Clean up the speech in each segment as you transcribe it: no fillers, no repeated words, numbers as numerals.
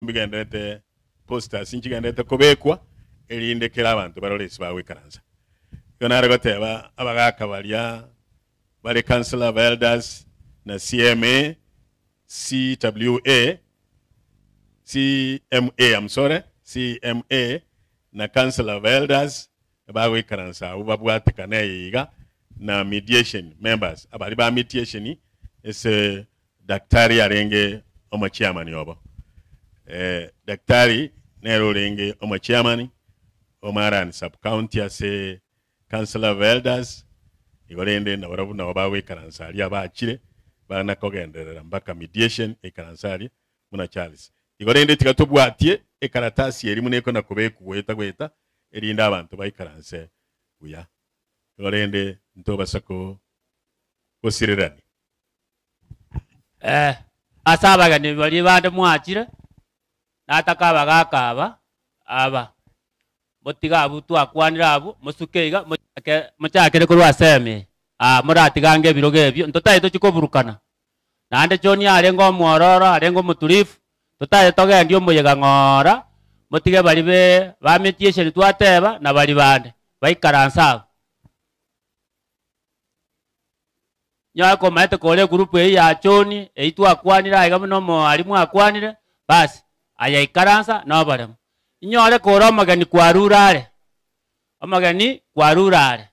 Mbigenderete posters nchigenderete kobekwa erinde kera abantu baroresi bawe karansa. Igo nare goteba abagaka baria bare Council of Elders na CMA CWA CMA, I'm sorry, CMA na Council of Elders bawe karansa abo babwatekana iga na mediation members abari ba mediation ese daktari arenge omo chairman yobo. Daktari nero renge omo chairman omaran sub county ase Council of Elders igorende na barabu na bawe karansa ari abakire bana kogenderera mpaka mediation ekaransari muna Charles igorende tikatobwatie ekaratasi eri muneko na kubeku gweta gweta erinda abantu bayikaranse buya igorende ntobasako gosirerani. Asabaga ni bali bande mwachire nataka bagakaba aba motiga abu twakwanira abu musuke iga muchakere korwa seme muratigange ebirogo ebio ntotaye tochikoburukana naende John arenge omwororo arenge omotulifu totaye togendi omoyega ng'ora motige bari be ba mediation twateba na bari bande baikaransa abo. Nyako maete kore group eyi ya John eyi twakwanira iga muno mwalimu akwanire basi aya ikaransa no baremo inyore kore omogeni kwarurare omogeni kwarurare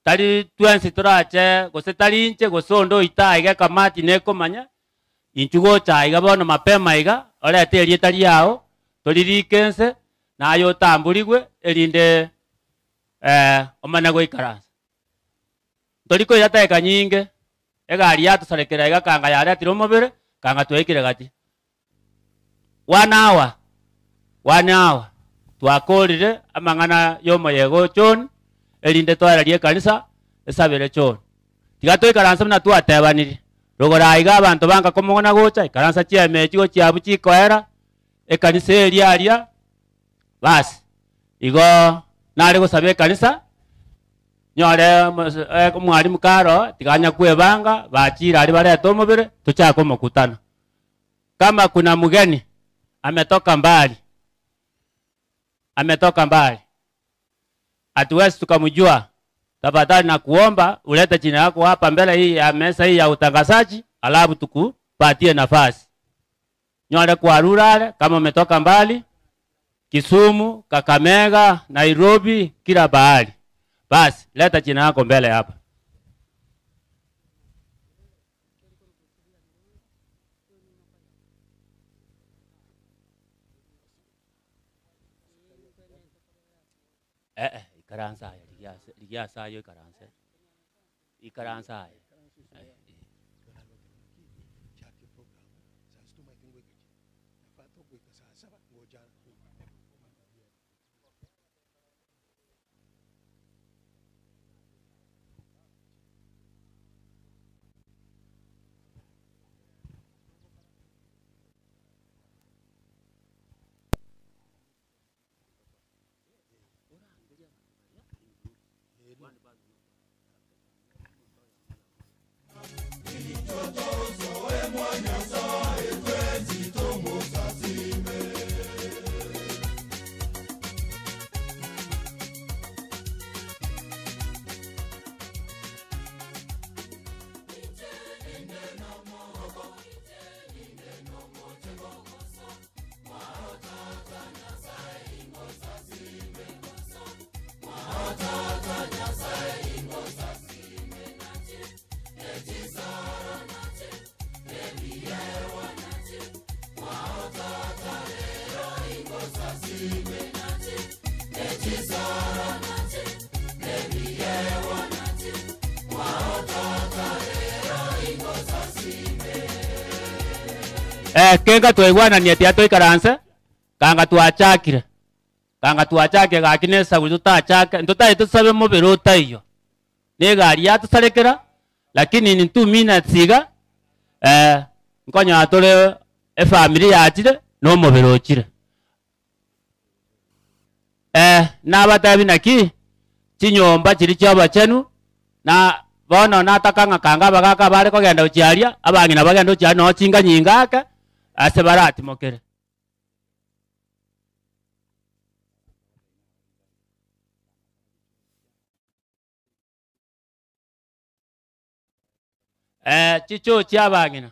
tari twensi turache gose tari inche gose ondo ita iga kamati nekomanya inchu gocha iga bono mapema iga orete erieta riao toririke ense nayo tamburigwe erinde omana goikaransa toriko yateka nyinge egari yatusarekera iga kanga yaretire omobere kanga twekire gati 1 hour 1 hour twakorire amang'ana yomoyego John erinde twararie kanisa esabere John tiga twikaransa buna twatebanire rogora iga abanto banga komogona gocha ikaransa chiamechi gochiabu chikoera ekanisa eria aria basi igo nare gosaba ekanisa nyore omwalimu karo tiganya kwebanga bachira ari bareta omobere tuchake omokutano. Kama kuna mgeni ametoka mbali, ametoka mbali, hatuwezi tukamjua, tafadhali na kuomba ulete jina lako hapa mbele hii ya meza hii ya utangazaji, alafu tukupatie nafasi. Nyore kwa rurale kama umetoka mbali, Kisumu, Kakamega, Nairobi, kila bahali, basi leta jina lako mbele hapa. Ikaransa ya ligiasa yo ikaransa ikaransa ya Kenga twaigwana ni atia twikaranse kanga twachakire kanga twachake gakinesa gututachake ntutaye tusabe mubiri utaiyo ni gari yatusarekera lakini ni 2 minutes iga nkonya atore efamily yachire no mubiri uchire nabatabi naki chinyomba chiri chiabachenu na bono natakanga kanga bagaka bare kogenda uchiaria abang'ina bagenda uchiaria no chinga nyinga ake ase baratimokere. Chicho chiabang'ina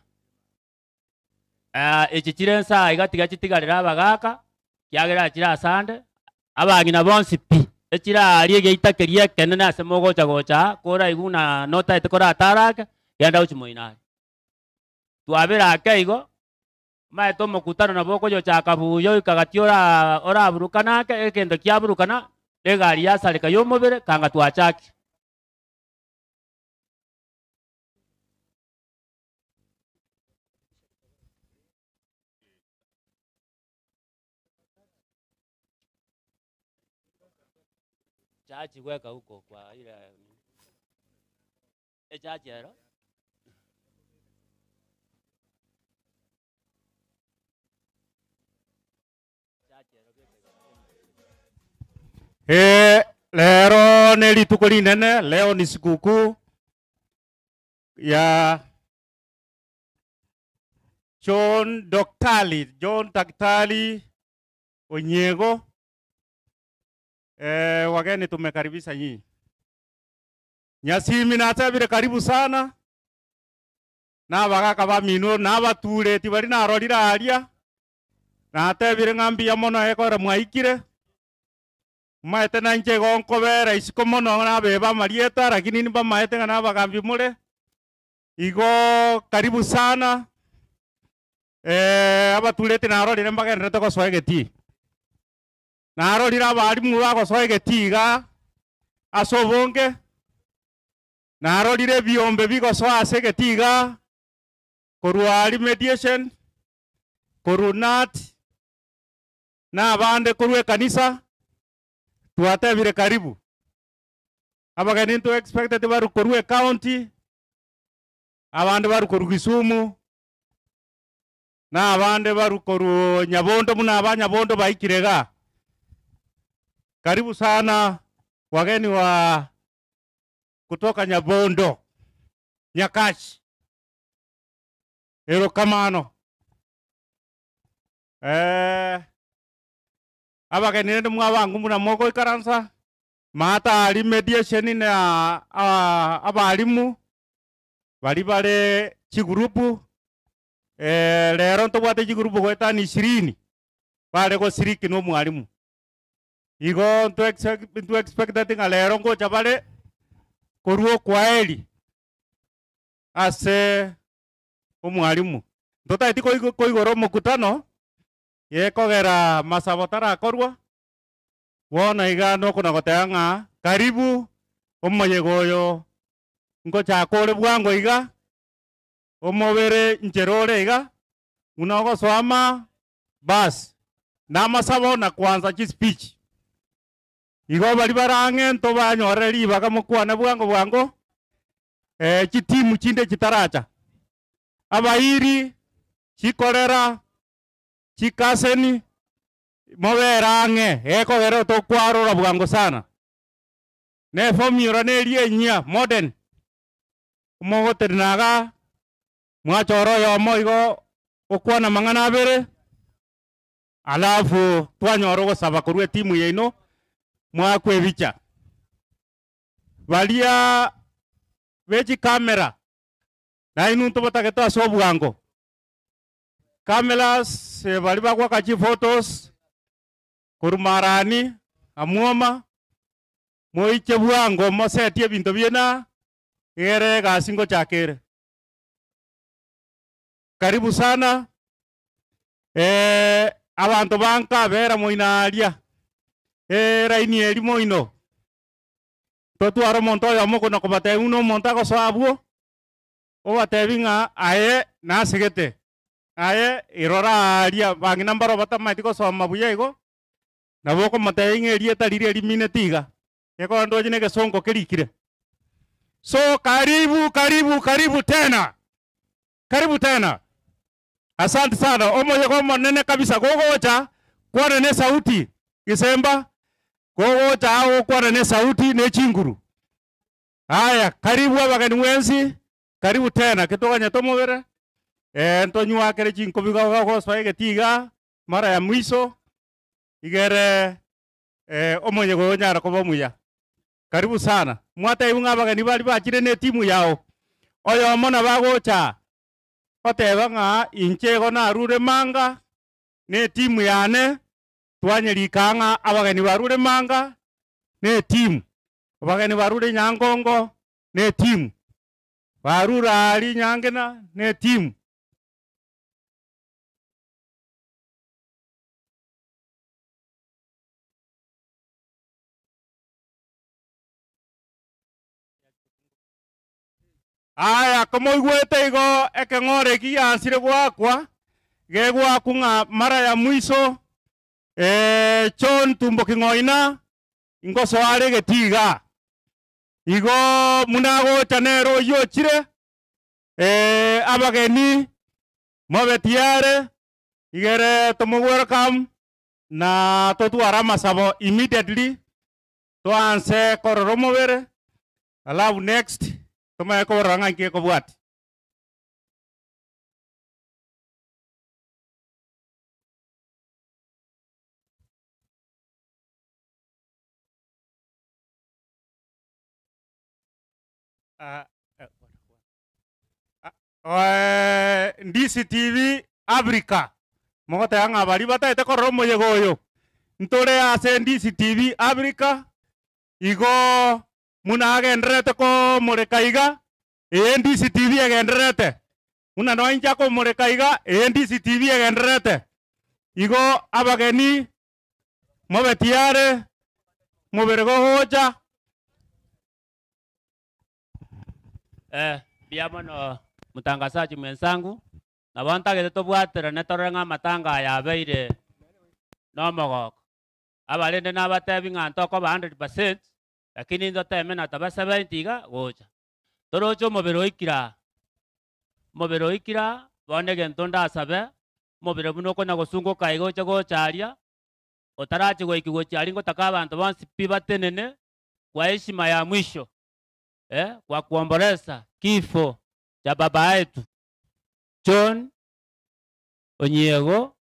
echi chire nsa iga tiga chitigarera abagaka kiagera chira asande abang'ina bonsi pi echira arie geitakeria kenene ase mogocha gocha kora iguna notaete koratarake genda uchimoinari twabera ake igo maete omokutano nabo okoyochaka buya ikagati oraburukana ake ekento kiaburukana egari yasareka yomobere kanga twachaki. Chachi weka huko kwa ile chachi ero lero ni rituko rinene, leo ni sikukuu ya John Daktari Onyiego. Wageni tumekaribisha nyinyi. Nyasimi na atabire karibu sana. Na bagaka ba mino na bature tibari na rorira aria. Na atabire ngambi ya mono ekora mwaikire. Maete na nche gonkobera isiko mono na beba marieta lakini nimba maete na bagambi mure. Igo karibu sana. Abatureti na rorire mbagenderete gosoegeti. Narorira abarimu bagosoegeti iga ase obonge. Narorire biombe bigosoa ase egeti iga korwa remediation korwa nat na abande korwa ekanisa twatebire karibu. Abageni nto expected baru korwa county abande baru korwa Kisumu na abande baru korwa Nyabondo muna abanyabondo baikirega. Karibu sana wageni wa kutoka Nyabondo, Nyakachi. Erokamano. Abageni nende mwabangu muna moko ikaransa. Mata ali mediation na abalimu bali bale chigurupu. Lero ntobwate chigurupu goetani 20. Bale gosiriki no mwalimu. Igo ntu expect that lero ngocha bale koruo kwaeli ase omwalimu ntotaiti koigoro mokutano yekogera masabotara korwa wona iga nokona goteba ng'a karibu omoyego oyo ngochaka ore bwango iga omobere ncherore iga unagosoama bas na masabo na kwanza chi speech. Igo bari barang'e ntobanyorere ribaga mokwana bwango bwango chitimu chinde chitaracha abairi chikorera chikaseni moberang'e ekogera tokwarora bwango sana ne formula ne enyia modern mogoterinaga mwachoro yomo igo okwana mang'ana abere alafu twanyora ogosaba korwa etimu yaino mwakwebicha balia bechi kamera na inu ntobatagete ase obwango cameras bali bagwaka chi photos korumarani amwoma moiche bwango mosetie ebinto biena igere egasi ngochakere. Karibu sana abantu banka bera moinaria raini eri moino totwara omonto oyomo kona kobatebia buna omonto agosoa abwo obatebia ng'a aye nasegete aye irora aria bang'ina mbaro batamaeti gosoma buya igo nabo okomotebia ng'a erieta riria rimineti iga ekero ndoche na egesongo kerikire. So karibu karibu karibu tena, karibu tena, asante sana. Omoyego omonene kabisa gogocha kwana ne sauti gisemba gogocha ago kwana ne sauti ne chinguru. Haya, karibu abageni mwensi, karibu tena kitoganya tomobere ntonyuakere chinkobi gogosoa egetiga mara ya mwiso igere omoyego onyara koba omuya. Karibu sana. Mwataibu ng'a abageni bari bachire ne timu yao. Oyomo nabagocha oteba ng'a inche igo narure manga ne timu yane twanyerika ng'a abageni barure manga ne timu abageni barure Nyangongo ne timu barura ari Nyangena ne timu. Aya komoigwete igo ekeng'ore giansire gwakwa gegwaku ng'a mara ya mwiso John Tumbo King'oina ingosoare getiga igo munagocha nero yochire abageni mobetiare igere tomo welcome na totwara masabo immediately twanse kororo mobere alafu next tomae korora ng'ai kobwati. DCTV Africa mogoteba ng'a bari bataete korora omoyega oyo ntore ase DCTV Africa igo munagenderete komoreka iga DCTV egenderete muna noincha komoreka iga DCTV egenderete igo abageni mobetiare mobere gogocha. Biamono mutangazaji mwenzangu nabo ntagete tobwaterane torore ng'a amatanga aya abeire nomogoko abarende nabatebi ng'a ntokoba 100% lakini ntoteme nataba 70 iga gocha toroche omobere oikira omobere oikira bono egento ndasabe omobere buna okona gosungoka iga oche gocharia otarachi goiki gochiaria ngotaka abanto bonsi pi batenene kwa heshima ya mwisho kwa kuomboleza kifo cha baba yetu John Onyiego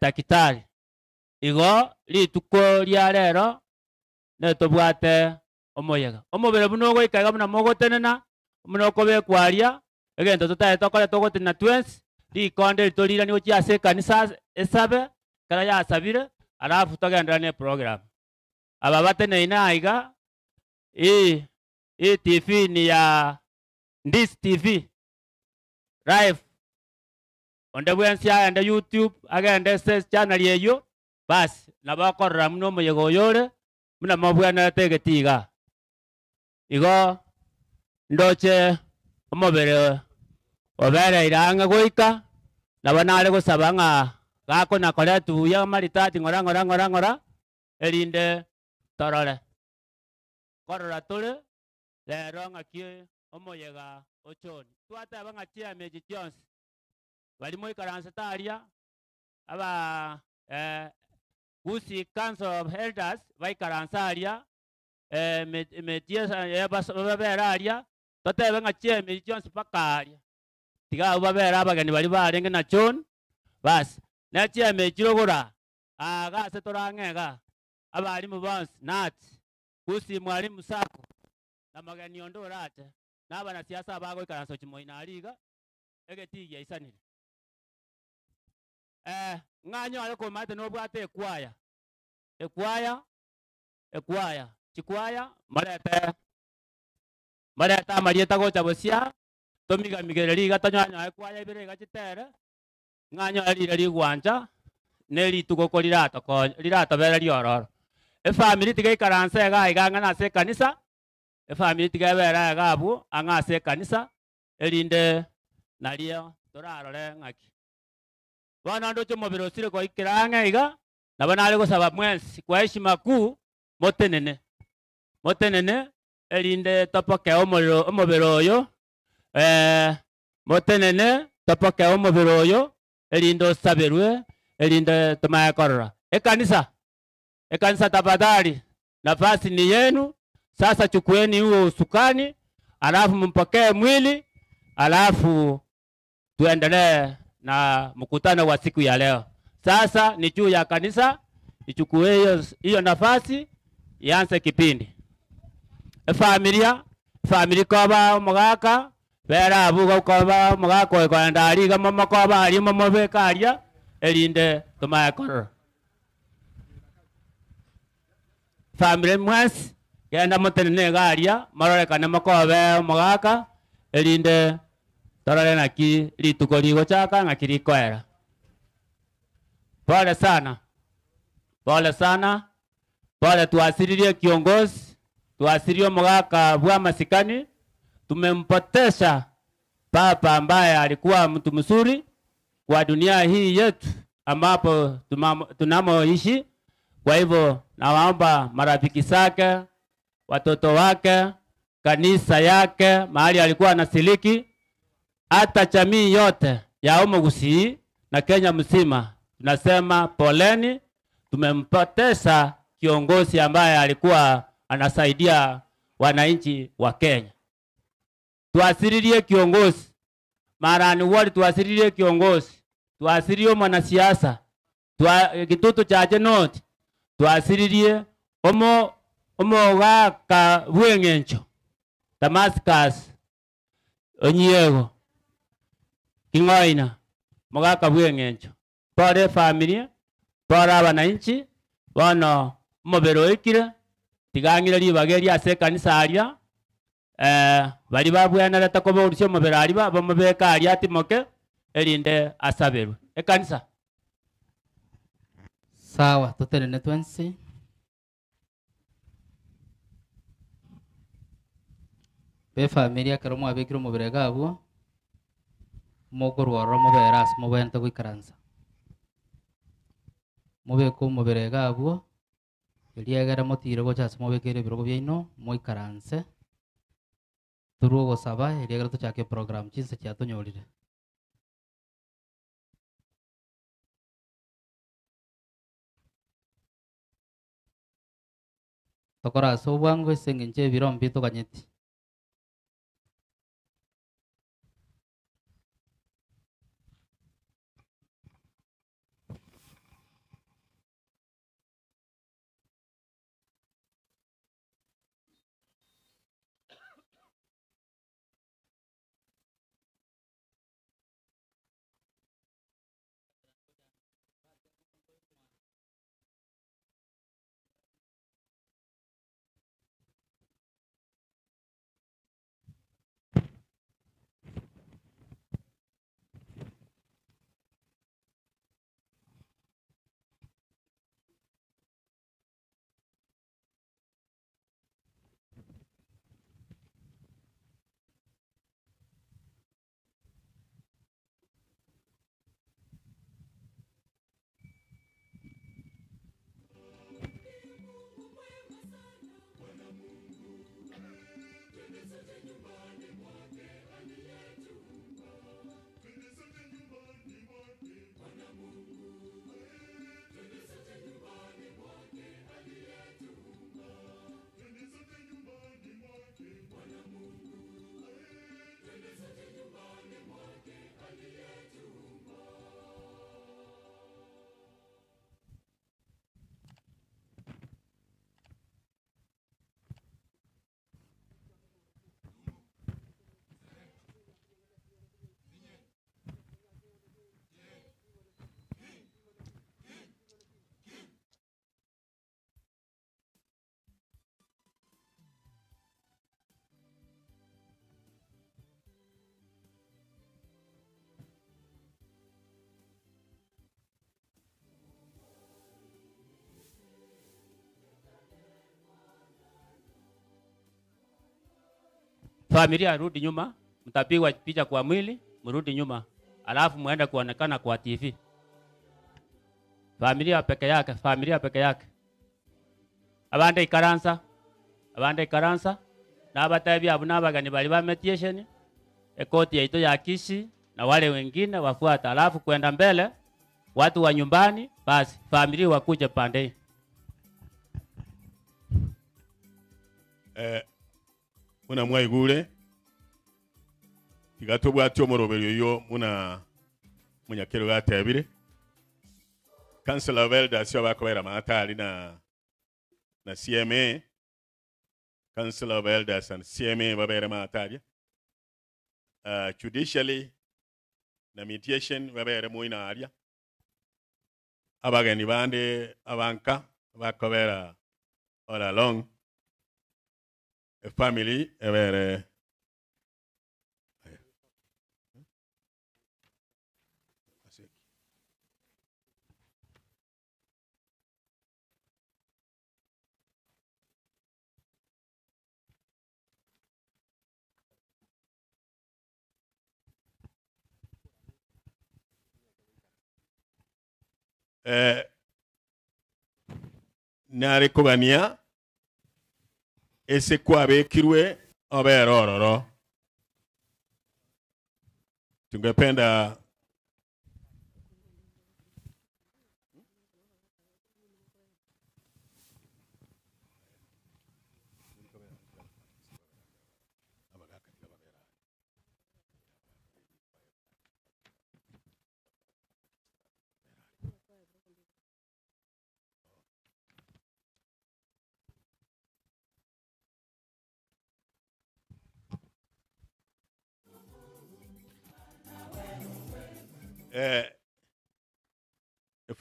takitari igo rituko ria rero netobwate omoyega omobere buno ogoika iga buna mogotenena buna okobekwaria egento totaete tokore togotenena twensi rikonde ritorirani gochia ase ekanisa esabe kera yasabire alafu togenderera na eprogram aba bateneine aiga hii TV ni ya Ndisi TV live onde bwensi agende YouTube agende se channel eyo basi nabakorora muno omoyega oyore muna mobwenerete egetiga igo ndoche omobere obereire ang'e goika nabo nare gosaba ng'a gakona koretwa buya maritati ng'ora ng'ora ng'ora ng'ora erinde torore korora tore rero ng'aki omoyega ochoni twateba ng'a chiamechi chionsi bari moikaranse aria aba Gusii Council of Elders baikaranse aria babere aria totebe ng'a chiamechi chionsi mpaka aria tiga abwo babere abageni bari barenge na John basi na chiamechi rogora aga ase torang'ega abarimu bonsi nati Gusii Mwalimu Sacco na mageni ondo orache na abanasiasa bagoikaransa chimoina ariga egetigia isanire ng'anyore komate nobwate ekwaya ekwaya ekwaya chikwaya marete marete amarieta gocha bosia tomigamigere iga tonyanyoe ekwaya ibere iga chitere ng'anyore rire rigwancha ne rituko ko riratokonya riratobera riororo efamily tiga ikaransa iga iga ang'ana ase ekanisa efamily tiga ebera iga abwo ang'a ase ekanisa erinde nario torarore ng'aki bono ndoche omobere osire goikera ang'e iga nabo nare gosaba mwensi kwa heshima kuu motenene motenene erinde topoke omorero omobere oyo motenene topoke omobere oyo erinde osaberwe erinde tomaye korora ekanisa ekanisa tafadhali nafasi ni yenu sasa chukueni huo usukani alafu mpokee mwili alafu tuendelee na mkutano wa siku ya leo. Sasa ni juu ya kanisa ichukue hiyo nafasi ianze kipindi. Familia Family koba omogaka bera abuga koba omogaka okoenda ariga momo koba ari momo bekaria erinde tumaya korora. Family mwensi genda motenene garia marorekane mokobe omogaka erinde torore naki rituko rigochaka ng'aki rikoera. Pole sana. Pole sana. Pole tuasiririe kiongozi, tuasirie omogaka bwa masikani. Tumempotesha papa ambaye alikuwa mtu mzuri kwa dunia hii yetu ambapo tunamoishi. Kwa hivyo nawaomba marafiki zake, watoto wake, kanisa yake, mahali alikuwa anasiliki, hata jamii yote ya Omogusii na Kenya mzima, tunasema poleni. Tumempoteza kiongozi ambaye alikuwa anasaidia wananchi wa Kenya. Tuasiririe kiongozi marani wali, tuasiririe kiongozi, tuasiririe mwanasiasa, kitutu cha jenoti, tuasiririe omogaka bweng'encho Damascus Onyiego King'oina mogaka bweng'encho. Pole familia, pole abananchi, bono omobere oikire tigang'ire ribaga eria ase ekanisa aria bari babwenerete koborusia omobere aria bamobeka aria atimoke erinde asaberwe ekanisa. Sawa, totenene twensi. Be familia kero mwabekire omobere gabwo mokorwara omobere ase mobwenerete goikaransa. Mobeke omobere gabwo eriagera motire gocha ase mobekere ebirogo biaino moikaranse. Turwo ogosaba eriagera tochake program chinsa chiatonyorire. Tokora ase obwango ase eng'encho ebiro mbi toganyeti. Familia rudi nyuma, mtapigwa picha kwa mwili, mrudi nyuma, alafu muende kuonekana kwa TV. Familia peke yake, familia peke yake. Abande ikaransa, n'abatabi abo n'abagani bali ba mediation, ekoti yaito ya Kisii na wale wengine wafuata, alafu kwenda mbele watu wa nyumbani, basi familia wakuje pande. Muna mwaigure tigatobwati omoroberi oyo muna munyakero gatebire Council of Elders yo bakobera matari na CMA Council of Elders and CMA babere mataria. Judicially na mediation babere moina aria. Abageni bande abanka bakobera all along. A family ebere nare kogania ese kwabekirwe oberororo. Tungependa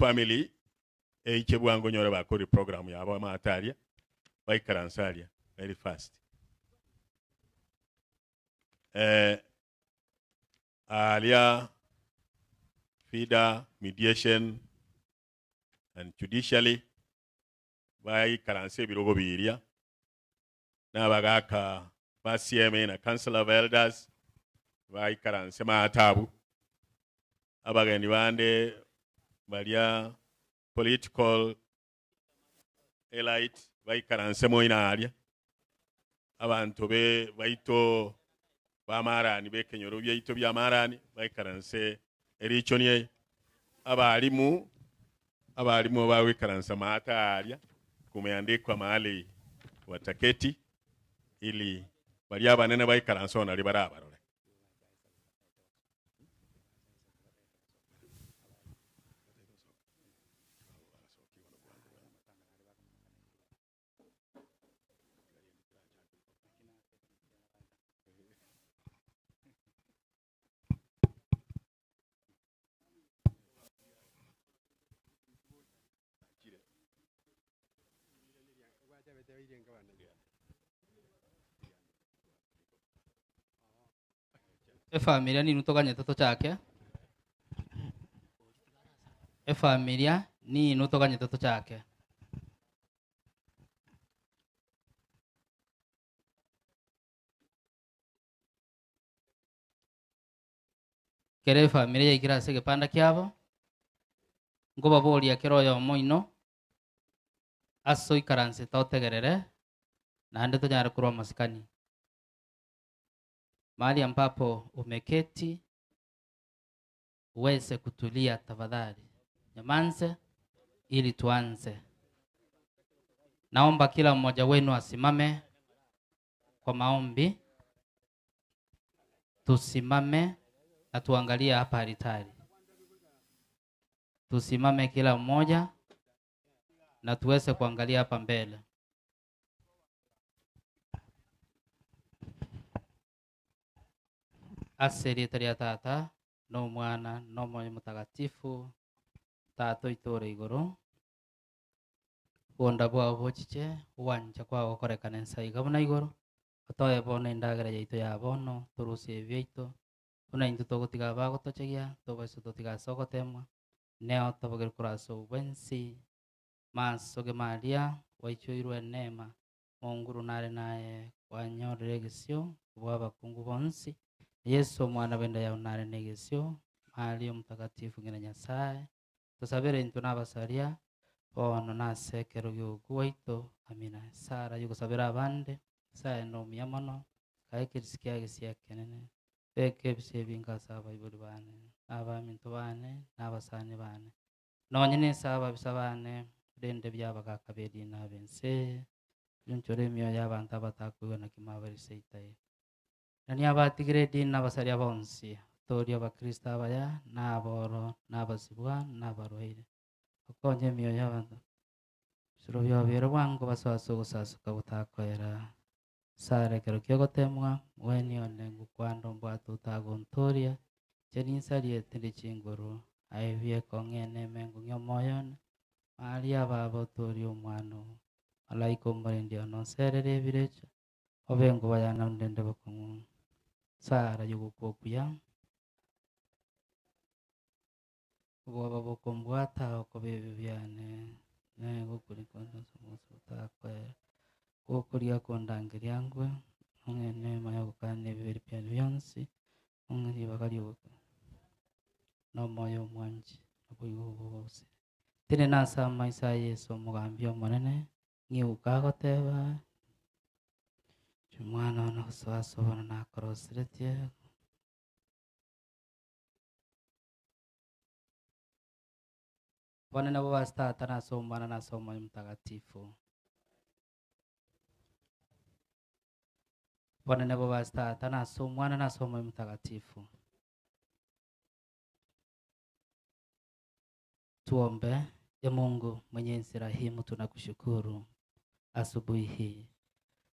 family eiche bwango nyore bakori program yabo mataria baikaransaria very fast. Alia FIDA mediation and judicially baikaranse birogo biria nabagaka ba CMA na Council of Elders baikaranse matabu abageni bande balia political elite baikaranse moina aria abantu be baito bamarani bekenyoro byaito byamarani baikaranse erichonie abalimu bawikaransa mata aria kumeandikwa mahali wataketi ili balia banene baikaransa ona libara. Efamilia ni nutoganyete tuchake. Efamilia ni nutoganyete tuchake. Kere familia yaikira ase gepanda kiabo nkobaboria kero oyomo ino ase oikaranse totegerere naende tonyare korwa masikani. Mahali ambapo umeketi uweze kutulia tafadhali, nyamanze ili tuanze. Naomba kila mmoja wenu asimame kwa maombi. Tusimame na tuangalie hapa altari. Tusimame kila mmoja na tuweze kuangalia hapa mbele. Aseri taria tata no mwana no moyo mtakatifu tato itore igoro bonda bwao bochiche uwanja kwao korekana ensaiga buna igoro otoe bono endagera yaito ya bono turusie byaito buna intu togotiga bagotochegia tobaso totiga sogotemwa neo tobogere kuraso bwensi masoge Maria waichoirwe neema Munguru nare naye wanyorere gisio bwabakungu bonsi Yesu mwana wenda ya unare negesio Maria mtakatifu ngina Nyasaye tusabere intu n'abasaria bono nase kero gihugu waito amina. Sara yugusabira abande saye no miyamono kae kirisikia gisia kenene beke bise binga saba iburi bane abamintu bane n'abasani bane nonyene saba bisabane rende byabakakaberi nabense yunchore myo y'abantu abatakuwe na kimabari seitaye nani abatigire dini n'abasaria bonsi tori abakristo abaya n'aboro n'abasibwa n'abarwaire okonye myoyo y'abantu siro byabera bwango baswaso gusasuka butakoera Sare kero kiogotemwa weni one ngukwando mbwatu utagontoria cheninsarie tindi chinguru aibie kong'ene mengu ng'omoyone maria baba otorie omwana malaika omorindi ono nserere ebirecha obe ngubayana ndende bokong'u sara yugukuokuya obwoba bokombwata okoba ebi biane negokurikonsomosotakwera gokoria kondangeria ngwe ong'ene mayogokana ebiberi biane bionsi ong'e ribaga riogoka nomoyo omwanchi naboigo bobose tene nase amaiso a Yesu omogambi omonene ng'iuka agoteba omwana ono gosoasobona nakoroseretie Bwana nabo basi Tata nase Omwana nase Omwoyo Mtakatifu. Bwana nabo basi Tata nase Omwana nase Omwoyo Mtakatifu. Tuombe. Ya Mungu Mwenyezi rahimu, tunakushukuru asubuhi hii.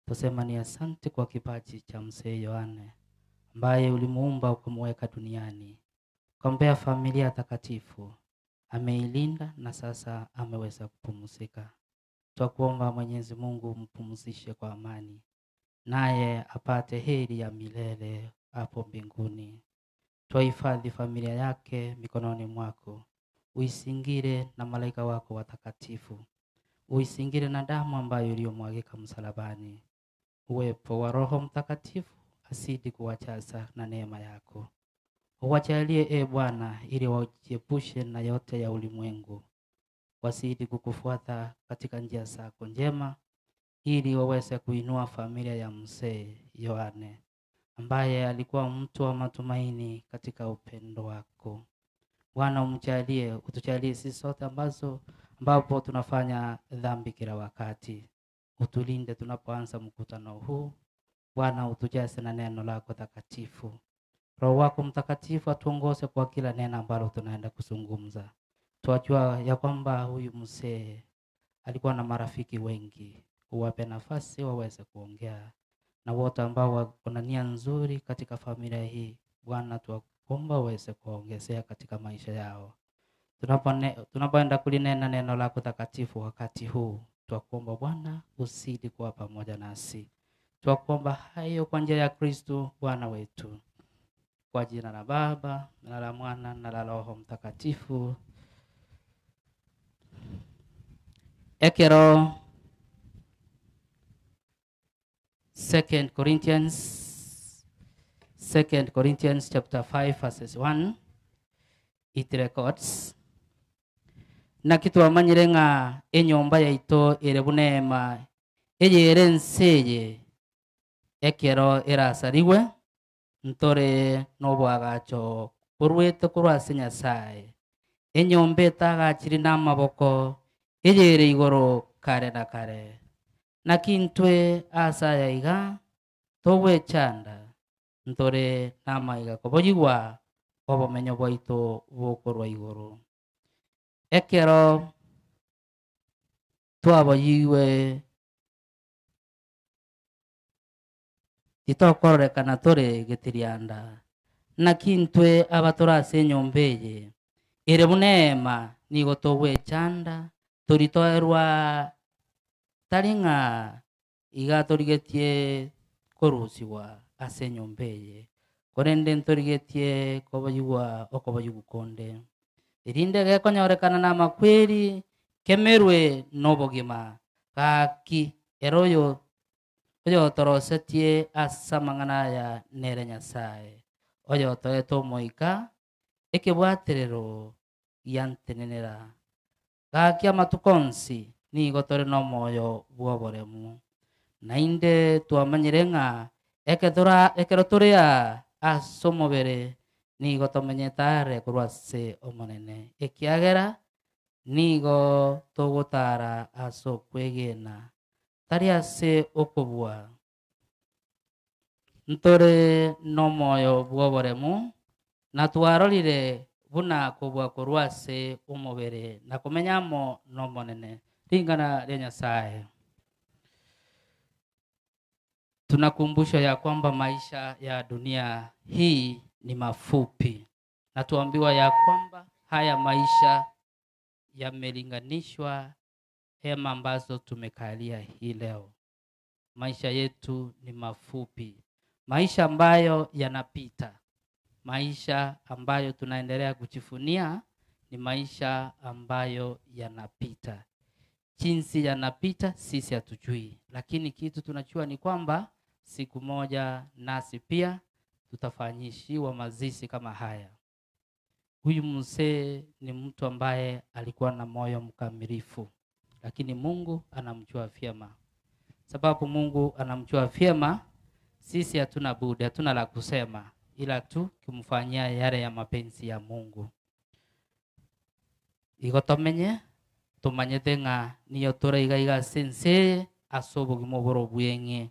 Tusema ni asante kwa kipaji cha mzee Yohane ambaye ulimuumba ukamweka duniani, ukampea familia takatifu, ameilinda na sasa ameweza kupumzika. Twakuomba Mwenyezi Mungu umpumzishe kwa amani, naye apate heri ya milele hapo mbinguni. Twahifadhi familia yake mikononi mwako, uisingire na malaika wako watakatifu, uisingire na damu ambayo iliyomwagika msalabani. Uwepo wa Roho Mtakatifu asidi kuwajaza na neema yako. Uwajalie e Bwana, ili wajiepushe na yote ya ulimwengu, wasidi kukufuata katika njia zako njema, ili waweze kuinua familia ya mzee Yohane ambaye alikuwa mtu wa matumaini katika upendo wako. Bwana umjalie, utujalie sisi sote ambapo tunafanya dhambi kila wakati. Utulinde tunapoanza mkutano huu. Bwana utujaze na neno lako takatifu. Roho wako Mtakatifu atuongoze kwa kila neno ambalo tunaenda kuzungumza. Twajua ya kwamba huyu mzee alikuwa na marafiki wengi, uwape nafasi waweze kuongea, na wote ambao wana nia nzuri katika familia hii, Bwana tuwaomba waweze kuongezea katika maisha yao. Tunapoenda kulinena neno lako takatifu wakati huu, twakuomba Bwana usidi kuwa pamoja nasi. Twakuomba hayo kwa njia ya Kristo Bwana wetu. Kwa jina la Baba na la Mwana na la Roho Mtakatifu. Ekero 2 Corinthians chapter 5 verses 1, it records, na kitu amanyire ng'a enyomba yaito ere bunema eyere enseye ekero erasariwe ntore nobwagacho borwete korwa ase Nyasaye, enyomba etagachiri n'amaboko eyere igoro kare na kare. Nakintwe asaya iga togwechanda ntore n'amaiga koboyigwa obomenyo bwaito bokorwa igoro. Ekero twaboyiwe titokorekana tore getirianda, nakintwe abatora ase enyomba eye ere bunema nigo togwechanda toritoerwa tari ng'a iga torigetie korusigwa ase enyomba eye, korende ntorigetie koboyigwa okoboyigwa konde, erinde gekonyorekana na amakweri kemerwe n'obogima. Gaki ero oyo oyotorosetie ase amang'ana aya nere Nyasaye, oyotoete omoika ekebwaterero giantenenera. Gaki amatuko onsi nigo tore n'omoyo bw'oboremu, nainde twamanyire ng'a ekero tore ase omobere nigo tomenyete are korwa ase omonene, ekiagera nigo togotara ase okwegena tari ase okobua. Ntore n'omoyo bw'oboremu na twarorire buna kobua korwa ase omobere na komenyamo n'omonene. Ringana ria Nyasaye. Tunakumbushwa ya kwamba maisha ya dunia hii ni mafupi, na tuambiwa ya kwamba haya maisha yamelinganishwa hema ambazo tumekalia hii leo. Maisha yetu ni mafupi, maisha ambayo yanapita, maisha ambayo tunaendelea kujivunia ni maisha ambayo yanapita. Jinsi yanapita sisi hatujui, lakini kitu tunajua ni kwamba siku moja nasi pia tutafanyishiwa mazishi kama haya. Huyu mzee ni mtu ambaye alikuwa na moyo mkamilifu, lakini Mungu anamjua vyema. Sababu Mungu anamjua vyema, sisi hatuna budi, hatuna la kusema ila tu kumfanyia yale ya mapenzi ya Mungu. Igo tomenye tumanyete ng'a niyo toraigaiga sense ase obogima oboro bweng'e.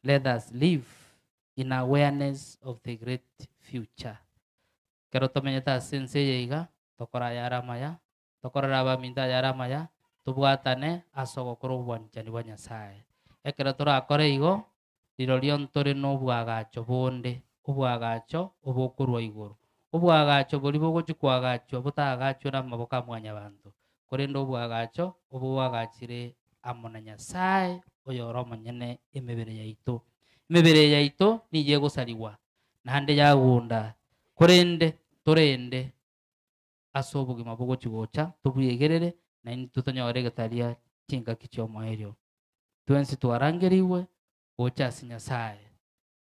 Let us live in awareness of the great future. Kero tomenyete ase ense eye iga tokora yaramaya, tokorera abaminto yaramaya, tobwatane ase ogokora obwanchani bwa Nyasaye. Ekero torakore igo rirorio ntore na obwagacho bonde, obwagacho obokorwa igoro, obwagacho bori bogochi kwagachwa botagachwe na amaboko a mwanyabanto, korende obwagacho obwagachire amo na Nyasaye oyoro omonyene emebere yaito. Emebere yaito niye egosariwa naende yagunda, korende torende ase obogima bogochi gocha tobwegerere naende totonyore egetaria chingaki chiomoerio. Twensi twarangeriwe gocha ase Nyasaye,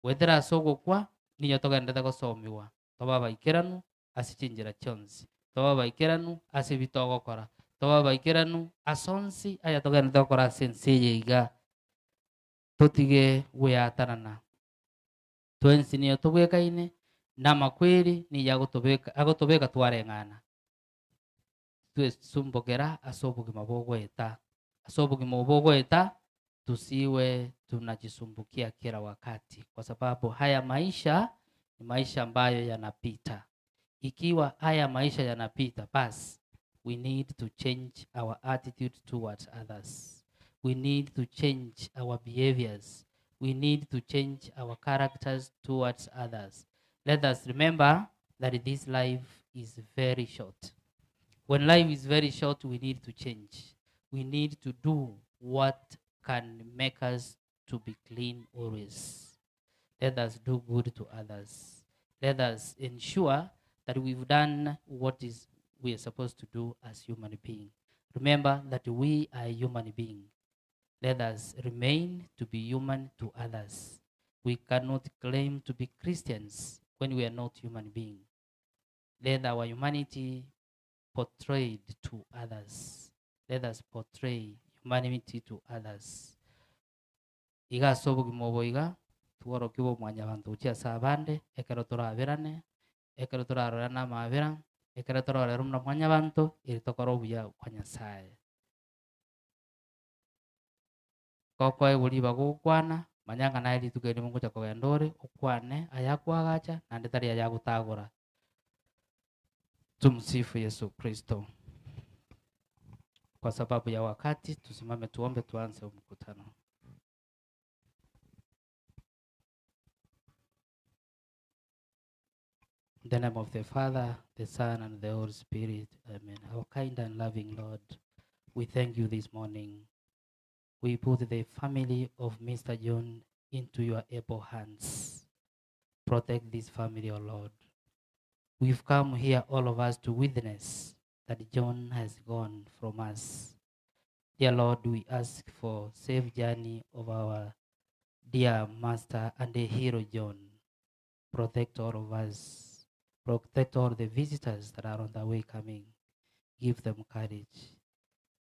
gwetera ase ogokwa niyo togendete gosomiwa, toba baikeranu ase chinchera chionsi, toba baikeranu ase ebitogokora, toba baikeranu ase onsi aya togendete gokora ase ense eye iga, totige gweatanana. Twensi niyo tobwekaine na makweri niyo agotobeka twareng'ana, twesumbokera ase obogima bogweta, ase obogima bogweta tusiwe tunajisumbukia kila wakati, kwa sababu haya maisha ni maisha ambayo yanapita. Ikiwa haya maisha yanapita, basi we need to change our attitude towards others. We need to change our behaviors. We need to change our characters towards others. Let us remember that this life is very short. When life is very short, we need to change. We need to do what can make us to be clean always. Let us do good to others. Let us ensure that we've done what is we are supposed to do as human beings. Remember that we are human beings. Let us remain to be human to others. We cannot claim to be Christians when we are not human beings. Let our humanity portrayed to others. Let us portray humanity to others. Iga ase obogima obo iga tworokiwa omwanyabanto gochia ase abande, ekero toraberane, ekero torarorane amabera, ekero tororere muna mwanyabanto, eri tokora obuya kwa Nyasaye. Kokoe bori bagokwana, manyanga naye rituko erimo ngocha kogenda ore, okwane ayakwagacha naende tari ayagotagora. Tumsifu Yesu Kristo. Kwa sababu ya wakati, tusimame tuombe, tuanze mkutano. In the name of the Father, the Son, and the Holy Spirit. Amen. Our kind and loving Lord, we thank you this morning. We put the family of Mr. John into your able hands. Protect this family, O Lord. We've come here, all of us, to witness that John has gone from us. Dear Lord, we ask for safe journey of our dear master and the hero John. Protect all of us. Protect all the visitors that are on their way coming. Give them courage.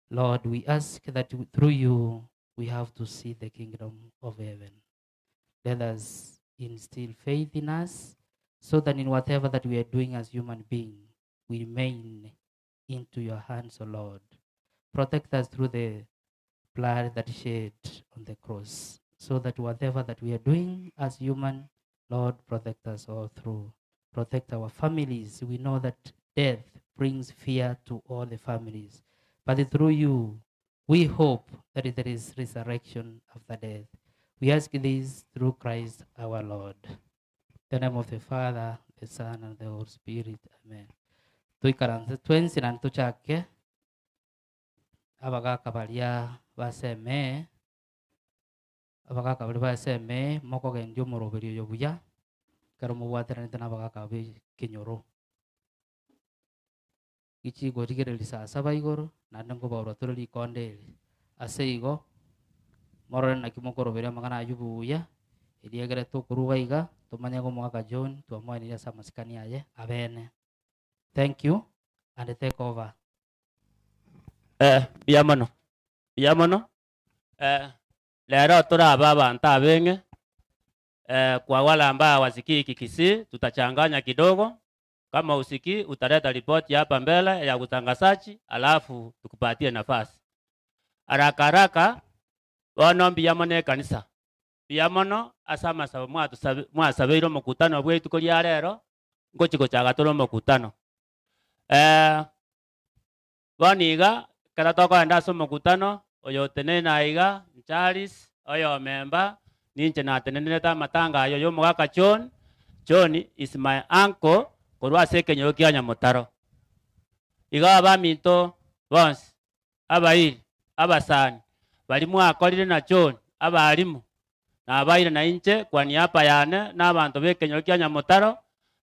Lord, we ask that through you, we have to see the kingdom of heaven. Let us instill faith in us so that in whatever that we are doing as human beings, we remain into your hands, O Lord. Protect us through the blood that shed on the cross, so that whatever that we are doing as human, Lord, protect us all through. Protect our families. We know that death brings fear to all the families. But through you, we hope that there is resurrection after death. We ask this through Christ our Lord. In the name of the Father, the Son, and the Holy Spirit. Amen. Tuikaranse twensi na ntuchake abagaka baria baseme abagaka bari baseme mokogendia omoroberi oyo buya kero mobwateranete na abagaka be kenyoro gichigo rigereria saa saba igoro naende nkobaura tore rikonde eri ase igo morore naki mokoroberia amang'ana aywo buya eriegere tokoruga iga tumanye gomwaka John twamwanirie ase amasikani aye abene. Thank you and take over. Biamono biamono lero toraba abantu abenge kwa wale ambao wasikii Kikisii tutachanganya kidogo. Kama usikii utaleta ripoti hapa mbele ya utangazaji alafu tukupatie nafasi. Haraka haraka bono mbiamono kanisa biamono asama saba mwasabeire omokutano bwaitu koria rero ngochigochaga tore omokutano. Boniga kera tokoenda ase omokutano oyo otenene iga Charles oyo memba ninche natenenete amatanga ayo yomogaka John. John is my uncle korwa ase ekenyoro kia Nyamotaro. Iga abaminto bonsi abairi abasani bari mwakorire na John abarimu nabaire na inche kwa niaba yane na abanto b'ekenyoro kia Nyamotaro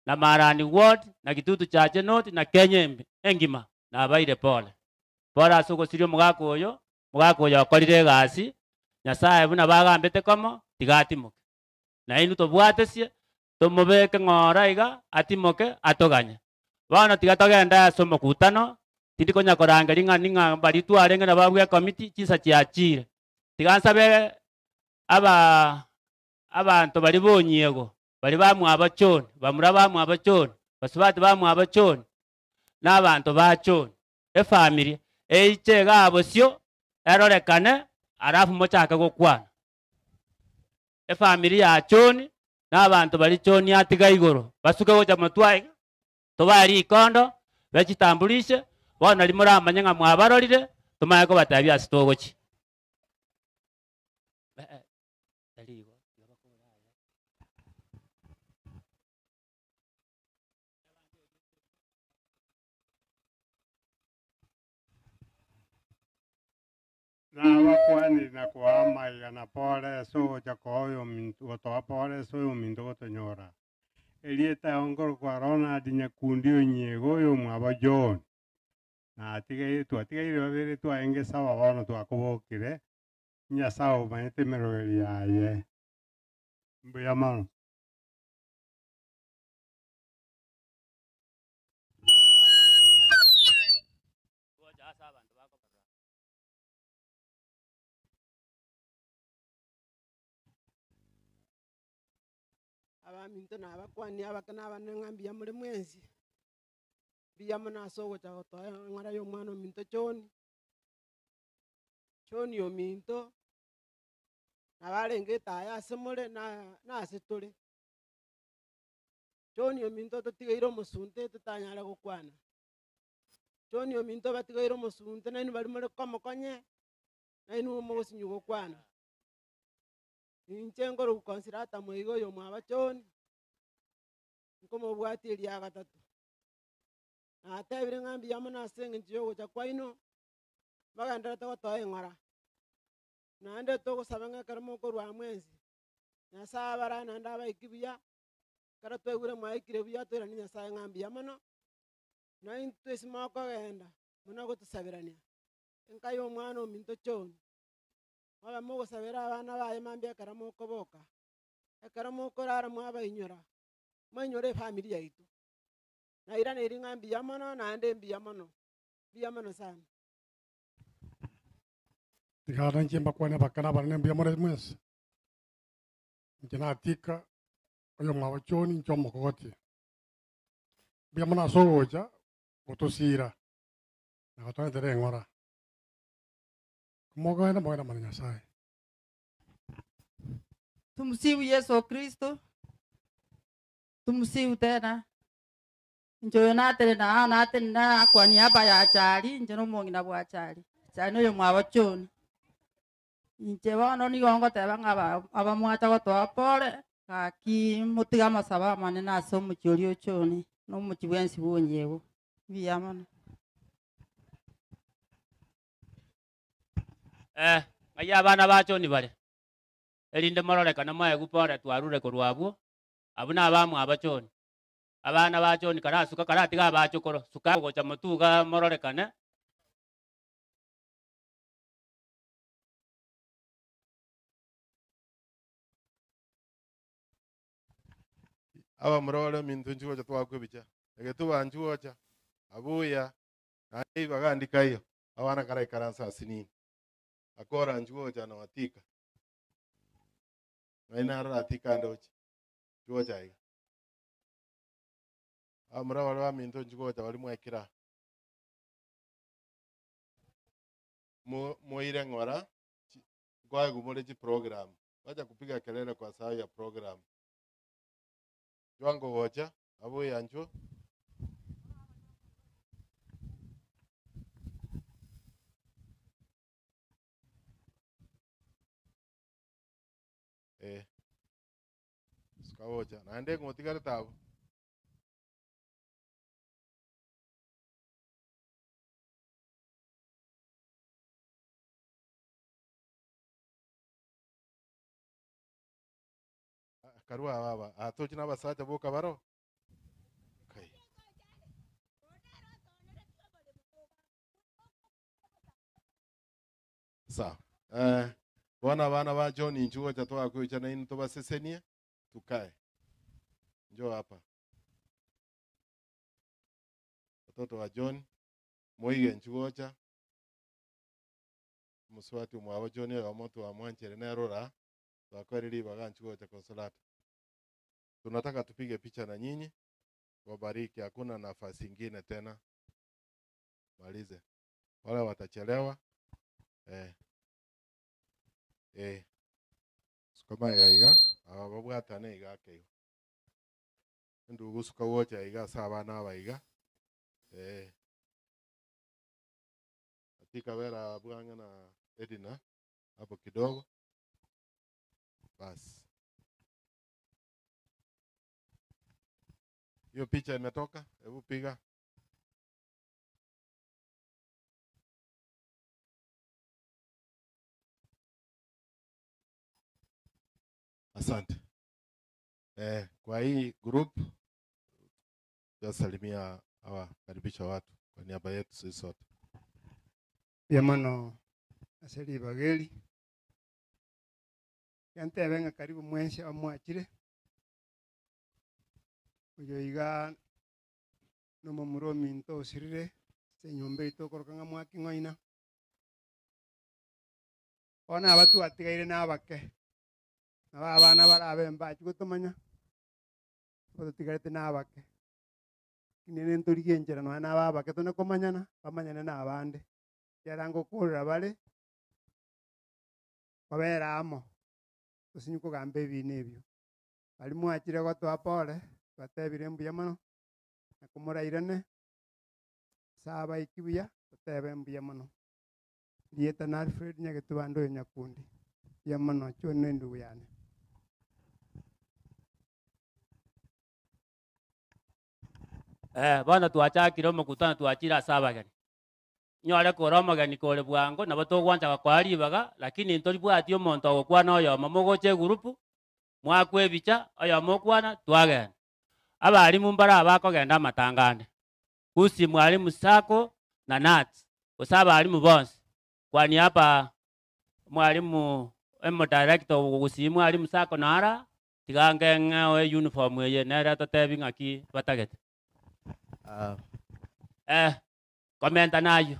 na Marani Ward na Kitutu Chache North na Kenya engima nabaire pole pole ase ogosiria omogaka oyo omogaka oyo akorire egasi Nyasaye buna bagambete komo tigatimoke na inwe tobwatesie tomobeke ng'ora iga atimoke atoganye bono tiga togenda ase omokutano tindi konya korangeria ng'a ning'a bari twarenge na babwe committee chisa chiachire tiga nsabe aba abanto bari bonyiego bari bamwaba John bamura bamwaba John basubati bamwaba John n'abantu ba John efamily eiche gabo sio erorekane alafu mochaka gokwana efamily ya John n'abantu bari John atiga igoro basuke gocha motwai tobari ikondo bechitambulishe bona rimura ng'a mwabarorire tumaye ko batabia ase togochi. Nabakwani na kuamaiga na pore sogocha koyo mintu gotoa pore soyo mintu gotonyora erieta ongoro kwa Ronald Nyakundi onyego oyo mwaba John na atigaire twatigaire babere twaenge saba bono twakobokire Nyasaye omanyete emeroberi yaye mbuya mono. Abaminto nabakwani abakana abaneng'a mbuya muri mwensi mbuya mono ase ogocha gotoa eng'ora ya omwana ominto John John ominto nabarenge etaya ase more na ase tore John ominto totigaire omosunte totanyare gokwana John ominto batigaire omosunte nainwe bari more komokonye nainwe omogosinyu gokwana inche ngoro gukonsiderata moigo oyo mwaba John nkomobwati eria gatatu natebire ng'a mbuya mono ase eng'encho ya ogocha kwaino bagenderete gotoa eng'ora naende togosaba ng'a ekero mokorwa mwensi Nyasaye abarae naende abaiki buya ekero twaigure mwaikire buya toiranie Nyasaye ng'a mbuya mono naintwe ase mokogenda mono gotosaberania enka ya omwana ominto John mwaba mogosabera abana baye mambia ekero mokoboka ekero mokorara mwabainyora mwainyora efamily yaitu nairaneri ng'a mbuya mono naende mbuya mono sana. Tigana nche mbakwane bakana barane mbuya mono mwensi nche natika oyo mwaba John nche omokogoti mbuya mono ase ogocha gotosira na gotwanetera eng'ora mogenda mogenda mana Nyasaye. Tumsifu Yesu Kristo. Tumsifu tena. Njoyo natene na kwa niaba ya Achari nje nomong'ina bwa Achari. Chari noyo mwaba John. Inche bono nigo ngoteba ng'a abamwacha gotoa pole gaki motiga amasaba amanene ase omochi oria ochoni na omochi bwensi bwonyego. Mbuya mono. Ng'ai abana bachoni bare erinde mororekana moegu pore twarure korwa abwo abwo na abamwe abachoni abana bachoni karasuka karatiga abachokoro suka gocha motuga mororekane. Aba murore mintu nchigocha twakwebicha egetuba nchigocha abuya naye bagandika iyo abana karaikaransa asinini akora nchigocha na watika naina aratika ndochi nchigocha iga aba murore wa mintu nchigocha bali mwekira moire ngora kwae gumore chi program wacha kupiga kelele kwa saa ya program. Jwango gocha abuya ncho sukawocha naende ngotigare tabo karua baba atochi n'abasacha boka baro kai sawa. Bona bana ba John njuo chatoa kuicha na inu tobasesenie tukae. Njoo hapa watoto wa John moige njuocha muswati mwabo John ya moto wa mwanchere nerora twakwereri baga njuocha Consolata. Tunataka tupige picha na nyinyi wabariki, hakuna nafasi nyingine tena. Malize wale watachelewa. Sukama iga ababwatane iga keyo ndugu suka wocha iga saba na baiga atika wera bwanga na Edina hapo kidogo basi. Hiyo picha imetoka, hebu piga. Asante. Kwa hii group tunasalimia hawa karibisha watu kwa niaba yetu sisi sote. Yamano aseli bageli. Yante benga karibu mwense amwachire. Oyo iga no momuro minto osirire senyombe itokorokanga mwaki ngoina. Ona abatu atigaire nabake. Naba abana barabe mbachi gotomanya. Ototigarete nabake. Kinene ntorigenchera no naba abake tone komanyana bamanyane na abande. Yarango kurra bale babera amo. Osinyuko gambe ebine ebyo. Bali mwachire gotoa pole batebire mbuya mono nakumurairane saba ikibuya batebe mbuya mono. Lieta na Alfred Nyagetubando Nyakundi ya mono chone ndugu yane. Bana tuachakire omokutano twachira ase abageni. Nyore kora omogeni kore bwango nabo togwancha kwaribaga lakini ntoribwati omonto ogokwana oyomo mogoche egurupu mwakwebicha oyomo okwana twagenda. Abarimu mbara abakogenda amatangane kusi mwalimu sako na nats gose abarimu bonsi kwani hapa mwalimu emo director gusi mwalimu sako nara tigange ng'awe uniform eye nere totebi ng'aki batagete. Komenta nayo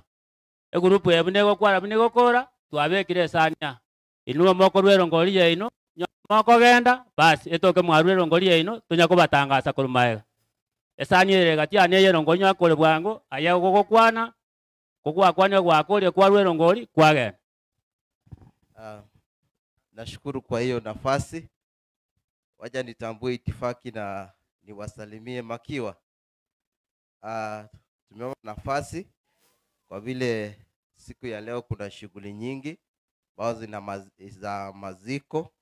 egurupu ebu negokwara bunegokora twabekire esania inuo mokorwero ngori yaino mokogenda basi etoke mwarwero ngori yaino tonya kobatangasa korumaega esania ere gati ane yero ngonya kore bwango aya gogokwana kogwakwana gwakore kwarwero ngori kwagenda. Nashukuru kwa hiyo nafasi. Wacha nitambue itifaki na niwasalimie makiwa. Tumeona nafasi kwa vile siku ya leo kuna shughuli nyingi ambazo za maziko.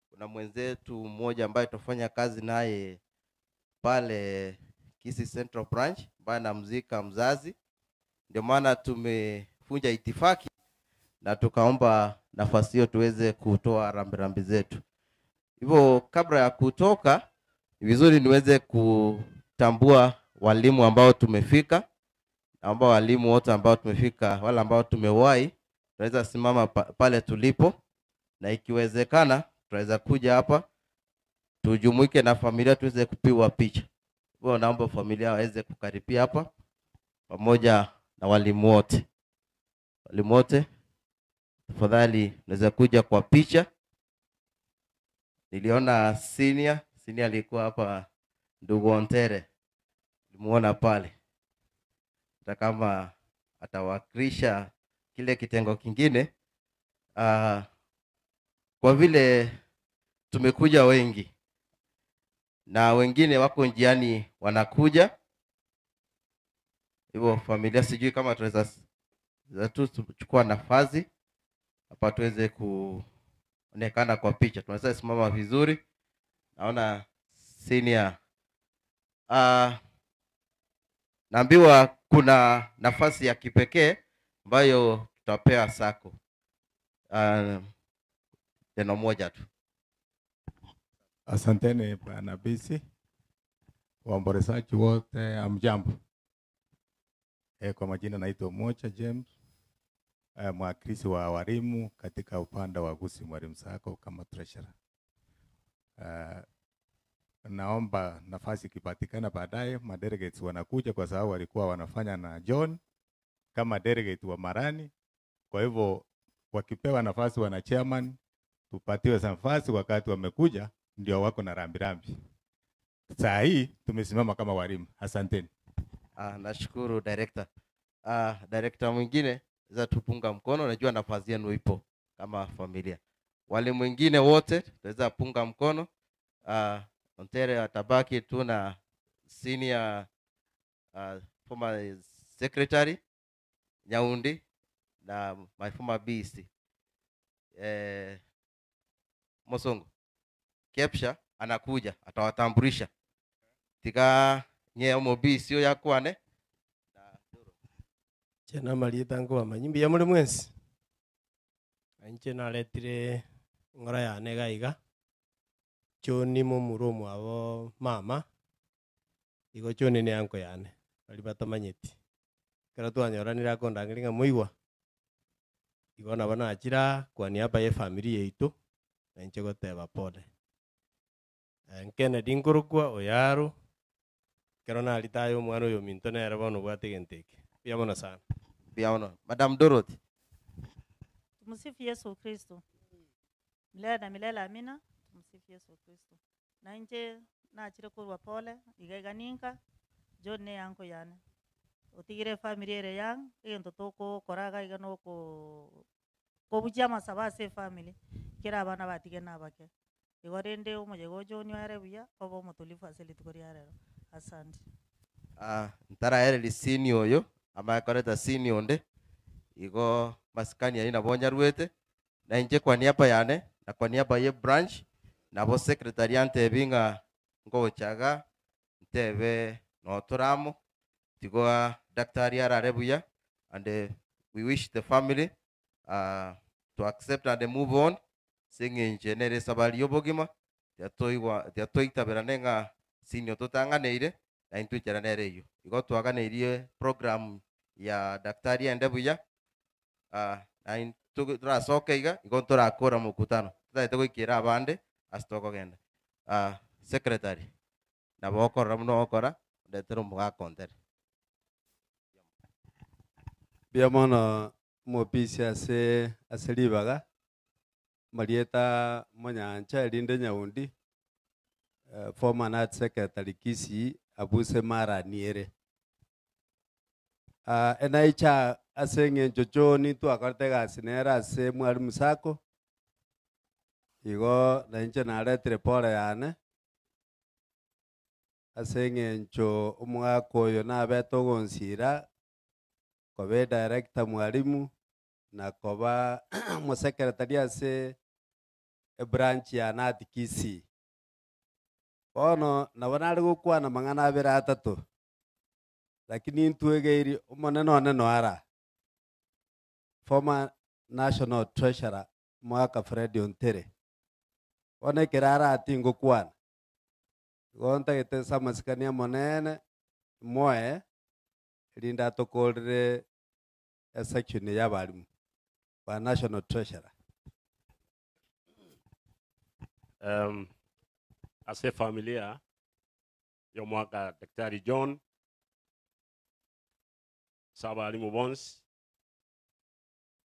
Kuna mwenzetu mmoja ambaye tutafanya kazi naye pale Kisii Central Branch ambaye anamzika mzazi. Ndio maana tumefunja itifaki na tukaomba nafasi hiyo tuweze kutoa rambirambi zetu. Hivyo kabla ya kutoka, ni vizuri niweze kutambua walimu ambao tumefika. Naomba walimu wote ambao tumefika, wale ambao tumewahi, tunaweza simama pale tulipo, na ikiwezekana tunaweza kuja hapa tujumuike na familia tuweze kupigwa picha. Hivyo naomba familia waweze kukaribia hapa pamoja na walimu wote. Walimu wote tafadhali unaweza kuja kwa picha. Niliona senior alikuwa hapa, ndugu Ontere. Nilimuona pale. Hata kama atawakilisha kile kitengo kingine, kwa vile tumekuja wengi na wengine wako njiani wanakuja. Hivyo familia, sijui kama tunaweza tuchukua nafasi hapa tuweze kuonekana kwa picha. Tunaweza simama vizuri. Naona senior, naambiwa kuna nafasi ya kipekee ambayo tutapea sako. Neno moja tu. Asanteni Bwana Bisi, waombolezaji wote, amjambo. Kwa majina naitwa Mocha James, mwakilishi wa walimu katika upande wa Gusii Mwalimu Sacco kama treasurer. Naomba nafasi ikipatikana baadaye, madelegates wanakuja kwa sababu walikuwa wanafanya na John kama delegate wa Marani. Kwa hivyo wakipewa nafasi wana chairman, tupatiwe nafasi wakati wamekuja, ndio wako na rambirambi. Saa hii tumesimama kama walimu. Asanteni. Nashukuru director. Director mwingine za tupunga mkono, najua nafasi yenu ipo kama familia. Walimu wengine wote tunaweza punga mkono. Ontere atabaki tu na senior former secretary Nyaundi na my former BC Mosongo. Kepsha anakuja atawatambulisha. Tika nye omo BC yo yakwane. Chena marieta ngo amanyimbi ya muri mwensi. Anche naretire ngora yane gaiga. Choni mumuromo abo mama. Igo choni ne anko yane. Bari batamanyeti. Kera twanyoranira kondangiringa muigwa. Igo nabo nachira kwa niaba ye family yaitu. Nanche goteba pole. Kennedy nkorokwa oyaro. Kero naritayo omwana oyo minto nere bono obwate egento eke. Mbuya mono sana. Mbuya mono. Madam Dorothy. Tumsifu Yesu Kristo. Milele na milele amina. Tumsifu Yesu Kristo. Na nje nachire kurwa pole igaiganinka John ne yanko yane. Otigire family ere yang egento toko koraga igano ko kobuja masaba se family kera abana batige nabake. Igo rende omojego John yare buya obo motulifu ase rituko ria rero. Asante. Ntara ere senior yo ama koreta senior nde igo maskani ya ina ruete na inje kwa niaba yane na kwa niaba ye branch nabo secretary ante binga ngochaga ntebe notoramo tigo daktari ararebuya and we wish the family to accept and move on singing nere sabali yobogima tiatoitabera nenga senior totanganeire na intuchera nere iyo igo twaganeirie program ya daktari endebuya na turasoka iga igo turakora mukutano tutaite gwikira abande asitokogenda. Secretary nabo okora muno okora ndetera omugakontere Mbuya mono omopisi ase ribaga marieta monyancha erinde Nyaundi, former nat secretary Kisii abuse mara niere. Enaicha ase eng'encho John twakorete egasi nere ase Mwalimu Sacco igo nainche naretire pole yane ase eng'encho omwaka oyo nabete ogonsira kobe director mwalimu na koba mosekretari ase ebranch ya Nat Kisii. Bono nabo nare gokwana mang'ana abere atato, lakini intwegeiri omonene one noara former national treasurer Mwaka Fred Ontere bono ekero arati ngokwana igo ntagete ase amasikani amonene moe erinde atokorere esection ya abarimu ba national treasurer. Ase familia yo mwaka Daktari John saba alimu bonsi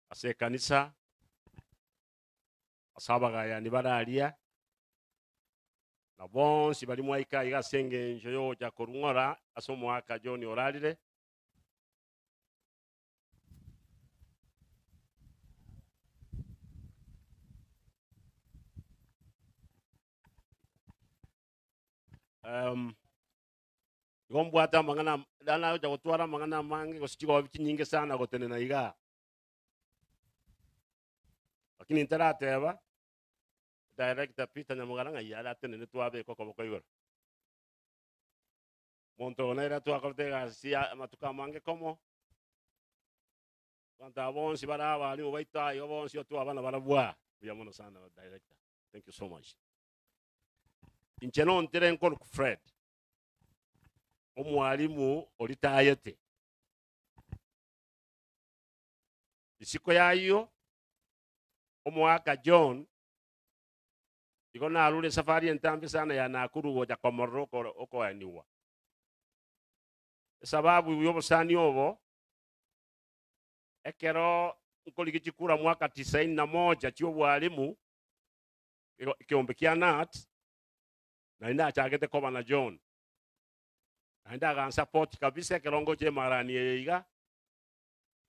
ase kanisa asaba gaya ni bararia na bonsi bali mwaika iga senge njo yo ja korungora ase mwaka John oralire. Gombwata mangana dana ja gotwara mangana mange gosichigo bichi nyingi sana gotenena iga, lakini ntarateba director Peter Nyamugara ng'a yara tenene twabe koko igoro monto onera twakorete gasi amatuka mange komo banta bonsi baraba ali baita igo bonsi otwabana barabwa buya mono sana director, thank you so much. Inche ntere nkoro Fred omwalimu olitayete isiko yayo omwaka John igo narure safari entambi sana ya Nakuru goja komorro okoaniwa sababu yobosani obo ekero nkoligichikura mwaka 91 chio bwalimu kiombe kia Nat na ina achagete koba na John naenda agansa support kabisa kerongo che marani eiga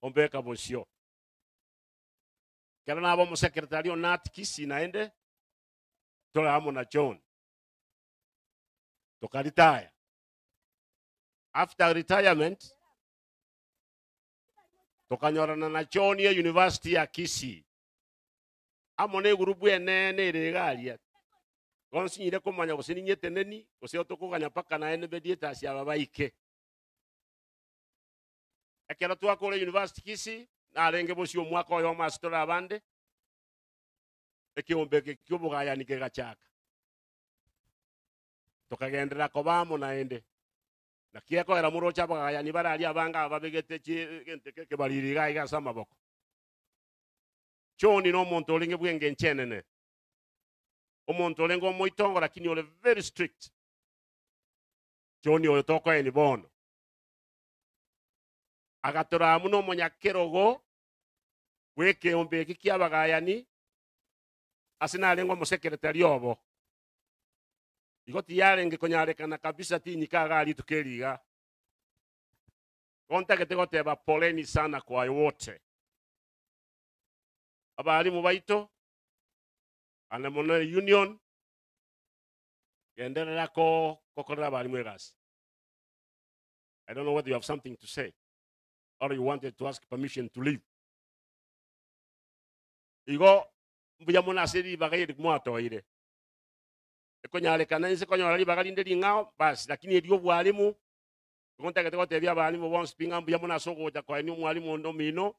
ombeka bosio kero nabo mu secretary Nat Kisii naende tola amo na John tokaritaya. After retirement tokanyorana na John ya University ya Kisii amo ne gurubu enene iregaria gonsinyire komanya gose ninyeteneni gose otokoganya paka naende bedieta sia babaike ekero twakore University Kisii narenge bosio omwaka oyo mastora abande ekiombe kiobogayani kegachaka tokagendera kobamo naende nakiekogera murocha abagayani bararia abanga ababegete gente kebaririga iga ase amaboko. John no omonto orenge bwenge nchenene omonto orenge omoitongo lakini ore very strict. John oyo tokoeni bono agatora muno omonyakerogo bwekeombe eki kiabagayani ase narengwa omosekretari obo igo tiyarenge konyarekana kabisa tinyikaga ali tukeriga kontagete goteba poleni sana kwa wote abalimu baito ana mono union genderera ko kokorera abalimu egasi. I don't know whether you have something to say or you wanted to ask permission to leave. Igo mbuya mona asiri bagaire mwatoire ekonyarekana nse konyora ribaga rinde ring'ao basi, lakini erio bwalimu kontagete gotebia abalimu bonsi pinga mbuya mona sogocha kwa ni omwalimu ondo mino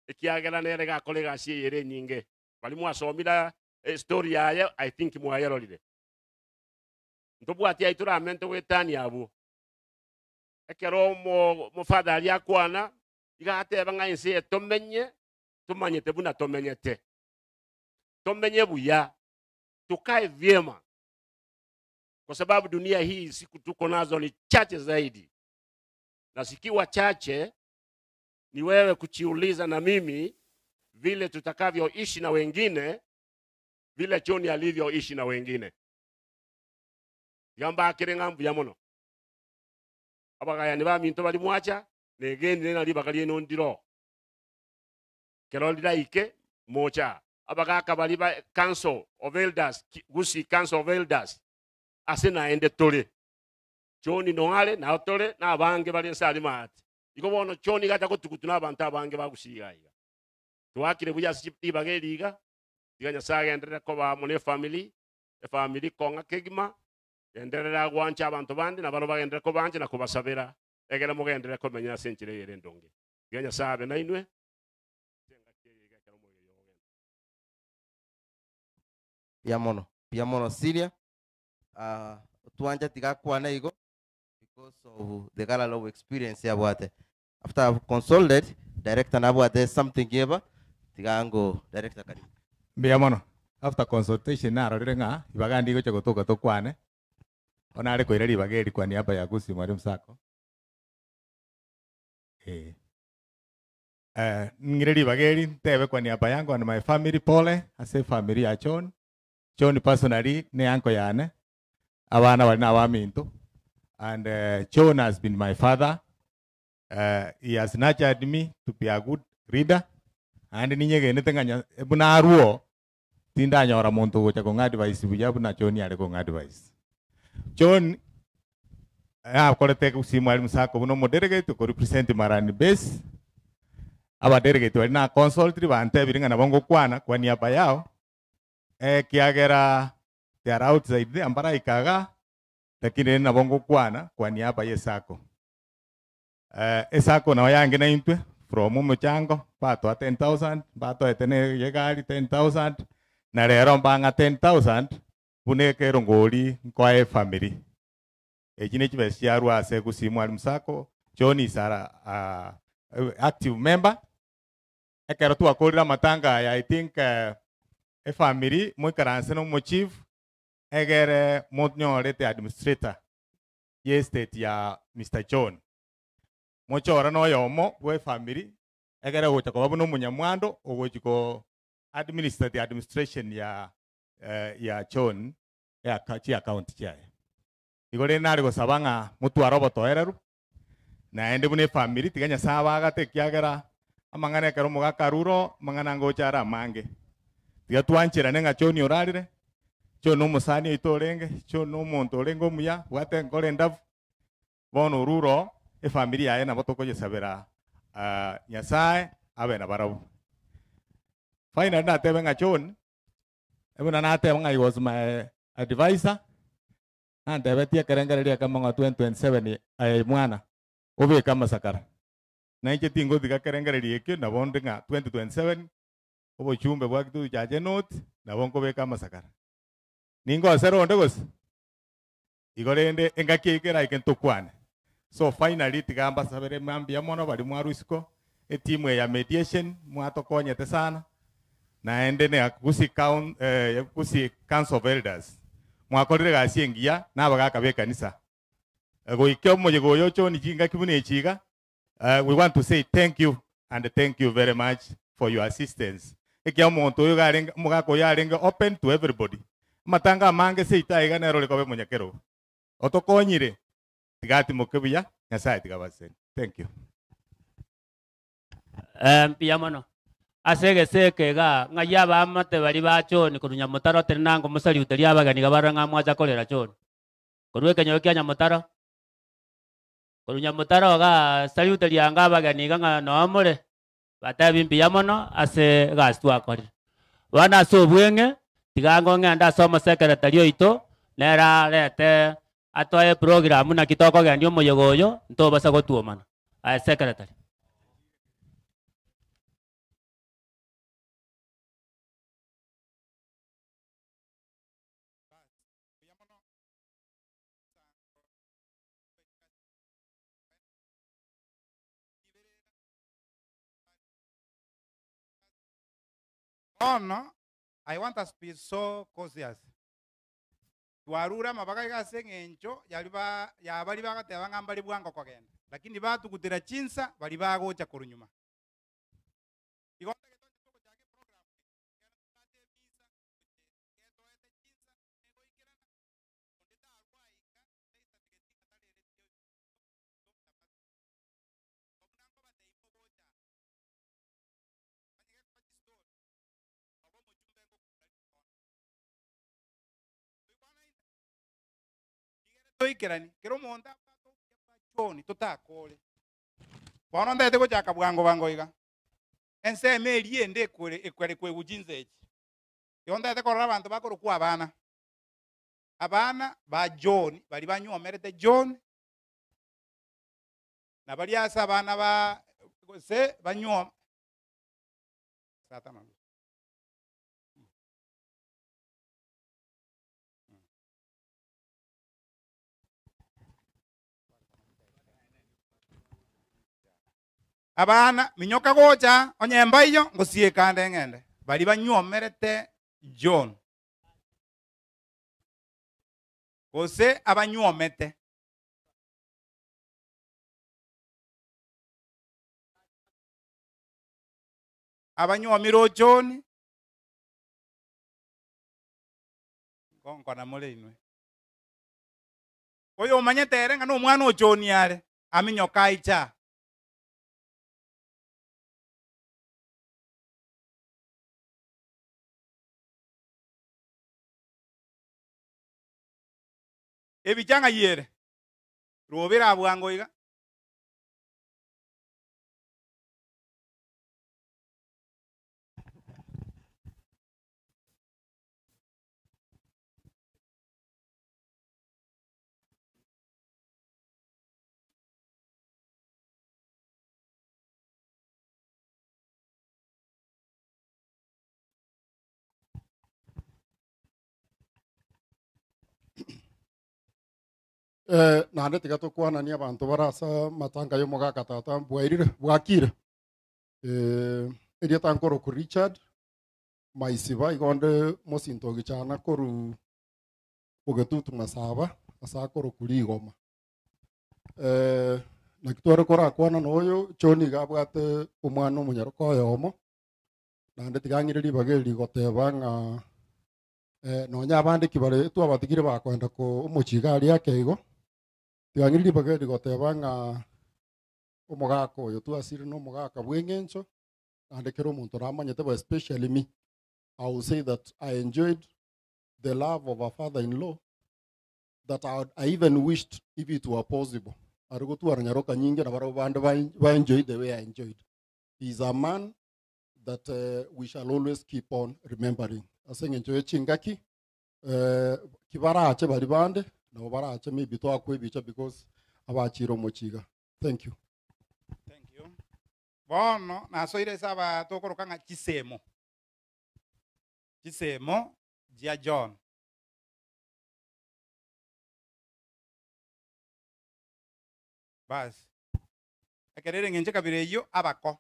ekiagera nere gakore gasi eyere nyinge balimu asomira story yaye. I think mwayerorire ntobwati aituramente wetani abo ekero mo father akwana igateba ng'a ense tomenye tumanyete buna tomenyete tomenye buya tukae vyema, kwa sababu dunia hii siku tuko nazo ni chache zaidi, na sikiwa chache ni wewe kuchiuliza na mimi vile tutakavyoishi na wengine, vile John alivyoishi na wengine. Gamba akirenga mbuya mono abagayani baminto bali mwacha negeni nali bakalie nondiro kero liraike mocha abagaka bali ba Council of Elders Gusii Council of Elders ase naende tore John noale na tore na abange bali nsali mate iko bono John gata gotukutu na abantu abange bagusiga iga. Twakire buya ribaga eriga tiga Nyasaye agenderere koba mune family efamily konga kegima enderera gwancha abantu bandi nabaro bagenderere kobanje na kubasabera egere mugenderere komenya ase enchera eyere endonge. Tiga Nyasaye abe nainwe. Piamono senior tuanja tigakwana igo because of the gala of experience yabwate. After I've consulted director nabwate something yeba tigango director karibu. Piamono after consultation narorire ng'a ibagandi gocha gotoka tokwane onare koira ribageri kwa niaba ya Gusii Mwalimu Sacco. Ngire ribageri ntebe kwa niaba yangu and my family pole ase family ya John. John personally ne anko yane abana bari nabaminto and John has been my father. He has nurtured me to be a good reader and ninyegenete ng'anya buna aruo tindanyora muntu gocha kong'a advice buya buna John yare kong'a advice. John akorete Gusii Mwalimu Sacco buno mo delegate ko represent Marani base. Aba delegate bari na consult bantebire ng'a nabo ngokwana kwa niaba yao. Kiagera they are outside there ambara ikaga lakini nabo ngokwana kwa niaba ye Sacco. Esako na yange na intwe from muchango batwa 10,000 batwa etene yegari 10,000 na rero mbanga 10,000 buneke rongori kwa e family. Ejine chibesiarwa ase Gusii Mwalimu Sacco. John is a active member. Ekero twakorira matanga ya I think e family moikaranse no mo chief egere monyorete administrator ye state ya Mr. John. Mochora no yomo we family egere gocha koba no munyamwando ogochiko administer the administration ya ya John ya kachi account chaye. Igore nari gosaba ng'a mutwara obotoereru naende bune family tiga Nyasaye bagate kiagera amang'ana ekero mogakaruro mang'ana ngochara amange. Tiga twancherane ng'a John orarire John omusani oito orenge John omonto orenge omuya bwate nkore endabu bono oruro efamily yaye nabo tokoyesabera Nyasaye abe nabarabu. Finally natebe ng'a John ebuna natebe ng'a he was my advisor nantebetie kerengereria kama ng'a 2027 aye mwana obeka amasakara nainche tingothiga kerengereria ekio nabo ndi ng'a 2027 obochumbe bwa Kitutu Chache North nabo nkobeka amasakara ningosera onde gose igo rende engaki ekera eke ntokwane. So finally tigamba sabere mambia mono bari mwarusiko etimu ya mediation mwatokonyete sana naende ne Gusii count Gusii Council of Elders mwakorire gasi engiya nabagaka be kanisa goike omoyego oyo John chinga kibune echiga. We want to say thank you and thank you very much for your assistance. Ekia omonto oyo garenge omogaka oyo arenge open to everybody matanga mange seita iga nero rikobe munyakero otokonyire tigati mokebuya Nyasaye tigabaseni. Thank you. Piamono asege ga ng'aya bamate bari ba John koru Nyamutaro tenango musaliute ria abageni gabara ng'amwacha korera John koru ekenyo kia Nyamutaro koru Nyamutaro ga saliute ria nga abageni ga nomore batabi mbiamono ase gastwakorire bana so bwenge tigango ng'enda somo secretary oito nera rete atoe program na kitoko gendio moyogoyo ntobasa gotuomana aye secretary. Ono, I want us to be so cautious. Twarura mabaga gase ng'encho yaliba yabali bagateba ng'a mbali bwango kogenda lakini batugutira chinsa bali bagocha korunyuma. Toikerani kero monda choni totakore bono ndete gochaka bwango bango iga Enseme eriende ekwere kwegujinza eki. Yonda tekorora abantu bakorokwa abana. Abana ba John bali banywomerete John na bali asa abana ba se banywo satama. Abana minyoka gocha onyemba iyo ngosiekande ngende bali banywomerete John gose abanywomete abanywomiro John ngonkona mole inwe oyo omanyete ere nga nomwana o John yare aminyoka icha. Ebichanga yere rubira bwango iga Nande tiga tukwanania abantu barasa matanga yo mogaka tata bwairire bwakire eria tankoro ku Richard maisiba igonde mosinto gichana koru ogetutu masaba asakoro kurigoma na kitware kora kwana noyo choni gabwate omwana omunyaroko oyomo nande tigang'ire ribage rigoteba ng'a nonya abande kibare twabatigire bakwenda ko omochiga aria keigo tigang'ire ribage rigoteba ng'a omogaka oyo twasire no omogaka bw'eng'encho nande kero omonto ramanyete but especially me, I will say that I enjoyed the love of a father-in-law that I even wished if it were possible. Arugotwara nyaroka nyingi na barabo bande ba enjoyed the way I enjoyed. He is a man that we shall always keep on remembering. Aseng'encho chingaki kibarache bari bande nabo barache maybe twakwebicha because abachiro mochiga. Thank you. Thank you. Bono nasoire saba tokorokanga chisemo. Chisemo jia John. Bas. Ekerere ngenche kabire iyo abako.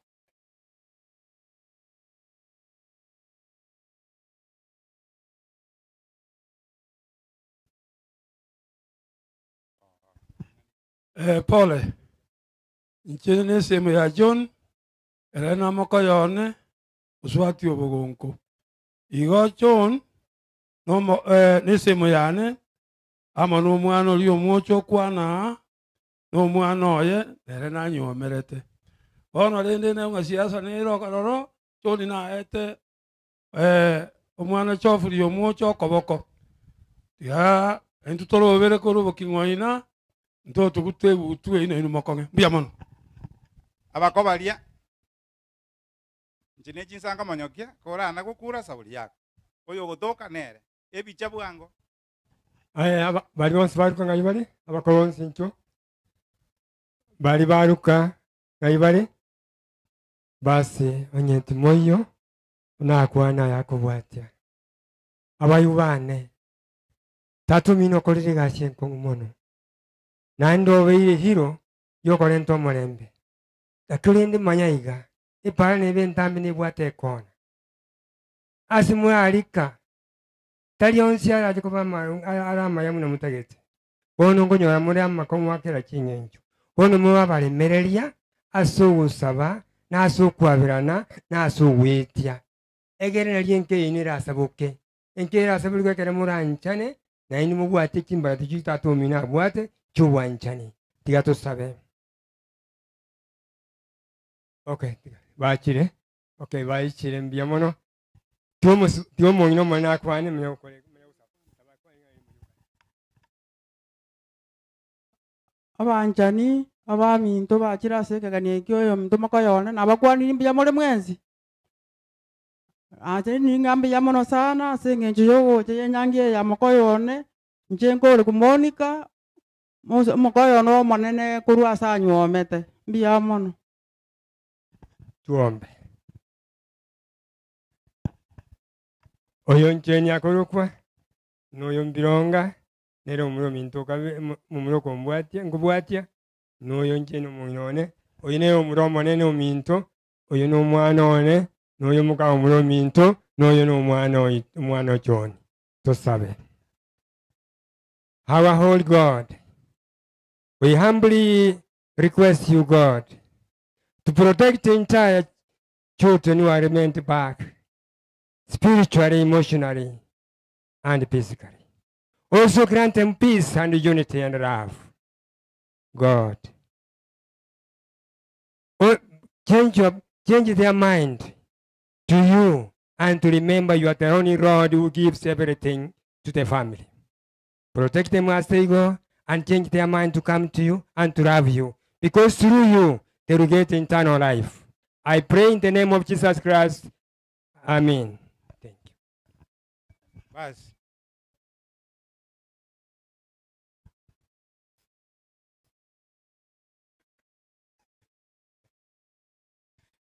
Pole nchene sehemu ya John erena mokoyone uswati obogonko igo John no ne sehemu yane ama no mwana ori omwocho kwana no mwana oye erena nyomerete bono rende ne ngasiasa ne rokororo John na ete omwana chofuri omwocho koboko ya entutoro bere korubo king'oina ntoto gutwe ino ino makonge mbia mono abakobaria nchine chinsanga monyokia korana gukura sauri yako oyo gotoka nere ebicha bwango aya bari bonse baruka ngai bari abakoronse ncho bari baruka ngai bari basi onyenti moyo nakwana yakobwatia abayubane tatu mino korire gasie nkongu nando beire hiro yokorento omorembe lakini manyaiga ipara nebe ntambi nibwate kona asimwe alika tali onsi araje kuba arama yamuna mutagete bono ngonyora muri amakomo akera kinyenjo bono muba balemereria asugusaba nasukwabirana nasuwitia egere nali enke inira asaboke enke irasabuke kere muranchane na ini mubwate kimbara tichita tumina bwate chuwanchani tiga tusabe. Okay, bachire. Okay, baichire mbia mono. Tuomo ino mana kwane mnyokore. Abanchani abaminto bachira sekaganie kyoyo mnto makoyona nabakwani mbia more mwenzi. Ache ningambe ya mono sana ase eng'encho yogocha enyangi eye ya mokoyo one inche nkore kumonika mokoyo one omonene korwa ase anywomete mbuya mono. Tuombe. Oyo ncheni akorokwa noyo mbironga nero omuro minto kabe mumuro kombwatia nkobwatia noyo ncheni omoinone oyo nere omuro omonene ominto oyo no omwana one noyo muka omuro minto noyo no omwana omwana John. Tosabe. Our whole God, we humbly request you, God, to protect the entire children who are remained back, spiritually, emotionally, and physically. Also grant them peace and unity and love. God, oh, change their mind to you and to remember you are the only Lord who gives everything to the family. Protect them as they go and change their mind to come to you and to love you, because through you they will get eternal life. I pray in the name of Jesus Christ. Amen. Thank you. Basi.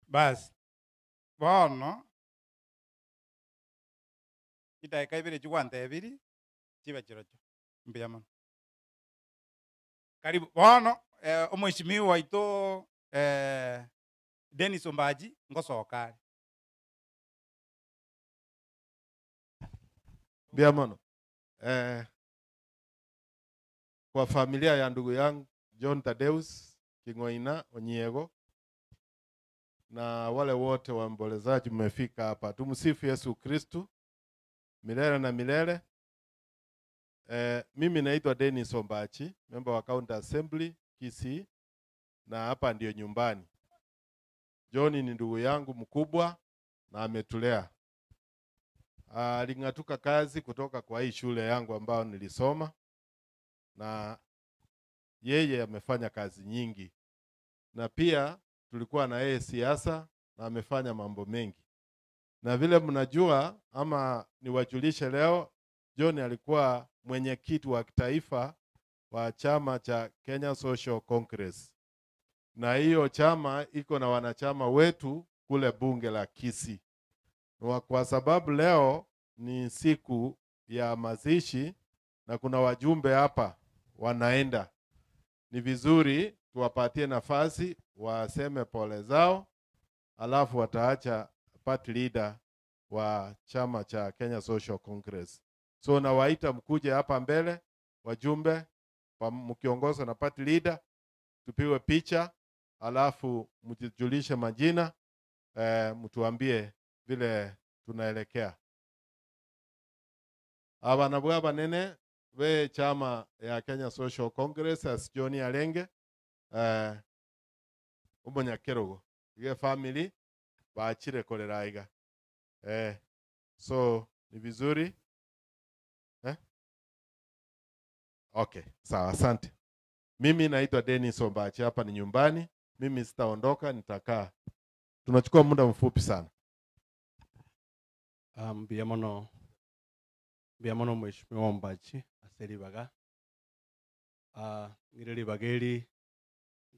Basi. Bono idaika ibere chigwanta ebiri chiba chirocho mbuya mono. Karibu bono omweshimiwa waito Dennis Ombaji ngosoka. Mbuya mono. Kwa familia ya ndugu yangu John Tadeus Kingoina Onyiego na wale wote waombolezaji mmefika hapa. Tumsifu Yesu Kristu milele na milele. Mimi naitwa Dennis Ombachi, member wa County Assembly Kisii, na hapa ndio nyumbani. John ni ndugu yangu mkubwa na ametulea. Aling'atuka kazi kutoka kwa hii shule yangu ambayo nilisoma, na yeye amefanya kazi nyingi. Na pia tulikuwa na yeye siasa na amefanya mambo mengi. Na vile mnajua ama niwajulishe leo, John alikuwa mwenyekiti wa kitaifa wa chama cha Kenya Social Congress. Na hiyo chama iko na wanachama wetu kule bunge la Kisii. Kwa sababu leo ni siku ya mazishi na kuna wajumbe hapa wanaenda, ni vizuri tuwapatie nafasi waseme pole zao, alafu wataacha party leader wa chama cha Kenya Social Congress. So nawaita mkuje hapa mbele wajumbe mkiongozwa na party leader, tupigwe picha, alafu mjijulishe majina, mtuambie vile tunaelekea. Abana bwa banene we chama ya Kenya Social Congress as John Alenge umunyakerogo ye family baachire kolera iga. So ni vizuri. Okay, sawa, asante. Mimi naitwa Dennis Ombachi, hapa ni nyumbani. Mimi sitaondoka, nitakaa. Tunachukua muda mfupi sana. Mbiamono mheshimiwa Ombachi aseribaga. Ngireri bageri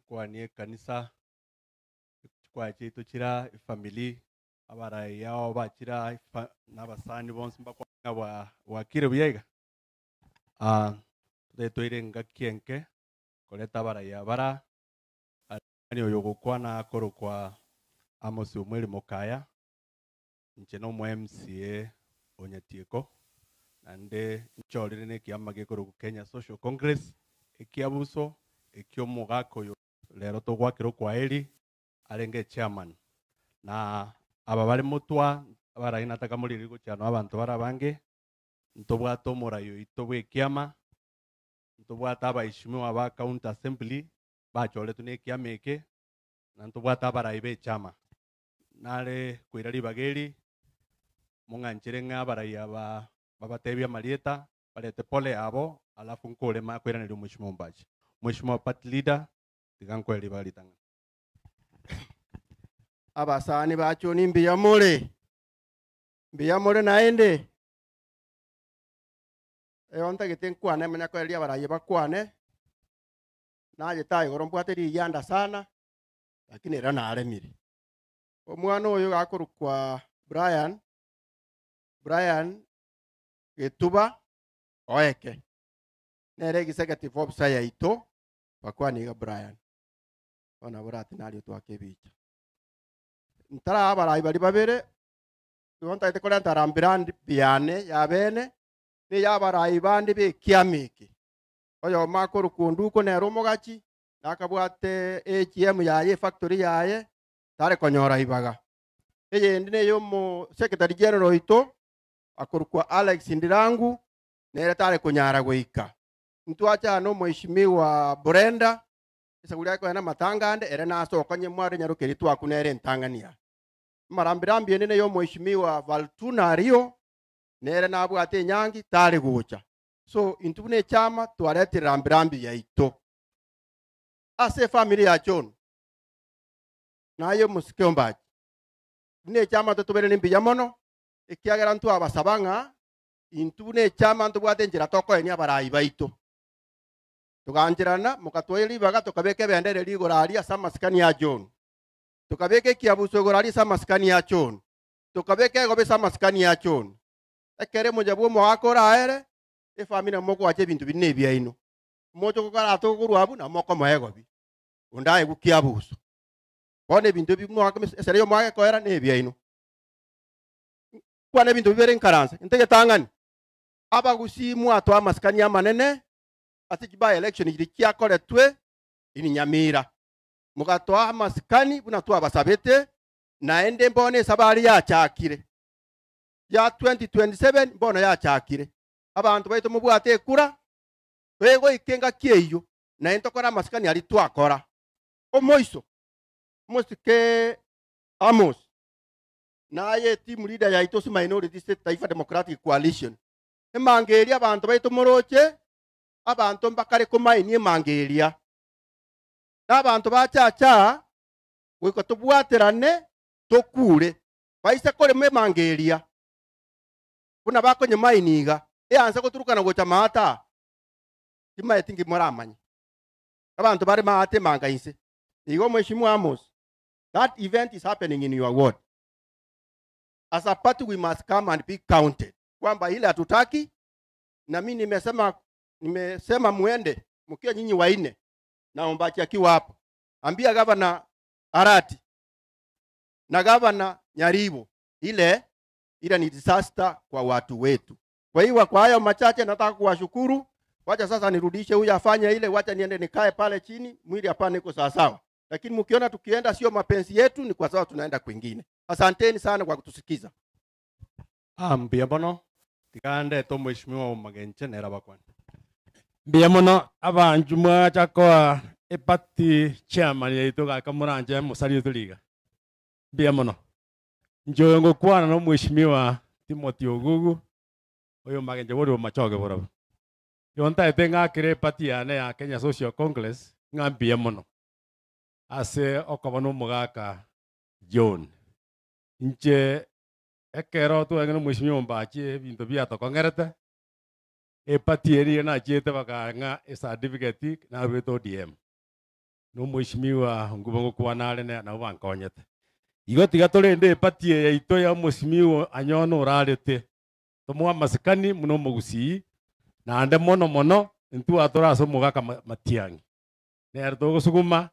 kwa nie kanisa kwa chitu chira family abarai yao bachira n'abasani bonse mbakwa wakire buyega. Tutetoire ngakienke koleta abarai bara ani oyo gokwana korokwa Amos Omweri Mokaya nche no MCA Onyatieko nande nchorire nekiama gekoro Kenya Social Congress ekiabuso ekiomugako yo lero togwakiro kwa eli arenge chairman na aba bari mutwa abarai nataka muliriko cyano abantu barabange ntobwato morayo itobwe kiama ntobwata abaishimiwa ba county assembly bachoretu nekiama eke na ntobwata abarai be chama nare kwirari bageri mung'anchire ng'a abarai aba babatebia marieta barete pole abo alafu nkolema kwiranira mheshimiwa Ombachi. Mheshimiwa party leader tigankweli balitanga abasani bacho nimbi ya mule Mbiyamore naende eyo ntagete nkwane manya koeria baraye bakwane naye tayi gorombwate riyanda sana lakini era naremire omwana oyo gakorukwa Brian Getuba oeke nere executive officer yaito bakwaniga Brian ona burati nari twakebicha ntara abarayi bari babere ntagete kola ntarambirandi biane yabene ni yabarayi bandi bekiamiki oyo makoro kunduko nero mogachi nakabwate AGM yaye factory yaye tare konyora ibaga eye ndine yo mo secretary general ito akorukwa Alex Ndirangu nere tare konyara goika ntwacha no mheshimiwa Brenda isagulia ko na matangande ere nasokonye mware nyarukeri twakunere ntangania marambirambi nene yo mheshimiwa Valtuna Rio nere nabwate nyangi tare gocha so intubune chama twarete rambirambi yaito ase family ya John nayo musike ne chama totobere nimbiya mono ekiagera ntu abasabanga intubune chama ntubwate njira tokoenia abarayi baito tuganjirana mukatwairi baga tukabeke bendere ligorari asa masikani ya John tukabeke kiabuso gorari asa masikani ya John tukabeke gobe asa masikani ya John ekere mujabu mwakora aere efamina moko ache bintu binne byaino moto kokara tokurwa na moko maegobi undaye gukiabuso bone bintu bimwaka esere yo mwaka koera ne byaino kwane bintu bibere nkaransa ntege tangani abagusimwa atwa masikani amanene ati kiba election irikia koretwe ini Nyamira mukatwa masikani buna twabasabete naende mbone sabari yachakire ya 2027 mbona yachakire abantu baito mubwate ekura wego ikenga kieyo naende tokora masikani ali twakora omoiso mosike Amos naye team leader ya Itosi Minority State Taifa Democratic Coalition emangeria abantu baito moroche abantu mbakare komaini emangeria n'abantu bachacha wiko tubwaterane tokure baise kore emangeria buna bakonye mainiga eanza kuturukana gocha mata timaetingi moramanye abantu bari maate manga inse igo mheshimiwa Amos, that event is happening in your ward. As a party we must come and be counted kwamba ile hatutaki na mimi nimesema muende mkiwa nyinyi waine na Ombachi akiwa hapo ambia governor Arati na governor Nyaribo ile ni disaster kwa watu wetu. Kwa hiyo kwa hayo machache nataka kuwashukuru. Wacha sasa nirudishe huyu afanye ile, wacha niende nikae pale chini, mwili hapana iko sawa sawa. Lakini mkiona tukienda sio mapenzi yetu, ni kwa sababu tunaenda kwingine. Asanteni sana kwa kutusikiza. Mbia bono tikande to mheshimiwa Omagenche nera bakwana. Mbia mono abanju mwacha kwa epati chairman yaito gakamuranje musari tuliga. Mbia mono. Njoyo ngokwana no mheshimiwa Timothy Ogugu oyo Magenche bori machoge borobo. Yonta etenga kire pati yane ya Kenya Social Congress ngambia mono. Ase okobano mugaka John. Nche ekero tuengene mheshimiwa Mbachi bintu biatokongerete epati eri na chiete bakanga e certificate na rweto ODM. No mheshimiwa ngubo ngokwana na na bankonyete. Igo tiga torende epati yaito ya mheshimiwa anyono orarete. Tomwa masikani muno mugusii na ande mono mono ntu atora mugaka Matiang'i. Nero togosuguma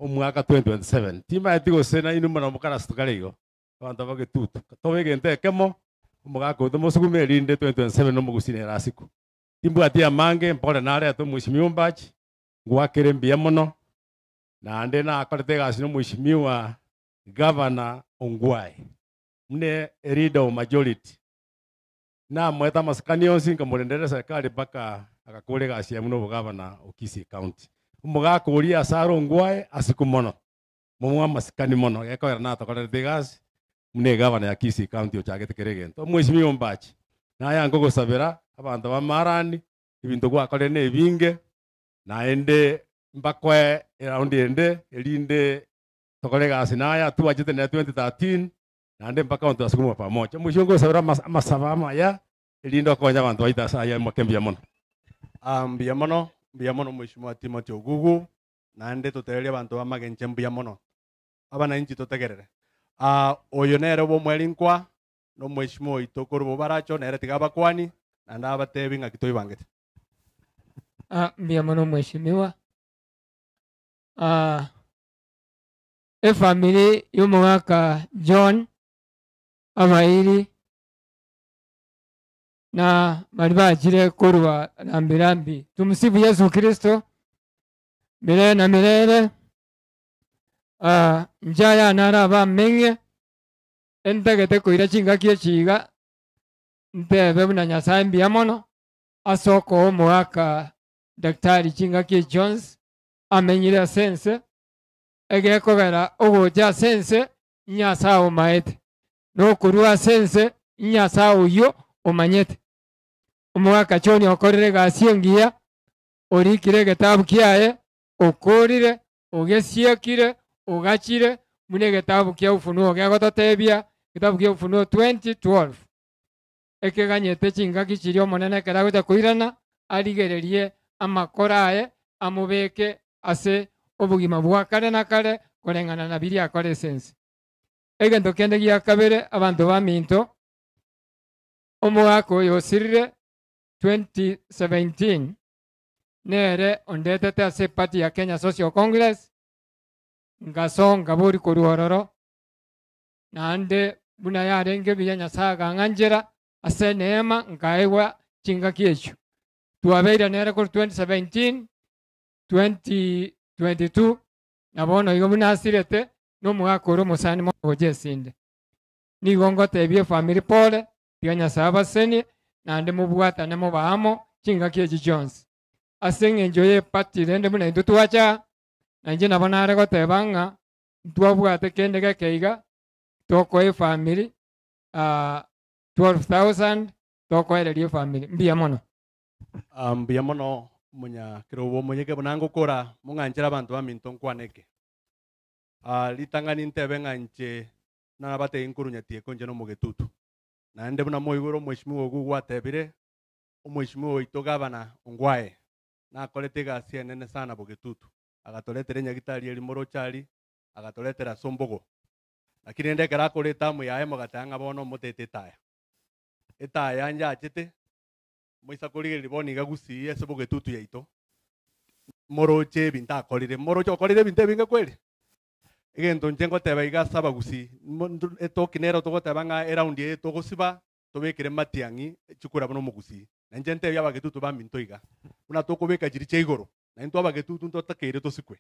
omwaka 2027. Tima etigo sena inu mono mukara stukarigo. Abantu bagetutu. Tobegente kemo omugaka otomosugume rinde 2027 no mugusii rasiku. Timbwati amange mpore nare ato mheshimiwa Mbachi ngwakire mbia mono na ande na akorete gasi no mheshimiwa Governor Ongwae. Mne leader of majority. Na mweta masikani yonsi nkamurendere serikali mpaka akakore gasi ya muno governor Kisii County. Omugaka oria asaro Ongwae asiku mono. Mumwa masikani mono gekoera na tokorete gasi mune governor ya Kisii County ochagete keregento. Mheshimiwa Mbachi naya ngogosabera abantu ba marani ibintu gwakore ne ebinge naende mbakwe eraundi ende erinde tokore gasi naya tuwachete na 2013 Naende mpaka abantu asukumwa pamoja. Mwisho ngosabira amasaba amaya elindo akonya abantu baita saya mwake mbuya mono. Mbuya mono Mheshimiwa Timothy Ogugu naende tutereria abantu bamagenche mbuya mono. Abananchi tutegerere. Oyo nere bomwerinkwa no Mheshimiwa oito korubo baracho nere tiga abakwani naende abatebi ng'aki toibangete. Mbuya mono Mheshimiwa. Efamily y'omwaka John abairi na bali bachire korwa rambirambi. Tumsifu Yesu Kristo milele na milele. Njaya naraba menge entagete koira chingaki echiga ntebe buna Nyasaye mbuya mono asoko omwaka Daktari Chingaki Jones amenyire sense egekogera ogocha sense Nyasaye omaete nokorwa sense Nyasaye oyo omanyete. Omwaka John okorire gasi engiya orikire egetabu kiaye okorire ogesiekire ogachire mune egetabu kia Ufunuo giagototebia getabu kia Ufunuo 20:12 ekeganyete chingaki chiria omonene ekero agocha koirana arigererie amakora aye amubeke ase obogima bwa kare na kare koreng'ana na biria akore sense. Egento kende gia kabere abanto baminto omwaka oyo osirire 2017 nere ondetete ase party ya Kenya Social Congress ngasonga bori koruororo naende buna yarenge buya Nyasaye akang'anchera ase neema nkaegwa chingaki echio. Twabeire nere korwa 2017 2022 nabono igo buna asirete nomwaka ore omosani mogocha esinde. Nigo ngotebia efamily pole tiga Nyasaye abasenie naende mobwatane mobaamo chingaki echi chionsi. Ase eng'encho ya eparty rende buna intwe twacha nainche nabo nare goteba ng'a ntwabwate kende gekeiga tokoa efamily 12,000 tokoereria efamily. Mbuya mono. Mbuya mono munyakirobo monyeke buna ngokora mong'anchera abanto baminto nkwaneke. Ritang'ani ntebe ng'anche nabatei nkorunyatieko nche nomogetutu. Naende buna moigoro Mheshimiwa Ogugu gwatebire omweshimiwa oito gavana Ongwae nakorete egasi enene sana bogetutu. Agatoretera enyagitari eri morochari agatoretera sombogo. Lakini rende ekero akorete amo yaye mogateba ng'a bono omotete etaya. Etaya njachete moisa korigereria bono iga gusii ase bogetutu yaito moroche ebinto akorire moroche okorire ebinto ebinge kweri. Egento nche ngoteba iga ase abagusii etoki nero togoteba ng'a eraundi eye togosiba tobekere matiang'i chikura buna omogusii. Nainche ntebia abagetutu baminto iga buna tokobeka chiri chia igoro naintwe abagetutu ntotakeire tosikwe.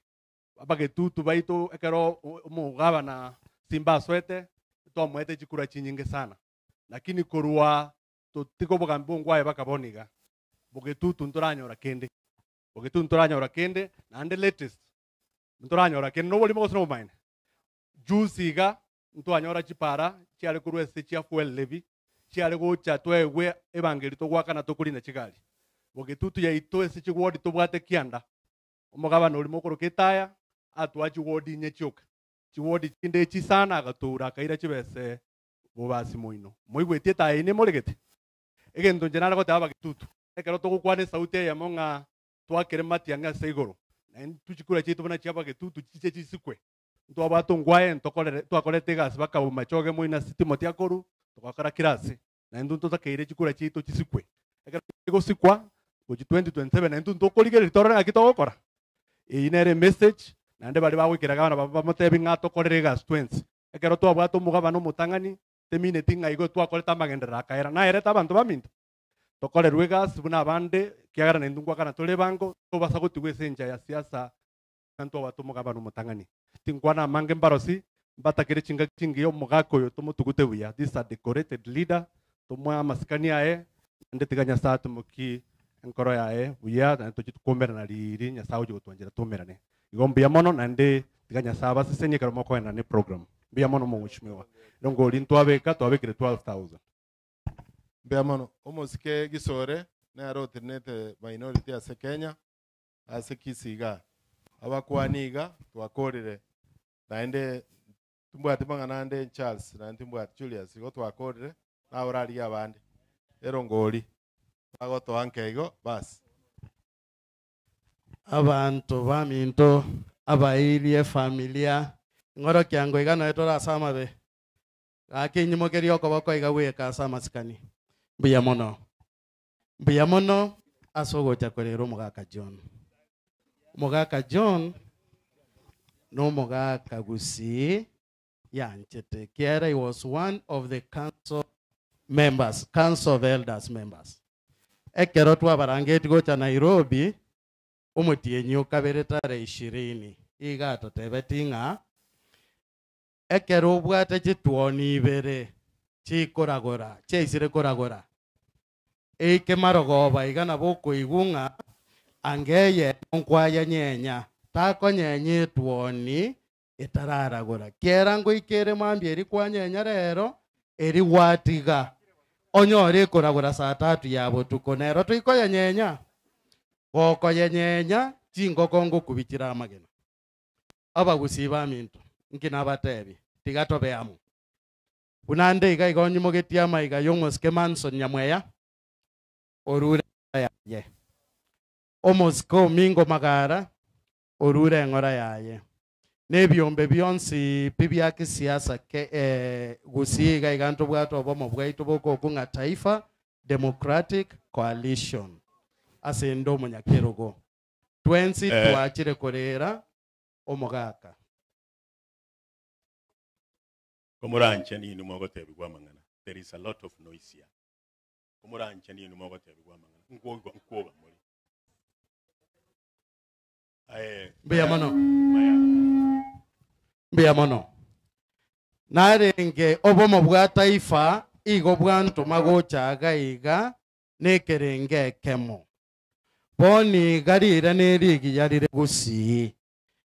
Abagetutu baito ekero omogabana Simba aswete twamwete chikura chinyinge sana. Lakini korwa totiga obogambi Ongwae bakaboniga bogetutu ntoranyora kende. Bogetutu ntoranyora kende naende latest ntoranyora kende noborimo gose nobomaene. Juzi iga ntwanyora chipara chiare korwa ase chia fuel levy chiare gocha twegwe ebangeri togwakana tokorina chigari. Bogetutu yaito ase chigwodi tobwate kianda omogabana orimo okoroka etaya atwa chigwodi inye chioka chiwodi chinde chisana agatura akaira chibese bobasi moino moigwetie etaya ine moregete. Egento nche nare goteba abagetutu ekero togokwana esauti eyemo ng'a twakere matiang'i ase igoro naende tuchikura chiaito buna chia abagetutu chiche chisikwe. Ntwabwate Ongwae twakorete egasi bakaboma choge moino ase Timothy akoru togakora kirasi naende ntotakeire chikura chiaito chisikwe. Ekero chigosikwa gochi 2027 naende ntokorigereria torore ng'aki togokora. Eyio nere emessage naende bari bagwikera gabana bamotebi ng'a tokorere egasi twensi. Ekero twabwate omogabana omotang'ani temineti ng'a igo twakorete amagenderero akaera naerete abanto baminto tokorerwe egasi buna abande kiagera naintwe nkwakana tore bango tobasa gotigwa ase enchera ya siasa ntwabwate omogabana omotang'ani. Tinkwana amange mbarosi mbatakere chingaki chingiya omogaka oyo tomotugute buya. This is a decorated leader tomoe amasikani aye naende tiga Nyasaye atomoki enkoro yaye buya naende tochi tokomerana riri Nyasaye oche gotwanchera tomerane. Igo mbuya mono naende tiga Nyasaye abasesenie ekero mokoenda na eprogram. Mbuya mono mheshimiwa. Rongori ntwabeka twabekire 12,000. Mbuya mono omosike Gisore nere otenete minority ase Kenya ase Kisii iga abakwani iga twakorire naende Tumbwati mang'ana Charles na timbwati Julius igo twakorire na oraria abande erongori bagotoa nkeigo basi abantu baminto abairie familia ng'oro kiango iga noe torasama be gaki nyimokeria okoboko iga gweka ase amasikani mbuya mono mbuya mono ase ogocha korera omogaka John. Omogaka John no omogaka Gusii yanchete kiera. He was one of the council members, council of elders members. Ekero twabarangeti gocha Nairobi omotienyi okabere tarehe 20 iga totebeti ng'a ekero obwate chituoni ibere chikoragora chiaisire koragora eike marogoba iga nabo okoigwa ng'a angeye nkwaya nyenya takonyenya etuoni etararagora kiera ngoikere mambia eri kwanyenya rero eri gwatiga onyore ekoragora saa tatu ya botuko nero toikoyanyenya gokoyenyenya chingoko ngokubichira amagena abagusi baminto nkina batebi tiga tobe amo unande iga igo nyimogetia maiga yomosike Manson Nyamweya orure yaye omosike Mingo Magara orure ng'ora yaye nebyombe byonsi bibya kisiasa ke Gusii iga iga ntobwato obomo bwaitu bokokunga Taifa Democratic Coalition ase ndo omonyakerogo twensi twachire korera omogaka komoranche ni nimogotebigwa mang'ana. There is a lot of noise here. Komoranche ni nimogotebigwa mang'ana nkwoga nkwoga muri mbuya mono mbuya mono narenge obomo bwa taifa igo bwantuma gochaga iga nekerenge ekemo boni garire nerigi yarire Gusii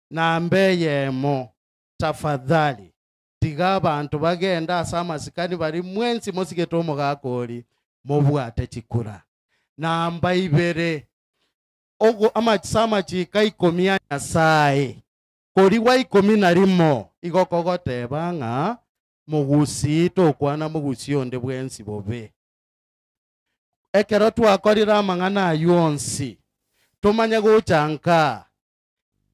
nambe yemo tafadhali tiga abantu bagenda ase amasikani bari mwensi mosigete omogakori mobwate chikura namba ibere ogo amasama chika 10 ya Nyasaye kori wa 11 igokogoteba ng'a Mugusii tokwana Mugusii onde bwensi bobe ekero twakorire amang'ana aywo onsi tumanye gochanka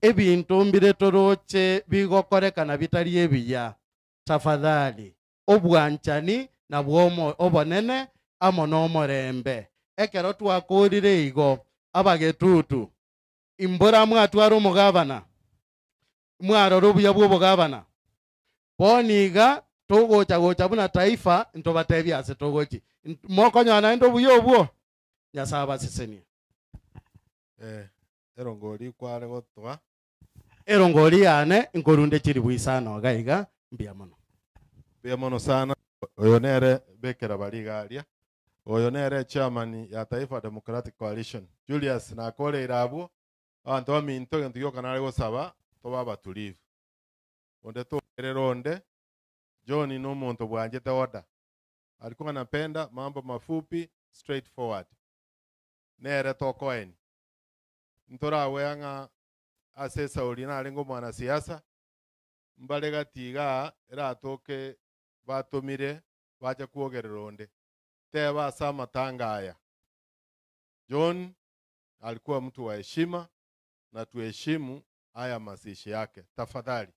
ebintu mbire toroche bigokorekana bitari ebiya tafadhali obwanchani na bwomo obonene amo nomorembe ekero twakorire igo abagetutu imbora mwatwara omogabana mwarora obuya bwa obogabana boniga togocha gocha buna taifa ntobatebia ase togochi mokonyana ndo obuya obwo Nyasaye abasesenie. Erongori kware gotwa erongori yane nkorunde chiri bwisano gaiga mbuya mono mbuya mono sana. Oyo nere bekera barigaria oyo nere chairman ya Taifa Democratic Coalition Julius nakoreire abwo abantu baminto gento giokanare gosaba toba batulivu onde tokereronde John no omonto bwanjete order alikuwa anapenda mambo mafupi straightforward nere tokoeni ntorawe ng'a ase sauli narengo mwana siasa mbale gatiga eratoke batomire bacha kuogereronde teba asa matanga aya. John alikuwa mtu wa heshima na tuheshimu haya mazishi yake tafadhali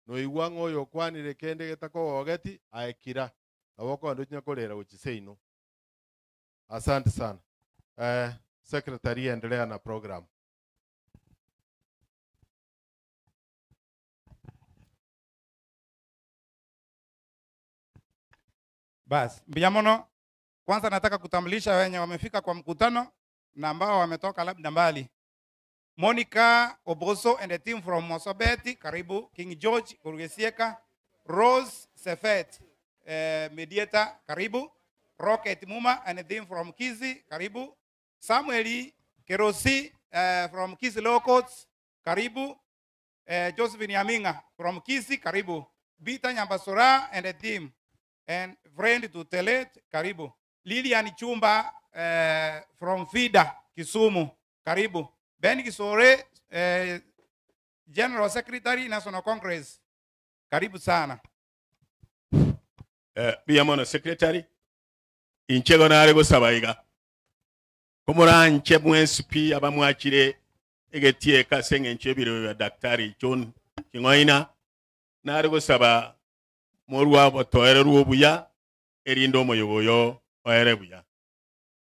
noigwa ng'oyo kwanire kende getakogogeti aekira awoko ndo nyakorera uchiseino. Asante sana. Secretary, endelea na program. Bas, mbiamono kwanza nataka kutambulisha wenye wamefika kwa mkutano na ambao wametoka labda mbali. Monica Oboso and the team from Mosobeti, karibu. King George Kurugesieka, Rose Sefet, mediator, karibu. Rocket Muma and the team from Kizi, karibu. Samueli Kerosi from Kizi Law Courts, karibu. Josephine Yaminga from Kizi, karibu. Bita Nyambasura and the team and friend to Telet, karibu. Lilian Chumba from Fida, Kisumu, karibu. Ben Kisore, General Secretary, National Congress, Karibu sana. Biyamono secretary inchego nare gosabaiga komoranche mwensi abamwachire egetie kasenge nchebiro ya Daktari John King'oina nare gosaba morwa botoere ruobuya erindo omoyogoyo oere buya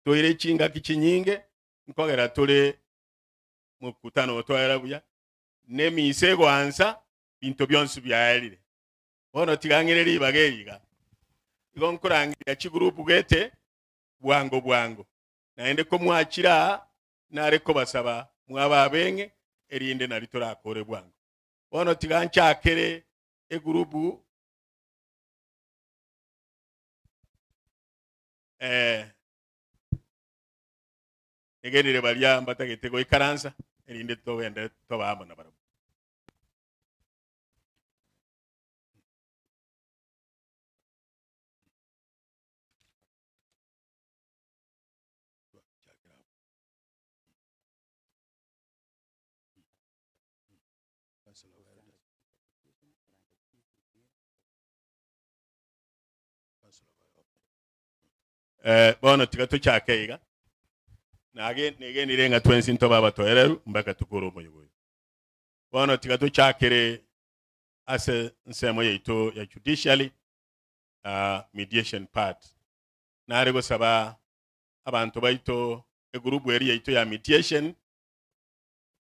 toire chinga kichinyinge nkogera tole mukutano otoere buya nemise gwansa bintu byonsi byaerire bono tigangire ribageriga igo nkurangira chigurupu gete bwango bwango naende ko mwachira nareko basaba mwaba abenge erinde nari torakore bwango bono tiganchakere egurupu egerire baria mbatagete go ikaransa erinde tobende tobamo na barabo. Bono tigato chakeiga nage nege nga twensi ntoba batoereru mbaka tukuru omuyoboyo bono tigato chakere ase nsemo yeito ya judicially mediation part nare gosaba abantu baito egroup eri yeito ya mediation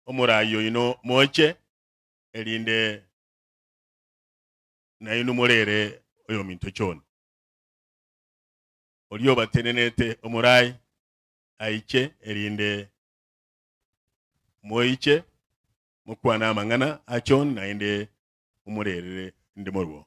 omurayo ino moche erinde na ino morere oyo minto chon olio batenenete omurai aiche erinde moiche mukwana mangana achon naende umurerere ndi morwo.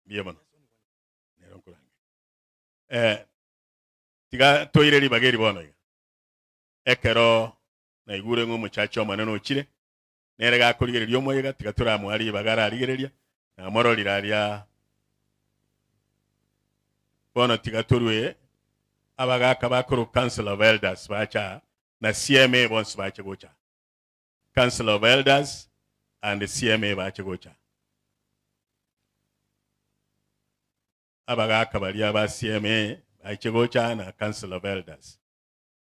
Biyamano. Tiga toire ribageri bono iga. Ekero na igure ngo muchacho maneno chire. Nere gakorigereria omoyega tiga toramwari bagara arigereria. Na mororira aria bono tiga torwe abagaka bakuru Council of Elders bacha na CMA bonsi bache gocha. Council of Elders and the CMA bache gocha. Abagaka baria ba CMA bache na Council of Elders.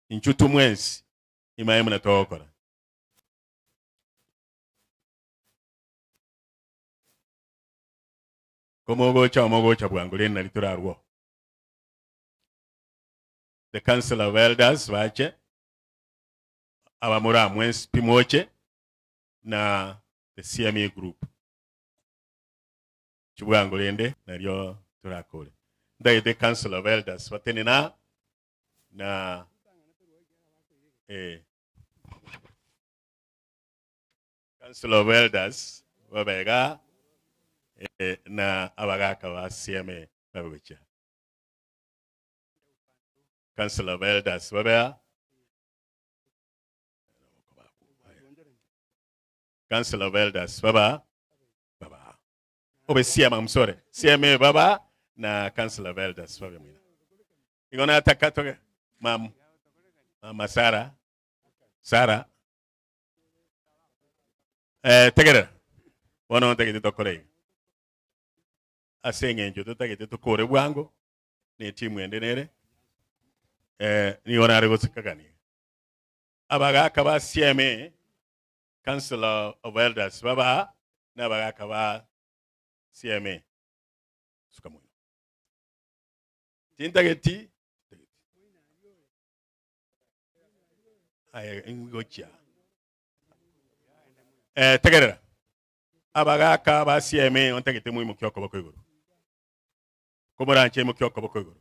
Inchutu mwensi imaye mnatokora. Komogocha omogocha bwangu lena liturarwo. The Council of Elders bache abamura mwensi pimoche na the CMA group. Chubwangu lende naryo turakore. The Council of Elders watenena na Council of Elders wabega na abagaka wa CMA babegocha. Council of Elders wabea Council of Elders baba baba obe CMA msore CMA baba na Council of Elders babe mwina igona atakatoke mam mama Sara Sara tegerera bono tegete tokore asenge njo totagete tokore bwango ne timu endenere ni orare gosikagani abagaka ba CMA Council of Elders baba na abagaka ba CMA sukamu tintageti aye ngocha tegerera abagaka ba CMA ontagete muhimu kyoko bakoigoro komoranche mu kyoko bakoigoro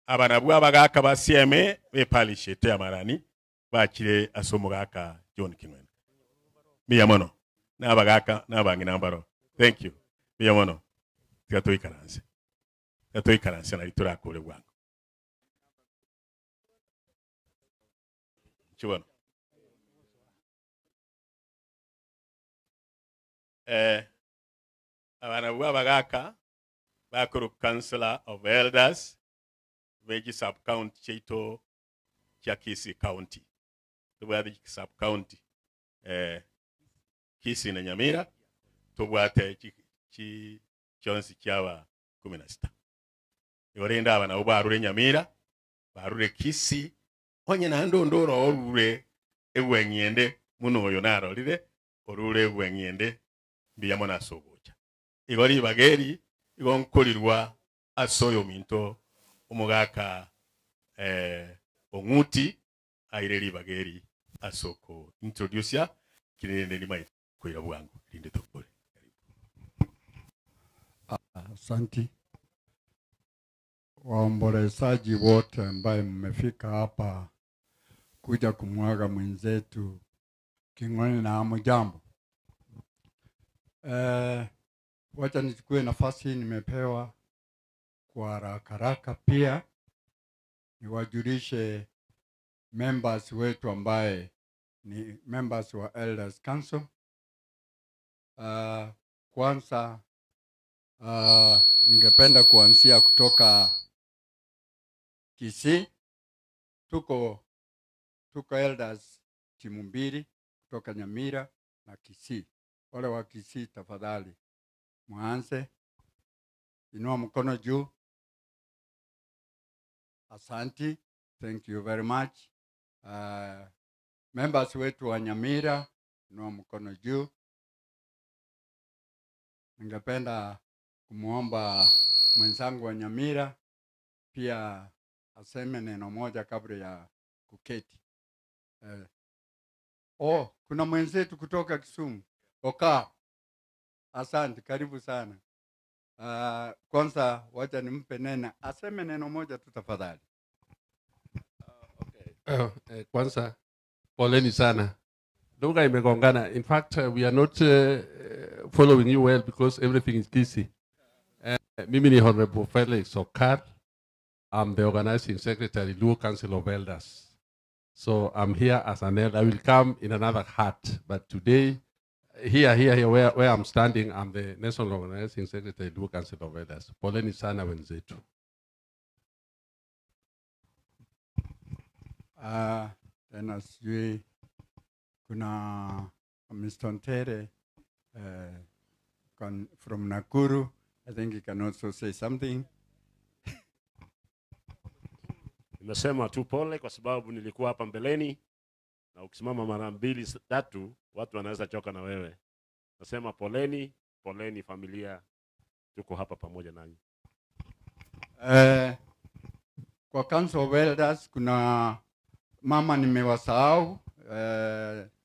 abanabwa abagaka ba CMA be palishe te amarani bakire asomugaka John King'wena miyamono nabagaka nabangina mbaro. Thank you miyamono tigatoikaranse. Gatoikaranse na riturakure bwangu. Chibono. Abana bwa bagaka bakuru Councilor of Elders veji sub county cheito cha Kisii County. Tubwate sub county Kisii na Nyamira tubwate chi chonsi chawa 16. Yorenda abana obarure Nyamira barure Kisii onye na ndondoro orure egweng'ende muno oyo narorire orure egweng'ende mbiyamo nasogocha. Igori bageri igonkorirwa asoyo minto omogaka onguti aireri bageri asoko introduce kirende ni mai kwira bwangu linde tokore. Asante waombolezaji wote ambaye mmefika hapa kuja kumwaga mwenzetu King'oni na hamujambo. Wacha nichukue nafasi nimepewa kwa haraka haraka pia niwajulishe members wetu ambaye ni members wa Elders Council. Kwanza ningependa kuanzia kutoka Kisii. Tuko elders timu mbili kutoka Nyamira na Kisii. Wale wa Kisii tafadhali mwanze, inua mkono juu. Asanti, thank you very much. Members wetu wa Nyamira, inua mkono juu. Ningependa kumuomba mwenzangu wa Nyamira pia aseme neno moja kabla ya kuketi. Kuna mwenzetu kutoka Kisumu. Oka. Asante, karibu sana. Kwanza wacha nimpe nena, aseme neno moja tu tafadhali. Okay. Kwanza poleni sana. Lugha imegongana. In fact, we are not following you well because everything is Kisii. Mimi ni Honorable Felix Okar. I'm the organizing secretary, Luo Council of Elders. So I'm here as an elder. I will come in another hat, but today, here, where I'm standing, I'm the National Organizing Secretary, Luo Council of Elders. Poleni sana wenzetu. Tena sijui kuna Mr. Ntere from Nakuru. I think he can also say something. Nimesema tu pole kwa sababu nilikuwa hapa mbeleni na ukisimama mara mbili tatu watu wanaweza choka na wewe. Nasema poleni, poleni familia, tuko hapa pamoja nanyi. Kwa Council of Elders kuna mama nimewasahau.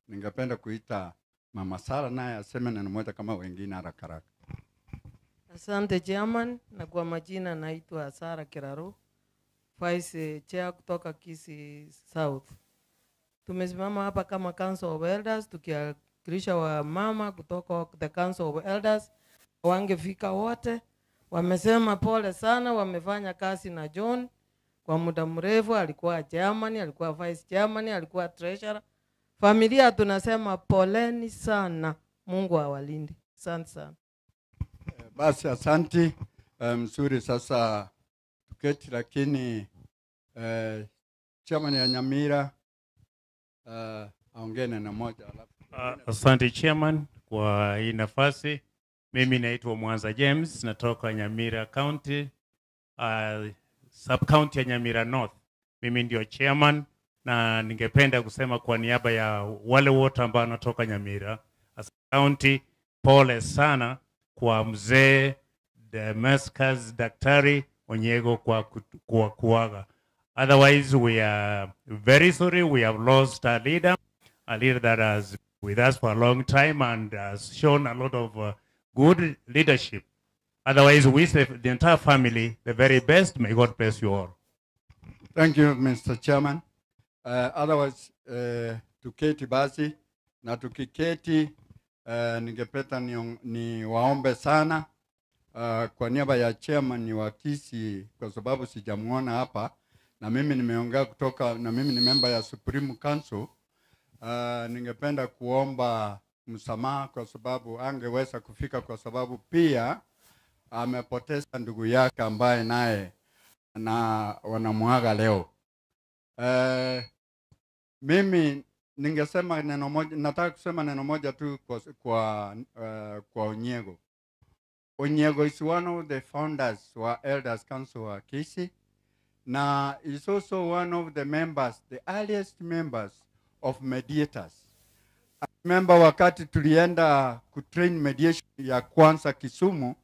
Ningependa kuita Mama Sara naye aseme neno moja kama wengine haraka haraka. Asante chairman, na kwa majina naitwa Sara Kiraru, Vice Chair kutoka Kisii South. Tumesimama hapa kama Council of Elders tukiwakilisha wa mama kutoka the Council of Elders. Wangefika wote, wamesema pole sana, wamefanya kazi na John kwa muda mrefu, alikuwa chairman, alikuwa vice chairman, alikuwa treasurer. Familia tunasema poleni sana, Mungu awalinde. Asante sana. Basi asanti mzuri. Sasa tuketi, lakini chairman ya Nyamira aongee neno moja alafu. Asante chairman kwa hii nafasi. Mimi naitwa Mwanza James, natoka Nyamira County, sub county ya Nyamira North. Mimi ndio chairman na ningependa kusema kwa niaba ya wale wote ambao wanatoka Nyamira County, pole sana kwa mzee Damascus Daktari Onyiego kwa kuaga. Otherwise, we are very sorry. We have lost a leader that has been with us for a long time and has shown a lot of good leadership. Otherwise, we wish the entire family the very best. May God bless you all. Thank you, Mr. Chairman. Otherwise, tuketi basi na tukiketi, ningependa ni waombe sana Kwa niaba ya chairman wa Kisii, kwa sababu sijamuona hapa na mimi nimeongea kutoka, na mimi ni member ya Supreme Council. Ningependa kuomba msamaha kwa sababu angeweza kufika, kwa sababu pia amepoteza ndugu yake ambaye naye na wanamuaga leo. Mimi ningesema neno moja, nataka kusema neno moja tu kwa Onyiego. Onyiego is one of the founders wa Elders Council wa Kisii, na is also one of the members, the earliest members of mediators. I remember wakati tulienda kutrain mediation ya kwanza Kisumu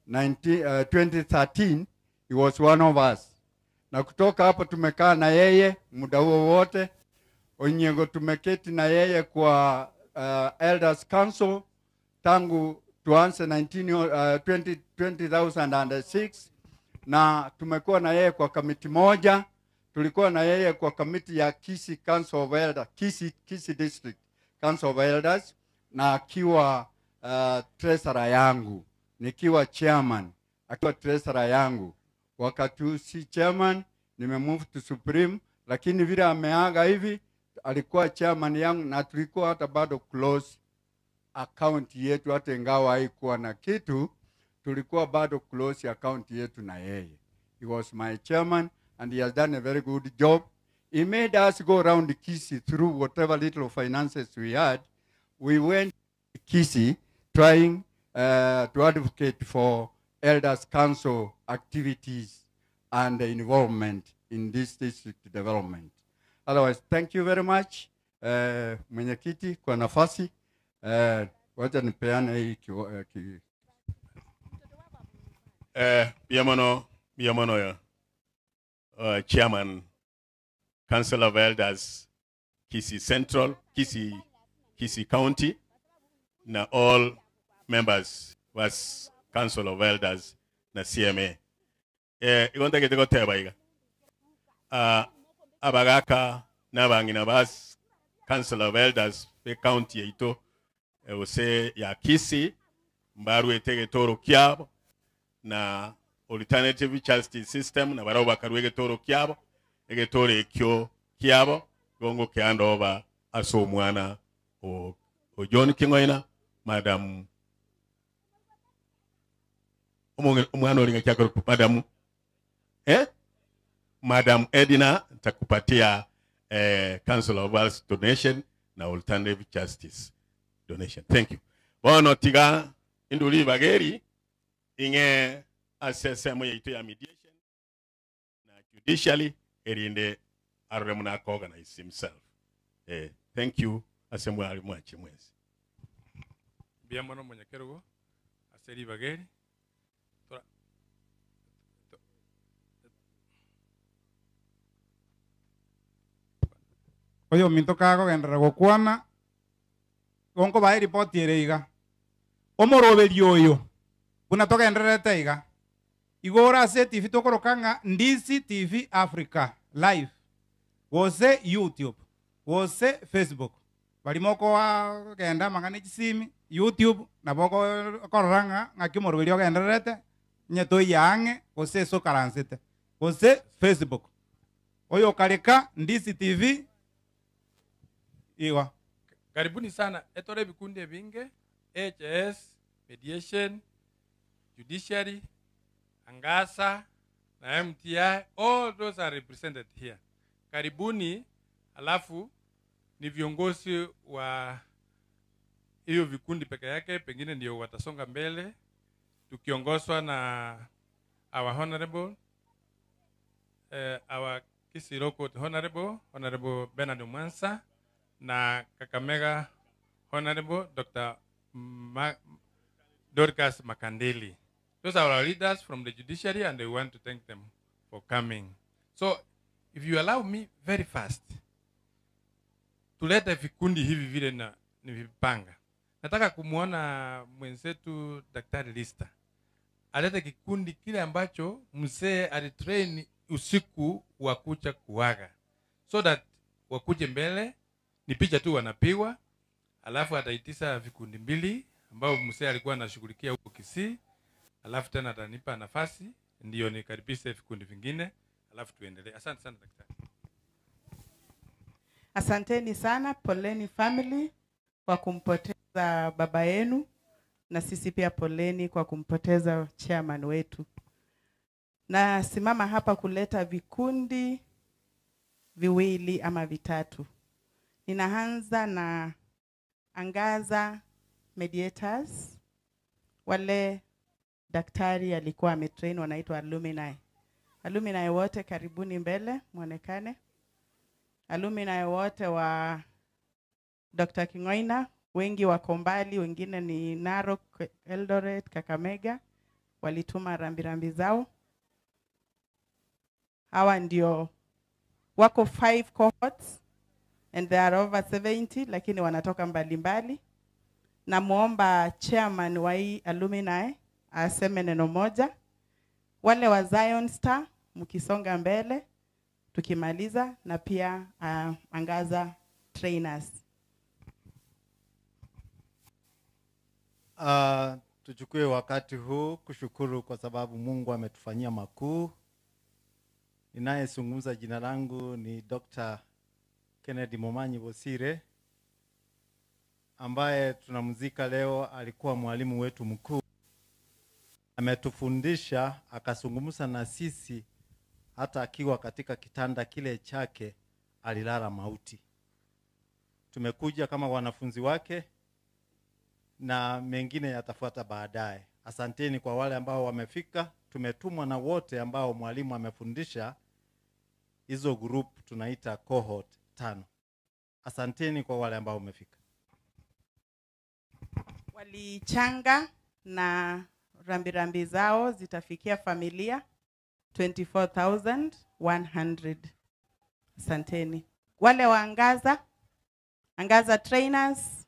2013, he was one of us. Na kutoka hapo tumekaa na yeye muda huo wote. Onyiego tumeketi na yeye kwa Elders Council tangu tuanze 2006, na tumekuwa na yeye kwa kamiti moja. Tulikuwa na yeye kwa kamiti ya Kisii Council of Elders, Kisii District Council of Elders, na akiwa treasurer yangu, nikiwa chairman, akiwa treasurer yangu. Wakati huu si chairman, nimemove to Supreme, lakini vile ameaga hivi alikuwa chairman yangu, na tulikuwa hata bado close account yetu, hata ingawa haikuwa na kitu, tulikuwa bado close account yetu na yeye. He was my chairman and he has done a very good job. He made us go around Kisii through whatever little finances we had. We went to Kisii trying to advocate for Elders Council activities and involvement in this district development. Otherwise, thank you very much, mwenyekiti, kwa nafasi. Wacha nipeane hii Biamono ya Chairman, Council of Elders, Kisii Central, Kisii County, na all members was Council of Elders na CMA. Igonta kitego teba iga. Abagaka na bangina bas Council of Elders pe county ito ose ya Kisii mbaru etege toro kiabo na alternative justice system na barao bakarwege toro kiabo egetore ekyo kiabo gongo kiandoba aso mwana o John Kingoina madam omwana olinga kyakoro madam Madam Edina takupatia Council of Elders donation na alternative justice donation. Thank you. Bono tiga induli bageri inge asesemo yaitu ya mediation na judicially erinde aremuna organize himself. Thank you asemwe alimwachi mwezi. Biamono mwenyekerugo aseri bageri. Oyo minto kago gokwana gonko bae ripoti ere iga omoroberi oyo buna togendererete iga igora ase TV tokorokanga Ndisi TV Africa live gose YouTube gose Facebook barimoko genda mangane chisimi YouTube nabo kororanga ng'aki omoroberi ogendererete nye toyange gose sokaransete gose Facebook oyo kareka Ndisi TV iwa. Karibuni sana etore vikundi vinge HS Mediation Judiciary Angasa na MTI, all those are represented here. Karibuni. Alafu ni viongozi wa hiyo vikundi peke yake pengine ndio watasonga mbele tukiongozwa na our honorable our Kisii Local Honorable Bernard Mwansa na Kakamega Honorable Dr. Dorcas Makandeli. Those are our leaders from the judiciary and we want to thank them for coming. So if you allow me very fast tulete vikundi hivi vile na nivipanga. Nataka kumuona mwenzetu Daktari Lista alete kikundi kile ambacho mzee alitrain usiku wa kucha kuaga, so that wakuje mbele ni picha tu wanapigwa, alafu ataitisha vikundi mbili ambao mzee alikuwa anashughulikia huko Kisii, Alafu tena atanipa nafasi ndio nikaribishe vikundi vingine, alafu tuendelee. Asante sana daktari. Asanteni sana, poleni family kwa kumpoteza baba yenu, na sisi pia poleni kwa kumpoteza chairman wetu. Na simama hapa kuleta vikundi viwili ama vitatu. Ninaanza na Angaza Mediators, wale daktari alikuwa ametrain, wanaitwa alumni. Alumni wote karibuni mbele, muonekane. Alumni wote wa Dr. King'oina, wengi wako mbali, wengine ni Narok, Eldoret, Kakamega, walituma rambirambi zao. Hawa ndio wako 5 cohorts and they are over 70, lakini wanatoka mbalimbali. Na muomba chairman wa hii alumni aseme neno moja. Wale wa Zion Star mkisonga mbele tukimaliza, na pia Angaza trainers. Tuchukue wakati huu kushukuru kwa sababu Mungu ametufanyia makuu. Ninayezungumza jina langu ni Dr. Kennedy Momanyi Bosire, ambaye tunamzika leo. Alikuwa mwalimu wetu mkuu, ametufundisha, akazungumza na sisi hata akiwa katika kitanda kile chake alilala mauti. Tumekuja kama wanafunzi wake na mengine yatafuata baadaye. Asanteni kwa wale ambao wamefika. Tumetumwa na wote ambao mwalimu amefundisha hizo group tunaita cohort 5. Asanteni kwa wale ambao wamefika. Walichanga na rambirambi zao zitafikia familia 24,100. Asanteni. Wale wa Angaza, Angaza trainers,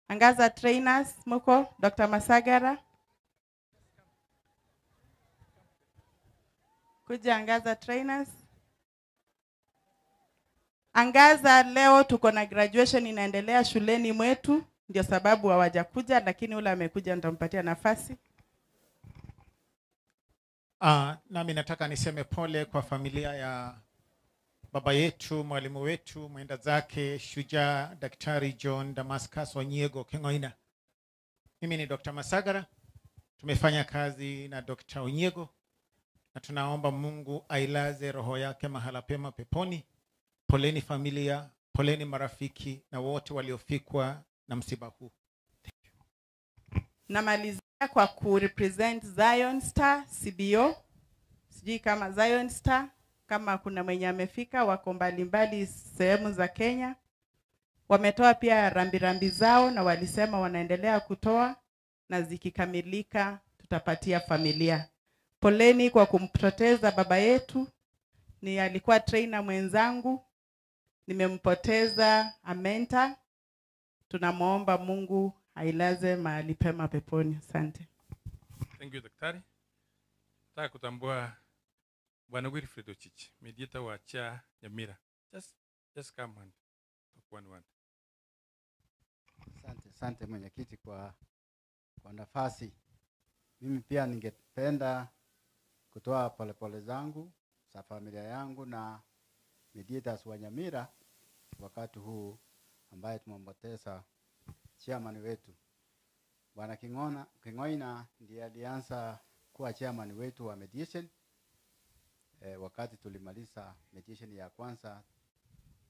Angaza trainers muko Dr. Masagara. Kuja Angaza trainers. Angaza leo tuko na graduation inaendelea shuleni mwetu, ndio sababu hawajakuja, lakini ule amekuja nitampatia nafasi. Nami nataka niseme pole kwa familia ya baba yetu, mwalimu wetu, mwenda zake, shujaa Daktari John Damascus Onyiego King'oina. Mimi ni Dr. Masagara. Tumefanya kazi na Dr. Onyiego na tunaomba Mungu ailaze roho yake mahala pema peponi. Poleni familia, poleni marafiki na wote waliofikwa na msiba huu. Namalizia kwa kurepresent Zion Star CBO. Sijui kama Zion Star, kama kuna mwenye amefika, wako mbalimbali sehemu za Kenya. Wametoa pia rambirambi zao na walisema wanaendelea kutoa, na zikikamilika tutapatia familia. Poleni kwa kumpoteza baba yetu. Ni alikuwa trainer mwenzangu. Nimempoteza a mentor. Tunamuomba Mungu ailaze mahali pema peponi. Asante. Thank you daktari. Nataka kutambua Bwana Wilfred Ochichi, mediator wa Cha Nyamira. Just come and talk one word. Asante, asante mwenyekiti kwa nafasi. Mimi pia ningependa kutoa polepole zangu za familia yangu na mediators wa Nyamira wakati huu ambaye tumempoteza chairman wetu. Bwana King'oina ndiye alianza kuwa chairman wetu wa mediation wakati tulimaliza mediation ya kwanza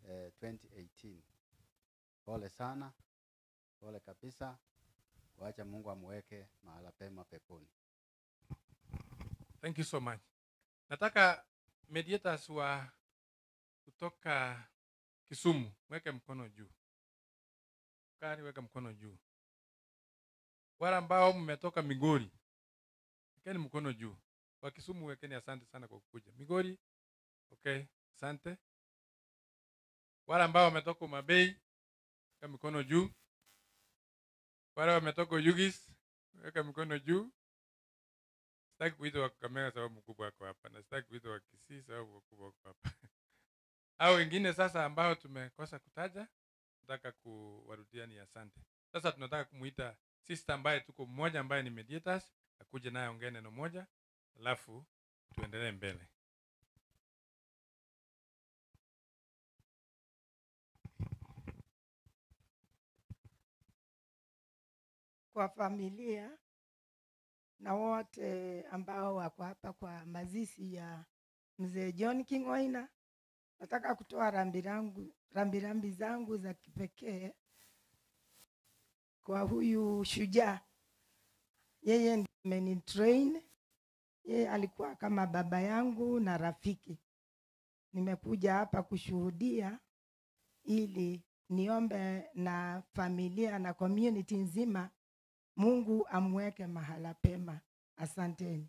2018. Pole sana, pole kabisa. Wacha Mungu amweke mahala pema peponi. Thank you so much. Nataka mediators wa kutoka Kisumu weke mkono juu. Kari weka mkono juu. Wale ambao mmetoka Migori, wekeni mkono juu. Wa Kisumu wekeni, asante sana kwa kukuja. Migori, okay, asante. Wale ambao wametoka Mabei, weka mkono juu. Wale wametoka Ugis, weka mkono juu. Sitaki kuitwa wa Kakamega sababu mkubwa wako hapa, na sitaki kuitwa wa Kisii sababu mkubwa wako hapa. Hao wengine sasa ambao tumekosa kutaja, nataka kuwarudia ni asante. Sasa tunataka kumuita sister ambaye tuko mmoja ambaye ni mediators, akuje naye ongee neno moja, alafu tuendelee mbele. Kwa familia na wote ambao wako hapa kwa mazishi ya Mzee John King'oina, nataka kutoa rambirambi zangu za kipekee kwa huyu shujaa. Yeye ndiye amenitrain. Yeye alikuwa kama baba yangu na rafiki. Nimekuja hapa kushuhudia ili niombe na familia na community nzima Mungu amweke mahala pema. Asanteni.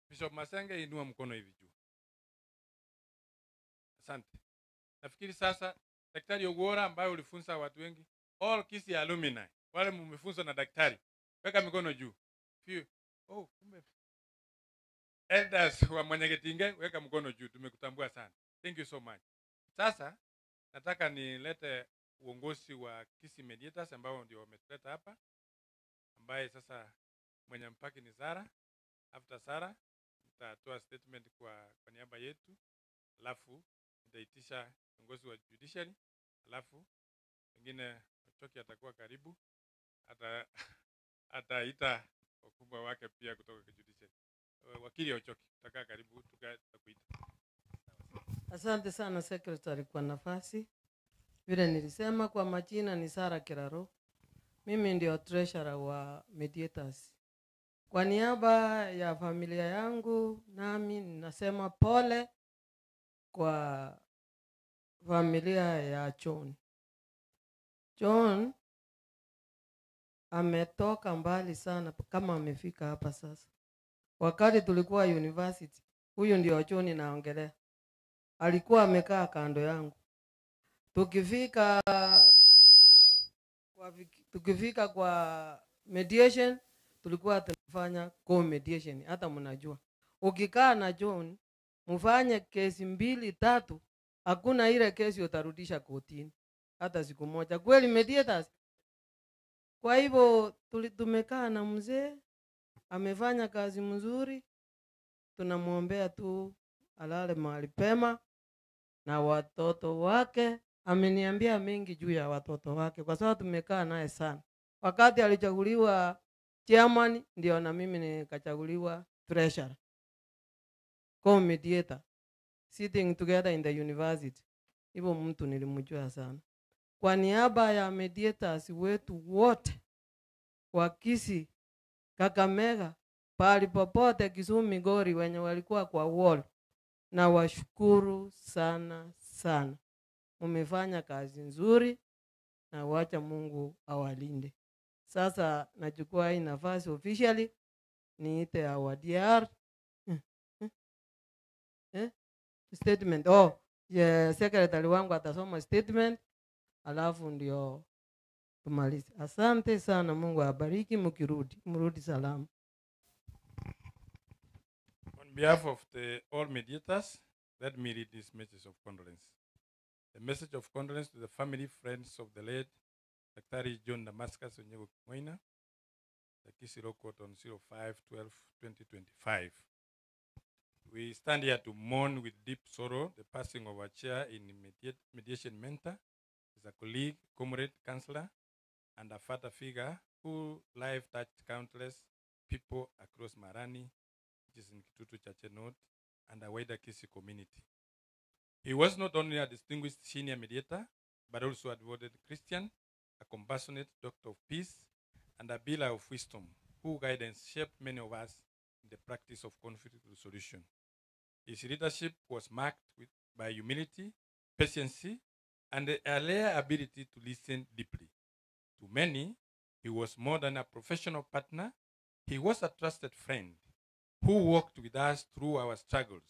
Bishop Masenge, inua mkono hivi juu. Asante. Nafikiri sasa Daktari Ogwora ambaye ulifunza watu wengi, all Kisii alumni, wale mmefunzwa na daktari, weka mikono juu. Few. Oh, kumbe. Elders wa Mwanyagetinge, weka mkono juu, tumekutambua sana. Thank you so much. Sasa nataka nilete uongozi wa Kisii Mediators ambao ndio wametuleta hapa, ambaye sasa mwenye mpaki ni Sara. After Sara nitatoa statement kwa niaba yetu, alafu nitaitisha kiongozi wa judiciary, alafu pengine Ochoki atakuwa karibu, ataita wakubwa wake pia kutoka judiciary. Wakili Ochoki utakaa karibu, tutakuita. Asante sana secretary kwa nafasi. Vile nilisema kwa majina ni Sara Kiraro. Mimi ndio treasurer wa mediators. Kwa niaba ya familia yangu nami ninasema pole kwa familia ya John. John ametoka mbali sana kama amefika hapa sasa. Wakati tulikuwa university, huyu ndio John naongelea. Alikuwa amekaa kando yangu. Tukifika kwa mediation, tulikuwa tunafanya co-mediation, hata mnajua. Ukikaa na John, mfanye kesi 2 3, hakuna ile kesi utarudisha kotini hata siku moja. Kweli mediators. Kwa hivyo tumekaa na mzee, amefanya kazi mzuri, tunamuombea tu alale mahali pema na watoto wake. Ameniambia mengi juu ya watoto wake kwa sababu tumekaa naye sana. Wakati alichaguliwa chairman, ndio na mimi nikachaguliwa treasurer, co-mediator, sitting together in the university. Hivyo mtu nilimjua sana. Kwa niaba ya mediators wetu wote wa Kisii, Kakamega, pahali popote Kisumu, Migori, wenye walikuwa kwa wall, na washukuru sana sana. Mumefanya kazi nzuri na wacha Mungu awalinde. Sasa nachukua hii nafasi officially niite our DR statement. Oh, yeah, secretary wangu atasoma statement alafu ndio tumalize. Asante sana, Mungu awabariki, mkirudi mrudi salama. On behalf of the all mediators, let me read this message of condolence. The message of condolence to the family, friends of the late Dr. John Damascus Onyiego King'oina, the Kisii Law Court on 05/12/2025. We stand here to mourn with deep sorrow the passing of our chair in mediation mentor, is a colleague, comrade, counselor, and a father figure who life touched countless people across Marani, which is in Kitutu Chache North, and a wider Kisii community. He was not only a distinguished senior mediator, but also a devoted Christian, a compassionate doctor of peace, and a pillar of wisdom, whose guidance shaped many of us in the practice of conflict resolution. His leadership was marked by humility, patience, and a rare ability to listen deeply. To many, he was more than a professional partner. He was a trusted friend who walked with us through our struggles,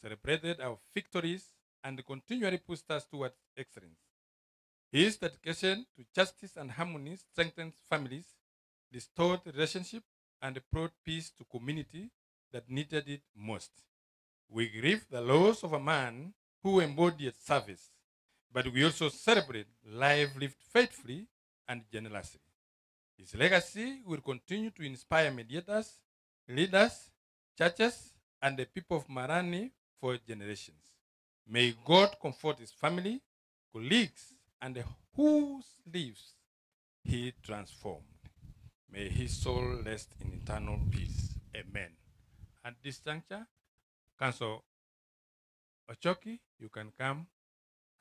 celebrated our victories, and continually pushed us towards excellence. His dedication to justice and harmony strengthened families, restored relationships, and brought peace to community that needed it most. We grieve the loss of a man who embodied service, but we also celebrate life lived faithfully and generously. His legacy will continue to inspire mediators, leaders, churches, and the people of Marani for generations. May God comfort his family, colleagues, and whose lives he transformed. May his soul rest in eternal peace. Amen. At this juncture, Council Ochoki, you can come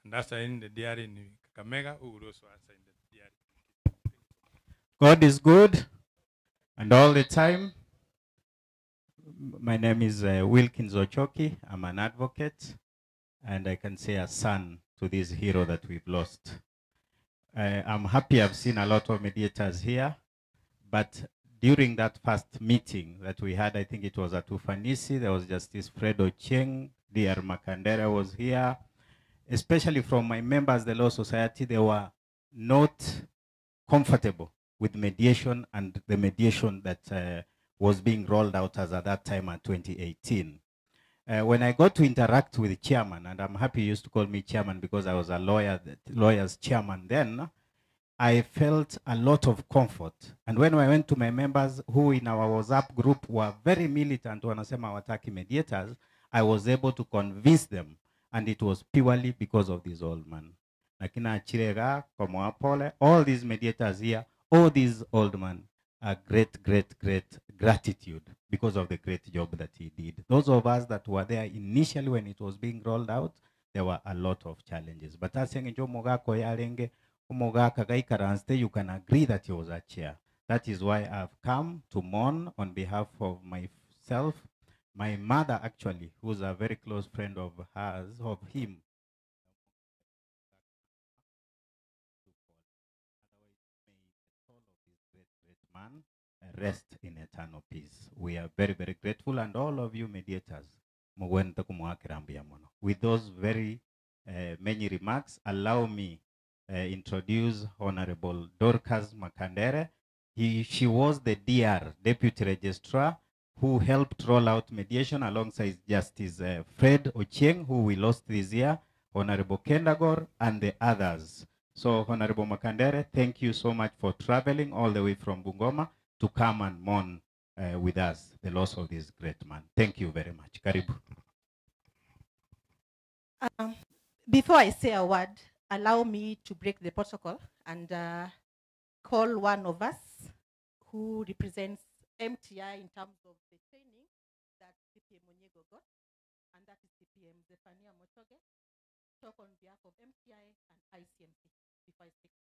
and answer in the diary in Kakamega, who will also answer in the diary. God is good, and all the time. My name is Wilkins Ochoki. I'm an advocate, and I can say a son to this hero that we've lost. I'm happy I've seen a lot of mediators here, but during that first meeting that we had, I think it was at Ufanisi, there was Justice Fred Ochieng, Dr. Makandera was here. Especially from my members, the Law Society, they were not comfortable with mediation and the mediation that was being rolled out as at that time at 2018. When I got to interact with the chairman, and I'm happy he used to call me chairman because I was a lawyer, the lawyer's chairman then, I felt a lot of comfort. And when I went to my members who in our WhatsApp group were very militant, wanasema wataki mediators, I was able to convince them, and it was purely because of this old man. Nakina Chirega, Komoapole, all these mediators here, all these old men, a great, great, great gratitude because of the great job that he did. Those of us that were there initially when it was being rolled out, there were a lot of challenges. But as you can agree that he was a chair. That is why I've come to mourn on behalf of myself, my mother actually, who's a very close friend of hers, of him. Man, rest in eternal peace. We are very, very grateful, and all of you mediators, with those very many remarks, allow me introduce Honorable Dorcas Makandere. She was the DR, Deputy Registrar, who helped roll out mediation alongside Justice Fred Ochieng, who we lost this year, Honorable Kendagor, and the others. So, Honorable Makandere, thank you so much for traveling all the way from Bungoma to come and mourn with us the loss of this great man. Thank you very much. Karibu. Before I say a word, allow me to break the protocol and call one of us who represents MTI in terms of the training that CPM Onyiego got, and that is CPM Zephania Mochoge, talk on behalf of MTI and ICMC before I speak.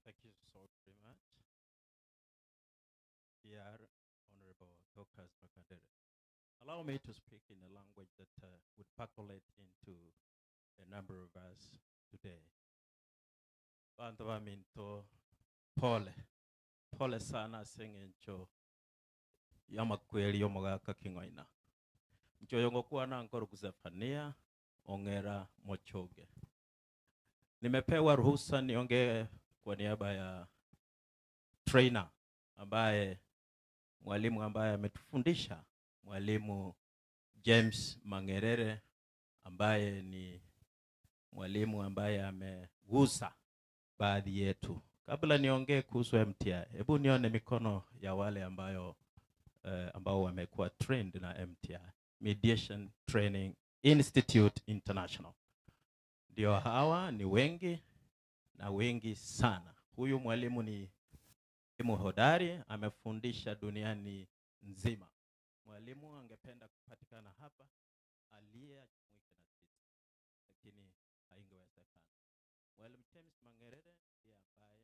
Thank you so very much. Dear Honorable Dorcas Makandere, allow me to speak in a language that would percolate into a number of us today. Bantu baminto pole, pole sana seng'encho y'amakweli y'omogaka King'oina. Nchoyongo na nkoro Zephania Ongera Mochoge. Nimepewa ruhusa niongee kwa niaba ya trainer ambaye mwalimu ambaye ametufundisha, Mwalimu James Mangerere, ambaye ni mwalimu ambaye amegusa baadhi yetu. Kabla niongee kuhusu MTI, hebu nione mikono ya wale ambayo ambao wamekuwa trained na MTI, Mediation Training Institute International. Ndio hawa ni wengi na wengi sana. Huyu mwalimu ni mwalimu hodari, amefundisha duniani nzima. Mwalimu angependa kupatikana hapa aliyejumuika na sisi, lakini haingewezekana. Mwalimu James Mangerere ndiye ambaye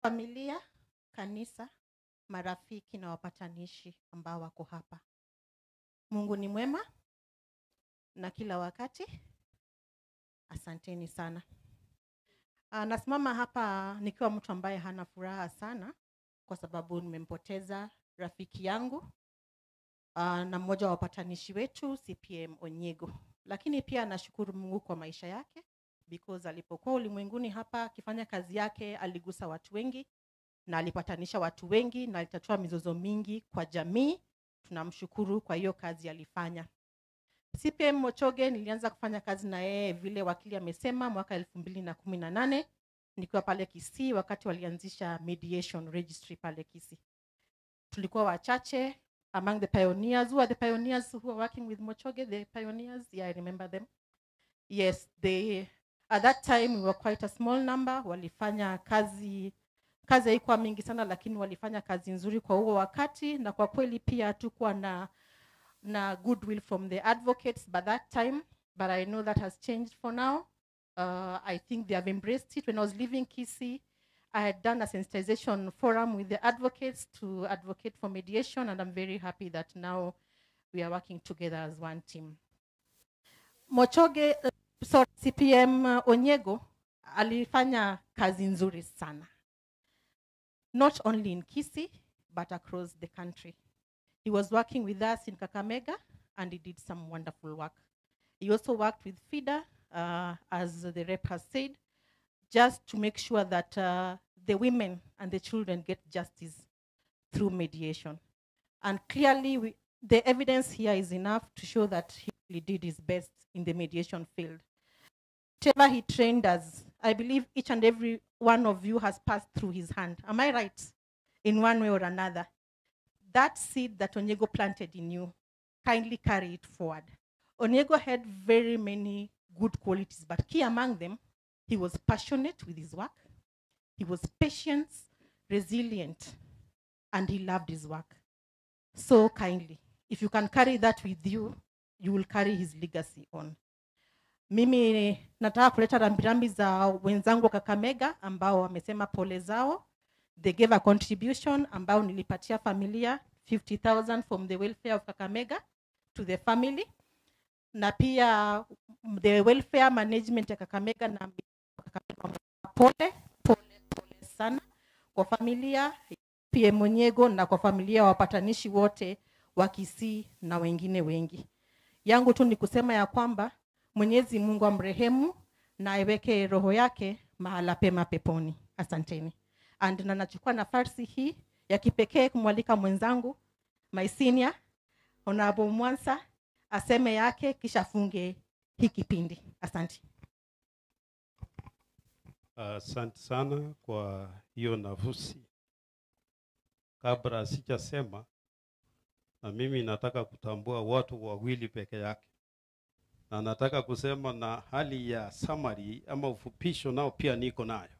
Familia, kanisa, marafiki na wapatanishi ambao wako hapa. Mungu ni mwema na kila wakati. Asanteni sana. Nasimama hapa nikiwa mtu ambaye hana furaha sana kwa sababu nimempoteza rafiki yangu na mmoja wa wapatanishi wetu CPM Onyiego. Lakini pia nashukuru Mungu kwa maisha yake, because alipokuwa ulimwenguni hapa akifanya kazi yake aligusa watu wengi na alipatanisha watu wengi na alitatua mizozo mingi kwa jamii. Tunamshukuru kwa hiyo kazi alifanya. CPM Mochoge nilianza kufanya kazi na yeye vile wakili amesema mwaka 2018 nikiwa pale Kisii wakati walianzisha mediation registry pale Kisii. Tulikuwa wachache among the pioneers. Who are the pioneers who are working with Mochoge? The pioneers? Yeah, I remember them. Yes, they at that time we were quite a small number. Walifanya kazi haikuwa mingi sana, lakini walifanya kazi nzuri kwa huo wakati, na kwa kweli pia hatukuwa na goodwill from the advocates by that time, but I know that has changed for now. I think they have embraced it. When I was leaving Kisii, I had done a sensitization forum with the advocates to advocate for mediation, and I'm very happy that now we are working together as one team. Mochoge, sorry, CPM Onyiego alifanya kazi nzuri sana. Not only in Kisii, but across the country. He was working with us in Kakamega, and he did some wonderful work. He also worked with FIDA, as the rep has said, just to make sure that the women and the children get justice through mediation. And clearly, the evidence here is enough to show that he really did his best in the mediation field. Whatever he trained us, I believe each and every one of you has passed through his hand. Am I right? In one way or another. That seed that Onyiego planted in you, kindly carry it forward. Onyiego had very many good qualities, but key among them, he was passionate with his work, he was patient, resilient, and he loved his work. So kindly, if you can carry that with you, you will carry his legacy on. Mimi nataka kuleta rambirambi za wenzangu wa Kakamega ambao wamesema pole zao. They gave a contribution ambao nilipatia familia 50,000 from the welfare of Kakamega to the family. Na pia the welfare management ya Kakamega na Kakamega pole, pole, pole sana kwa familia PM Onyiego na kwa familia wapatanishi wote wa Kisii na wengine wengi. Yangu tu ni kusema ya kwamba Mwenyezi Mungu amrehemu na aiweke roho yake mahala pema peponi. Asanteni. And na nachukua nafasi hii ya kipekee kumwalika mwenzangu, my senior, Honorable Mwansa, aseme yake kisha funge hii kipindi. Asante. Asante sana kwa hiyo nafasi. Kabla sijasema, na mimi nataka kutambua watu wawili peke yake. Na nataka kusema na hali ya summary ama ufupisho nao pia niko nayo.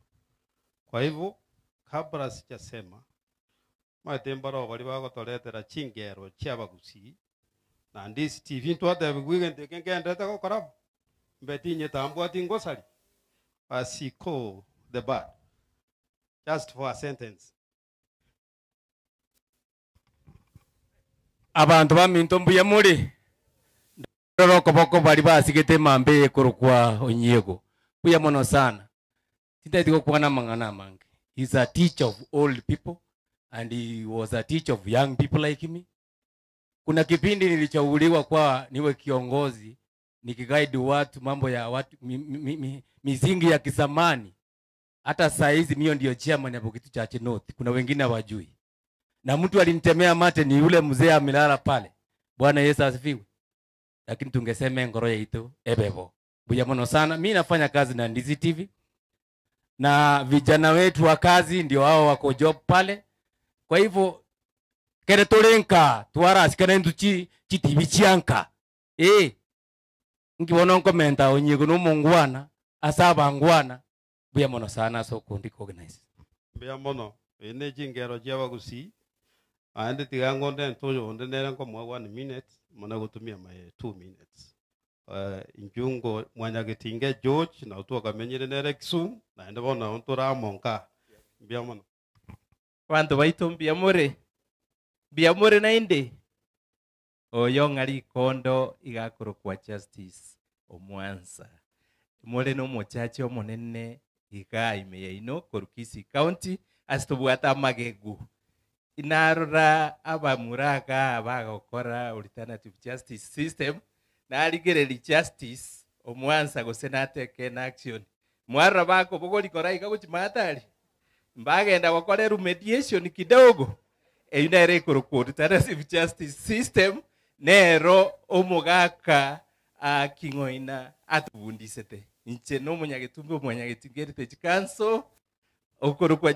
Kwa hivyo kabla sijasema, matembaro bali bagotoretera chingero chiabagusi na ndisi TV ntwate bigwigende kengendete gokora mbetinye tambwa tingosari asiko the bad just for a sentence. Abantu baminto mbuya muri roko boko bali basigete mambe kurukwa Onyiego mbuya mono sana. Sitaiti kuwa mangana mange. He's a teacher of old people and he was a teacher of young people like me. Kuna kipindi nilichaguliwa kwa niwe kiongozi nikiguide watu mambo ya watu misingi ya kizamani. Hata saa hizi mimi ndio chairman ya Bogitu Church North. Kuna wengine hawajui. Na mtu alinitemea mate ni yule mzee amelala pale. Bwana Yesu asifiwe. Lakini tungesema ngoro yetu ebebo. Buya mono sana. Mimi nafanya kazi na Ndizi TV. Na vijana wetu wa kazi ndio hao wako job pale. Kwa hivyo kere tolenka tuara sikana ndu chi TV chianka. Ngiwona nkomenta Onyiego no mungwana asaba ngwana. Buya mono sana so kundi organize. Buya mono ene chingero chiabagusi. Aende tigangonde ntoyo onde nera kwa 1 minute mana gutumia my 2 minutes. Injungo mwanyagetinge George na utu akamenyere nere Kisumu na ende bona ontora monka. Buya mono. Bantu baitu mbiamure. Mbiamure nainde. Oyo ng'ari kondo igakorokwa Justice Omwansa. More no mochache omonene iga ime yaino korukisi County asitobwata magegu. Inarora abamuraga bagokora alternative justice system narigereri Justice Omwansa gose nateke na action. Mwarora bako bogori kora iga gochimatari. Mbagenda gokora remediation kidogo. Eyinere korokwa alternative justice system nero omogaka King'oina atubundisete. Inche no munyagetumbe omunyagetinga Heritage Council okorokwa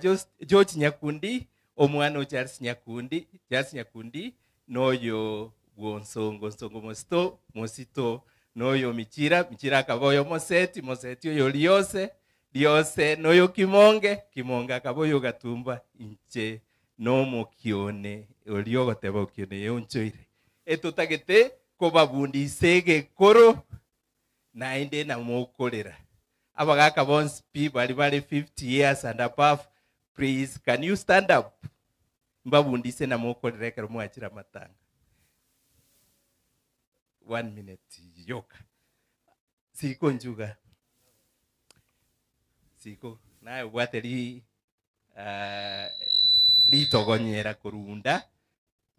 George Nyakundi omwana o Charles Nyakundi, Charles Nyakundi noyo Gwonsongo Nsongo Mosito Mosito noyo Michira Michira akaboyo Moseti Moseti oyo Liose Liose noyo Kimonge Kimonge akaboyo Gatumba. Inche no mokione olio goteba okione yonchoire etutagete kobabundisege koro naende na mokorera abagaka bonsi pi bali bali 50 years and above, please can you stand up mbabundise na mokorera ekero mwachira matanga. 1 minute yoka siko njuga siko naye bwateri ritogonyera kurunda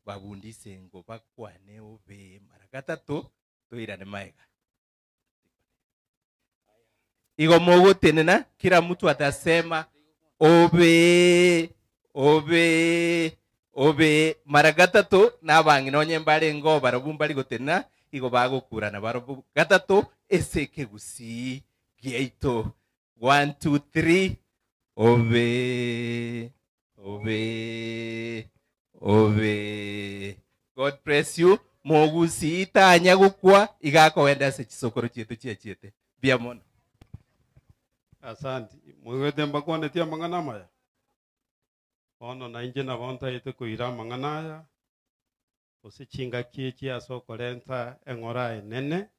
babundise ngo bakwane obe mara gatatu tuirane maega. Igo mogotenena kila mtu atasema obe obe obe mara gatatu nabangi nonye mbare ngo barabu mbari gotena igo bagokurana barabu gatatu eseke gusi gieito 1 2 3 obe obe obe. God bless you. Mogusi tanya gukwa igakowenda se chisokoro chietu chiachiete bia mono. Asante. Mwete mbakwane tia mang'ana maya. Ono na inje na bonta ete kuira mang'ana aya. Osichinga kiechi asokorenta eng'ora enene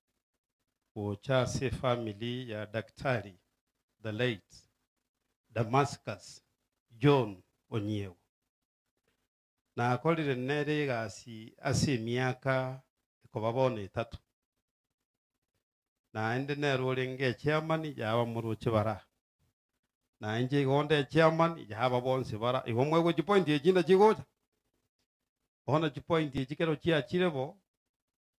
gocha se family ya Daktari the late Damascus John Onyiego. Na akorire nere egasi ase emiaka ekobabona etato. Naende nero orenge chairman yaba muruche bara. Nainche igonde chairman yaba bonsi bara. Igo mwego chipoint echinda chigocha. Ona chipoint echi kero chiachire bo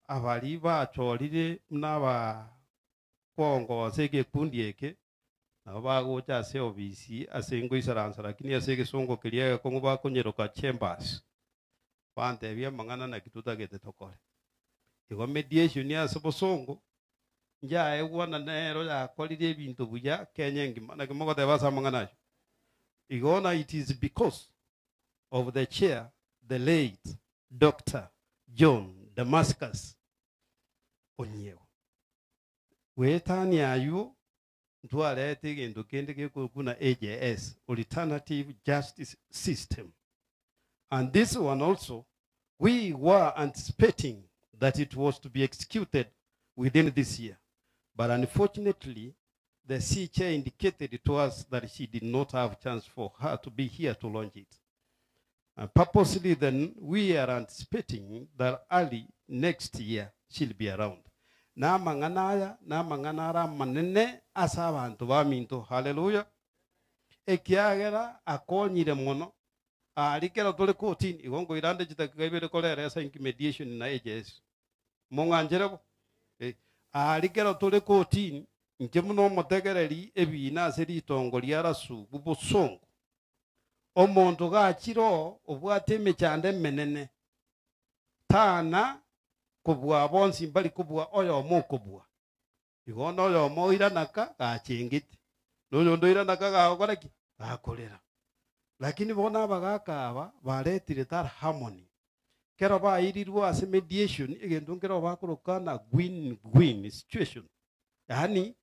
abari bachorire naba kwongosa egekundi eke nabo bagocha ase obisi ase ngoisaransa lakini ase egesongo keria gekong'u bakonyeroka chambers. Bantebia mang'ana naki totagete tokore. Igo mediation ase bosongo njaegwana nero yakorire ebinto buya Kenya engima naki mogoteba ase amang'ana ayo. Igona it is because of the chair the late Dr. John Damascus Onyiego. Wetani ayu ntwarete egento kende gekorokuna AJS, Alternative Justice System. And this one also, we were anticipating that it was to be executed within this year. But unfortunately, the C chair indicated to us that she did not have chance for her to be here to launch it. And purposely then, we are anticipating that early next year she'll be around. Na mang'ana na mang'ana manene ase abanto baminto. Hallelujah. Ekiagera akonyire mono arikero tore kotini igo ngoirande chitaka ibere korera ase mediation na AJS mong'anjerebo arikero tore kotini inche muno omotegereri ebina ase ritongo riarasugu bosongo omonto gachiro obwate emechando emenene tana kobua bonsi mbari kobua oyomo okobua igo noyomo oiranaka gachengete noyondo oiranaka gagokora ki gakorera. Lakini bona abagaka aba baretire that harmony kero bairirwe ase mediation egento nkero bakorokana win win situation, yaani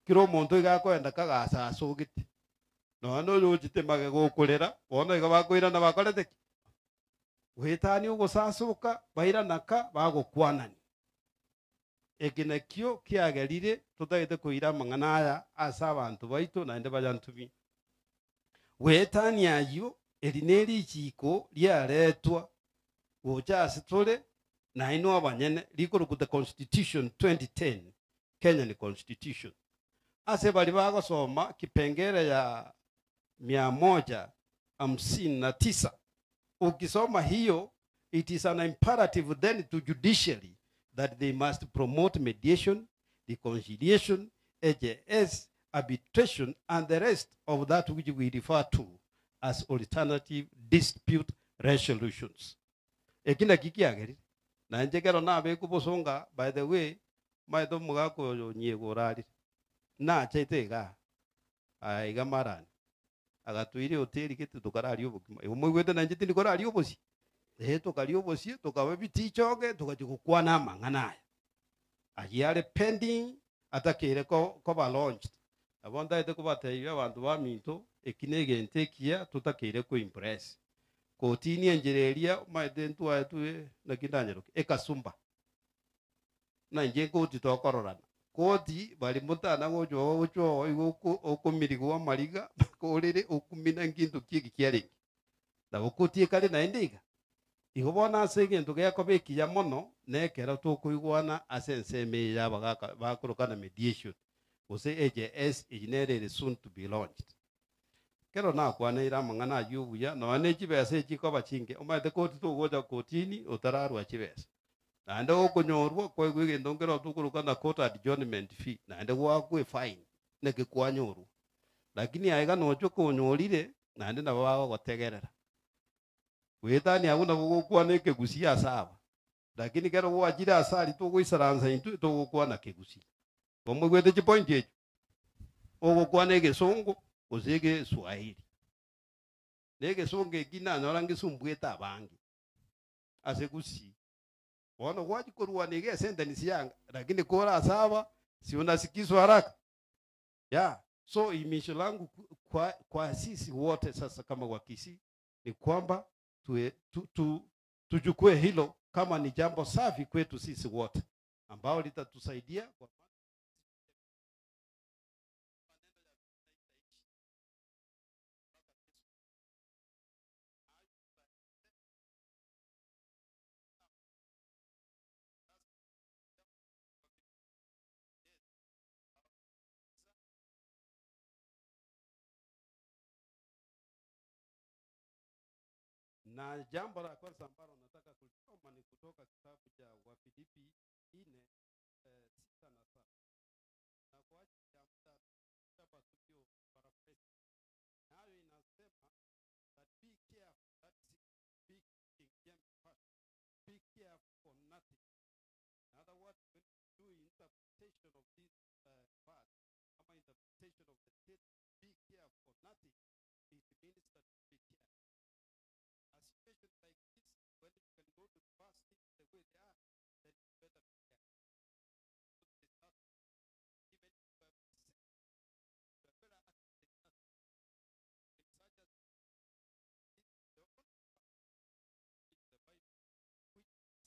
kiro omonto iga akoenda kagasasogete nonya oyochete mage gokorera bono iga bakoirana bakorete ki gwetani ogosasoka bairanaka bagokwanani. Eki nakio kiagerire totagete koira amang'ana aya ase abanto baito naende bayantumie. Gwetani ayio Eri neri ichiko riaretwa gocha ase tore na inwe abanyene rikoroku the Constitution 2010 Kenyan Constitution. Ase bari bagosoma kipengele ya 159. Ukisoma hiyo, it is an imperative then to judiciary that they must promote mediation, reconciliation, AJS, arbitration, and the rest of that which we refer to as alternative dispute resolutions. Ekina kikiageri, na njegero na beku bosonga, by the way, maeto mugako nyiego rari. Na chaite iga, aiga marani. Agatuire hoteli kete tukarari obokima. Omwigwete na njete nikorari obosi. Tukari obosi, tukawe bitichoge, tukachukukwana mang'ana aya. Agiare pending, atakire koba launched. Abonda ete kubatebia abanto ba minto, ekine egento ekiya tutakire ko impress. Kotini enjereria maete ntwae tuwe naki ndanyeroke ekasumba. Na inche koti tokororana. Koti bari motana gochwa gochwa igo okomirigwa amariga korere okumina nkinto kieki kiarenge. Nabo koti ekare naende iga. Igo bono ase egento geakoba ekiya mono nekero tokoigwana ase ensemo eye ya abagaka bakorokana mediation gose AJS eyinere soon to be launched. Kero nakwaneire amang'ana aywo buya nonya ne chibesa echikoba chinke omanyete koti togocha kotini otararwa chibesa. Naende okonyorwa kwaigwa egento nkero tokorokana court adjournment fee naende gwakwa fine naki kwanyorwa. Lakini aiga nocho konyorire naende nabo bagogotegerera. Wetani abwo nabo gokwana ekegusi ase aba. Lakini kero gwachire ase aria togoisaransa intwe togokwana kegusi. Omwigwete chipoint echo ogokwana egesongo gose egeswahili. Na egesongo eki nanyora ngesumbwete abange ase gusii. Bono gwachikorwana iga esentence yanga lakini kora ase aba si unasikizwa haraka. Yeah. So imisho langu kwa sisi wote sasa kama Wakisii ni kwamba tuchukue hilo kama ni jambo safi kwetu sisi wote ambao litatusaidia kwa Na jambo la kwanza ambalo nataka kulisoma ni kutoka kitabu cha Wafilipi 4:6 na 7. Na kwa ajili ya muda tutapa tukio paraphrase. Nayo inasema that be careful, that is be King James Version, be careful for nothing. In other words, when you do interpretation of this verse, ama interpretation of the statement, be careful for nothing, it means that be careful. A situation like this, when you can go to pass things the way they are, then you better be careful. Because there's nothing. Even if you have said, you are better at there's nothing. In such a this is the only verse in the Bible which asks people to be careful.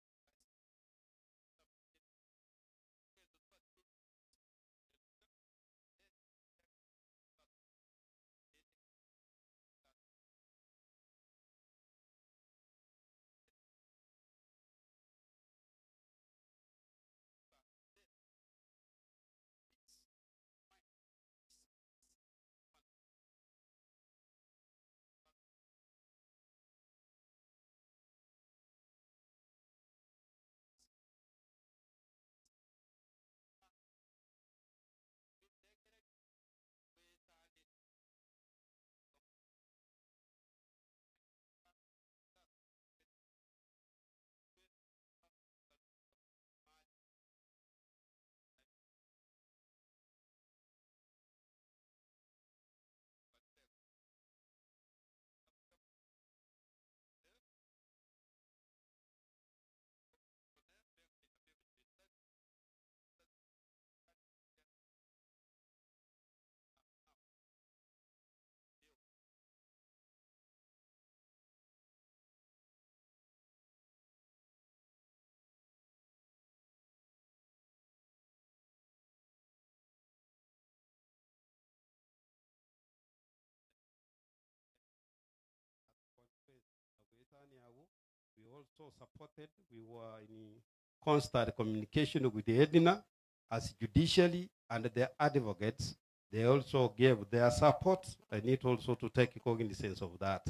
The Bible does also supported. We were in constant communication with the Edna as judicially and the advocates. They also gave their support. I need also to take cognizance of that.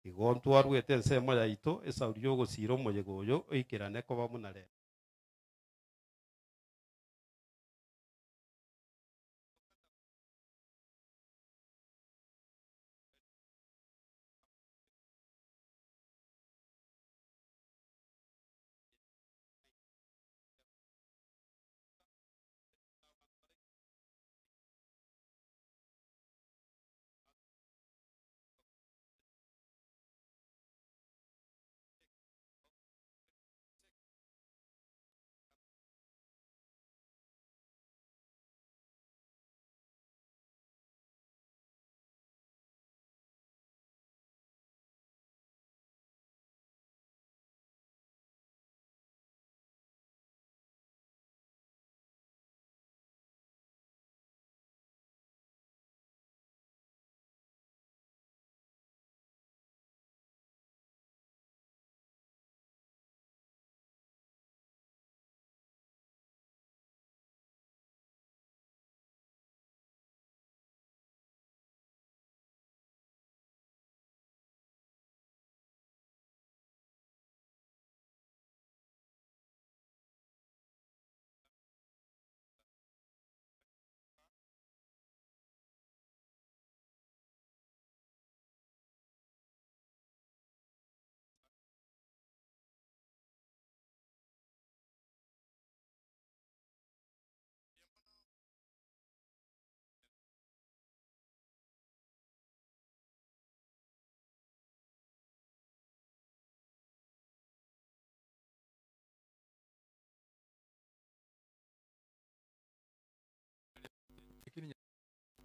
Igo ntwarwete ensemo yaito esauri yogosira omoyega oyo oikerane koba munare.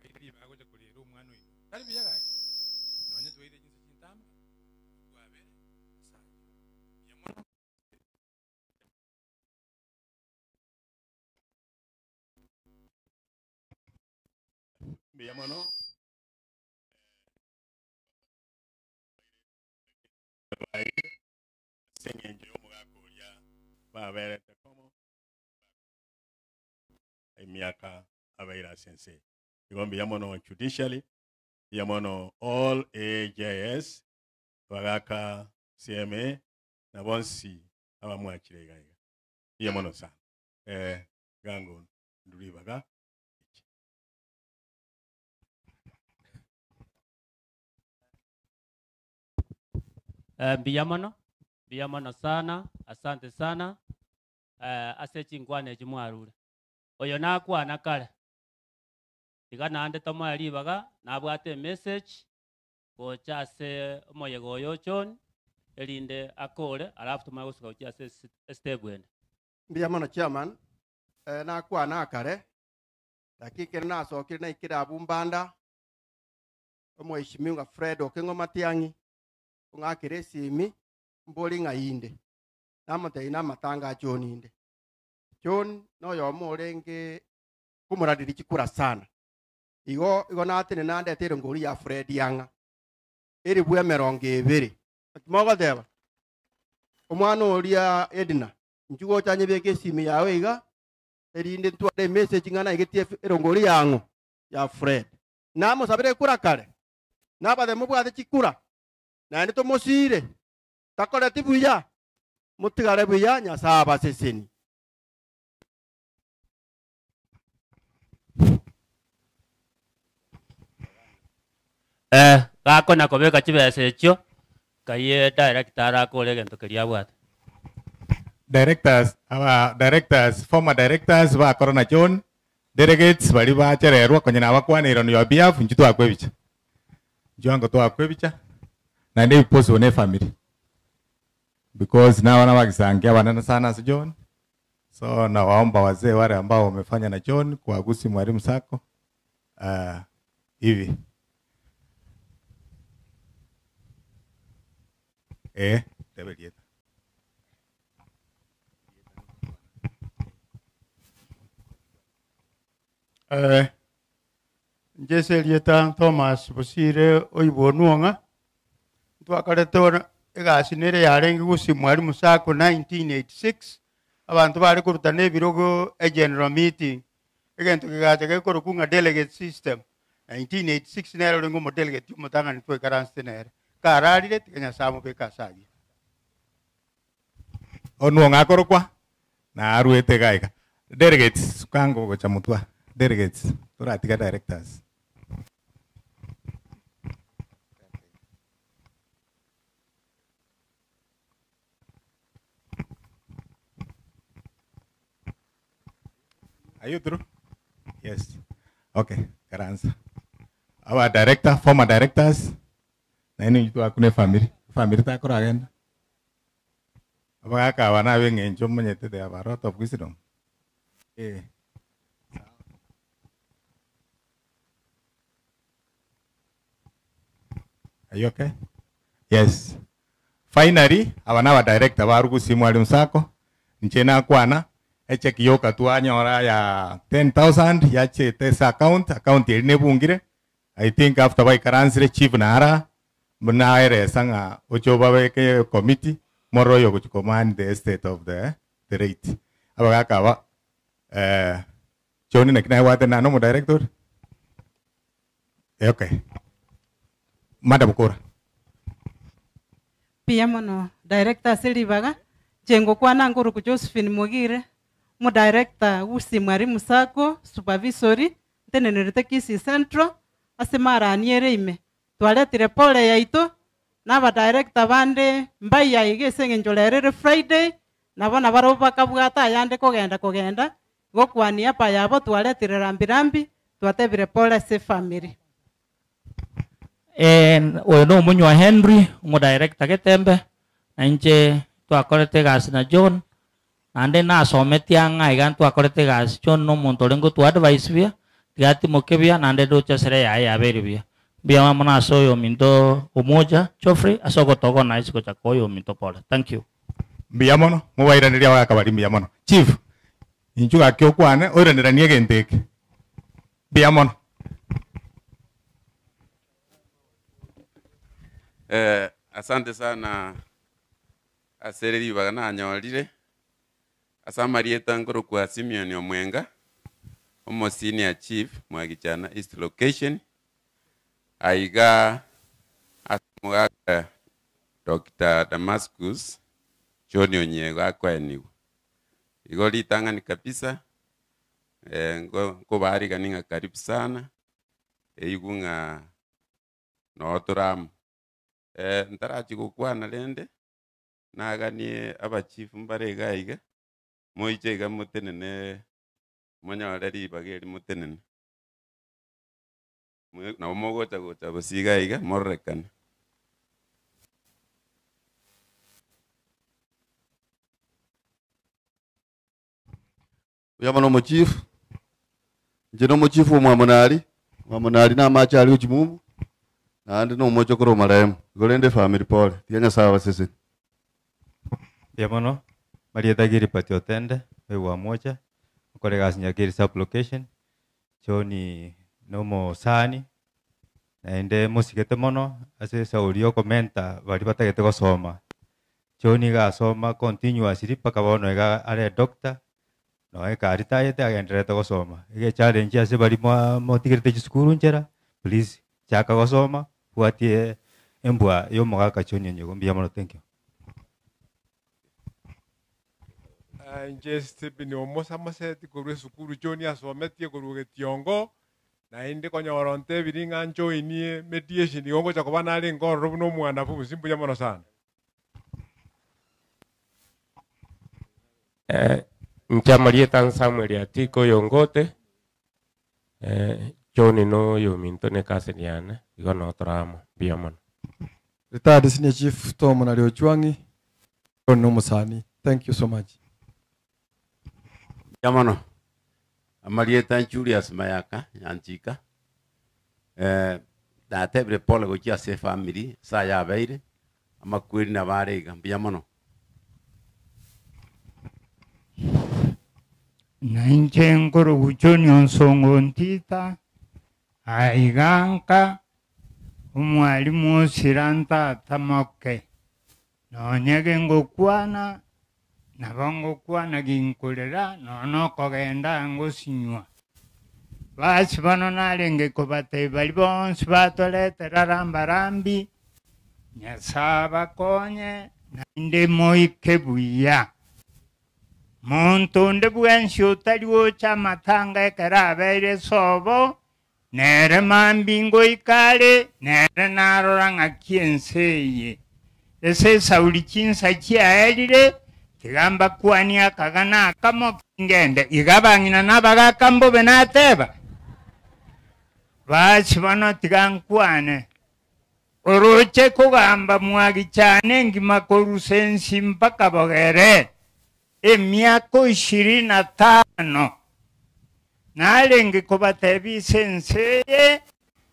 Lakini bagoja kulira omwana oyo tari biyagaki nonye twaire jinsi chintamba twabere sayo yamono. Mbiyamono seng'encho y'omugaka oria baberete komo emiaka abaira sense. Igombi yamono judicially, yamono all AJS, bagaka CMA, na bonsi abamwakire gaiga. Yamono sana. Gango nduribaga. Biyamono, biyamono sana, asante sana. Ase chingwane chimwarure. Oyo nakwana kare. Tiga naende tomoe ribaga nabwate message gocha ase omoyega oyo John erinde akore alafu tumaye gosuka gochia ase step ende. Mbuya mono chairman, nakwana kare lakini kero nasokire naikire abwo mbanda omweshimiwa Fred Okengo Matiang'i ong'akire esimi mbori ng'ainde namotebia namatanga a John inde. John noyomo orenge komoradiri chikura sana. Igo igo natene nandetire ngori ya Fred yanga eri bwa emerongo ebere mogodeba omwana oria Edna nchugocha nyebeke esimi yawe iga erinde ntware message ng'ana igetie erongori yango ya Fred namosabire kura kare nabathe mobwate chikura naende tomosire takoreti buya mutigare buya Nyasaye abaseseni. Gako na kobeka chibesa echio kaye director akore gento keria bwate. Directors, our directors, former directors ba Corona John, delegates bari bachererwa konya na bakwanira on your behalf nchu twakwebicha. Njuango twakwebicha na ndi post one family. Because na wana wakisangia wanana sana si John. So na waomba wazee wale ambao wamefanya na John kuagusi mwalimu sako hivi. Debería. Jesse Lieta Thomas Bosire Oibonuanga twakarete Egasi nere yarenge gusi Mwalimu Sacco 1986 abantu bari kurutana ebirogo e general meeting egento kigacha gekoro delegate system 1986 nero rengo mo delegate mutangani twe karanste nere kararire tikenya samu bekasagi Onuo ngakorokwa na aruete gaika delegates kango gocha mutwa delegates turatika directors. Are you through? Yes. Okay, Karanza. Our director, former directors, naini itu akune family, family takora agenda. Abagaka wana bengencho manyete they have a lot of wisdom. Eh. Are you okay? Yes. Finally, our director barugusi Mwalimu Sacco, nchena kwana echeki yoka tuanyora ya 10,000 yache tesa account yerine bungire. I think after by karansire chief nara mnaere sanga ochoba weke committee moro yo command the estate of the rate. Abagaka wa choni na kina wate na no director. Okay. Madam Kora. Pia mono director Silibaga jengo kwa nguru ku Josephine Mugire mu director usi Mwalimu Sacco supervisory ntenenerete Kisii Central asemaraniere ime twaletire pole yaito naba director bande mbai yaigese ngenjolerere Friday nabona baro bakabwata yande kogenda gokwani apa yabo twaletire rambirambi twatebire pole se family. En oyo no munywa Henry mu director Getembe na nche twakorete gasi na John ande nasometia ng'aiga twakorete gasi John no muntu orengo tu advice bia tigatimoke bia nande docha sere yaye abere bia bia mona asoyo minto umoja Chofri asogotogo na isiko chakoyo minto pole. Thank you. Mbia mono mubairaniria wakabari mbia mono chief inchu akiokwane oiraniranie genteke mbia mono. Asante sana asereri bagana nyorire asamarieta ngoro kwa Simeon Omwenga omo senior chief Mwagichana East location aiga amuga Dr. Damascus John Onyiego akweniwa igo litangani kabisa ngo bari ganinga karibu sana eigunga no toram ntarachi gukwana lende naganie abachief mbarega iga moichega mutenene monyore ribageri mutenene na mogocha gocha bosiga iga morrekana. Uyama no mochief nje no mochief mwamonari na macha ali uchimumu naande no mocho koro marem golende family pole tianya sawa sisi Yamono Maria Tagiri Patiotende wa moja kolega sinyakiri sub location choni nomo sani naende musigete mono ase saulio komenta bari batagete gosoma choni gasoma continuously paka bono ega are doctor no eka aritayete agenderete gosoma ege challenge ase bari motigirete chisukuru nchera please chaka gosoma bwatie embwa yo mogaka choni nyego mbiya mono. Thank you. Nje Stephen Omosa Moseti korwe sukuru John asometie korwe Tiongo na inde konyoronte biringa njoinie mediation yongo chakoba nari ngoro no mwana fu simbu ya mono sana. Nchamarie Samuel Atiko yongote John no yominto ne kaseniana igo no tramo bia mono. Retired Senior Chief Tom Nariochwangi John no musani. Thank you so much. Yamono amarieta Julius Mayaka nyanchika datebre pole gochia se family saya beire amakwiri na barega mbiamono nainche ngoro guchoni onsongo ntita aiganka umwalimu osiranta tamoke Nonyege ngokwana nabo ngokwana ginkorera nono kogenda ngosinywa. Basi bano narenge kobatebia bari bonsi batoretera rambarambi Nyasaye abakonye naende moike buya. Monto onde bwensi otari gocha amatanga ekero abeire sobo nere mambi ngoikare nere narora ng'aki ense eye. Ase esauri chinsa chiaerire tigamba kwani akagana akamo kingende iga bang'ina na abagaka mbobe nateba. Basi bono tiga nkwane oroche kogamba mwagi chane ngima korusa ensi mpaka bogere emiaka 25 narenge kobatebia ase ense eye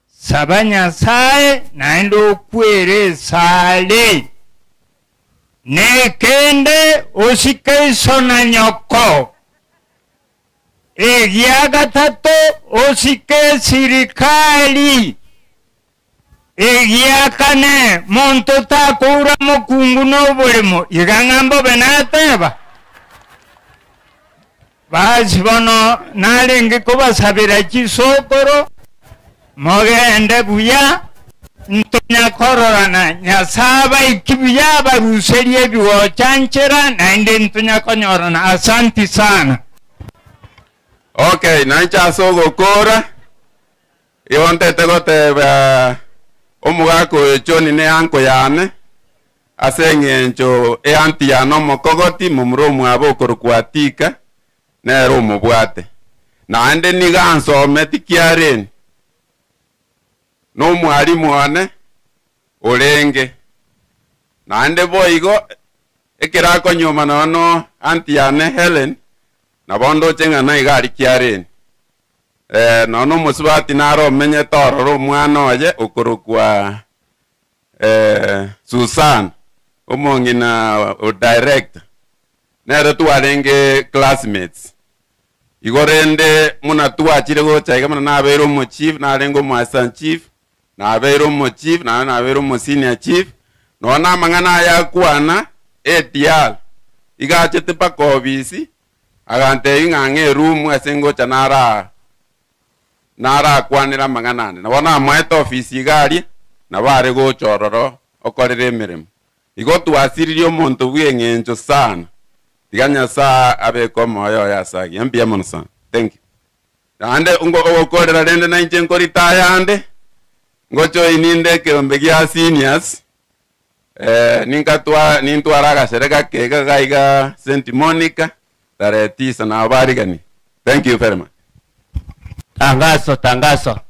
saba Nyasaye naende okwere esare nekende osike iso na nyoko egia gatato osike sirikali egia kane monto takoura mokungu noboremo iga ng'ambo benateba. Basi bono narenge kobasabera chisokoro mogende buya ntonyakororana Nyasaye abaiki buya abaruserie ebigochanchera naende ntonyakonyorana. Asanti sana. Okay, nancha ase ogokora igo ntete goteba omogaka oyo John ne anko yane ase eng'encho eanti yane omokogoti momura omwabo okorokwa Atika nere omobwate naende niga ansometi kiareni no mwalimu one orenge naende boigo ekero akonyoma nono anti yane Helen nabo ndoche ng'ana iga ari kiareni nono omosubati naro omenyete ororo omwana oye okorokwa Susan omong'ina o director nere twarenge classmates igo rende muna twachire gocha iga muna nabeire omo chief narenge omo assistant chief nabeire omo chief naye nabeire omo senior chief nona amang'ana aya akwana ATR iga achete mpaka ofisi agantebia ng'a ng'a eroom ase ngocha narakwanera amang'ana ande nabo namoete ofisi iga aria nabo are gocha ororo okorere emeremo igo twasiririe omonto bwa eng'encho sana tiga Nyasaye abeke omoyo oye ase agiya mbuya mono sana. Thank you. Naende ogokorera rende nainche nkoritaya ande ngochoininde ekeombe gia seniors nintwara agasere gakega gaiga St. Monica tarehe 9 na abarigani. Thank you very much. Tangazo tangazo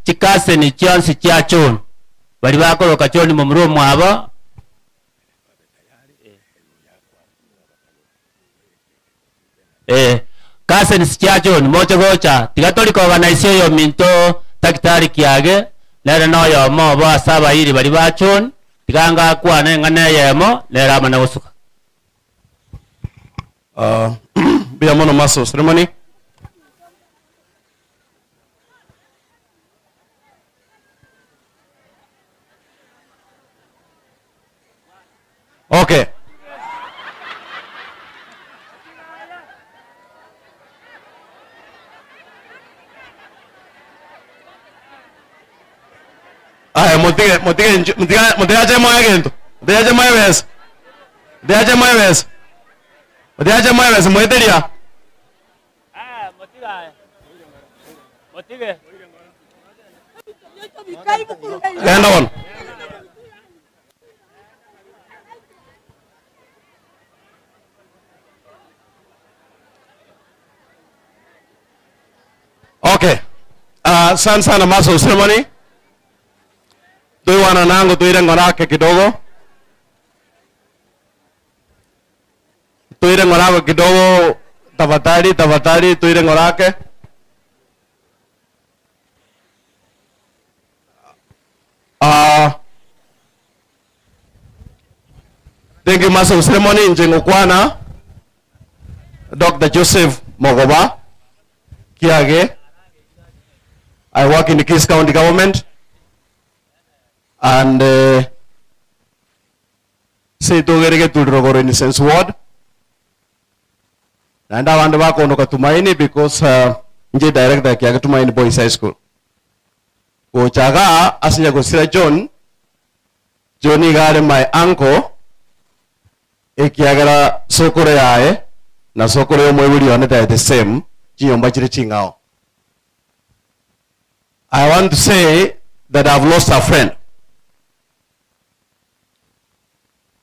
chikase ni chionsi chia John bari bakoroka John momura omwabo kase ni chia John moche gocha tiga tori koorganize yo minto daktari kiage nere noyo mobo ase abairi bari ba John tiga ngakwana eng'ana eyemo nere amana gosuka. Mbuya mono master of ceremony. Okay. Aya, mutige mutige mutige moya gento. Mutige moya bes. Mutige moya bes. Mutige moya bes mueteria. Ah, mutiga. Mutige. Genda on. Okay. Sana sana master of ceremony. Tuiwana nangu tuire ngorake kidogo. Tuire ngorake kidogo tafadhali tafadhali tuire ngorake. Thank you master of ceremony Njengokwana Dr. Joseph Mogoba Kiage. I work in the Kisii County government, and Seitogerege tulirogoro in sense ward. Naenda abandu bakonoka Tumaini because nje director kiage Tumaini Boys High School. Gochaga asinya gosira John. John igare my uncle ekiagera sokoro yae na sokoro yo mweburi one they are the same chinyomba chiri chingao. I want to say that I've lost a friend.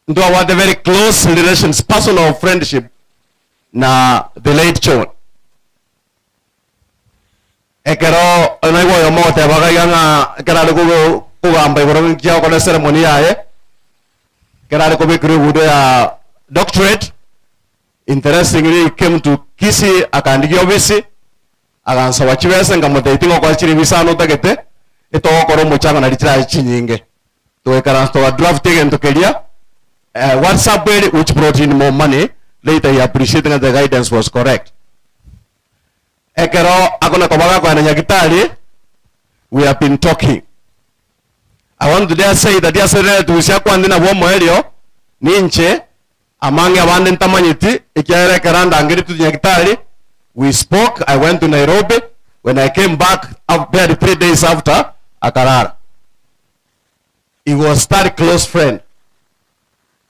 Though I had a very close relations, personal friendship na the late John. Ekero onaiwo yo mote bagayanga kerare kugamba igoro nkia okora ceremony yaye kerare kubikira budo ya doctorate. Interestingly, he came to Kisii akandikia ofisi akansaba chibese nkamuteitinga okora chiri bisano tagete etogokora omochanga nari chirache chinyinge twekara toga draft egento keria WhatsApp which brought in more money. Later he appreciated that the guidance was correct. Ekero akona kobaga kwa nyagitari, we have been talking. I want to dare say that yesterday tusia kwandina bo moelio ninche amange abande ntamanyiti ekiare karanda ngiri tu nyagitari. We spoke. I went to Nairobi. When I came back up there 3 days after akarara. He was that close friend.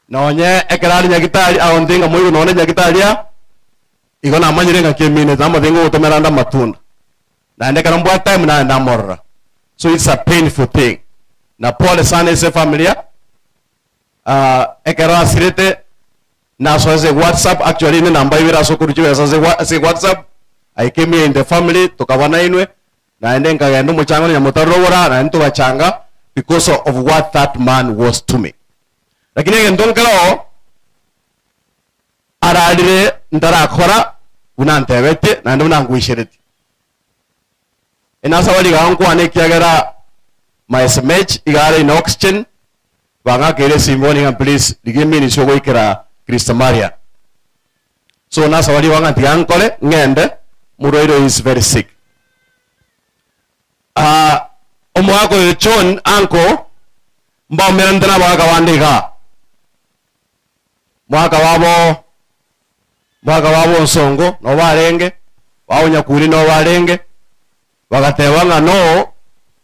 Naonye ekerari nyagitari aondinga moyo naone nyagitari ya igo na manyire ngakemine zamathinga gutomeranda matunda na ndeka mbwa time na ndamorra. So it's a painful thing. Na pole sana ese familia ekera asirete na so ese WhatsApp actually ni namba ibira so kuruchiwe ese WhatsApp. I came here in the family tukabana inwe na ende nkagenda muchango nyamutarobora na ntubachanga because of what that man was to me. Lakini ndonkero ararire ndarakora unantebete na ndunangwisherete enasa wali gankwane kiagera my smh igare in oxygen banga kere simboni nga please ligemi ni shogo ikera Christa Maria. So nasa wali wanga tiankole ngende muroiro is very sick. Omwako John anko mba merandana baga wandika mwaka wabo nsongo no barenge wao nyakuri no barenge bagateba nga no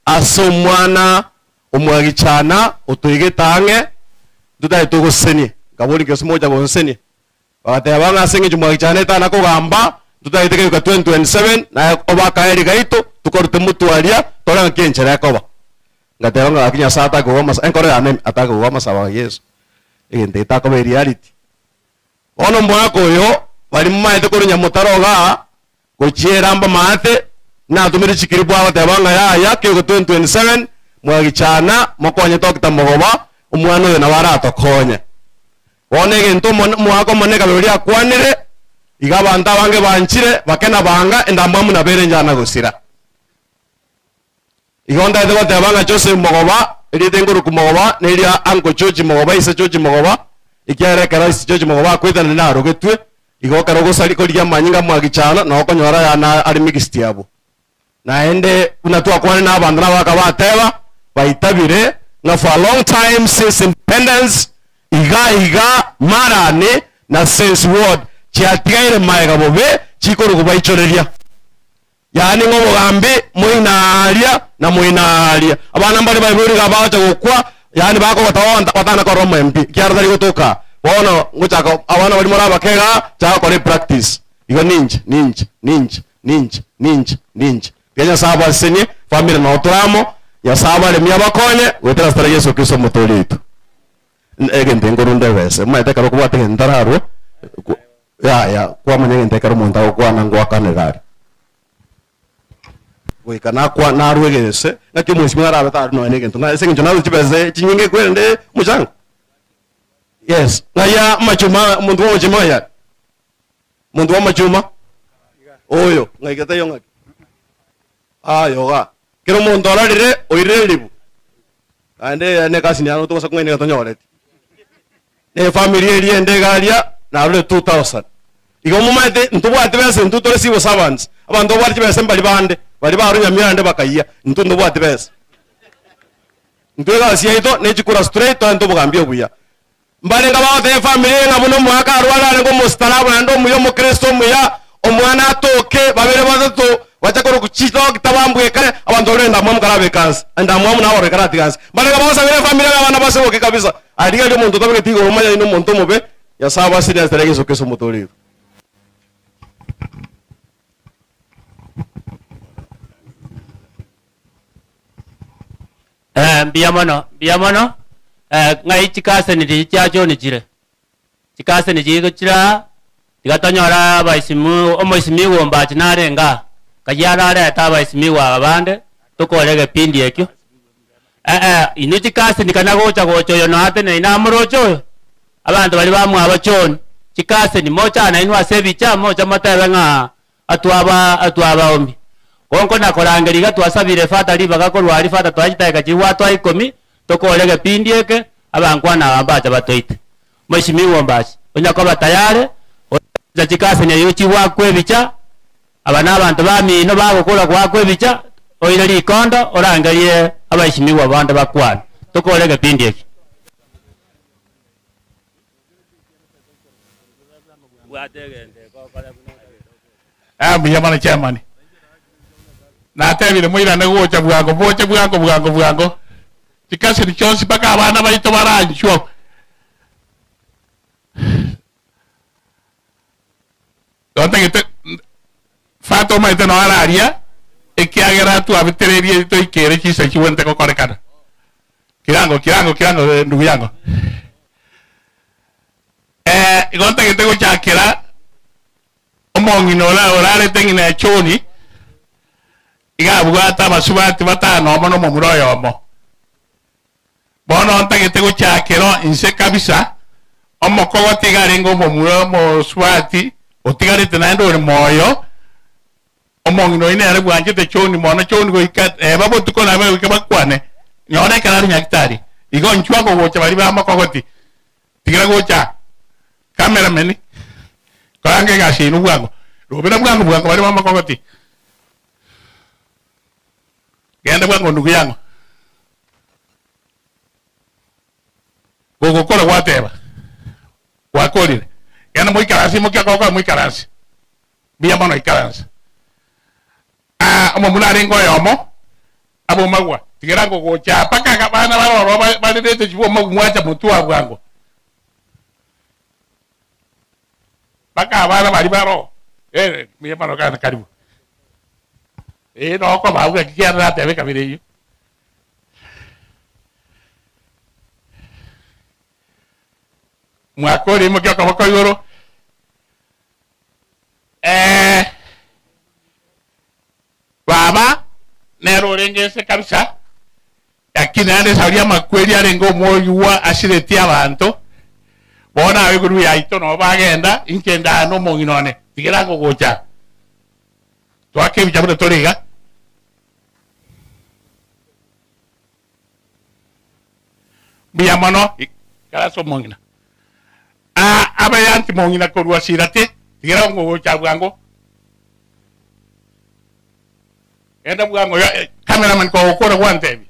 aso mwana omwagichana otuigetange tutai tuguseni ngaburi kyo simoja bonseni bagateba nga senge jumwagichana tana kugamba tutai teke 2027 na obakaeri gaito tukorute mutwaria tora kenchera koba ngateba nga akinya sata goma enkore ane ataka goma sawa Yesu egente itakobe reality. Ono mwako yo bali mumaete korunya mutaroga gochieramba maate na tumiri chikiribu abatebanga ya kyo 2027 mwagichana mokonye tokita mogoba omwana oyo nabo aratokonye one egento mwako moneka loria kwanire iga abantu abange banchire bakena banga endamwamu nabere njana gosira igonda ete batebanga Joseph Mogoba erite nguru Mogoba neria anko George Mogoba ise George Mogoba ikiarekera ise George Mogoba kwithana na arogetwe igoka rogosari koria manyinga mwagichana na okonyora yana ari mixed yabo naende unatua kwane na abantu nabakabateba baitabire na for a long time since independence iga iga marane na since ward chiatigaire maega bobe chikoro kubaichoreria yani ngobogambi muinaria na muinaria abana mbali baiburi gabacha gukwa yani bako batana koroma MP kiarthari gutuka bono nguchaka abana bari mora bakega chakore practice igo ninja ninja ninja ninja ninja ninja Kenya saba senye family na otoramo ya saba le miabakonye wetera stara Yesu Kristo mutoritu egente ngorunde wese maite karo kubate ndararo ya kwa mwenye ntekaro munta kwa nangwa kanegari goika nakwa narwegese ngaki mweshimiwa arabeta no egento na ese ngincho naru chibese chinyinge kwende muchango yes na ya machuma muntu wa machuma ya muntu wa machuma oyo ngaigete yo ngaki ayo ga kero muntu ararire oire ribu ande ne kasi ni tosa kumene gatonyorete ne familia eri ende garia narure 2000 igo mumaete ntubwate bese ntutore civil servants abantu bwati bese mbali bande bali barunya mirande bakaiya ntu ndubwate bese ntwega siaito nechikura straight to ntubugambia buya Mbalenga baote family nga buno mwaka arwala ngo mustarabu na ndo muyo mukristo muya omwana atoke babere batatu wachakoro kuchito kitabambwe kare abantu orenda mwamu karabe kansa ndamwamu nawo rekarati kansa mbalenga bawasabire family abana basoboke kabisa ariga ryo muntu tabike tigo umanya ino muntu mube yasaba sirias teregezo keso mutoriro. Mbiya mono ngai chikase ni chacho ni chire chikase ni chigo chira tigatonyora abaisimu omoisimiwa mbachi narenga kayara reta abaisimiwa abande tukorege pindi ekyo inu chikase ni kana gocha gocho yo nate ne inamurocho abantu bali bamwe abachoni chikase ni mocha na inu asebicha mocha matebe nga atwaba ombi konko nakorangeriga twasabire fata libaga korwari fata twachitaika chiwa twa 10 tokorege pindi eke abankwana ambacha batoite mheshimiwa mbachi onyakoba tayari oza chikase ne yuchi wakwe bicha abana abantu bamino bagokora kwakwe bicha oire likondo orangerie abaheshimiwa bande bakwana tokorege pindi eke. Mbiya chairman natebire mwirane gocha bwango boche bwango bwango bwango chikase ni chonsi paka abana baito baranchwa donde fato maite no araria ekiagera tu abitererie to ikere chisa chiwente kokorekana kirango kirango kirango ndugu yangu igonte que tengo chakera omongino ora orare tengina choni igabwata basubati batano omo no mumuro omo bono ntagete guchakero inse kabisa omokogo tigarengo omomuro moswati otigarete naende ore moyo omong'ino ine are bwanchete choni mono choni goika babotuko nabe goika bakwane nyore ekero are nyagitari igo nchwa kogocha bari bamokogoti tigera gocha cameraman korange egasi inu bwango rubera bwango bwango bari bamokogoti genda bwango ndugu yangu gogokora gwateba gwakorire genda moikaransi mokiakoka moikaransi mbuya mono ikaransi omomuna arengo oyomo abomagwa tigera gogocha paka abana baroro barerete chiboma mwacha mutu wa bwango paka abana bari baro mbuya mono kana karibu no ko bauga kiara tebe kabire iyo mwakori mokioka boko igoro baba nero orengese kabisa lakini ande sauria makweri arengo omoyua asireti abanto bona abiguru yaito no bagenda inkenda no mong'inone tigera gogocha twake bicha toriga mbuya mono karaso mong'ina abayanti mong'ina korwa sirate tigera gogocha bwango enda bwango cameraman ko okora gwantebi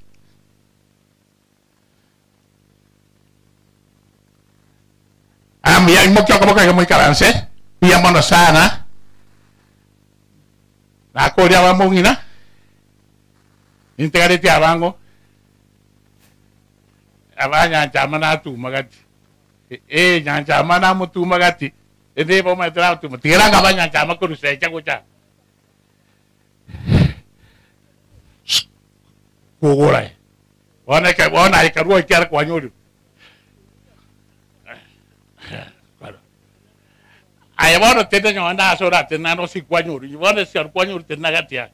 mbuya mokioka boka moikaranse mbuya mono sana nakoria abamong'ina nintegarete abango abanyanchama natuma gati nyanchama namutuma gati ende bomaetera atuma tigeranga abanyanchama korusecha gocha kugura ona ka ona ikarua ikiara kwanyuri aya bono tete nyonda asora tena no si kwanyuri bono si kwanyuri tena gatia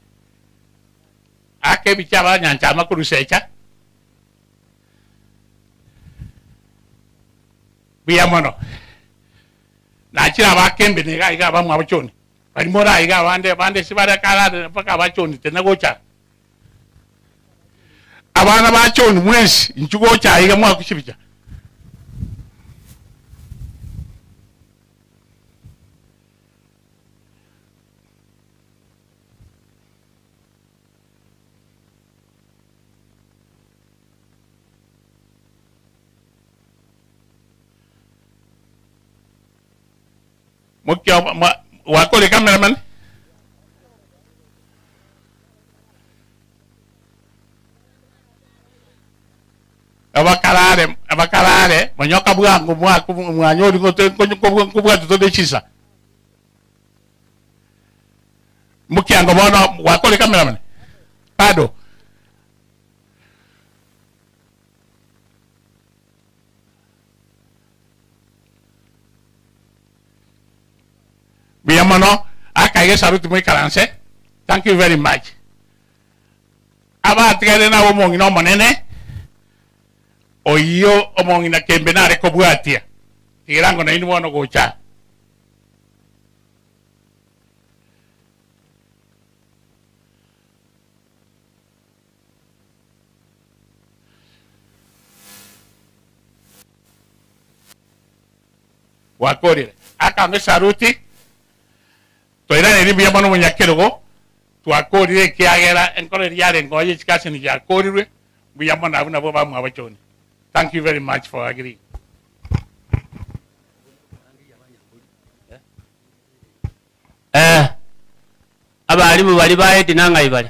ake bichaba nyanchama kurusecha mbuya mono nachira bakembe niga iga bamwe abachoni bari mora iga bande bande sibara kala paka abachoni tena gocha abana bachoni mwensi nchugocha iga mwakushibicha Mukio wakole cameraman. Abakarare abakarare monyoka bwangu mwaku mwanyori ngote kubwa tutodechisa. Mukiango bono wakole cameraman. Bado. Biamono akaige saruti mwikaranse. Thank you very much. Abatigere nabo omong'ina omonene oyo omong'ina kembe nare kobwatia tigirango nainwe bono gocha. Wakorire akange saruti toirane rimbi mono munyakerogo twakorire kiagera enkore yare ngoye chikase ni yakorirwe mbuya mono abo nabo bamwabachoni. Thank you very much for agreeing. Abalimu bali baedina ngai bali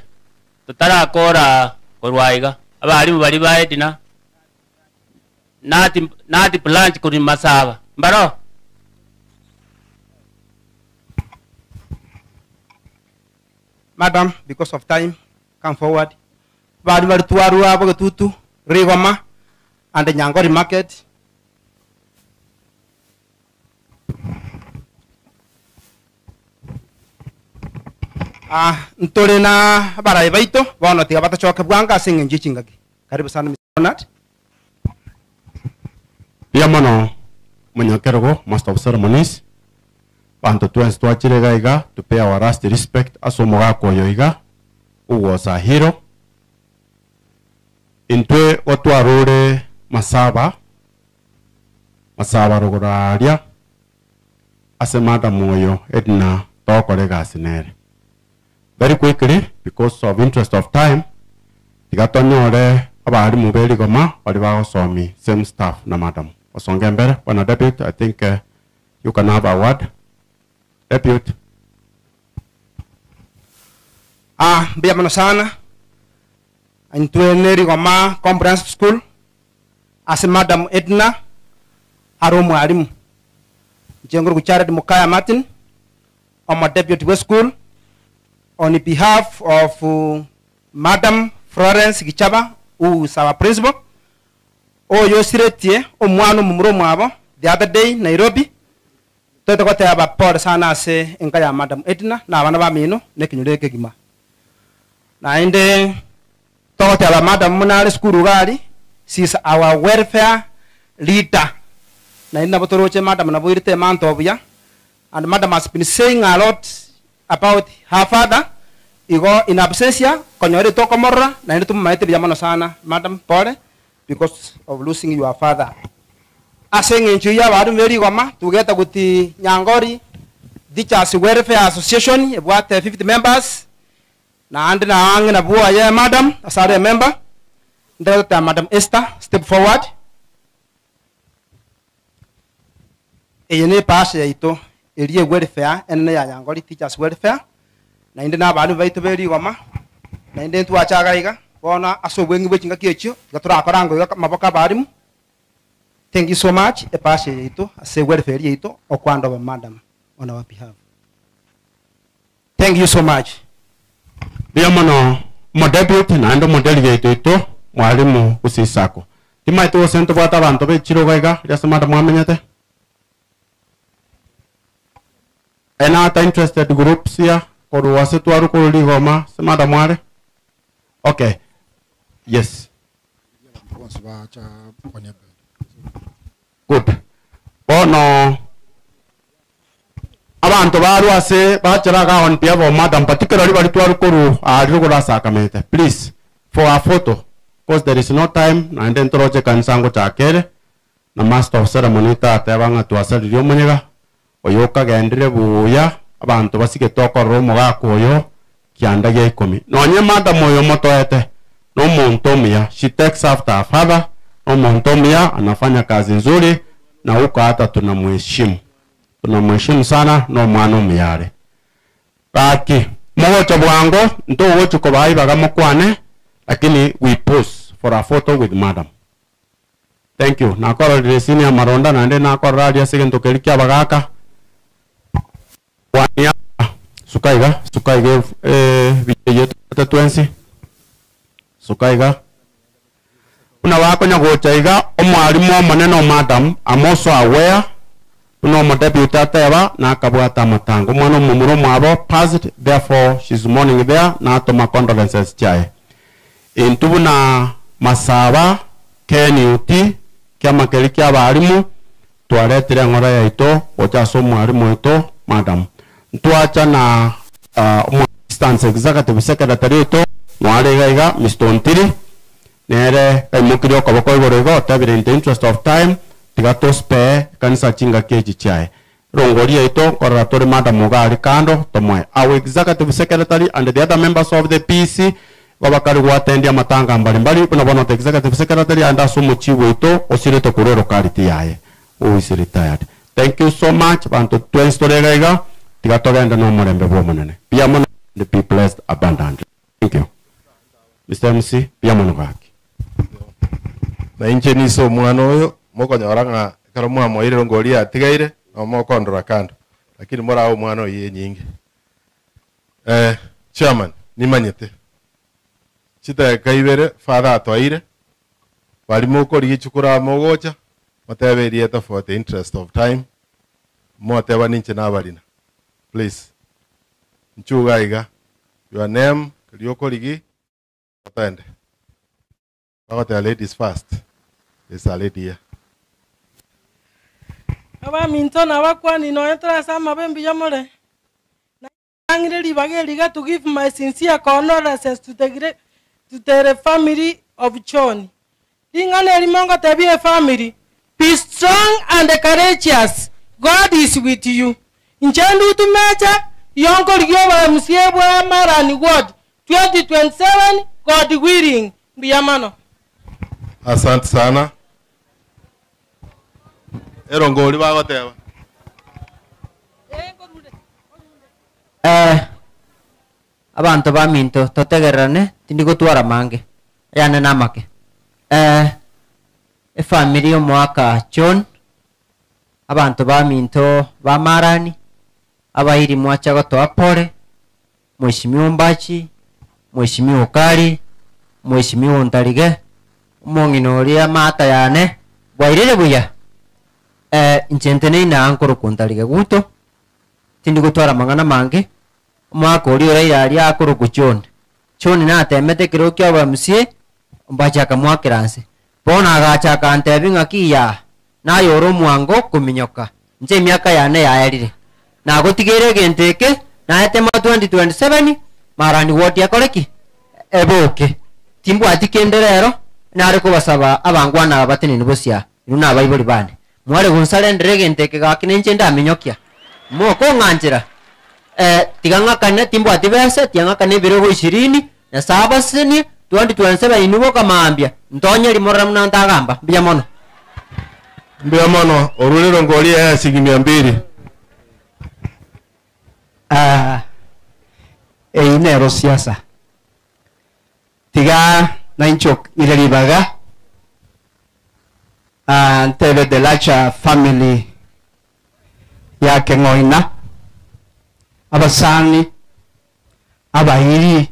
tutarakora korwaiga abalimu bali baedina nati nati branch kuri masaba mbaro. Madam, because of time, come forward. Bari bari tuarua bogetutu Rigoma and the Nyangori market. Ntore na barai baito bono tiga batachoke bwanga sing'e njichingaki. Karibu sana Mr. Ronald. Pia mono munyakerogo master of ceremonies. Bantu twensi twachire gaiga to pay our last respect aso omogaka oyo iga was a hero. Intwe otwarure masaba masaba rogoraria ase madam oyo Edna tokore gasi nere. Very quickly because of interest of time tigatonyore abarimu berigoma bari bagosomi same staff na madam osonge mbere. Bwana deputy, I think you can have a word. Deputy. Mbuya mono sana. Intwe Rigoma Comprehensive School ase Madam Edna aro mwalimu. Njenguru kuchared Mukaya Martin omo deputy we school on behalf of Madam Florence Gichaba who is our principal. Oyo siretie omwana mumuro mwabo the other day Nairobi. Twete aba pole sana ase enka ya Madam Edna na abana bamino nekinyure kegima. Na inde tote aba Madam munale school gari she is our welfare leader. Na inde botoroche Madam na boirite manto obuya and Madam has been saying a lot about her father igo in absentia konyore tokomorra na inde tumaite biamano sana Madam pole because of losing your father. Ase ng'encho ya bandu berigoma tugeta guti Nyangori Teachers Welfare Association ebwate 50 members na andi na ange na buwa ye madam asare member ndeta Madam Esther step forward. Eye ne pass ya ito erie welfare ene ya Nyangori Teachers Welfare na indi na bandu baitu berigoma na indi twachaga iga bona aso bwengi bwechinga kiechio gaturakora ngo maboka barimu. Thank you so much. Epashe yetu, ase welfare yetu, okwando ba madam on our behalf. Thank you so much. Bia mono mo deputy na ndo mo delegate yetu mwalimu usisako. Timaito sento bwata bantu bechiro gaiga ya madam mwamenyete. Ena interested groups ya koru ase twaru koru ligoma se madam mware. Okay. Yes. Good. Bono abantu barwase bacharaga on behalf of madam particularly bari twaru arugora sakamete. Please for a photo because there is no time na then toroche kansango chakere na master of ceremony ta tebanga twasaririo munyega oyo kagendire buya abantu basige tokorro mugako oyo kianda gya 10 nonye madam oyo motoete no muntu mia she takes after her father. Omontomia anafanya kazi nzuri na huko hata tunamheshimu. Tunamheshimu sana no mwana omuyare. Baki mogocho bwango nto gocho kobai bagamokwane, lakini we pose for a photo with madam. Thank you. Nakora resini ya maronda nande nakora aria segento kelikia bagaka. Wania sukaiga sukaiga biye tatuensi. Sukaiga. Una wako nyagocha iga omwalimu omonene madam I'm also aware. Uno deputy ateba na akabwata matango mwana omomuro mwabo passed, therefore she's mourning there na atoma condolences chae. Intubu na masaba KNUT kiama keri kia abarimu twaretire ng'ora yaito gocha ase omwarimu oito madam. Ntwacha na assistant executive secretary oito mware iga iga Mr. Ontiri nere kaimokire okoboko igoro igo otebire in the interest of time tigato spare kanisa chinga keji chae rongoria ito korora tore madam ugari kando tomoe. Our executive secretary and the other members of the PC babakari gwatendia matanga mbalimbali kuna bona the executive secretary and asumu chiwo ito osirete kurero kariti yae who is retired. Thank you so much bantu twenstore iga tigatogenda no murembe bwo munene bia mono be blessed abundantly. Thank you Mr. MC bia mono gaki na inche niso mwana oyo mokonyora ng'a ekero mwamoirire ngori atigaire no mokondora kando lakini morao mwana oyo nyingi. Chairman nimanyete chiteka ibere father atwaire bari mokori gichukura mogocha matebe for the interest of time moteba ninche nabarina please nchuga iga your name riokorigi atende bagate ladies first. Is a lady here. Aba minto na bakwani no entra sama bembi yamore. Nangire libage liga to give my sincere condolences to the family of John. Lingane limongo tabie family. Be strong and courageous. God is with you. Inchendu tumecha yonko ligyoba msiebwa Marani Ward 2027 God willing. Biyamano. Asante sana. Erongori bagoteba. Abantu ba minto totegerane tindi gotwara mange yane namake. Efamily omwaka John abantu ba minto ba Marani abairi mwacha gotoa pole Mheshimiwa Mbachi, Mheshimiwa Okari, Mheshimiwa Ntarige omong'ina oria mata yane bwairire buya. Inchente neina ankoro kuntarige guto tindi gotwara mang'ana mange omwaka oria oraira aria akoro kuchoni choni natemete kero kia abamusie mbachaka mwakera nse bono agachaka antebi ng'aki ya nayora omwango kominyoka nche emiaka yane yaerire nagotigere egento eke naetema 2027 Marani Ward yakoreki eboke timbwati kende rero nare kobasaba abangwana abateneni bosia inu nabaibori bane mware gunsarendere egento eke gaki ninche ndaminyokia mokong'anchera tigang'akane timbwati bese tiang'akane ebirogo 20 na saba sini 2027 inuboka maambia ntonye rimorora muna ntagamba mbuya mono mbuya mono oruriro ngori ya shilingi 200. Einero siasa tiga nainchok ireribaga ntebe de lacha family yake ng'oina abasani abairi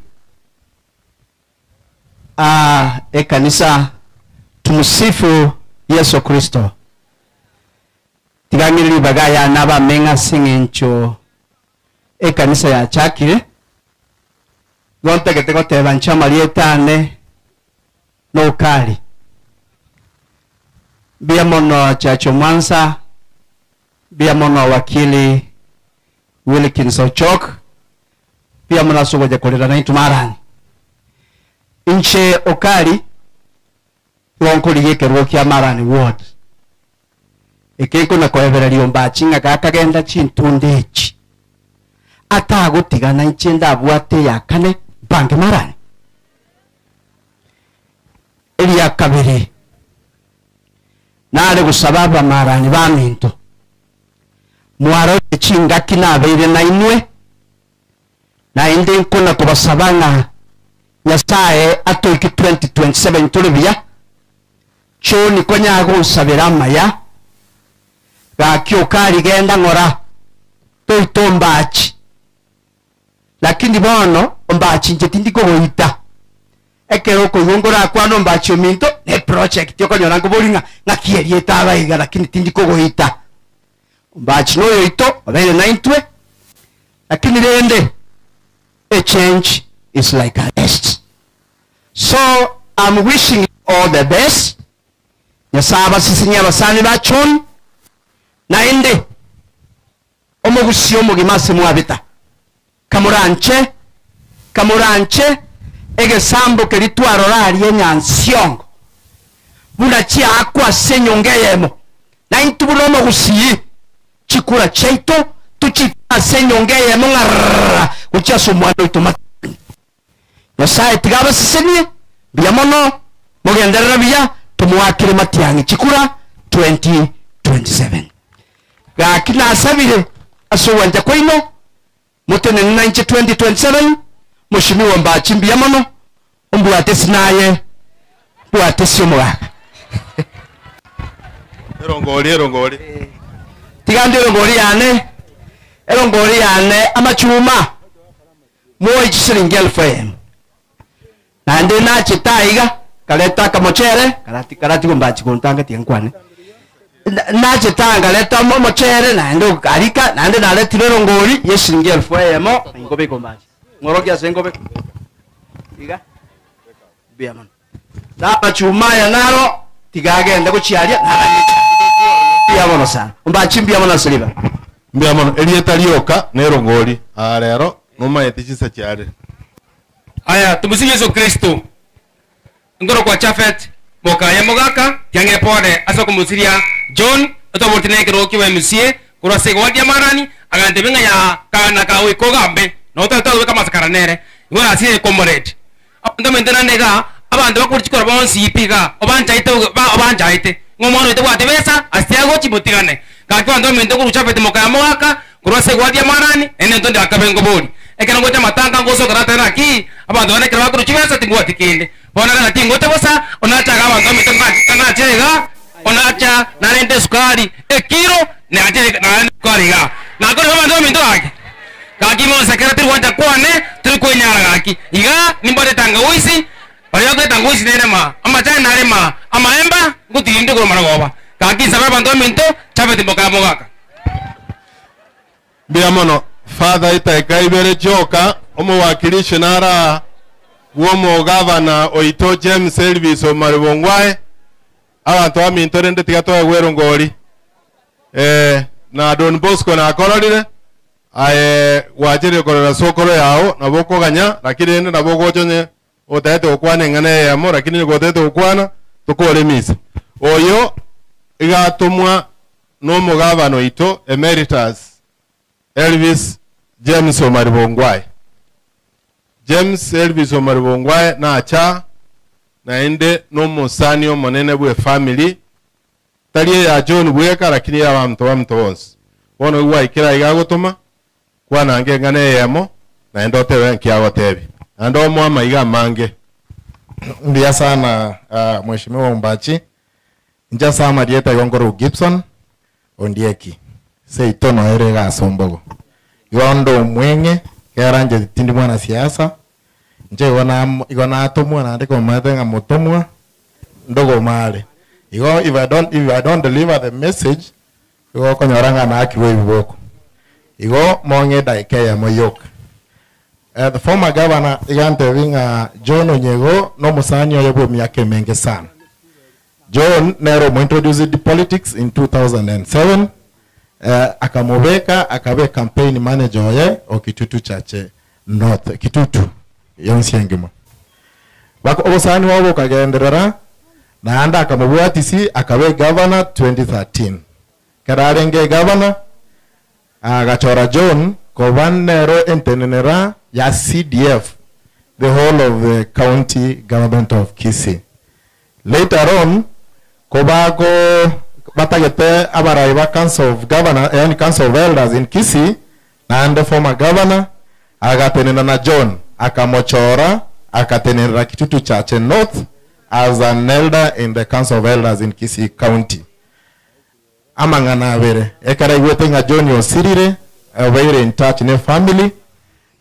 ekanisa tumusifu Yesu Kristo tigang'iriri bagaya nabamenga sing'encho ekanisa yachakire gontegete goteba nchama rietane nokali bia mono Chacho Mwansa bia mono wakili Wilkins Ochok bia mono asugoja kolera na intumarani inche okali lonkoli yekerwo kia Marani Ward ekeko na koebera riomba chinga gakagenda chintundechi atagotigana inche ndabwate yakane bange Marani elia kabiri nare gusaba Marani baminto Mwaro chingaki nabeire na inwe na inde nkona kubasabanga Nyasaye atoiki 2027 tulibia choni konya gonsabira maya gakio kali genda ngora toito mbachi lakini bono mbachi nje tindiko goita ekero koyongora kwano mbachi ominto ne project yokonyora ngoboringa ngakierie abaiga lakini tindiko goita mbachi noyo ito obere naintwe lakini rende a change is like a rest. So I'm wishing you all the best. Nyasaba sisinya basani bachon na inde omogusio omogima mwabita kamuranche kamuranche egesambo keritwarora arie nyansiongo buna chiakwa senyongeyemo na intubulo omogusi chikura cheito tuchita senyongeyemo ngarra kuchaso mwana itoma Nyasaye tigaba sisenie biamono mugenderera bia tumuakire Matiang'i chikura 2027 gakina asabire asuwanja kwaino mutene nanche 2027 Mheshimiwa Mbachi mbiamono umbwate sinaye bwate sio mugaka erongori erongori tigande erongori yane amachuma moi shilingi 1000 nande nachitaiga kaleta kamochere karati karati gombachi kontanga tiankwane nachitanga leta mochere nande karika nande naletire rongori ye shilingi 1000 mo ngobe gombachi ngorokia sengobe iga bia man na machuma ya naro tigagenda guchiaria bia mono sana mbachi mbia mono siliva mbia mono elieta lioka nerongori arero numaete chisa chiare. Aya, tumusifu Yesu Kristo. Ngoro kwa Chafet, moka ya mogaka, tiange pone, aso kumusiria John, otobortine kero kiwa MCA, kurwa sego wadia marani, agante benga ya kana kawe kogambe, na otata weka masakara nere, ngora asire comrade. Ndo mentena nega, abantu bakurichikora bonsi ipiga, obanchaite ba obanchaite. Ngomono ite bwate besa, asiago chibotigane. Kakwa ndo mentena kuru Chafet moka ya mogaka, kurwa sego wadia marani, ene ntondi akabengo bori. Ekero ngocha matanga ngoso karata na ki abantu banekera bakuru chibesa tingwa tikinde bona kana tingote bosa onacha ga abantu mitonga kana chega onacha narende sukari ekiro na ache na sukari ga na ko abantu mito ake gaki mo secretary wanja kwane turi kwenyara gaki iga nimbore tangawizi bari bakwe tangawizi nerema amachana narema amaemba ngutinde ko maragoba gaki sabe abantu mito chabe timboka mogaka Biamono Father itaika ibere joka omuwakilishi nara womo governor oito James Elvis Omaribongwae abantu amintore ndetiga twagwero ngori na Don Bosco na akororire aye wajire korora sokoro yao nabo koganya lakini ende nabo gochonye otete okwana ngane yamo lakini gotete okwana tukore misa oyo igatumwa no mugavano oito emeritus Elvis James Omaribongwae James Elvis Omaribongwae na acha naende no musani omonene bwe family taliye ya John bweka lakini ya bantu bonse bono gwaikira igagotuma kwanange ngane yemo naende otewe nkiagotebi ando mwama iga mange Ndiya sana Mheshimiwa Mbachi nja sama dieta Yongoro Gibson Ondieki seitono ere gasombogo igondo mwenge keranje tindi mwana siasa nje igona igona atomwa na ndiko matenga mutomwa ndogo male igo if I don't deliver the message igo konyoranga na akiwe iboko igo monge daike ya moyoka. The former governor igante winga John Onyego no musani oyo miaka menge sana. John nero mo introduced the politics in 2007. Akamubeka akabe campaign manager oye o Kitutu Chache North Kitutu yonsiengimo bako obosani wabo kagenderera na anda akamubwatisi akabe governor 2013 kararenge governor agachora John kovanero entenenera ya CDF the whole of the county government of Kisii. Later on kobako batagete abarai ba Council of Governor, yani Council of Elders in Kisii, na ande former governor agatenena na John akamochora akatenera Kitutu Chache North as an elder in the Council of Elders in Kisii County. Amang'ana abere ekara igwete ng'a John osirire obeire in touch ne family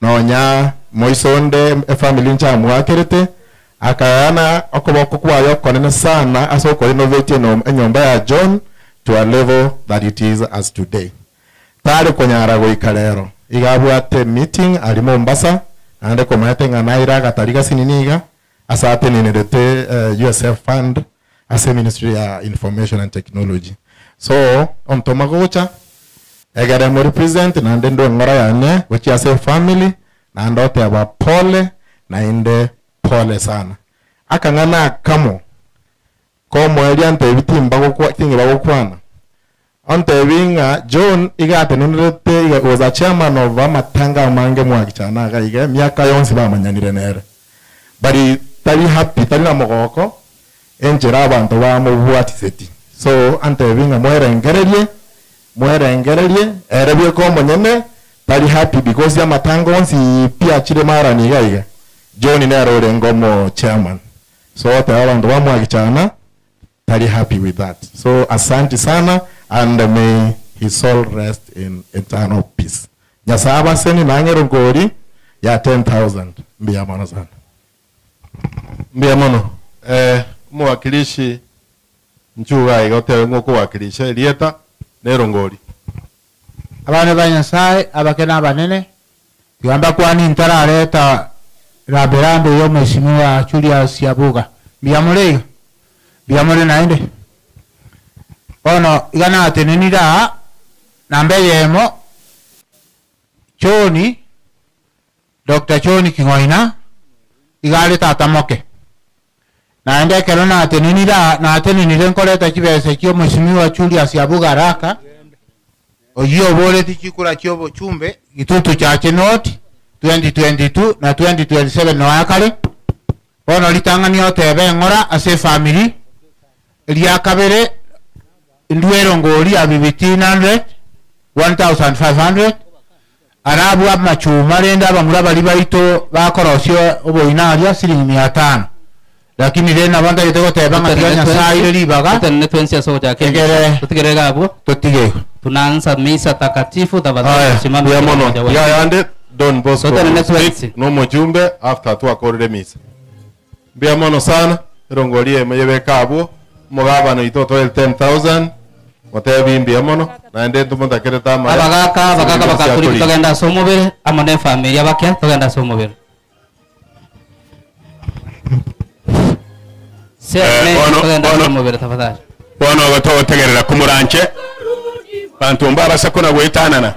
nonya moisonde e family ncha mwakerete akayana okoboko kwayo konene sana ase okorenovate enyomba ya John to a level that it is as today. Tari konyara goika rero igabwate meeting ari Mombasa ande komaete ng'a naira gatariga sininiga asate ninerete USF fund ase Ministry ya Information and Technology. So ontomagocha egere mo represent nande ndo ngora yane gochi ase family na ndote aba pole na inde pole sana akang'ana kamo komo eliante bitimba gokwa tingi bagokwana ante winga John igatenenrete iga was a chairman of amatanga mange mwagichana ga miaka yonsi bamanyanire nere bari tari happy tari na mogoko enjera abantu bamubwatiseti. So ante winga mwerengererie erebye ko monyene tari happy because ya matango onsi pia chire mara ni gaiga John nero ngomo chairman. So wote abantu bamwagichana tari happy with that. So asante sana and may his soul rest in eternal peace. Nyasaba seni nangero ngori ya 10,000 mbia mono sana. Mbia mono. Mwakilishi nchuga igote ngoko wakilisha elieta nerongori. Abana ba Nyasaye abakena abanene tigamba kwani ntarareta ramberambe yo mheshimiwa Julius Abuga. Mbia mule naende. Ono igana atenenira nambe yemo Choni Dr. Choni Kingoina igale tata moke. Naende kero na atenenira na atenenire nkoreta chibese kio mheshimiwa Julius Abuga raka oyo bole tichikura chiobo chumbe Gitutu Chache North 2022 na 2027 no akale bono litangani otebe ngora ase family lya kabere ndwero ngori abi 1500 1500 arabu amachuma renda abamura bali baito bakorosio oboinaria silingi 500 lakini rena banda yetego teba ngatiga Nyasaye ribaga tutenene twensi asoja kenge tutigere gabo tutige tunaanza misa takatifu tafadhali simama ya mono ya yande Don Bosco no mujumbe after twakorire misa mbia mono sana rongorie meyebe kabo mugabano itoto 10,000 motebi mbia mono naende tumutakereta ama abagaka bagaka bakakuri tugenda somobere amone familia bakia tugenda somobere bono gototegerera kumuranche bantu mbaba sakona gwetanana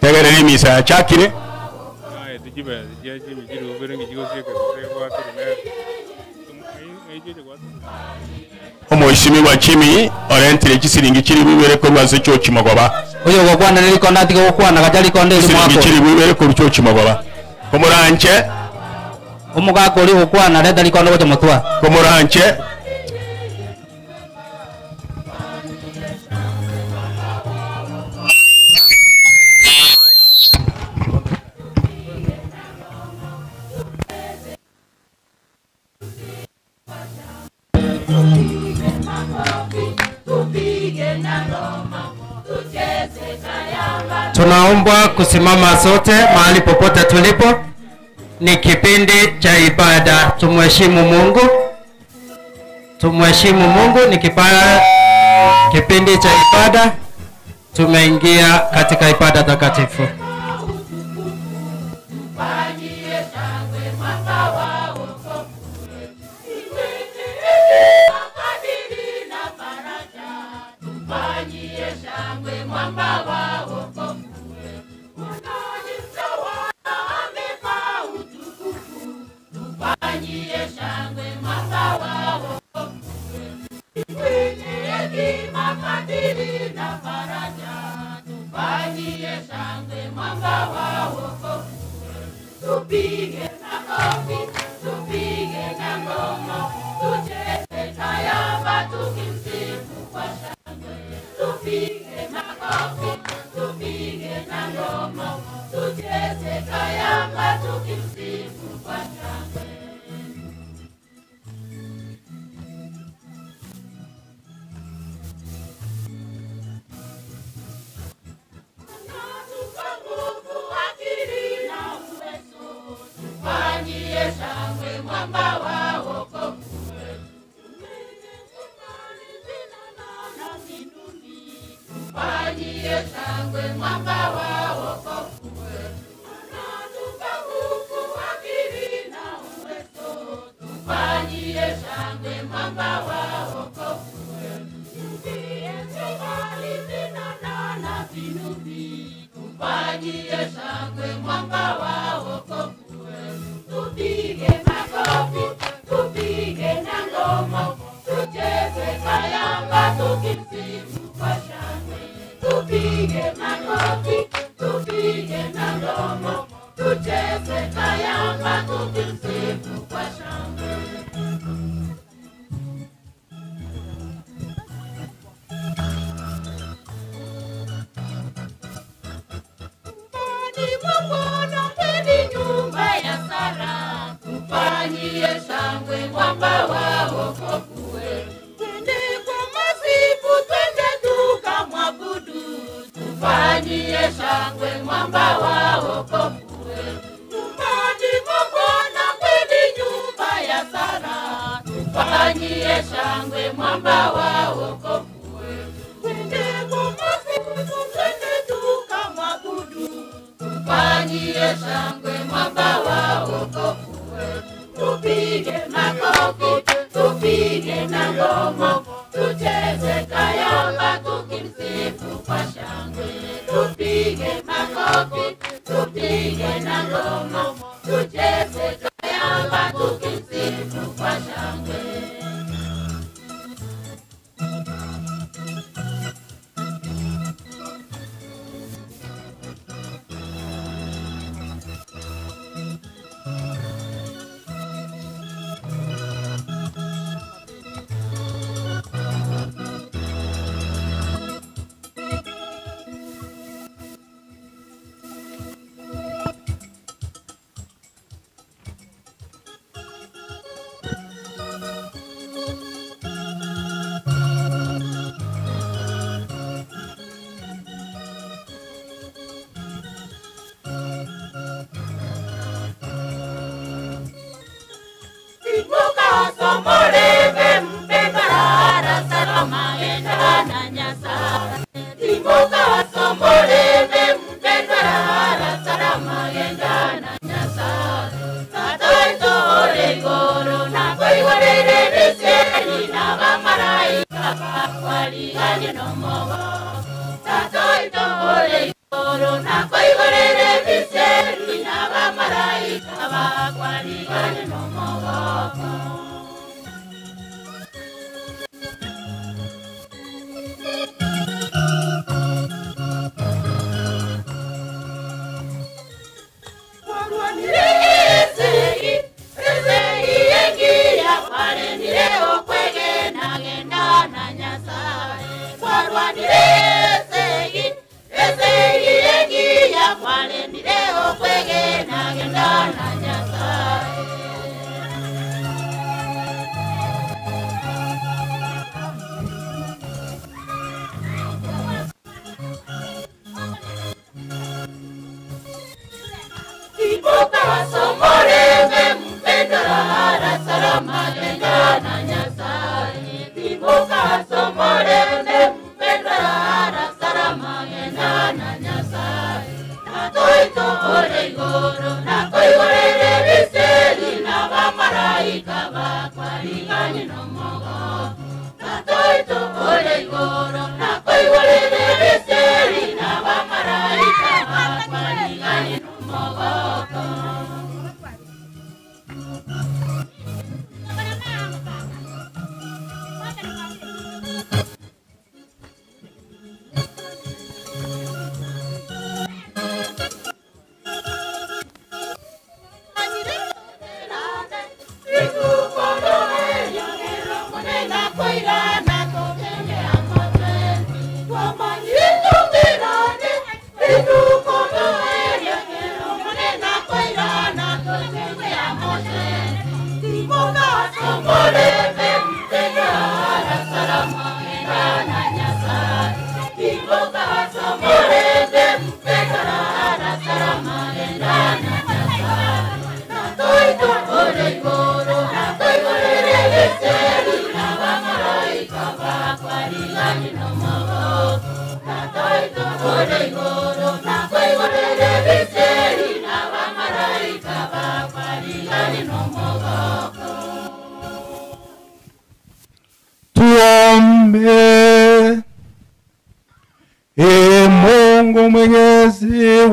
tegerera emisa yachakire. Omwishimiwa chimi orentire chisiringi chiri bibere ko rwaze cyo chimogoba oyo gokwana nilikonda atike gokwana gajali konde ri mwako chisiringi chiri bibere ko cyo chimogoba kumuranche omugako uri gokwana reta likondo gocho mutwa kumuranche Tunaombwa kusimama sote mahali popote tulipo. Ni kipindi cha ibada. Tumheshimu Mungu. Tumheshimu Mungu. Ni kipindi cha ibada. Tumeingia katika ibada takatifu. Tupige na ngoma, tucheze tayamba, tukimsifu kwa shangwe. shangwe mwamba wa wokovu wetu. Tufanyie shangwe mwamba wa wokovu wetu. Anatupa nguvu, akili na uwezo. Tufanyie shangwe mwamba wa wokovu wetu. Tupige kibali vinanda na vinubi. Tufanyie shangwe mwamba wa wokovu wetu. Tupige makofi, tupige na ngoma, tucheze kayamba tukimsifu kwa shangwe. Tupige makofi, tupige na ngoma, tucheze kayamba tukimsifu kwa shangwe. Nyumbani mwa Bwana kweli nyumba ya sala, tufanyie shangwe mwamba wa wokovu wetu. Twende kwa masifu, twende tukamwabudu, tufanyie shangwe mwamba wa wokovu wetu. Nyumbani mwa Bwana kweli nyumba ya sala, tufanyie shangwe mwamba wa wokovu wetu. Twende kwa masifu, twende tukamwabudu, tufanyie shangwe mwamba wa wokovu wetu. Tupige makofi, tupige na ngoma, tucheze kayamba tukimsifu kwa shangwe. Tupige makofi, tupige na ngoma, tucheze kayamba tukimsifu kwa shangwe.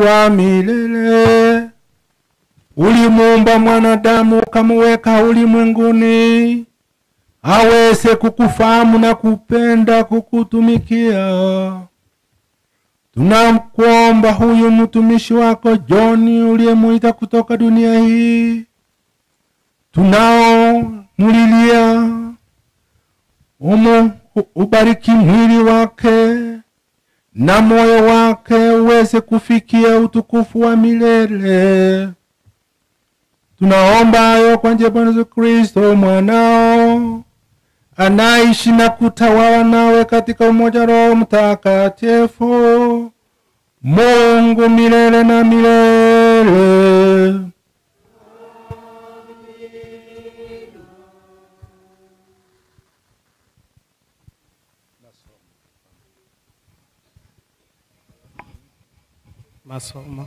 wa milele, ulimuumba mwanadamu ukamuweka ulimwenguni aweze kukufahamu na kupenda kukutumikia. Tunamkuomba huyu mtumishi wako John uliyemuita kutoka dunia hii, tunaomulilia, ubariki mwili wake na moyo wake uweze kufikia utukufu wa milele. Tunaomba hayo kwa njia ya Bwana Yesu Kristo mwanao, anaishi na kutawala nawe katika umoja Roho Mtakatifu, Mungu milele na milele. Masomo.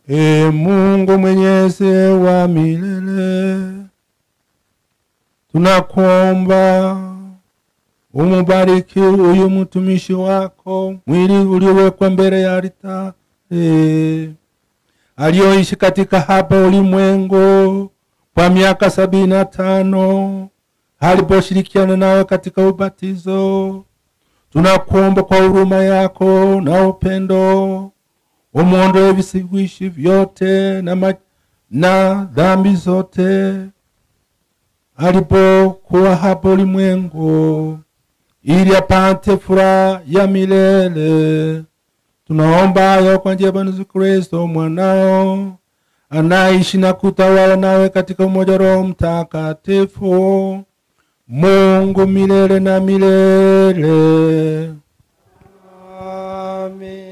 E Mungu mwenyezi wa milele, tunakuomba umubariki huyu mtumishi wako, mwili uliowekwa mbele ya altare, alioishi katika hapa ulimwengu kwa miaka 75 aliposhirikiana nawe katika ubatizo. Tunakuomba kwa huruma yako na upendo umuondoe vishawishi vyote na dhambi zote alipokuwa hapo ulimwengu, ili apate furaha ya milele. Tunaomba hayo kwa njia ya Bwana Yesu Kristo mwanao, anaishi na kutawala nawe katika umoja Roho Mtakatifu, Mungu milele na milele. Amen.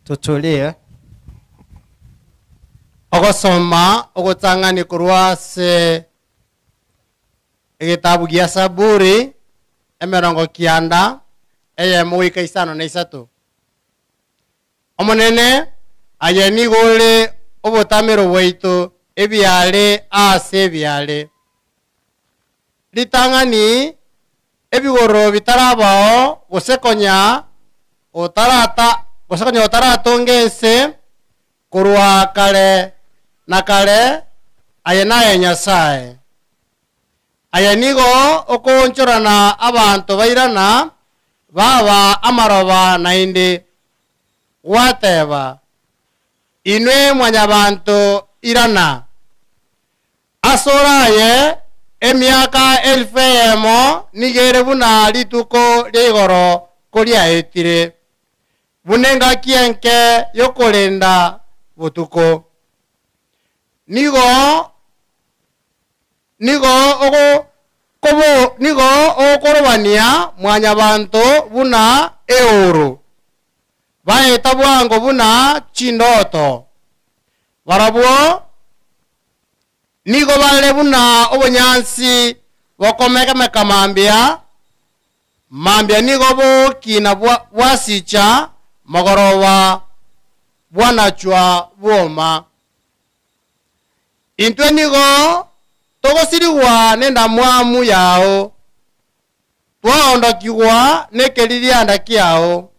Tutulie. Ogosoma ogotang'ani korwa ase egetabu gia Saburi 93 5-3. Omonene aye nigo ore obotamero bwaito ebiare ase ebiare. Ritang'ani ebigoro bitarabao gosekonya otarata gosekonya otaratonga ense korwa kare na kare aye naye Nyasaye. Aye nigo okoonchorana abanto bairana baba amaroba naende gwateba inwe mwanyabanto irana asoraye emiaka 1000 nigere buna rituko ria igoro koriaetire buna engaki enke yokorenda botuko nigo okorobania mwanyabanto buna eoro baeta bwango buna chindoto barabwo nigo bare buna obonyansi bokomeka mambia mambia nigo bokina bwasicha mogoroba bwanachwa bwoma. Intwe nigo togosirigwa nenda mwamu yao twaondokigwa nekeririanda kiao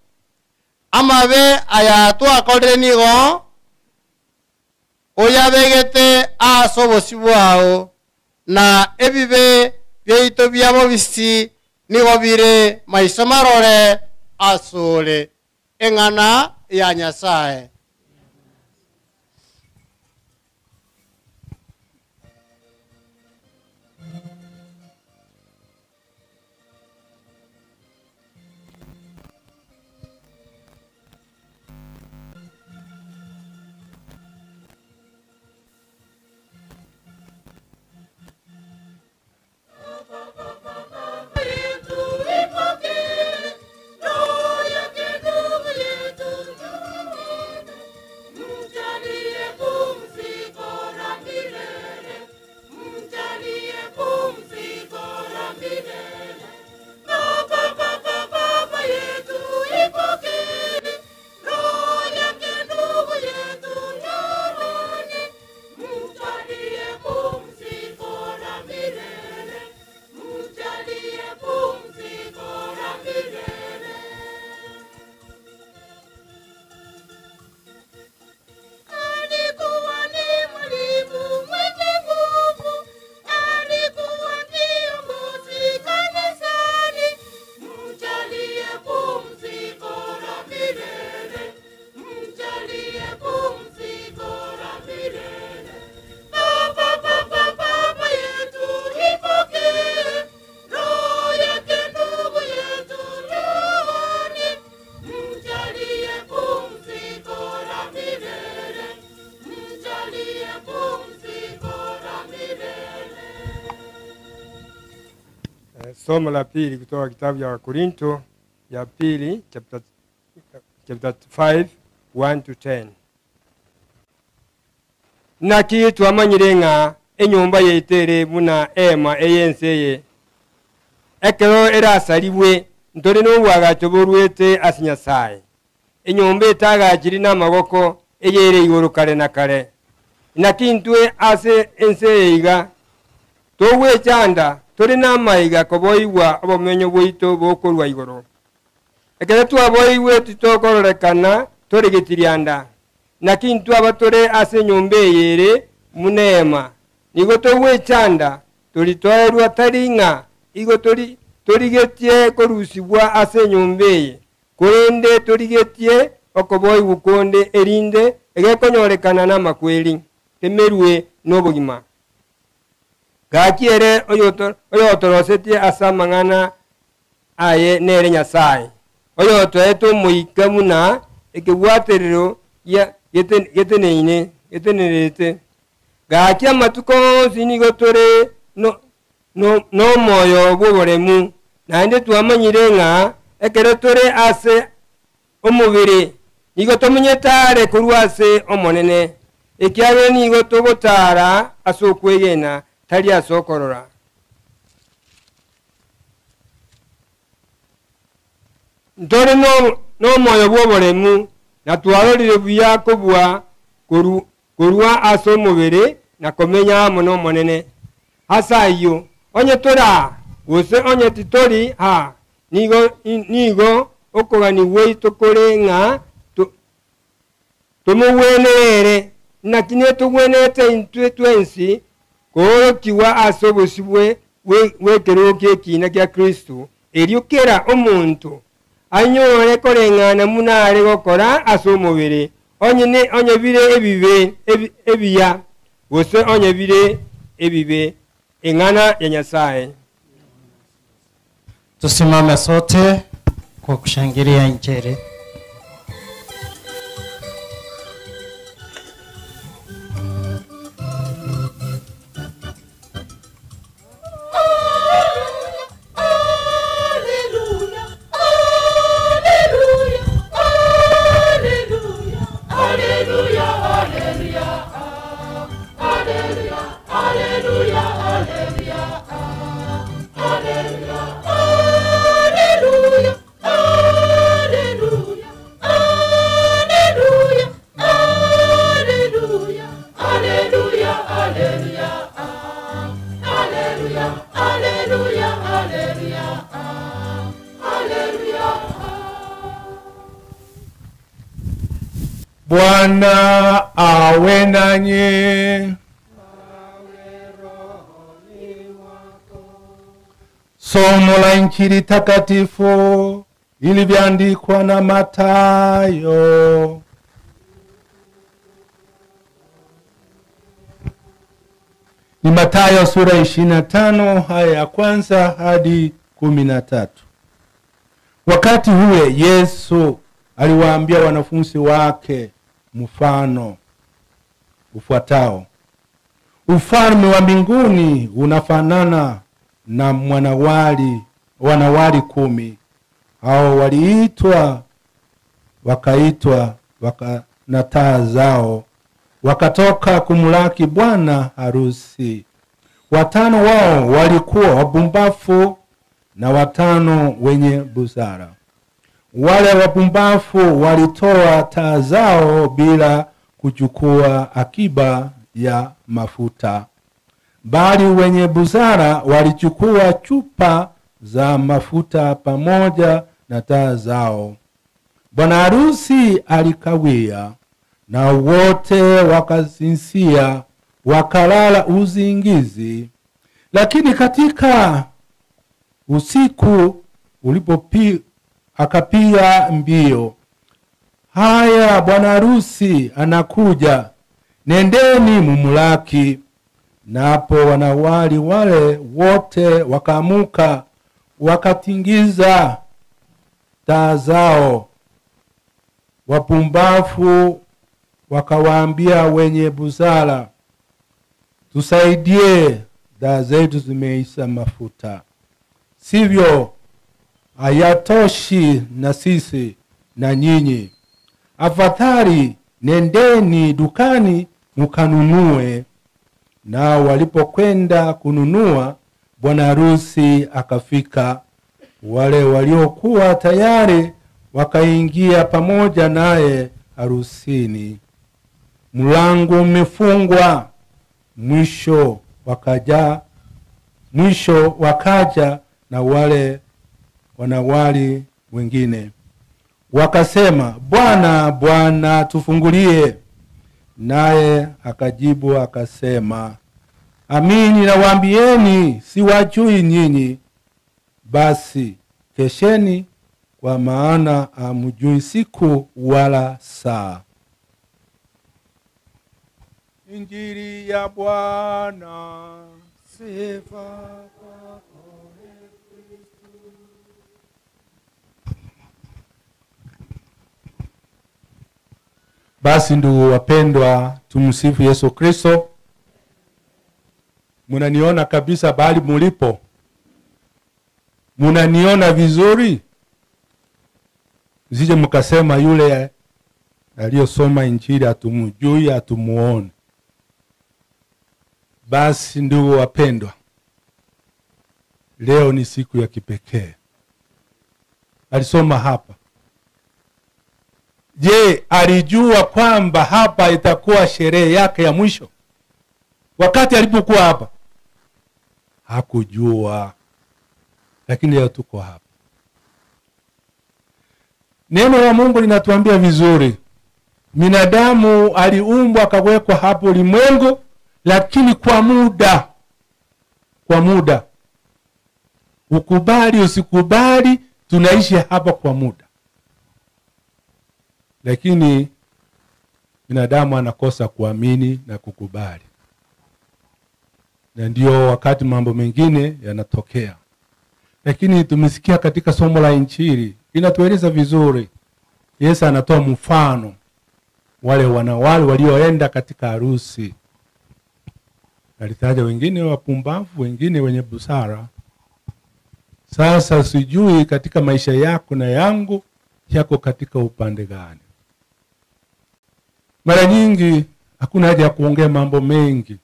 amabe aya twakorire nigo oyabegete ase obosi bwao na ebibe byaito byabo bisi nigo bire maiso marore asore eng'ana ya Nyasaye. Somo la pili kutoka kitabu cha Wakorinto ya pili chapter 5 1-10. Naki twamanyire ng'a enyomba yaitere buna ema eyenseye ekero erasaribwe ntore n'obwagacho borwete ase Nyasaye enyomba etagachiri n'amaboko eyere igoro kare na kare. Naki ntwe ase ense iga togwechanda tore n'amaiga koboigwa obomenyo bwaito bokorwa igoro. Ekero twaboigwe titokororekana tore getirianda. Naki ntwe abatore ase enyomba eyere munema nigo togwechanda toritwarwa tari ng'a igo torigetie korusibwa ase enyomba eye korende torigetie okoboigwa konde erinde egekonyorekana n'amakweri temerwe n'obogima. Gakiere oyotorosetie ase amang'ana aye nere Nyasaye oyotoete omoika buna ekebwaterero geteneine getenerete. Gaki amatuko onsi nigo tore n'omoyo bw'oboremu naende twamanyire ng'a ekero tore ase omobere Nigo tomenyetare korwa ase omonene ekiagera nigo togotara ase okwegena tari ase okorora. Ntore n'omoyo bw'oboremu na twarorire buya kobua korwa ase omobere na komenya amo n'omonene. Ase ayio onye tora gose onye titori ha nigo okogani gwaito kore ng'a tomogwenerere naki netogwenete intwe twensi koorokiwa ase obosibwe bw'ekerogo ki'ekina kia Kristo erio kera omonto anyore koreng'ana muna are gokora ase omobere onye bire ebibe ebiya gose onye bire ebibe. Eng'ana ya Nyasaye. Tusimame sote kwa kushangilia Injili. Bwana awe nanyi. Somo la Injili takatifu ilivyoandikwa na Mathayo. Ni Mathayo sura 25 aya ya kwanza hadi 13. Wakati huo Yesu aliwaambia wanafunzi wake mfano ufuatao: ufalme wa mbinguni unafanana na wanawali 10. Hao waliitwa wakaitwa na taa zao, wakatoka kumlaki bwana harusi. 5 wao walikuwa wapumbavu na 5 wenye busara. Wale wapumbavu walitoa taa zao bila kuchukua akiba ya mafuta, bali wenye busara walichukua chupa za mafuta pamoja na taa zao. Bwana harusi alikawia, na wote wakasinzia, wakalala usingizi. Lakini katika usiku akapiga mbio, haya, bwana harusi anakuja, nendeni mumulaki. Napo wanawali wale wote wakaamuka, wakatingiza taa zao. Wapumbavu wakawaambia wenye busara, tusaidie, taa zetu zimeisha mafuta. Sivyo, hayatoshi na sisi na nyinyi. Afadhali nendeni dukani mkanunue. Na walipokwenda kununua, bwana harusi akafika. Wale waliokuwa tayari wakaingia pamoja naye harusini. Mlango umefungwa. Mwisho wakaja na wale wanawali wengine, wakasema, Bwana, Bwana, tufungulie. Naye akajibu akasema, amini nawaambieni, siwajui nyinyi. Basi kesheni, kwa maana hamjui siku wala saa. Injili ya Bwana. Sifa kwako Kristo. Basi ndugu wapendwa, tumsifu Yesu Kristo. Munaniona kabisa bali mulipo? Munaniona vizuri? Msije mkasema yule Aliyosoma Injili hatumjui, hatumuoni. Basi ndugu wapendwa, leo ni siku ya kipekee. Alisoma hapa. Je, alijua kwamba hapa itakuwa sherehe yake ya mwisho? Wakati alipokuwa hapa hakujua. Lakini leo tuko hapa. Neno la Mungu linatuambia vizuri. Binadamu aliumbwa akawekwa hapo ulimwengu, lakini kwa muda. Kwa muda. Ukubali usikubali, tunaishi hapa kwa muda. Lakini binadamu anakosa kuamini na kukubali. Na ndio wakati mambo mengine yanatokea. Lakini tumesikia katika somo la Injili inatueleza vizuri. Yesu anatoa mfano wale wanawali walioenda katika harusi. Alitaja wengine wapumbavu, wengine wenye busara. Sasa sijui katika maisha yako na yangu yako katika upande gani. Mara nyingi hakuna haja ya kuongea mambo mengi.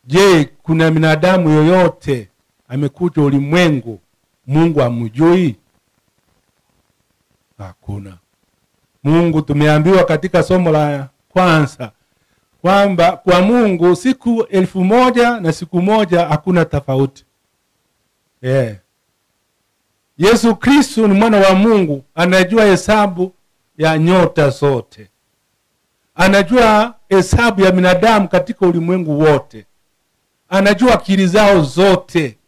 Je, kuna binadamu yoyote amekuja ulimwengu Mungu amjui? Hakuna. Mungu tumeambiwa katika somo la kwanza kwamba kwa Mungu siku 1000 na siku moja hakuna tofauti. Yesu Kristo ni mwana wa Mungu, anajua hesabu ya nyota zote. Anajua hesabu ya binadamu katika ulimwengu wote. Anajua akili zao zote.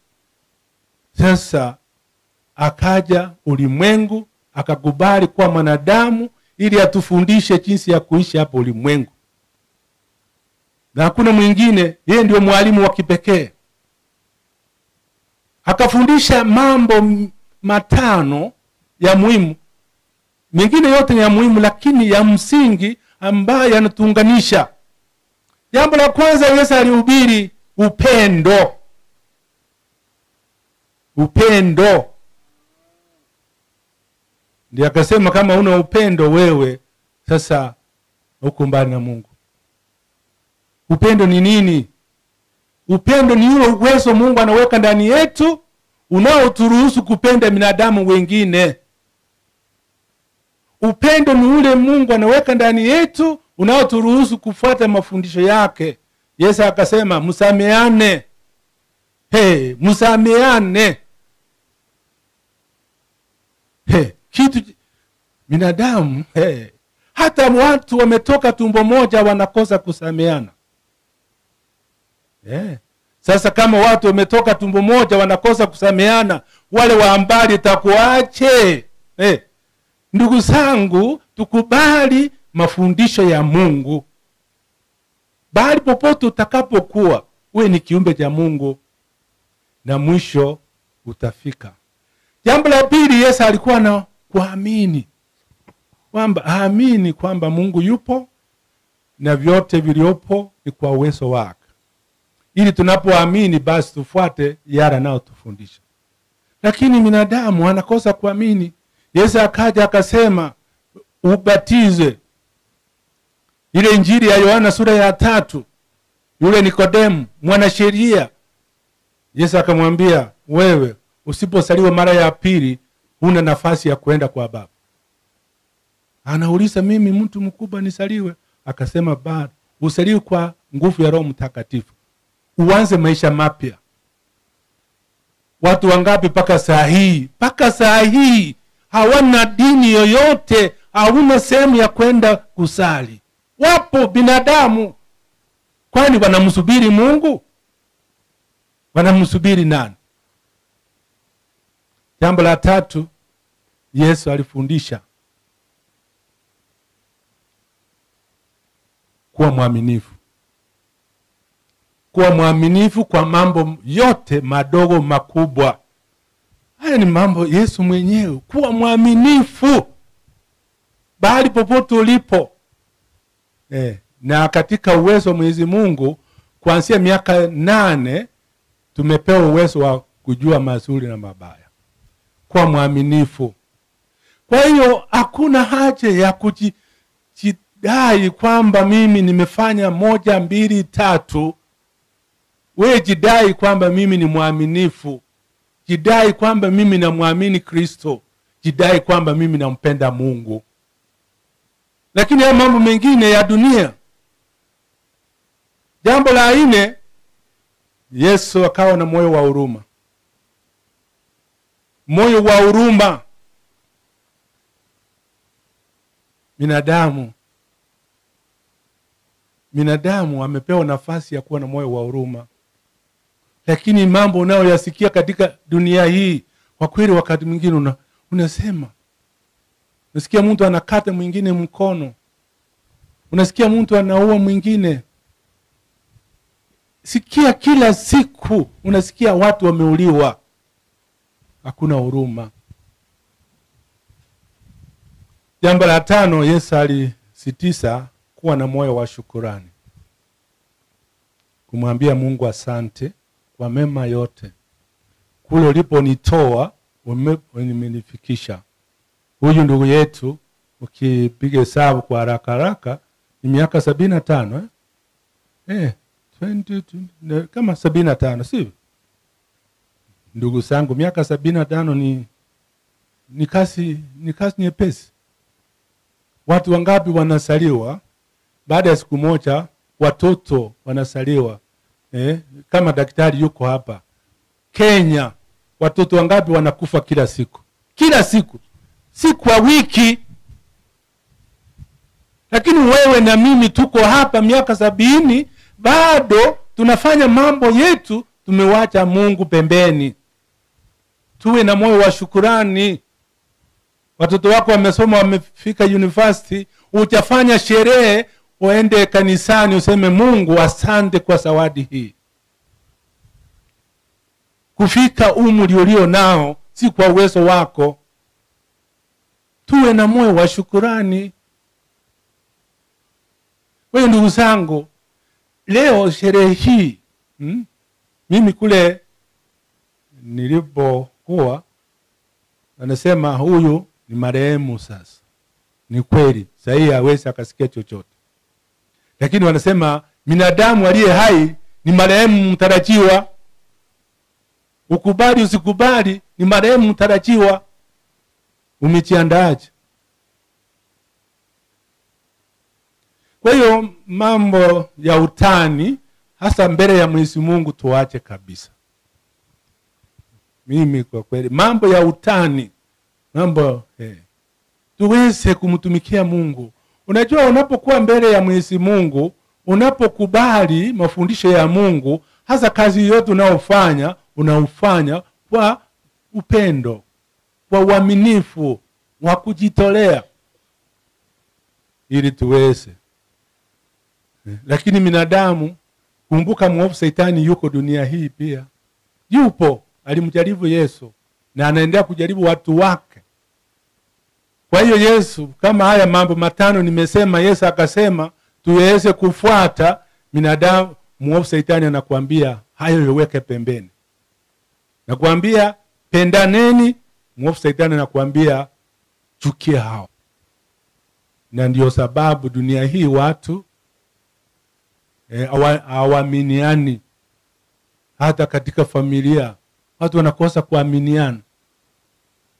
Sasa akaja ulimwengu, akakubali kuwa mwanadamu ili atufundishe jinsi ya kuishi hapo ulimwengu. Na hakuna mwingine, yeye ndio mwalimu wa kipekee. Akafundisha mambo 5 ya muhimu. Mengine yote ni ya muhimu, lakini ya msingi ambayo yanatuunganisha. Jambo la kwanza, Yesu alihubiri upendo. Upendo. Ndiye akasema kama una upendo wewe sasa uko mbali na Mungu. Upendo ni nini? Upendo ni ule uwezo Mungu anaweka ndani yetu unaoturuhusu kupenda binadamu wengine. Upendo ni ule Mungu anaweka ndani yetu unaoturuhusu kufuata mafundisho yake. Yesu akasema msameane. Hey, msameane. Hey, kitu binadamu, hey, hata watu wametoka tumbo moja wanakosa kusameana. Sasa kama watu wametoka tumbo moja wanakosa kusameana, wale wa mbali takuache. Ndugu zangu, tukubali mafundisho ya Mungu. Bali popote utakapokuwa, uwe ni kiumbe cha Mungu na mwisho utafika. Jambo la pili, Yesu alikuwa na kuamini. Kwamba aamini kwamba Mungu yupo na vyote viliopo ni kwa uwezo wake. Ili tunapoamini basi tufuate yale anayotufundisha. Lakini binadamu anakosa kuamini. Yesu akaja akasema ubatizwe. Ile Injili ya Yohana sura ya 3, yule Nikodemu mwanasheria, Yesu akamwambia wewe usiposaliwa mara ya pili huna nafasi ya kuenda kwa Baba. Anauliza, mimi mtu mkubwa nisaliwe? Akasema bado, usaliwe kwa nguvu ya Roho Mtakatifu, uanze maisha mapya. Watu wangapi paka saa hii hawana dini yoyote, hawana sehemu ya kwenda kusali. Wapo binadamu. Kwani wanamsubiri Mungu? Wanamsubiri nani? Jambo la tatu, Yesu alifundisha kuwa mwaminifu. Kuwa mwaminifu kwa mambo yote madogo makubwa. Haya ni mambo Yesu mwenyewe. Kuwa mwaminifu bali popote ulipo. Na katika uwezo wa Mwenyezi Mungu, kuanzia miaka 8 tumepewa uwezo wa kujua mazuri na mabaya. Kuwa mwaminifu. Kwa hiyo hakuna haja ya Usijidai kwamba mimi nimefanya 1, 2, 3. Wewe jidai kwamba mimi ni mwaminifu. Jidai kwamba mimi namwamini Kristo. Jidai kwamba mimi nampenda Mungu. Lakini haya mambo mengine ya dunia. Jambo la 4, Yesu akawa na moyo wa huruma. Moyo wa huruma. Binadamu amepewa nafasi ya kuwa na moyo wa huruma. Lakini mambo unayoyasikia katika dunia hii, kwa kweli wakati mwingine unasema, unasikia mtu anakata mwingine mkono. Unasikia mtu anaua mwingine. Sikia kila siku unasikia watu wameuliwa. Hakuna huruma. Jambo la 5, Yesu alisisitiza kuwa na moyo wa shukurani. Kumwambia Mungu asante kwa mema yote. Kule uliponitoa umenifikisha. Huyu ndugu yetu ukipiga hesabu kwa haraka haraka ni miaka 75 eh? 20, kama 75, sivyo? Ndugu zangu, miaka 75 ni kasi nyepesi. Watu wangapi wanasaliwa baada ya siku moja? Watoto wanasaliwa. Kama daktari yuko hapa Kenya, watoto wangapi wanakufa kila siku? Kila siku, si kwa wiki. Lakini wewe na mimi tuko hapa miaka 70 bado tunafanya mambo yetu, tumewacha Mungu pembeni. Tuwe na moyo wa shukurani. Watoto wako wamesoma, wamefika university, utafanya sherehe, uende kanisani useme Mungu asante kwa zawadi hii. Kufika umri ulio nao si kwa uwezo wako. Tuwe na moyo wa shukurani. Wewe ndugu zangu, leo sherehe hii, mimi kule nilipokuwa anasema huyu ni marehemu sasa. Ni kweli, sahi hawezi akasikia chochote. Lakini wanasema binadamu aliye hai ni marehemu mtarajiwa. Ukubali usikubali, ni marehemu mtarajiwa. Umejiandaaje? Kwa hiyo mambo ya utani hasa mbele ya Mwenyezi Mungu tuache kabisa. Mimi kwa kweli mambo ya utani, mambo tuweze kumtumikia Mungu. Unajua unapokuwa mbele ya Mwenyezi Mungu, unapokubali mafundisho ya Mungu, hasa kazi yote unaofanya, unaufanya kwa upendo, kwa uaminifu, wa kujitolea, ili tuweze. Lakini binadamu, kumbuka mwovu Shetani yuko dunia hii pia. Yupo, alimjaribu Yesu na anaendelea kujaribu watu wake. Kwa hiyo Yesu, kama haya mambo 5 nimesema, Yesu akasema tuweze kufuata. Binadamu, mwovu Shetani anakuambia hayo yoweke pembeni. Nakuambia pendaneni, mwovu Shetani anakuambia chukia hao. Na ndio sababu dunia hii watu hawaaminiani. Hata katika familia watu wanakosa kuaminiana.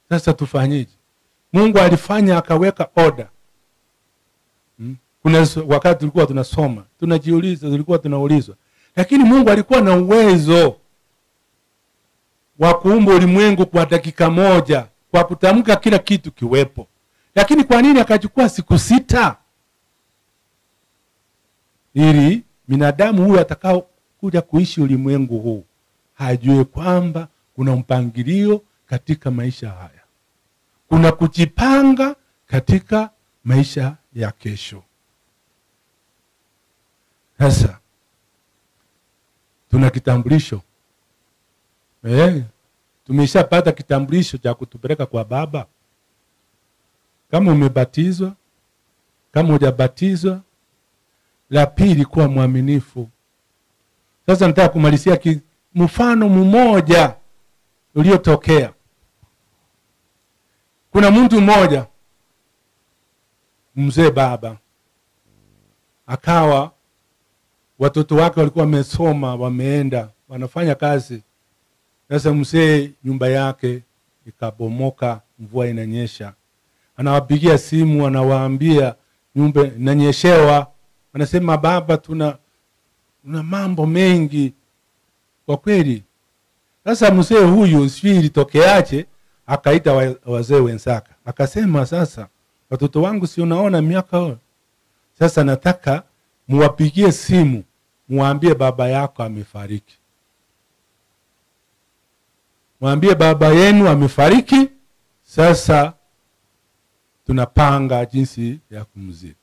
Sasa tufanyeje? Mungu alifanya akaweka order. Kuna wakati tulikuwa tunasoma, tunajiuliza, tulikuwa tunaulizwa. Lakini Mungu alikuwa na uwezo wa kuumba ulimwengu kwa dakika moja, kwa kutamka kila kitu kiwepo. Lakini kwa nini akachukua siku 6? Ili binadamu huyu atakao kuja kuishi ulimwengu huu hajue kwamba kuna mpangilio katika maisha haya. Kuna kujipanga katika maisha ya kesho. Sasa tuna kitambulisho. Tumeshapata kitambulisho cha kutupeleka kwa Baba. Kama umebatizwa, kama hujabatizwa. La pili, kuwa mwaminifu. Sasa nataka kumalizia mfano mmoja uliotokea. Kuna mtu mmoja, mzee baba, Akawa watoto wake walikuwa wamesoma, wameenda, wanafanya kazi. Sasa mzee nyumba yake ikabomoka, mvua inanyesha. Anawapigia simu, anawaambia nyumba inanyeshewa. Wanasema baba, tuna mambo mengi kwa kweli. Sasa mzee huyu sijui ilitokeaje, akaita wazee wenzake. Akasema sasa watoto wangu si unaona miaka, sasa nataka muwapigie simu muambie baba yako amefariki. Mwambie baba yenu amefariki, sasa tunapanga jinsi ya kumzika.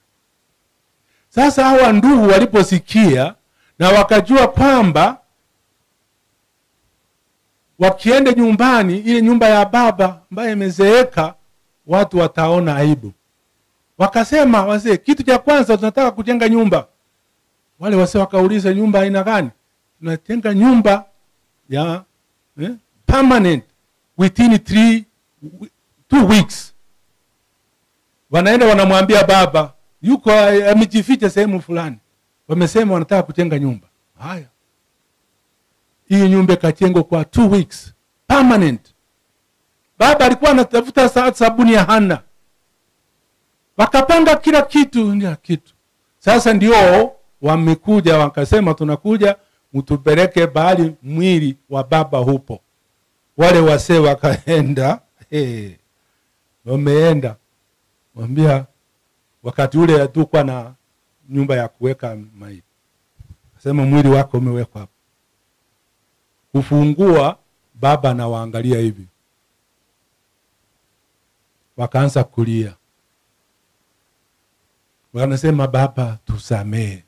Sasa hawa ndugu waliposikia na wakajua kwamba wakienda nyumbani, ile nyumba ya baba ambaye imezeeka, watu wataona aibu. Wakasema wazee, kitu cha kwanza tunataka kujenga nyumba. Wale wazee wakauliza nyumba aina gani? Tunajenga nyumba ya permanent within 2 weeks. Wanaenda wanamwambia baba, yuko amejificha sehemu fulani. Wamesema wanataka kujenga nyumba. Haya. Hii nyumba ikajengwa kwa 2 weeks permanent. Baba alikuwa anatafuta sabuni ya Hana. Wakapanga kila kitu, ndio kitu. Sasa ndio wamekuja wakasema tunakuja mtupeleke bali mwili wa baba hupo. Wale wasee wakaenda, wameenda. Mwambia wakati ule hatukuwa na nyumba ya kuweka maiti. Sema mwili wako umewekwa hapo. Kufungua, baba na waangalia hivi. Wakaanza kulia. Wanasema baba tusamee.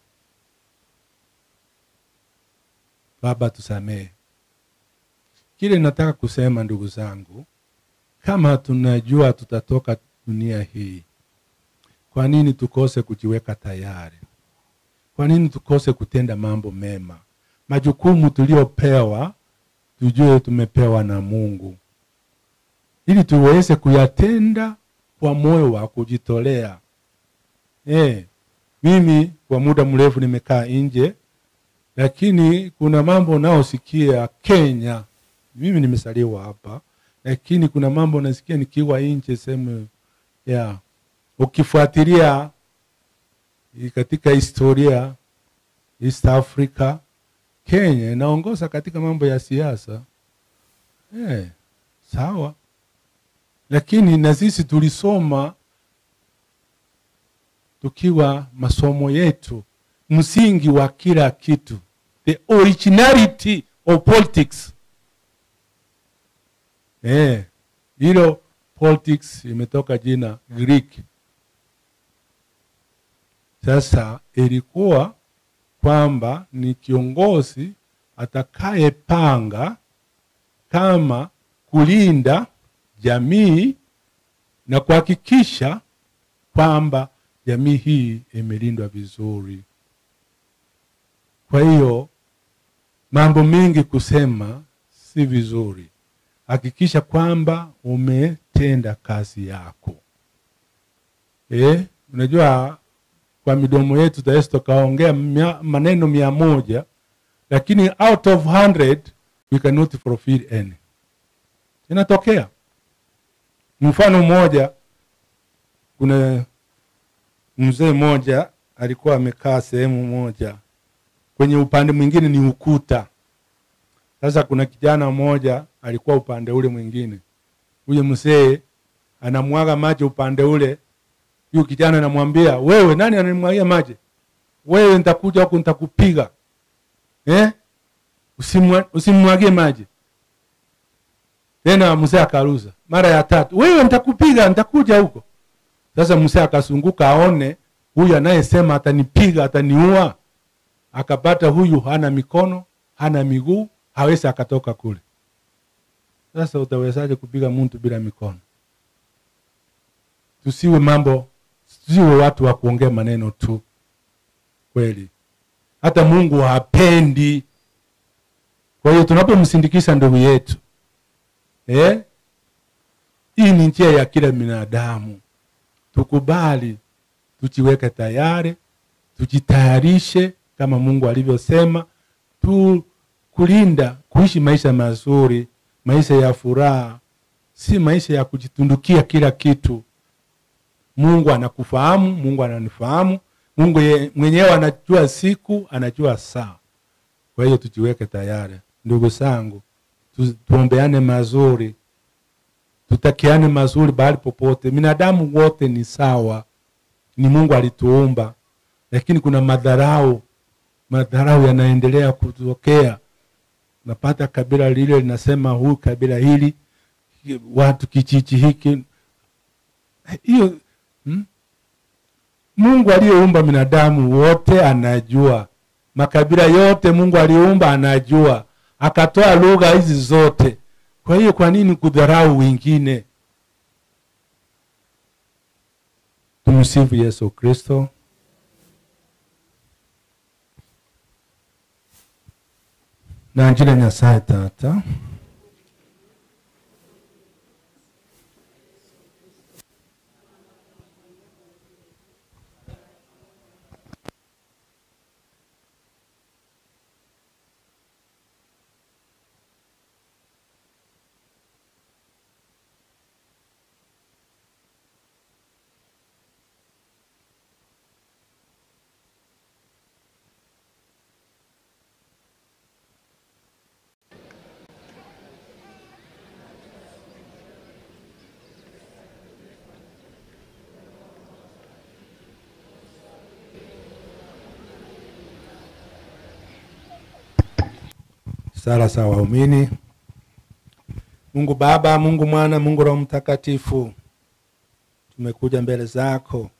Baba tusamee. Kile nataka kusema ndugu zangu, kama tunajua tutatoka dunia hii, kwa nini tukose kujiweka tayari? Kwa nini tukose kutenda mambo mema? Majukumu tuliopewa, tujue tumepewa na Mungu, ili tuweze kuyatenda kwa moyo wa kujitolea. Mimi kwa muda mrefu nimekaa nje, lakini kuna mambo naosikia Kenya. Mimi nimesaliwa hapa, lakini kuna mambo nasikia nikiwa nje sehemu ya ukifuatilia katika historia East Africa, Kenya inaongoza katika mambo ya siasa. Sawa. Lakini na sisi tulisoma tukiwa masomo yetu, msingi wa kila kitu, the originality of politics. Hilo politics imetoka jina Greek. Sasa ilikuwa kwamba ni kiongozi atakayepanga kama kulinda jamii na kuhakikisha kwamba jamii hii imelindwa vizuri. Kwa hiyo mambo mengi kusema si vizuri. Hakikisha kwamba umetenda kazi yako. Unajua kwa midomo yetu tutaweza tukaongea maneno 100, lakini out of 100 we cannot fulfill any. Inatokea. Mfano mmoja, kuna mzee mmoja alikuwa amekaa sehemu moja, kwenye upande mwingine ni ukuta. Sasa kuna kijana mmoja alikuwa upande ule mwingine. Huyo mzee anamwaga maji upande ule. Huyo kijana anamwambia, wewe nani ananimwagia maji? Wewe nitakuja huko nitakupiga. Usimwagie maji. Tena mzee akaruza mara ya tatu, wewe nitakupiga, nitakuja huko. Sasa mzee akasunguka aone huyu anayesema atanipiga, ataniua. Akapata huyu hana mikono, hana miguu, hawezi akatoka kule. Sasa utawezaje kupiga mtu bila mikono? Tusiwe mambo, tusiwe watu wa kuongea maneno tu. Kweli. Hata Mungu hapendi. Kwa hiyo tunapomsindikisha ndugu yetu, hii ni njia ya kila binadamu. Tukubali, tujiweke tayari Tujitayarishe kama Mungu alivyosema, tu kulinda, kuishi maisha mazuri, maisha ya furaha, si maisha ya kujitundukia kila kitu. Mungu anakufahamu, Mungu ananifahamu, Mungu mwenyewe anajua siku, anajua saa. Kwa hiyo tujiweke tayari. Ndugu zangu, tuombeane mazuri, tutakiane mazuri bahali popote. Binadamu wote ni sawa, ni Mungu alituumba, lakini kuna madharau yanaendelea kutokea. Napata kabila lile linasema huyu kabila hili, watu kijiji hiki. Hiyo Mungu aliyeumba binadamu wote anajua. Makabila yote Mungu aliumba anajua. Akatoa lugha hizi zote. Kwa hiyo kwa nini kudharau wengine? Tumsifu Yesu Kristo. Na njira Nyasaye Tata. Sala za waumini. Mungu Baba, Mungu Mwana, Mungu Roho Mtakatifu, tumekuja mbele zako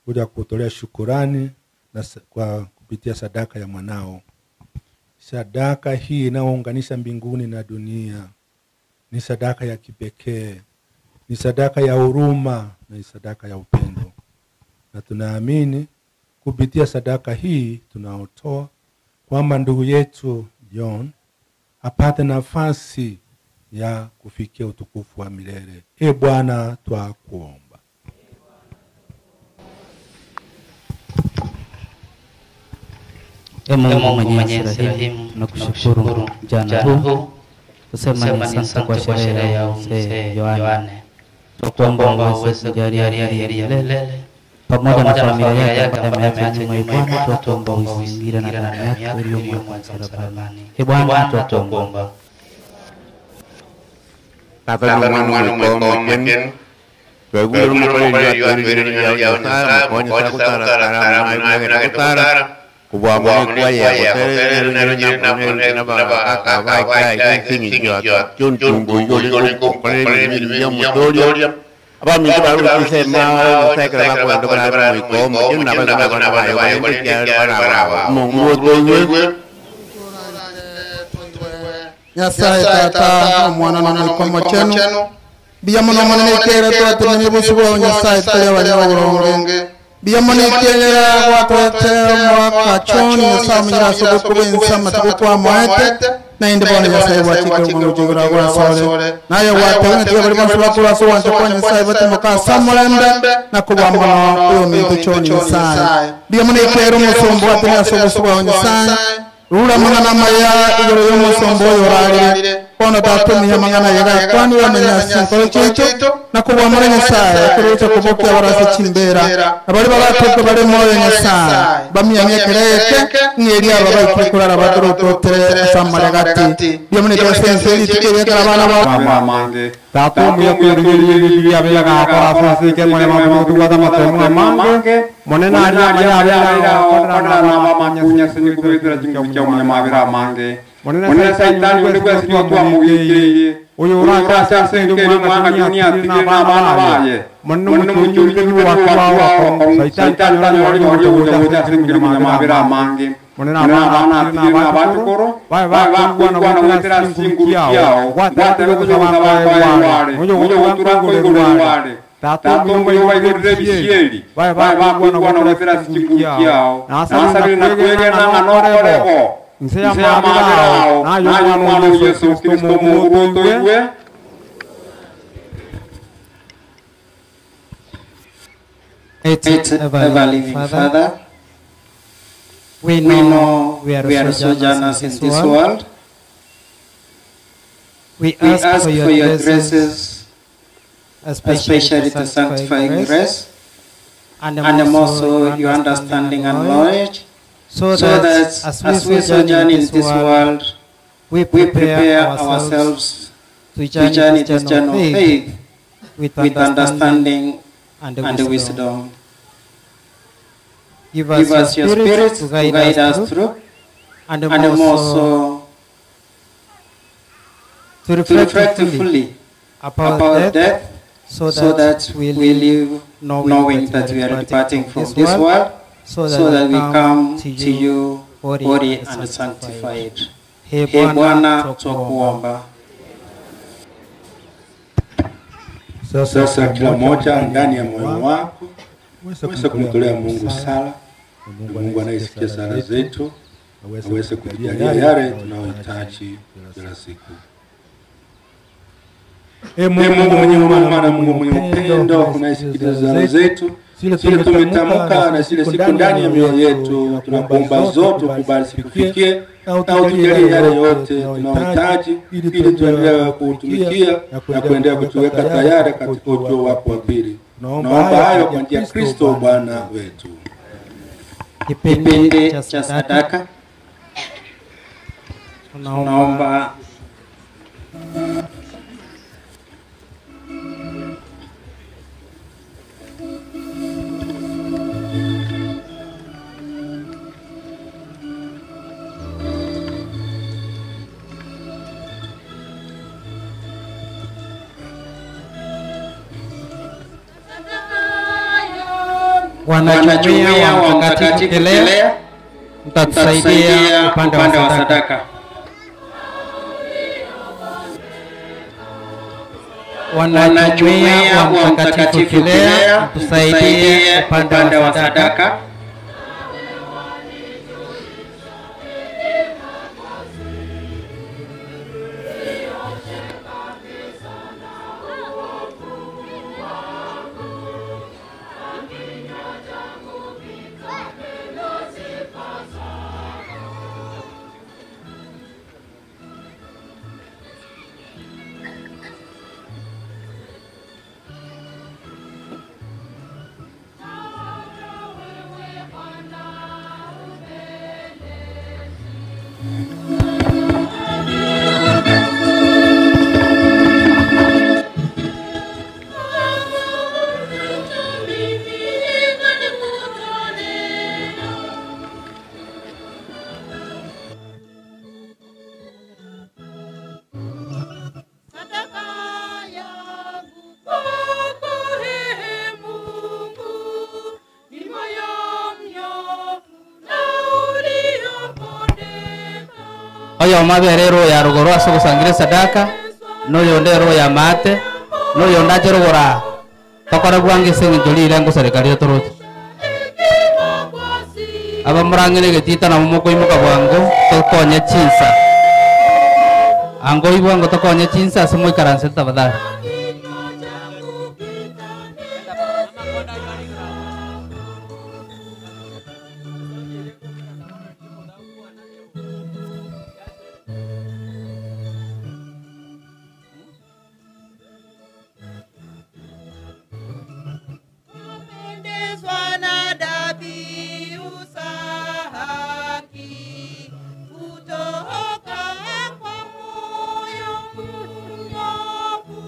kuja kutolea shukurani na kwa kupitia sadaka ya mwanao. Sadaka hii inayounganisha mbinguni na dunia ni sadaka ya kipekee, ni sadaka ya huruma na ni sadaka ya upendo. Na tunaamini kupitia sadaka hii tunaotoa kwamba ndugu yetu John apate nafasi ya kufikia utukufu wa milele. E Bwana, twakuomba. E Mungu mwenye rahimu, tunakushukuru mchana huu kusema ni asante kwa sherehe ya mzee Yohane. Tunakuomba uweze kujalia heri ya milele pamoja na familia yake ambayo ameacha nyuma. Bwana, tunakuomba uizingire na damu yako iliyomwagwa msalabani. E Bwana, tunakuomba. Tata mwana mwekomeken twegulira mukoleli ya Nyasaye mukonye kutara mwana kutara kubwa ya kotere na ba ka singi yo chuntungu yo kokoleli ya mutoria aba mi ba ru se ma se kra ba ko ba mu ko na ba ba na ba ba mu mu Nyasaye Tata omwana n'omukomo chenu biyamunomonekere twatene busubo Nyasaye tuli abanyaburonge biyamunekerera gwatwete omwaka choni Nyasaye omunyiraso gukubensa amatuko kwa mwete na indi bona Nyasaye bwakike omujugura gwasole naye gwatene tuye bali bonse bakulasa wanje kwa Nyasaye batemuka samulembe nakubwa oyo mintu choni Nyasaye biyamunekere omusumbu watene asobusubo Nyasaye rura mangana maya igoro y'omusombo yoralire kono tatumiya mangana yaga kwani wamenya sinkolo chicho nakubwa muri Nyasaye kuruta kubokia barase chimbera abali bagatoko bali moyo Nyasaye bamiyamye kereke ngeri aba bayikurara badurototere asamaragati byamune twese tukereka abana ba mange tatu muyakuriria byaga akora sasike mone mabudu matemu mange mone na ari kona na mama nyasini kubetera chinga munyamabira mange mone saitani uri kwesi twa mugikeye uyu urasa sengere mwana dunia tigire na bana baye mone muchuri wa kwa saitani uri uri sengere munyamabira mange mone na bana tigire na batukoro ba ba kwa na gwetera singuru kiao gwatera kusaba kwa wale muyo gutura ko iguru Tatu mwe waigurire bisieri ba ba kwa na gwetera singuru kiao nasabire na kwegena na nokoreko nse ya mabirao nayo mwana Yesu Kristo Mungu toigwe. Ever living Father, We know we are sojourners in this world. We ask for your graces, especially the sanctifying grace, and also your understanding and knowledge, so that as we sojourn in this world, we prepare ourselves to journey this journey of faith with understanding and wisdom. Give us your spirit to guide us through, and also to reflect fully about death, so that we live knowing that we are departing from this world, so that we come to you holy and sanctified. Ee Bwana, twakuomba. Sasa kila mmoja ndani ya moyo wako uweze kumtolea Mungu sala, na Mungu anayesikia sala zetu aweze kutujalia yale tunayohitaji kila siku. Ee Mungu mwenye huruma na Mungu mwenye upendo, unayesikiliza sala zetu zile tumetamka na zile siku ndani ya mioyo yetu, tunakuomba zote ukubali zikufikie na utujalie yale yote tunayohitaji ili tuendelee kuutumikia na kuendelea kutuweka tayari katika ujio wako wa pili. Naomba hayo kwa njia ya Kristo Bwana wetu. Kipindi cha sadaka tunaomba. Wanajumuiya wa Mtakatifu Kilea, mtatusaidia upande wa sadaka. Wanajumuiya wa Mtakatifu Kilea, mtusaidie upande wa sadaka. Oyo mabere ro ya rugoro asogosangire sadaka noyo ndero ya mate noyo ndaje rugora tokora bwange senge jolire ngo serikali torot aba murangene getita na mumoko imuka bwango tokonye chinsa ango ibwango tokonye chinsa asimo ikaranse tafadhali. Kutoka kwa moyo mnyofu.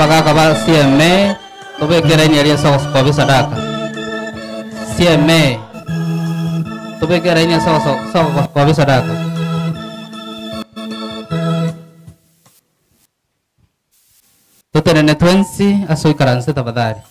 Abagaka ba CMA tubekere ni soko kwa sadaka. CMA tubekere ni soko kwa sadaka. Tutenene twensi asoikaranse tafadhali.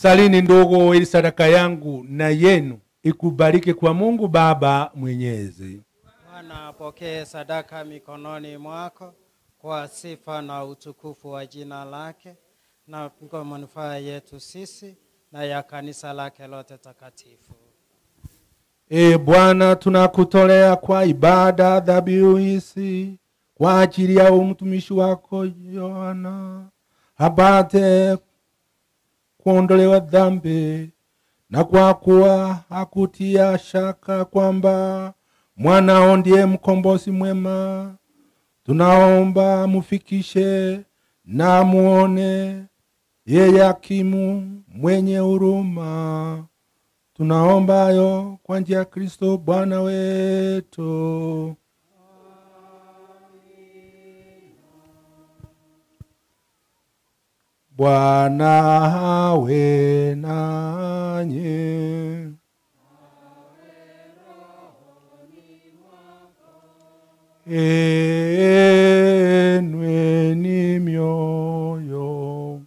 Salini ndugu, ili sadaka yangu na yenu ikubalike kwa Mungu Baba Mwenyezi. Bwana apokee sadaka mikononi mwako kwa sifa na utukufu wa jina lake na kwa manufaa yetu sisi na ya kanisa lake lote takatifu. E Bwana, tunakutolea kwa ibada dhabihu hizi kwa ajili ya mtumishi wako Yohana apate kuondolewa dhambi, na kwa kuwa hakutia shaka kwamba mwanao ndiye mkombozi mwema, tunaomba mufikishe na muone yeye hakimu mwenye huruma. Tunaomba hayo kwa njia ya Kristo Bwana wetu. Bwana awe nanyi. Enweni mioyo.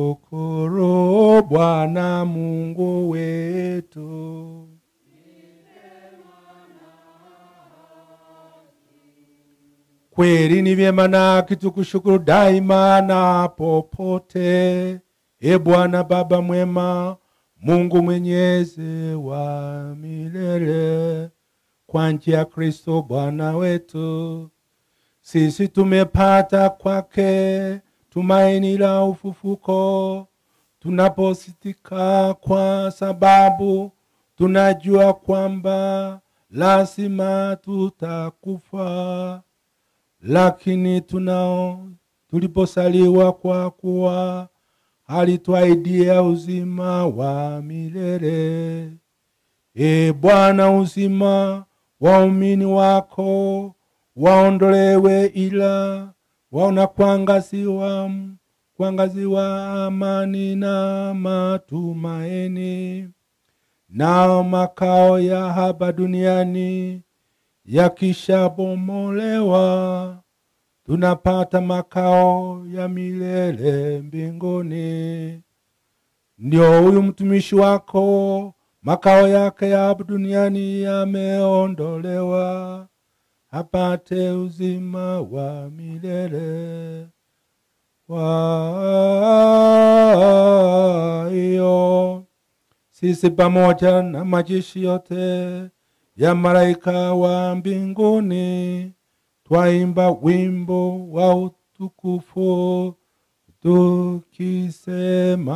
Tumshukuru Bwana Mungu wetu. Kweli ni vyema na haki tukushukuru daima na popote, E Bwana Baba mwema, Mungu mwenyezi wa milele, kwa njia ya Kristo Bwana wetu. Sisi tumepata kwake tumaini la ufufuko, tunapositika kwa sababu tunajua kwamba lazima tutakufa, lakini tunao tuliposaliwa kwa kuwa alituahidia uzima wa milele. E Bwana, uzima waumini wako waondolewe ila waona kuangaziwa amani na matumaini, nao makao ya hapa duniani yakishabomolewa tunapata makao ya milele mbinguni. Ndio huyu mtumishi wako makao yake ya duniani yameondolewa, apate uzima wa milele. Kwa hiyo sisi pamoja na majeshi yote ya malaika wa mbinguni twaimba wimbo wa utukufu tukisema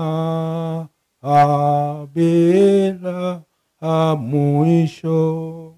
bila mwisho.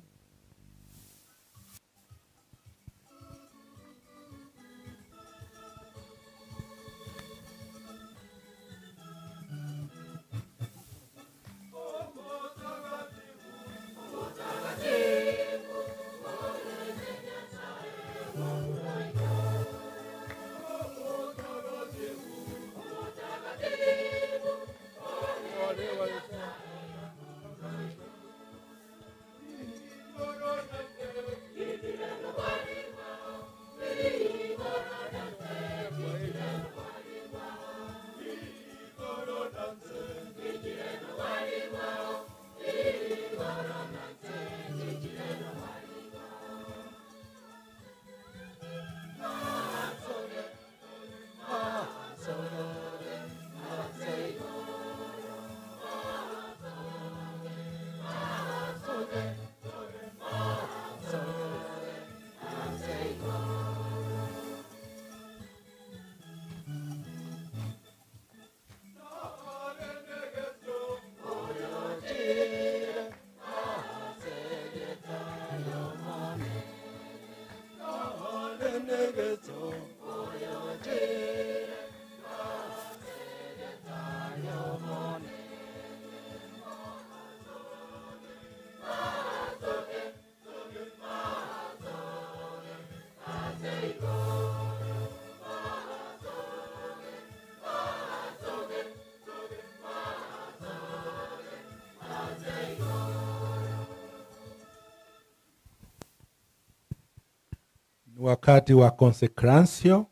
Wakati wa konsekransio,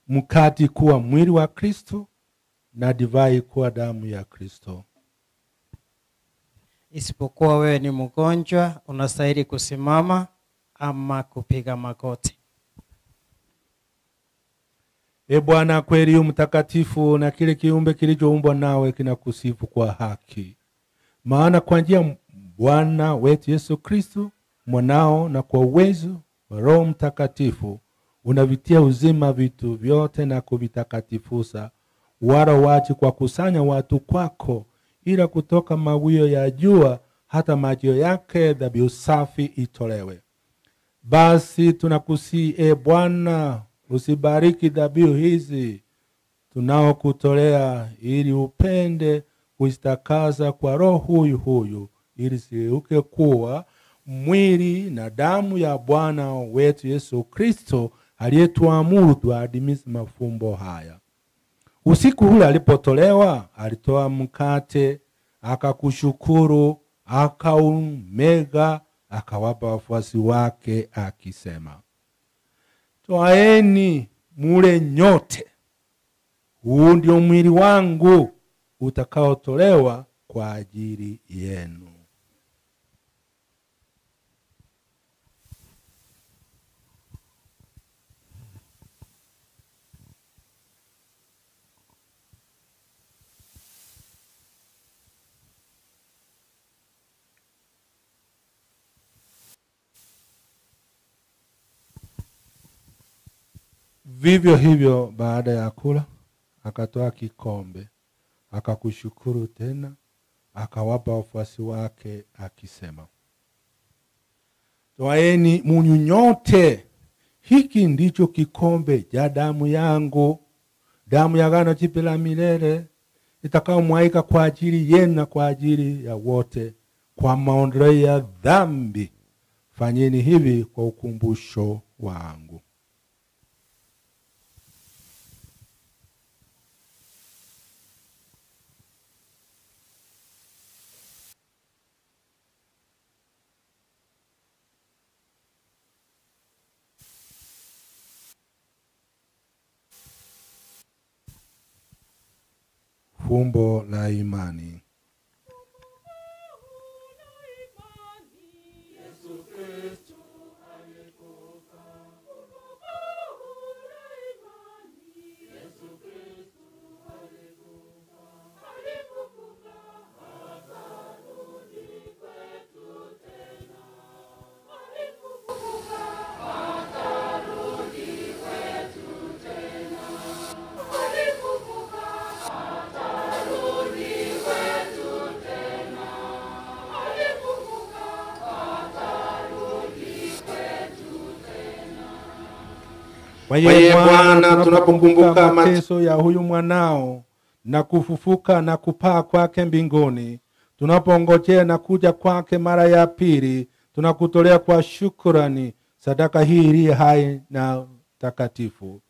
mkate kuwa mwili wa Kristo na divai kuwa damu ya Kristo. Isipokuwa wewe ni mgonjwa, unastahili kusimama ama kupiga magoti. E Bwana, kweli u mtakatifu, na kile kiumbe kilichoumbwa nawe kinakusifu kwa haki. Maana kwa njia Bwana wetu Yesu Kristo mwanao na kwa uwezo wa Roho Mtakatifu unavitia uzima vitu vyote na kuvitakatifusa, wala wachi kwa kusanya watu kwako, ila kutoka mawio ya jua hata majio yake dhabihu safi itolewe. Basi tunakusihi e Bwana, usibariki dhabihu hizi tunaokutolea, ili upende kuzitakaza kwa Roho huyu huyu, ili zigeuke kuwa mwili na damu ya Bwana wetu Yesu Kristo, aliyetuamuru tuadhimishe mafumbo haya. Usiku ule alipotolewa, alitoa mkate, akakushukuru, akaumega, akawapa wafuasi wake akisema, twaeni mule nyote, huu ndio mwili wangu utakaotolewa kwa ajili yenu. Vivyo hivyo baada ya kula, akatoa kikombe, akakushukuru tena, akawapa wafuasi wake akisema, twaeni munywe nyote, hiki ndicho kikombe cha damu yangu, damu ya agano jipya la milele, itakayomwagika kwa ajili yenu na kwa ajili ya wote kwa maondoleo ya dhambi. Fanyeni hivi kwa ukumbusho wangu. Fumbo la imani. Kwa yeye Bwana, tunapokumbuka mateso ya huyu mwanao na kufufuka na kupaa kwake mbinguni, tunapongojea na kuja kwake mara ya pili, tunakutolea kwa shukrani sadaka hii iliyo hai na takatifu.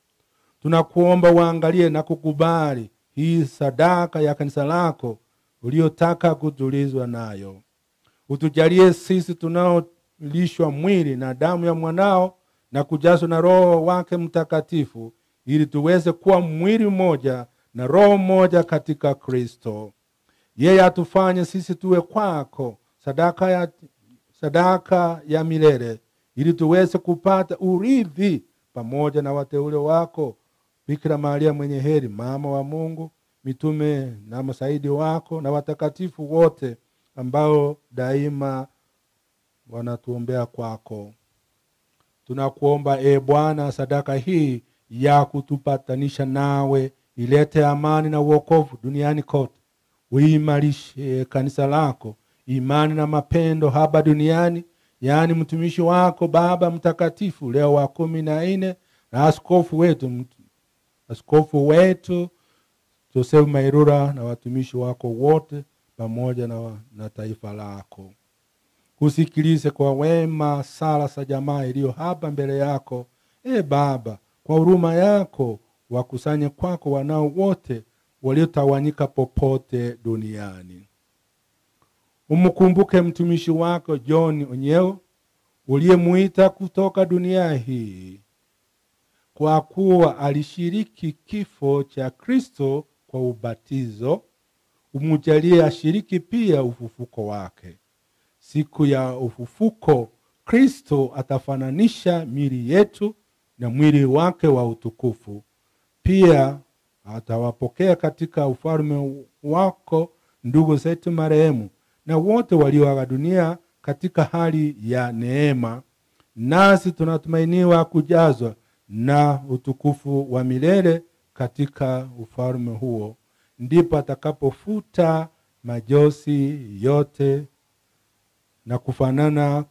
Tunakuomba uangalie na kukubali hii sadaka ya kanisa lako uliotaka kutulizwa nayo. Utujalie sisi tunaolishwa mwili na damu ya mwanao na kujazwa na Roho wake Mtakatifu, ili tuweze kuwa mwili mmoja na roho moja katika Kristo. Yeye atufanye sisi tuwe kwako sadaka ya milele, ili tuweze kupata urithi pamoja na wateule wako, Bikira Maria mwenye heri, mama wa Mungu, mitume na masaidi wako na watakatifu wote ambao daima wanatuombea kwako. Tunakuomba e Bwana, sadaka hii ya kutupatanisha nawe ilete amani na wokovu duniani kote. Uimarishe kanisa lako imani na mapendo hapa duniani, yaani mtumishi wako Baba Mtakatifu Leo wa 14 na askofu wetu Joseph Mairura na watumishi wako wote pamoja na taifa lako. Usikilize kwa wema sala za jamaa iliyo hapa mbele yako. E Baba, kwa huruma yako wakusanye kwako wanao wote waliotawanyika popote duniani. Umkumbuke mtumishi wako John Onyeo uliyemuita kutoka dunia hii, kwa kuwa alishiriki kifo cha Kristo kwa ubatizo. Umjalie ashiriki pia ufufuko wake. Siku ya ufufuko Kristo atafananisha miili yetu na mwili wake wa utukufu. Pia atawapokea katika ufalme wako ndugu zetu marehemu na wote walioaga dunia katika hali ya neema. Nasi tunatumainiwa kujazwa na utukufu wa milele katika ufalme huo. Ndipo atakapofuta majosi yote na kufanana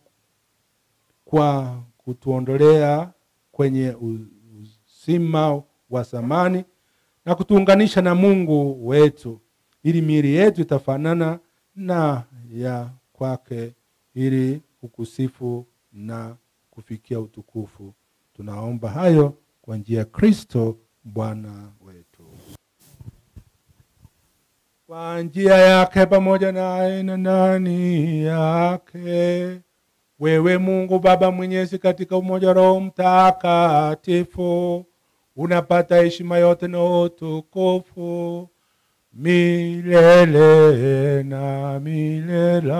kwa kutuondolea kwenye uzima wa samani na kutuunganisha na Mungu wetu, ili miili yetu itafanana na ya kwake, ili kukusifu na kufikia utukufu. Tunaomba hayo kwa njia ya Kristo Bwana wetu. Kwa njia yake pamoja naye na ndani yake, wewe Mungu Baba Mwenyezi katika umoja Roho Mtakatifu, unapata heshima yote na utukufu milele na milele.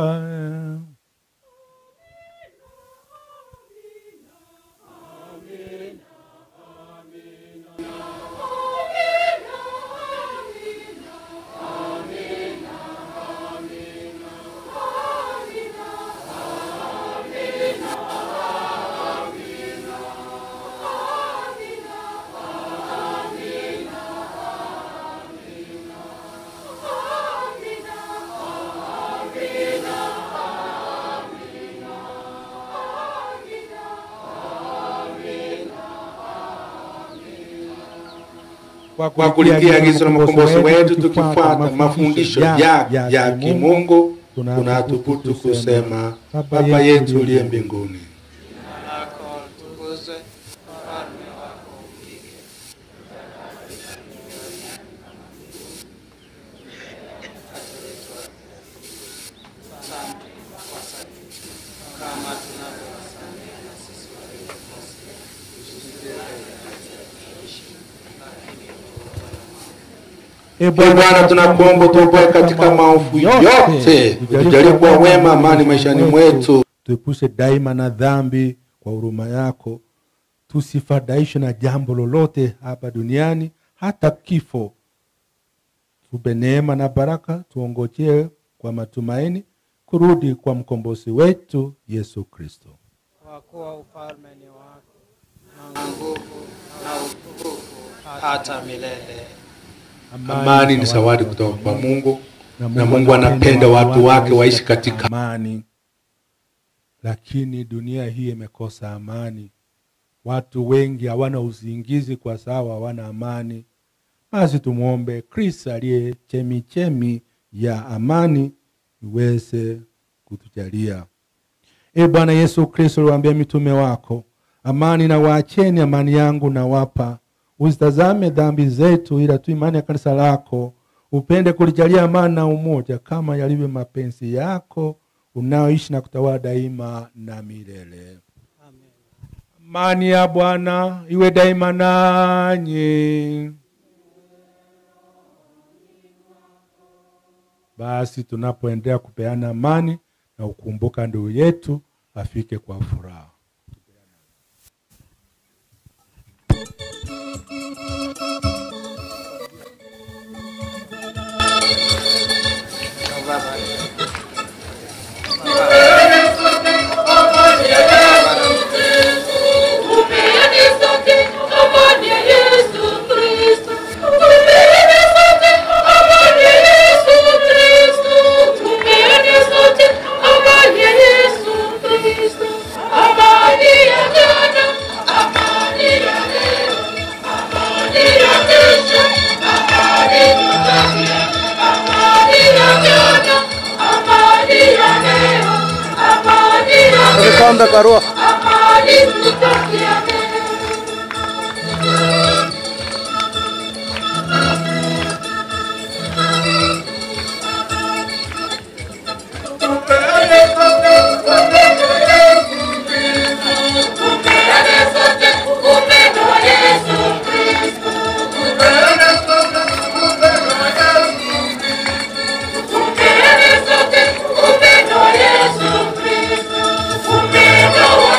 Kwa kulitia agizo la mkombozi wetu, tukifuata mafundisho ya kimungu, tunathubutu kusema: Baba yetu uliye mbinguni, E Bwana, tunakuomba tuopoe katika maovu yote, utujalie kuwa wema, amani maishani mwetu. Tuepushe daima na dhambi kwa huruma yako. Tusifadhaishwe na jambo lolote hapa duniani, hata kifo. Tupe neema na baraka, tuongojee kwa matumaini kurudi kwa mkombozi wetu Yesu Kristo. Kwa kuwa ufalme ni wako na nguvu na utukufu hata milele. Amani ni zawadi kutoka kwa Mungu, na Mungu anapenda watu wake waishi katika amani. Lakini dunia hii imekosa amani. Watu wengi hawana usingizi kwa sababu hawana amani. Basi tumuombe Kristo aliye chemichemi ya amani iweze kutujalia. E Bwana Yesu Kristo, uliwaambia mitume wako, amani na waacheni, amani yangu nawapa. Usitazame dhambi zetu, ila tu imani ya kanisa lako. Upende kulijalia amani na umoja kama yalivyo mapenzi yako, unaoishi na kutawala daima na milele. Amen. Amani ya Bwana iwe daima nanyi. Basi tunapoendelea kupeana amani na kukumbuka ndugu yetu afike kwa furaha. Kanda karua. Upendo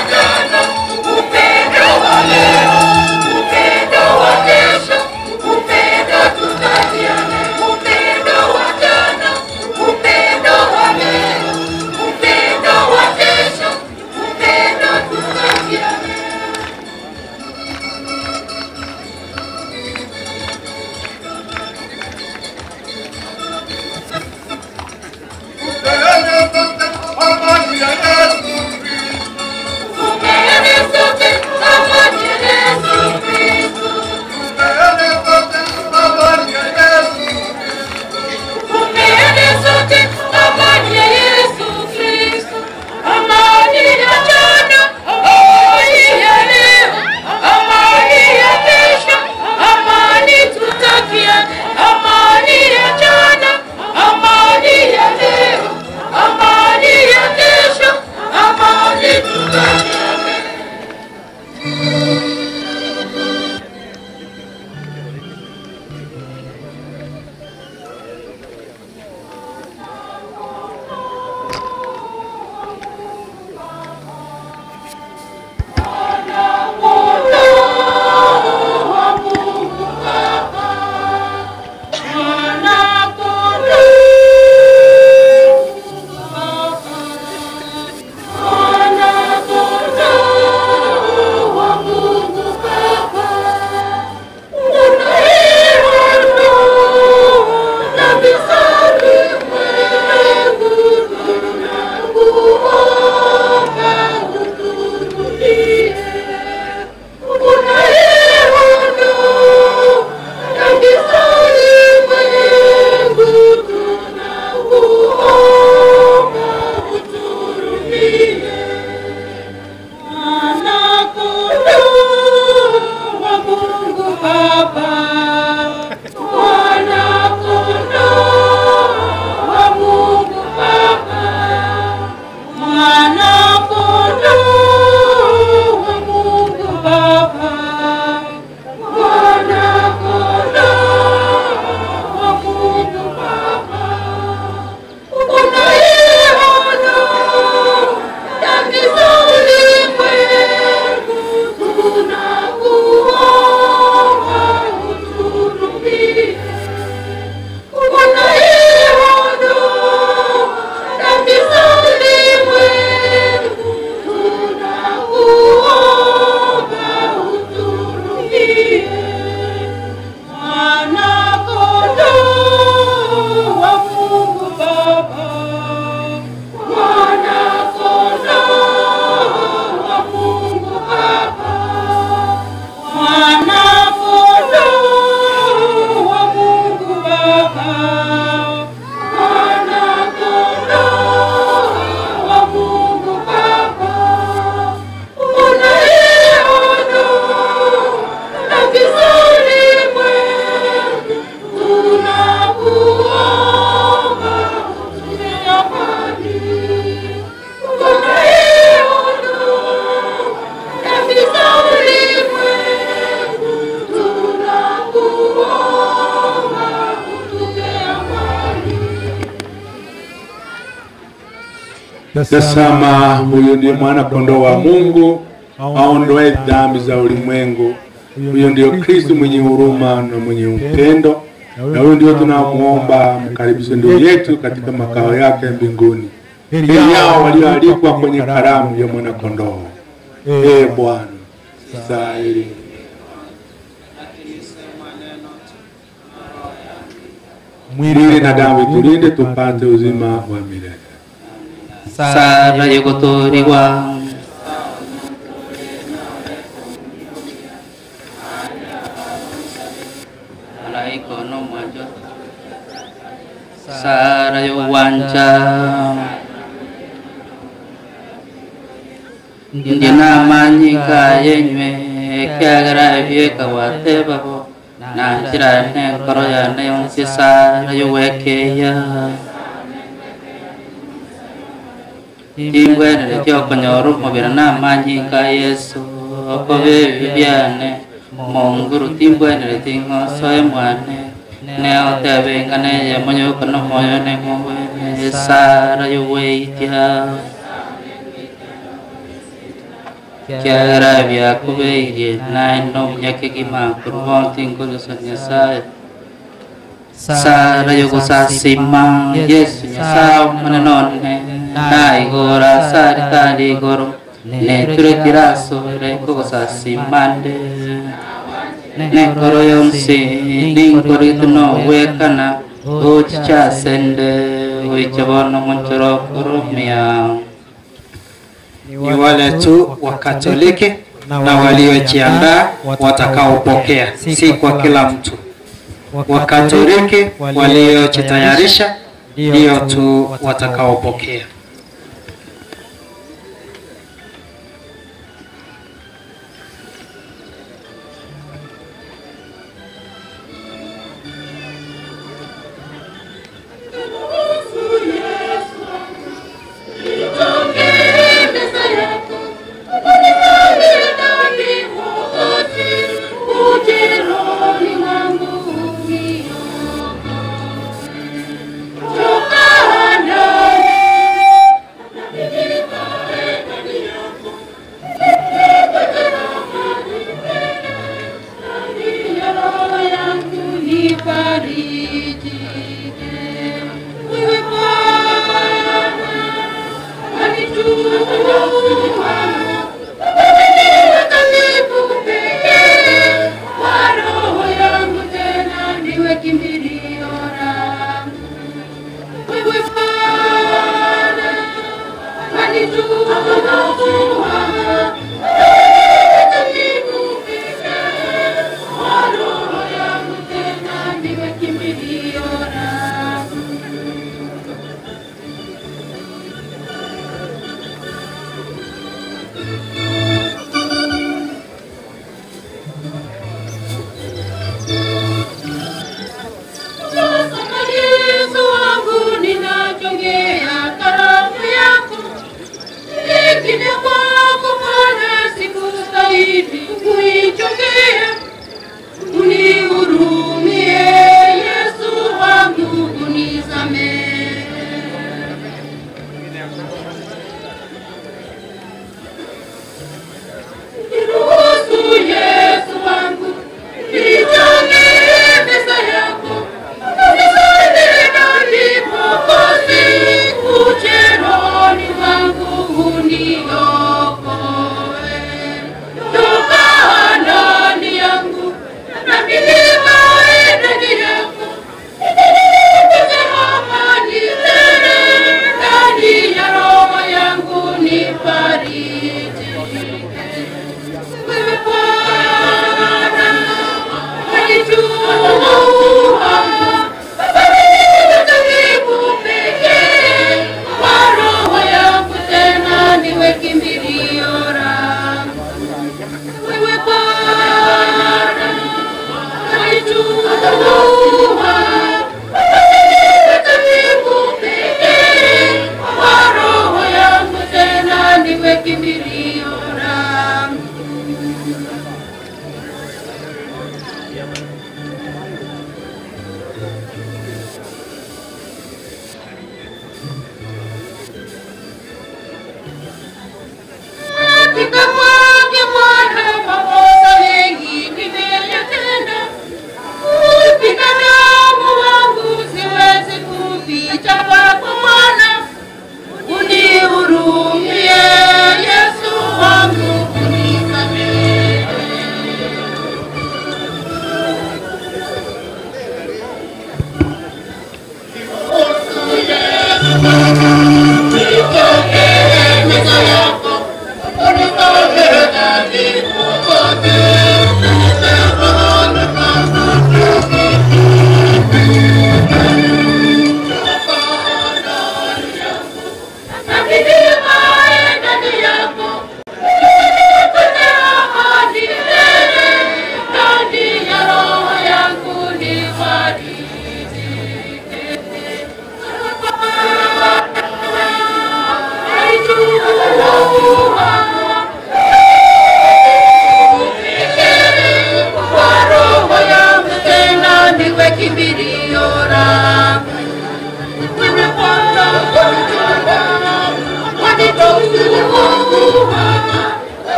Tazama, huyo ndiye mwana kondoo wa Mungu aondoe dhambi za ulimwengu. Huyo ndiyo Kristo mwenye huruma na mwenye upendo, na huyo ndio tunamuomba mkaribishe ndugu yetu katika makao yake mbinguni. Heri yao walioalikwa kwenye karamu ya mwana kondoo. Ee Bwana, stahili mwili na damu tulinde tupate uzima wa milele. Sara yogotoriwa Sara yowancha ndinamanyika yenywe kyagara byeka watebabo nanjira nenkoro yane yonsi sara yowekeya timbwenere tyokonyora omubiri namanyika Yesu okobe byane monguru timbwenere ting'osoe mwane neotebengane yemonyoka nomoyo neng'owene sara yoweitia kyagara byakubeirie nae nomunyakegima kurubontinkurusa Nyasaye sara yogosasima Yesu Nyasaye omonene naigora saritari igoro neturekirasore kogosasimande nenkoro yonsi ninkoritu nowekana ochichasende oichabono munchoro koromia. Ni wale tu wa Katoliki na waliojiandaa watakaopokea, si kwa kila mtu. Wakatoliki waliojitayarisha ndio tu watakaopokea. Yeah. Katika kwake Bwana makosa mengi nimeyatenda, ubinadamu wangu siwezi kuficha kwako Bwana, unihurumie Yesu wangu, unisamehe. Nipokee meza yako, unisamehe dhambi Mwokozi.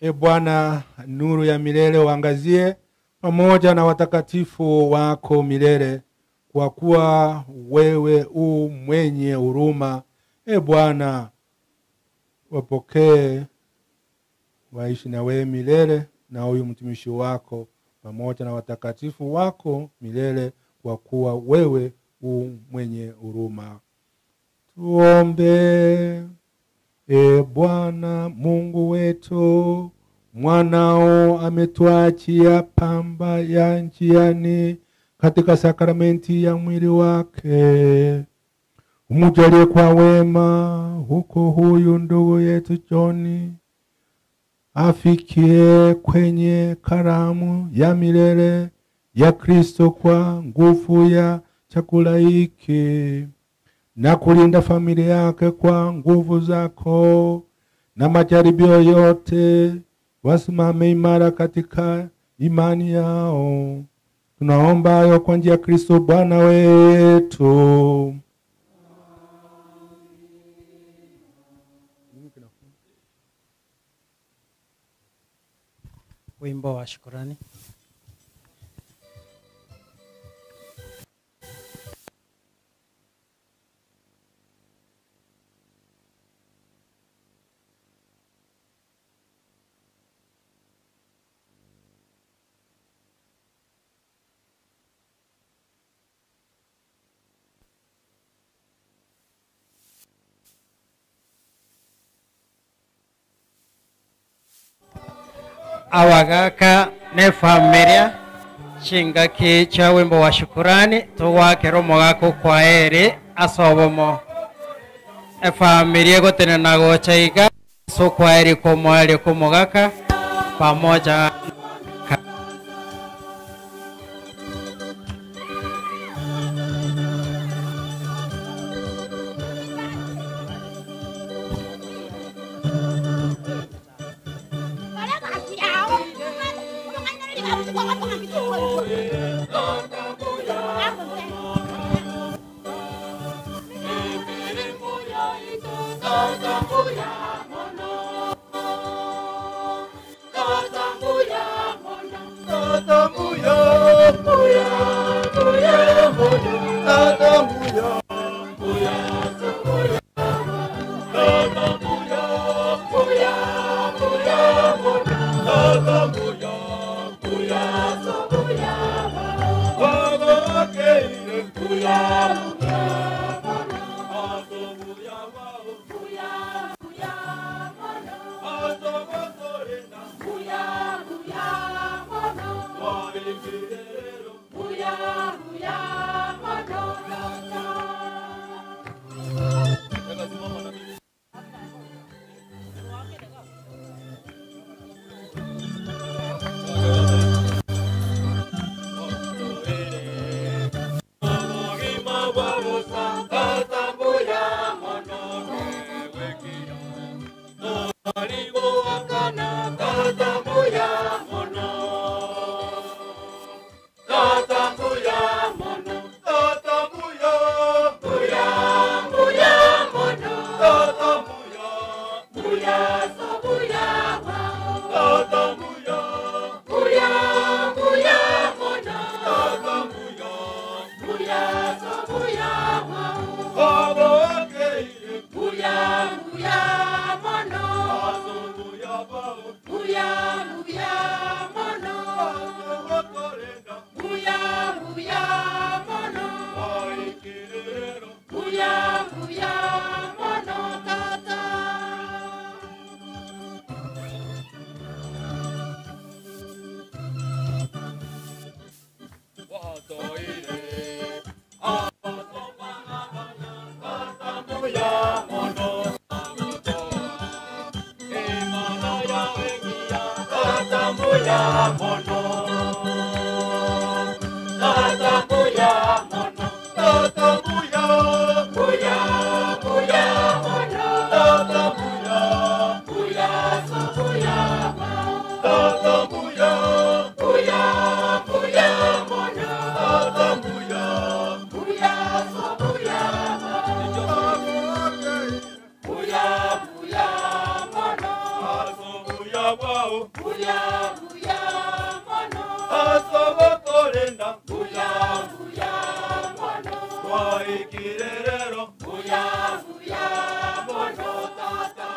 E Bwana, nuru ya milele uangazie pamoja na watakatifu wako milele, kwa kuwa wewe u mwenye huruma. E Bwana, wapokee waishi na wewe milele, na huyu mtumishi wako pamoja na watakatifu wako milele, kwa kuwa wewe u mwenye huruma. Tuombe. E Bwana Mungu wetu, mwanao ametuachia pamba ya njiani katika sakramenti ya mwili wake. Umujalie kwa wema huko huyu ndugu yetu John afikie kwenye karamu ya milele ya Kristo kwa nguvu ya chakula hiki, na kulinda familia yake kwa nguvu zako, na majaribio yote wasimame imara katika imani yao. Tunaomba hayo kwa njia ya Kristo Bwana wetu. Wimbo wa shukrani. Awagaka ne familia chingaki cha wimbo wa shukurani tuwakero mogako kwa ere asobomo e familia gotene na gochaiga so kwa ere komwale komogaka pamoja. bwao buya buya mono asogokorenda buya buya mono twaikirerero buya buya mono tata.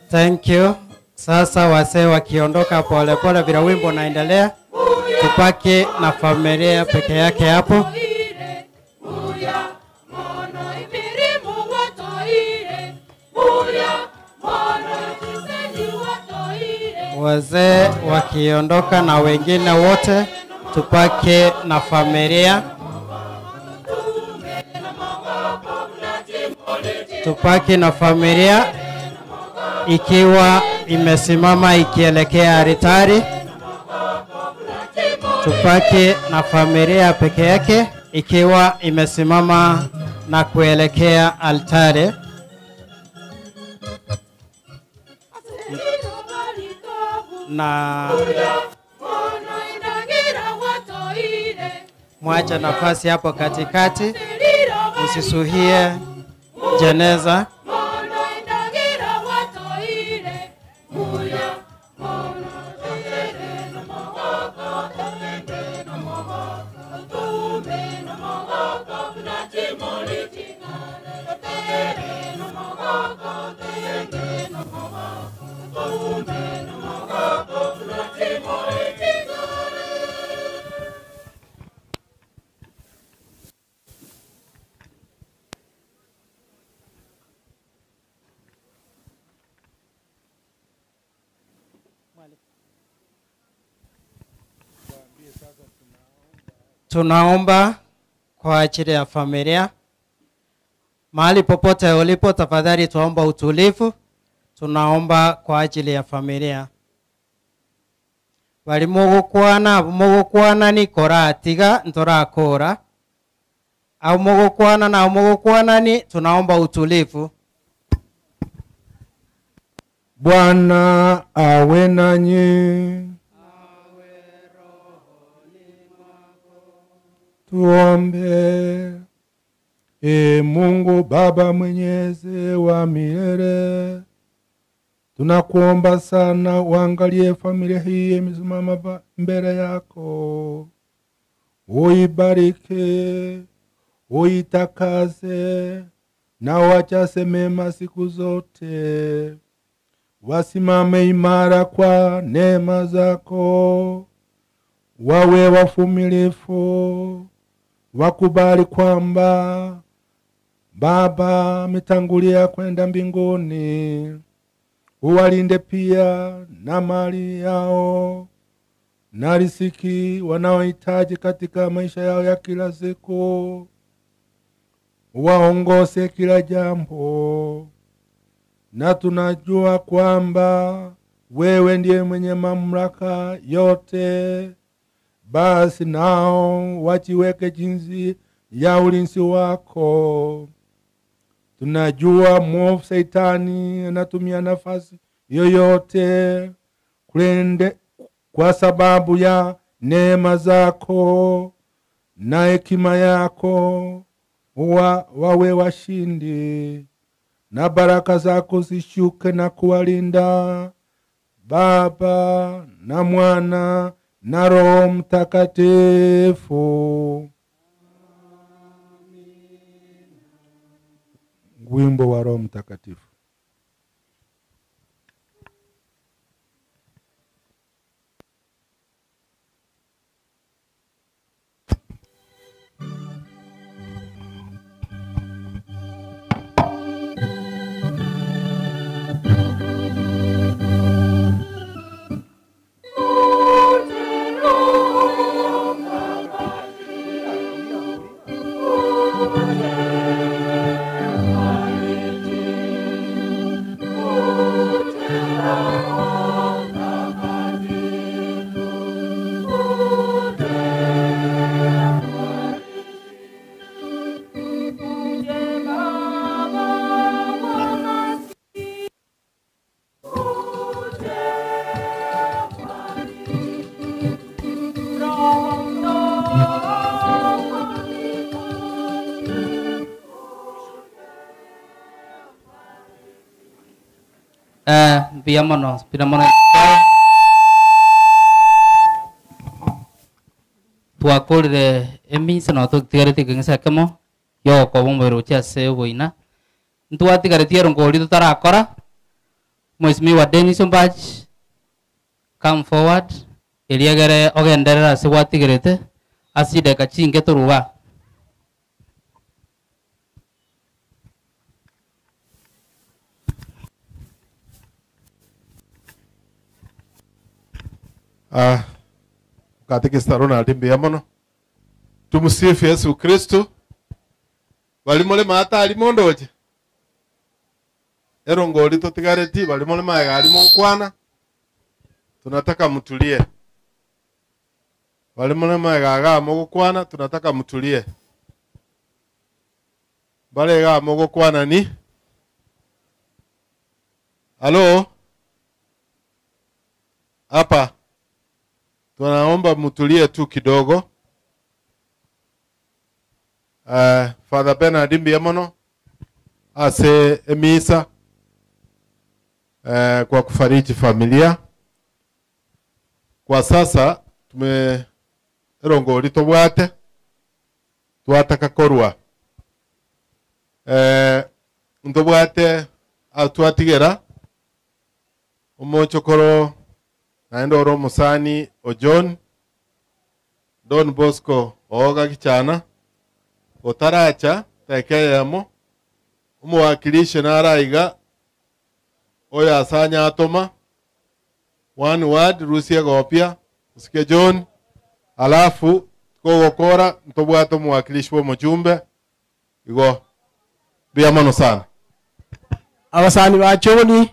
Thank you. Sasa wasee wakiondoka polepole bila wimbo naendelea, tupaki na familia peke yake hapo. Wazee wakiondoka na wengine wote tupaki na familia. Tupaki na familia ikiwa imesimama ikielekea altari. Tupaki na familia peke yake ikiwa imesimama na kuelekea altari. Na mwache nafasi hapo katikati, usisuhie jeneza. Tunaomba kwa ajili ya familia. Mahali popote ulipo, tafadhali tuomba utulivu. Tunaomba kwa ajili ya familia. Bali mugukwana, mugukwana ni koratiga ntorakora. Au mugukwana na mugukwana ni, tunaomba utulivu. Bwana awe nanyi. Tuombe. E Mungu Baba mwenyezi wa milele, tunakuomba sana uangalie familia hii imesimama mbele yako. Uibariki, uitakaze na uwachase mema siku zote. Wasimame imara kwa neema zako, wawe wavumilivu, wakubali kwamba Baba ametangulia kwenda mbinguni. Uwalinde pia na mali yao na riziki wanaohitaji katika maisha yao ya kila siku. Uwaongoze kila jambo, na tunajua kwamba wewe ndiye mwenye mamlaka yote. Basi nao wajiweke jinsi ya ulinzi wako. Tunajua mwovu Saitani anatumia nafasi yoyote kulende, kwa sababu ya neema zako na hekima yako wawe washindi, na baraka zako zishuke na kuwalinda Baba na Mwana na Roho Mtakatifu. Wimbo wa Roho Mtakatifu. Piamono, piamono. Twakorire eminsi no tutigarete keng'esa kemo yogokoba omobere gochia ase oboina ntwatigaretie erongori totarakora. Mheshimiwa Dennis Ombach, come forward eriagere ogenderera ase gwatigerete ase chideka chinke toruga. Katekista Ronald mbiamono. Tumusifu Yesu Kristo. Balimole mata alimondoje. Erongori totigareti balimole maega alimo nkwana. Tunataka mtulie. Balimole maega aga mogokwana tunataka mtulie. Balega mogokwana ni? Halo? Hapa tunaomba mtulie tu kidogo. Father Bernard Mbiamono ase emisa kwa kufariji familia. Kwa sasa tume erongori tobwate twataka korwa ntobwate atwatigera omochokoro naendo oro musani o John Don Bosco oga kichana otaracha tekeyemo umuwakilishe naraiga oya asanya atoma one word Rusia gopia usike John alafu kogokora ntobwato muwakilishi wo mujumbe igo biamano sana abasani ba John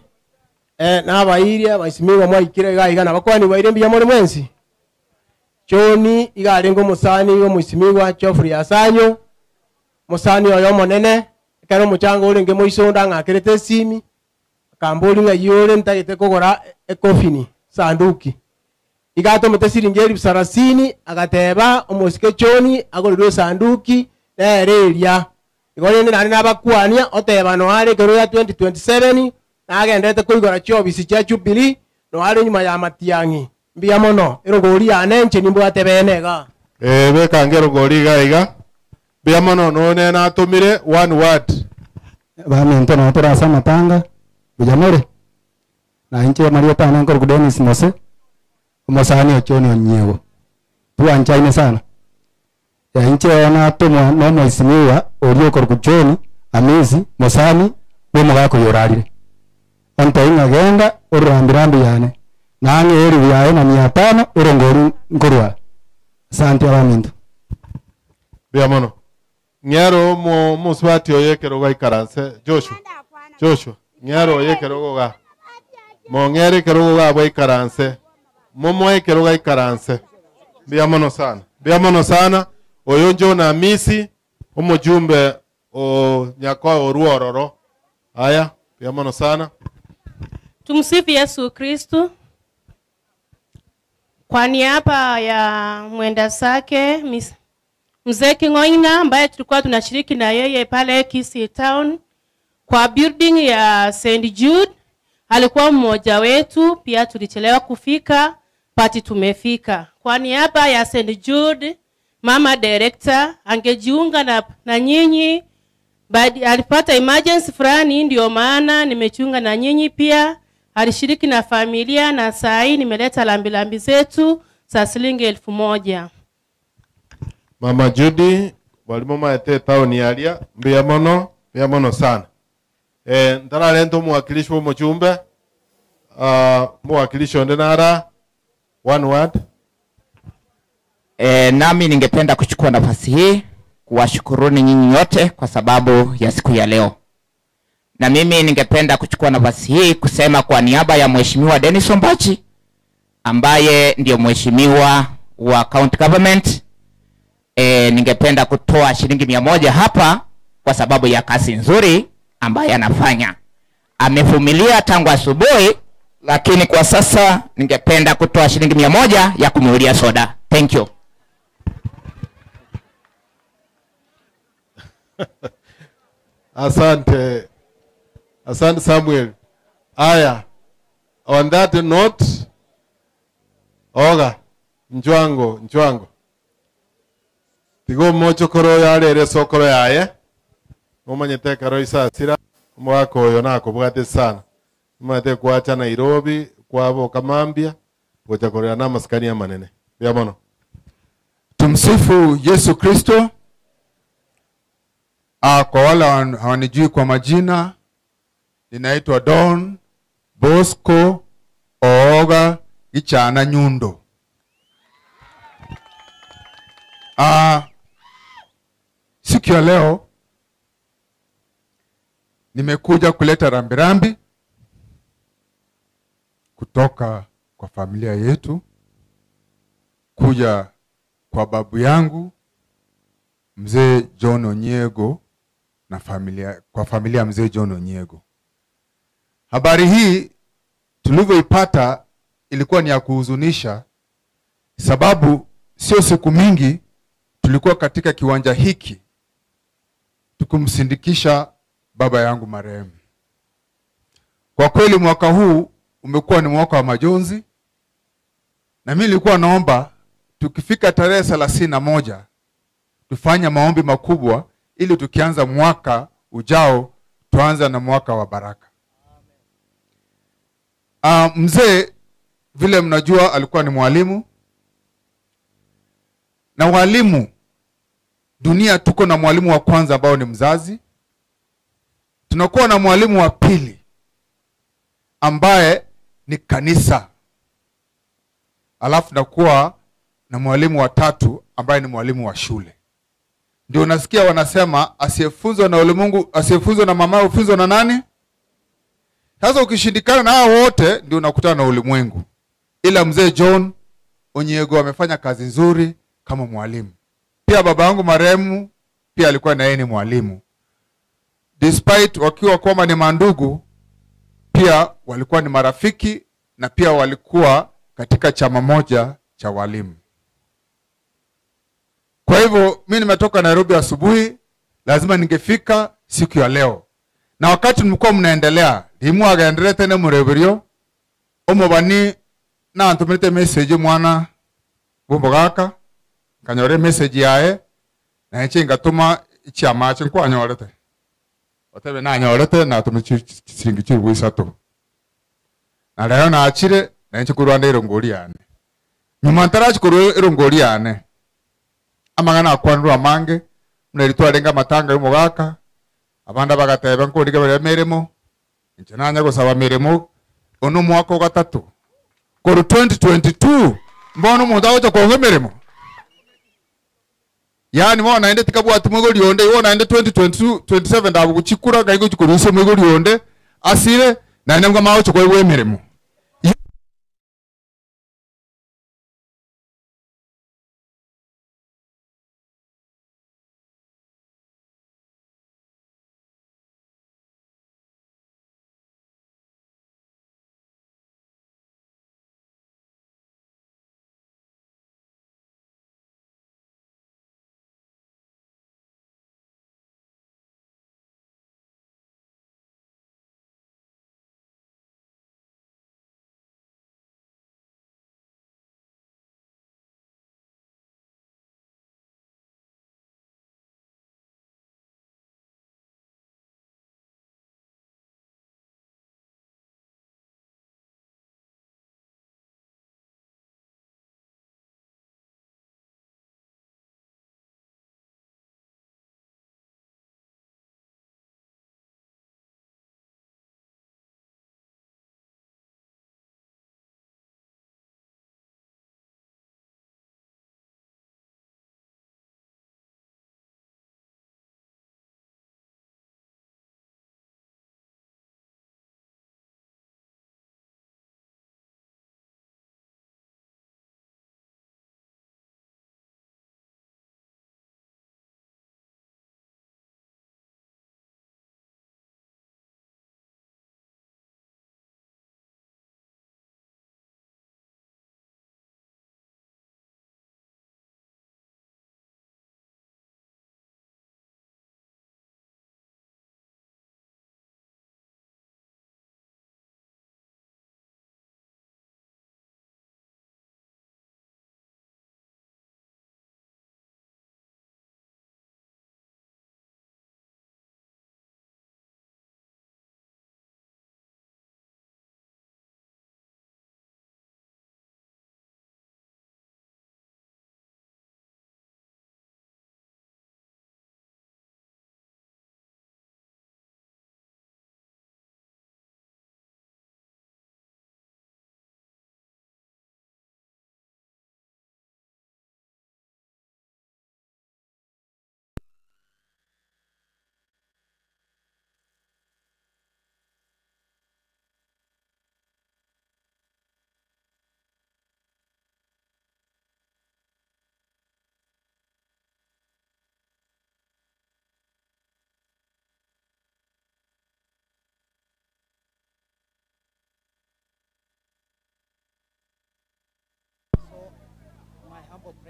n'abayiria baisimiwa mwaikire iga nabakwani baire mbiya muri mwensi John igarengo musani wo muisimiwa Geoffrey Asanyo musani oyo monene kero muchango urenge muisonda ngakirete simi akamboli ngayore ntagete kogora ekofini sanduki igato mutesiringi 30,000 agateba omosike John agorire sanduki nereria igore nani nabakwania oteba no are kero ya 2027 nagendete kuigora chiobisi chia Jubilee no are nyuma ya matiangi mbiya mono erogori yanenche nimbwate benega bekange erogori iga mbiya mono none natumire one word bamento no torasa matanga bujamore na inche Maria tana nkor Dennis Mose omosani ochoni onyewo tuanchaine sana ya inche ona tumwa no mwisimiwa orio kor kuchoni amezi mosani we mugako yorarire onto ingagenda urambirambi yane nange eri yae na 500 urongori nkorwa asante abaminto biamono ngero mo muswati oyekero gaikaranse Joshua ngero oyekero goga mo ngere kero goga bwaikaranse momo ekero gaikaranse biamono sana oyo John Amisi omujumbe O nyakwa oruororo. Haya, pia mono sana. Tumsifu Yesu Kristo. Kwa niaba ya mwenda zake Mzee King'oina ambaye tulikuwa tunashiriki na yeye pale Kisii Town kwa building ya St. Jude, alikuwa mmoja wetu, pia tulichelewa kufika, pati tumefika. Kwa niaba ya St. Jude, mama director angejiunga na nyinyi, but alipata emergency fulani, ndio maana nimejiunga na nyinyi pia. Alishiriki na familia na saa hii nimeleta lambilambi zetu za shilingi 1000. Mama Judy, walimu maete town yalia, mbia mono sana. Ntaralento mwakilishi wa mchumbe, mwakilishi ondenara, one word. Nami ningependa kuchukua nafasi hii kuwashukuruni nyinyi nyote kwa sababu ya siku ya leo. Na mimi ningependa kuchukua nafasi hii kusema kwa niaba ya Mheshimiwa Dennis Ombachi ambaye ndio mheshimiwa wa county government, ningependa kutoa shilingi 100 hapa kwa sababu ya kazi nzuri ambaye anafanya. Amevumilia tangu asubuhi, lakini kwa sasa ningependa kutoa shilingi 100 ya kumuulia soda. Thank you. Asante. Asante Samuel. Aya, on that note, oga, njwango. Tigo mocho koro yare re sokoro yaye. Omanyete karo isasira mwako oyo nakobwate sana. Mate kuacha Nairobi kwabo Kamambia gocha korera na maskani ya manene. Bia mono. Tumsifu Yesu Kristo. Kwa wale hawanijui kwa majina, ninaitwa Don Bosco Ooga Gichana Nyundo. Siku ya leo nimekuja kuleta rambirambi kutoka kwa familia yetu, kuja kwa babu yangu Mzee John Onyiego na familia, kwa familia Mzee John Onyiego. Habari hii tulivyoipata ilikuwa ni ya kuhuzunisha, sababu sio siku mingi tulikuwa katika kiwanja hiki tukumsindikisha baba yangu marehemu. Kwa kweli mwaka huu umekuwa ni mwaka wa majonzi, na mimi nilikuwa naomba tukifika tarehe 31 tufanye maombi makubwa ili tukianza mwaka ujao tuanze na mwaka wa baraka. Mzee vile mnajua alikuwa ni mwalimu, na walimu dunia tuko na mwalimu wa kwanza ambao ni mzazi. Tunakuwa na mwalimu wa pili ambaye ni kanisa. Alafu tunakuwa na mwalimu wa tatu ambaye ni mwalimu wa shule. Ndio unasikia wanasema asiyefunzwa na ulimwengu, asiyefunzwa na mama ufunzwa na nani? Sasa ukishindikana na hao wote ndio unakutana na ulimwengu. Ila Mzee John Onyiego amefanya kazi nzuri kama mwalimu. Pia baba yangu marehemu pia alikuwa na yeye ni mwalimu. Despite wakiwa kwamba ni mandugu, pia walikuwa ni marafiki na pia walikuwa katika chama moja cha walimu. Kwa hivyo mimi nimetoka Nairobi asubuhi, lazima ningefika siku ya leo. Na wakati mlikuwa mnaendelea, limu agaendelea tena mureberio. Omobani na antumete message mwana bumbogaka, kanyore message yae na nchi ngatuma ichiama chinko anyorete. Otebe na anyorete na tumichi chiringi chibuisato. Na leo na achire na nchi kurwanda irongori yane. Nyuma ntarachi kurwa irongori yane. Amangana akwanrwa amange, mnaritwa matanga y'umugaka. Abanda bagateba nko bare mirimo. Nje nanya gusaba mirimo ono mwaka wa gatatu. Koru 2022 mbono umuntu agocha konga mirimo. Yani mwana ende tikabwati mwigori onde, wona ende 2022 27 ndabu guchikura gaigo chikuruso mwigori onde asire na nembwa mawo chokwe mirimo.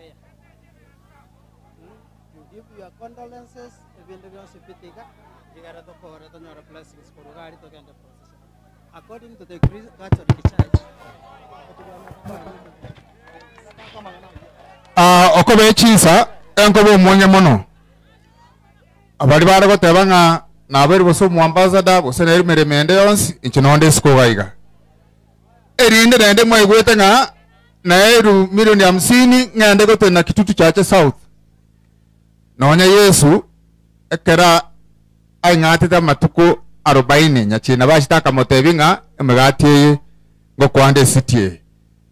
prayer. You give your condolences, ebindu byonsi bitiga, igara tokore tonyora blessings korugari togende procession. According to the Greek Catholic Church. Okobe chinsa enkobe omwonye mono abali baragoteba ng'a naberi bose omuambassador bose neri meremende yonsi inche nonde isiko gaiga erinde naende mwaigwete ng'a naeru milioni 50 ng'ende gotena Kitutu Chache South nonya Yesu ekera aing'atete amatuko 40 nyachina bachitaka motebi ng'a emegati eye ngokwande esiti eye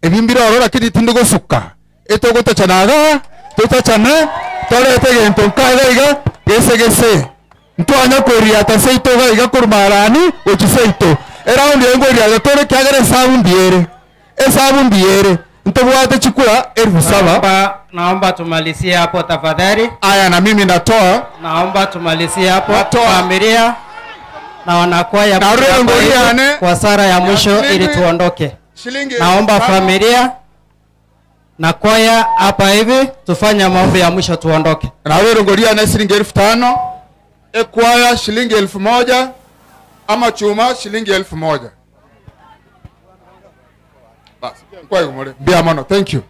ebimbire oro lakini tindi gosuka etogotachanaga totachane torete gento nkaga iga gese gese ntwanya koriata seito ga iga korumarani ochiseito eraundi engoriata tore kiagere esabu mbiere ntobwate chikura 7,000. Naomba tumalizie hapo tafadhali. Aya, na mimi natoa. Naomba tumalizie hapo. Familia na wanakwaya kwa sara ya mwisho ili tuondoke. Naomba familia na kwaya hapa hivi tufanye maombi ya mwisho tuondoke. Na wewe ngoria na shilingi 5,000, ekwaya shilingi 1,000, ama chuma shilingi 1,000. Basi kwa hiyo bia mono. Thank you.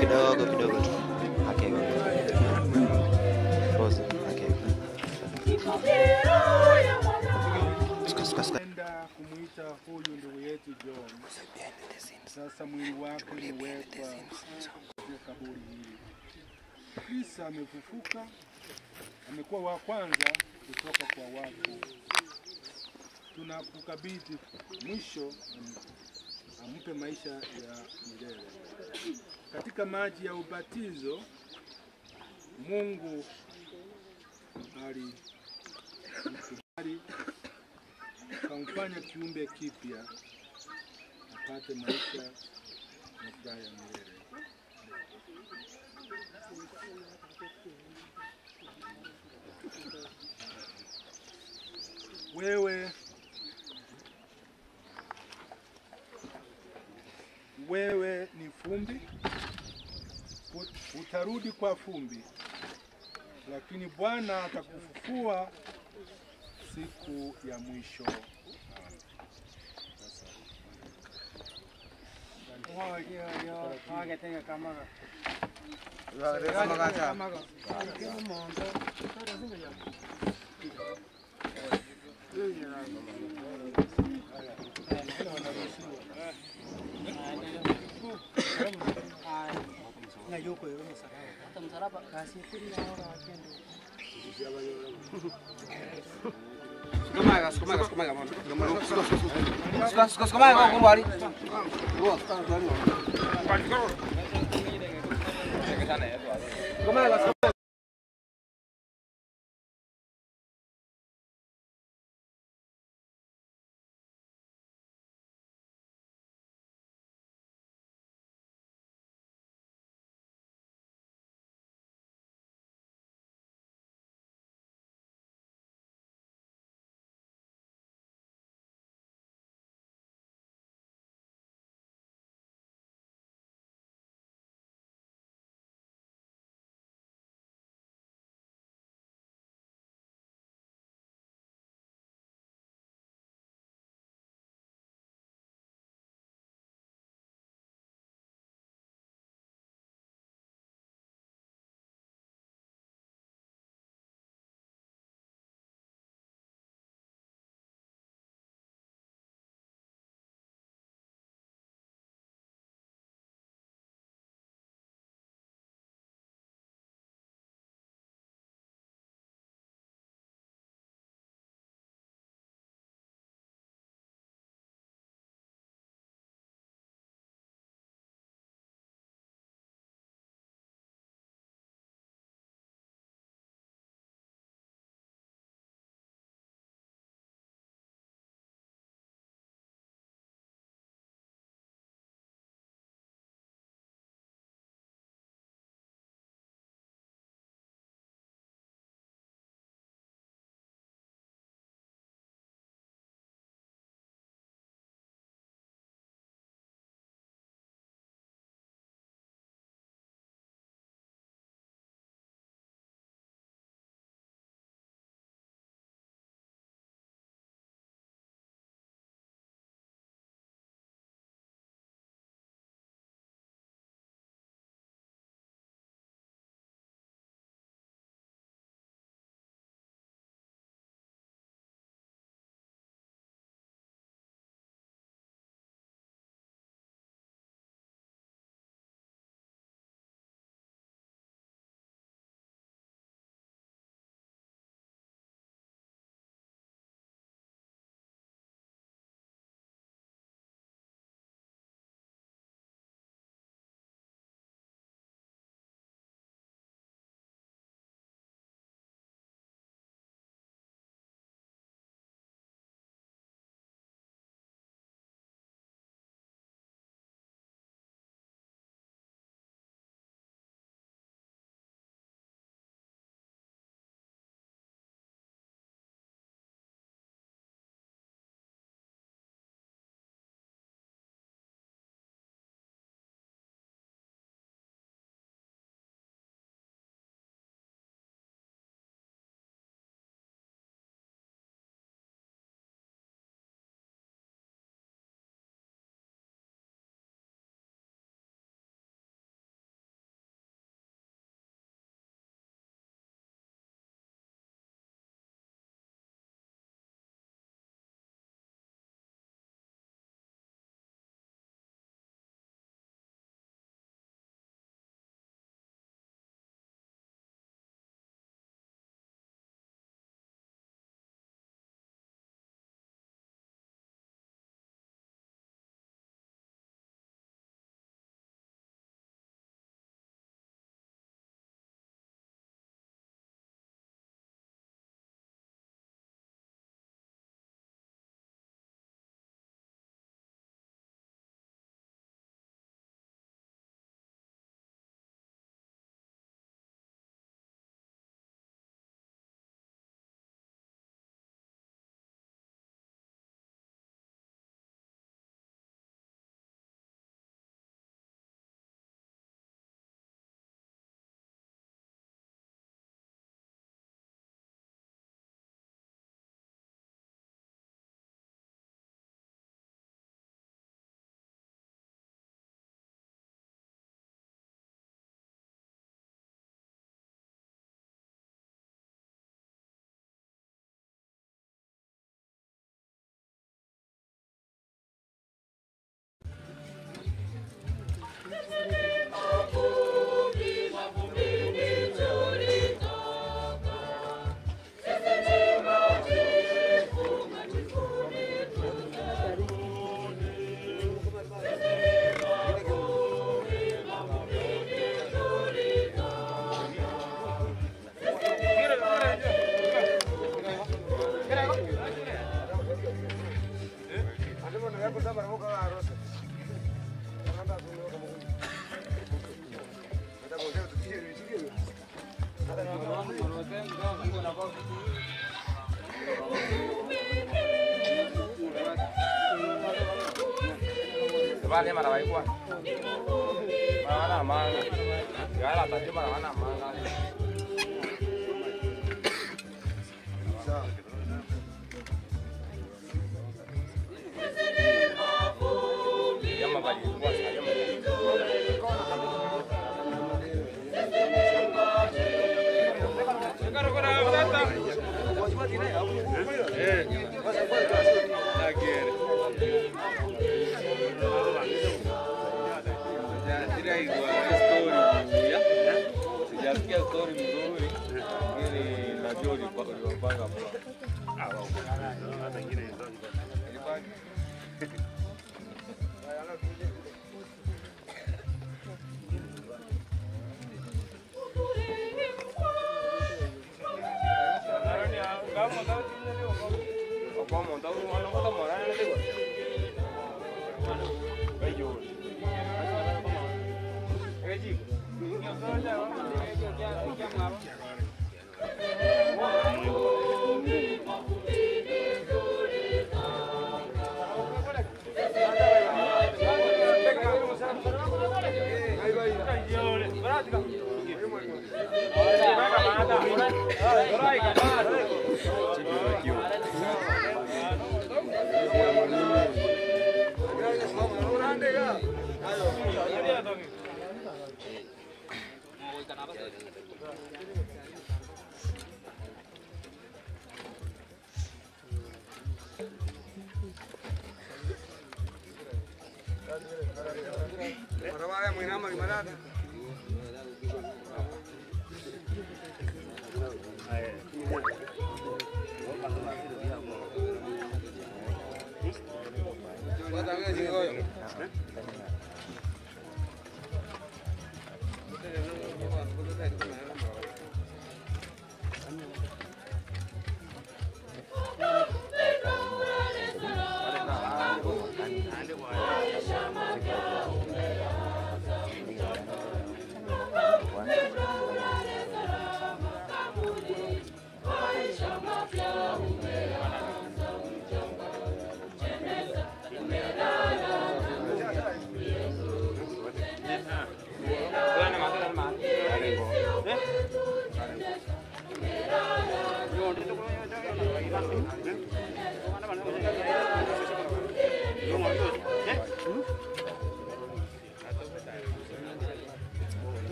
Kidogo kidogo tu. Okay. Pause. Okay. Tumemkuta huyu ndugu yetu John. Sasa mwili wake umewekwa katika kaburi hili. Kristo amefufuka, amekuwa wa kwanza kutoka kwa wafu. Tunakukabidhi mwisho, ampe maisha ya milele. Katika maji ya ubatizo, Mungu alimkubali akamfanya kiumbe kipya apate maisha na furaha ya milele. Wewe ni fumbi, utarudi kwa fumbi, lakini Bwana atakufufua siku ya mwisho. Suka,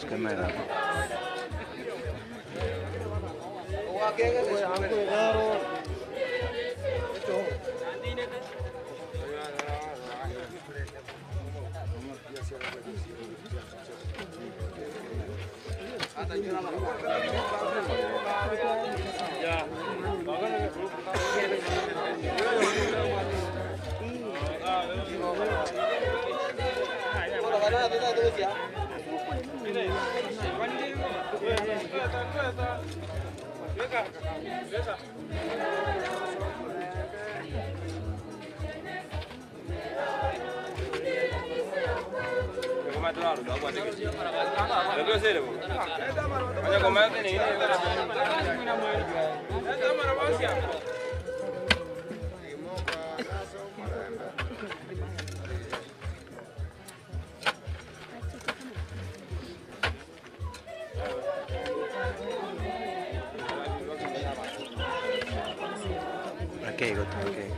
Kamera. Okay, good. Okay.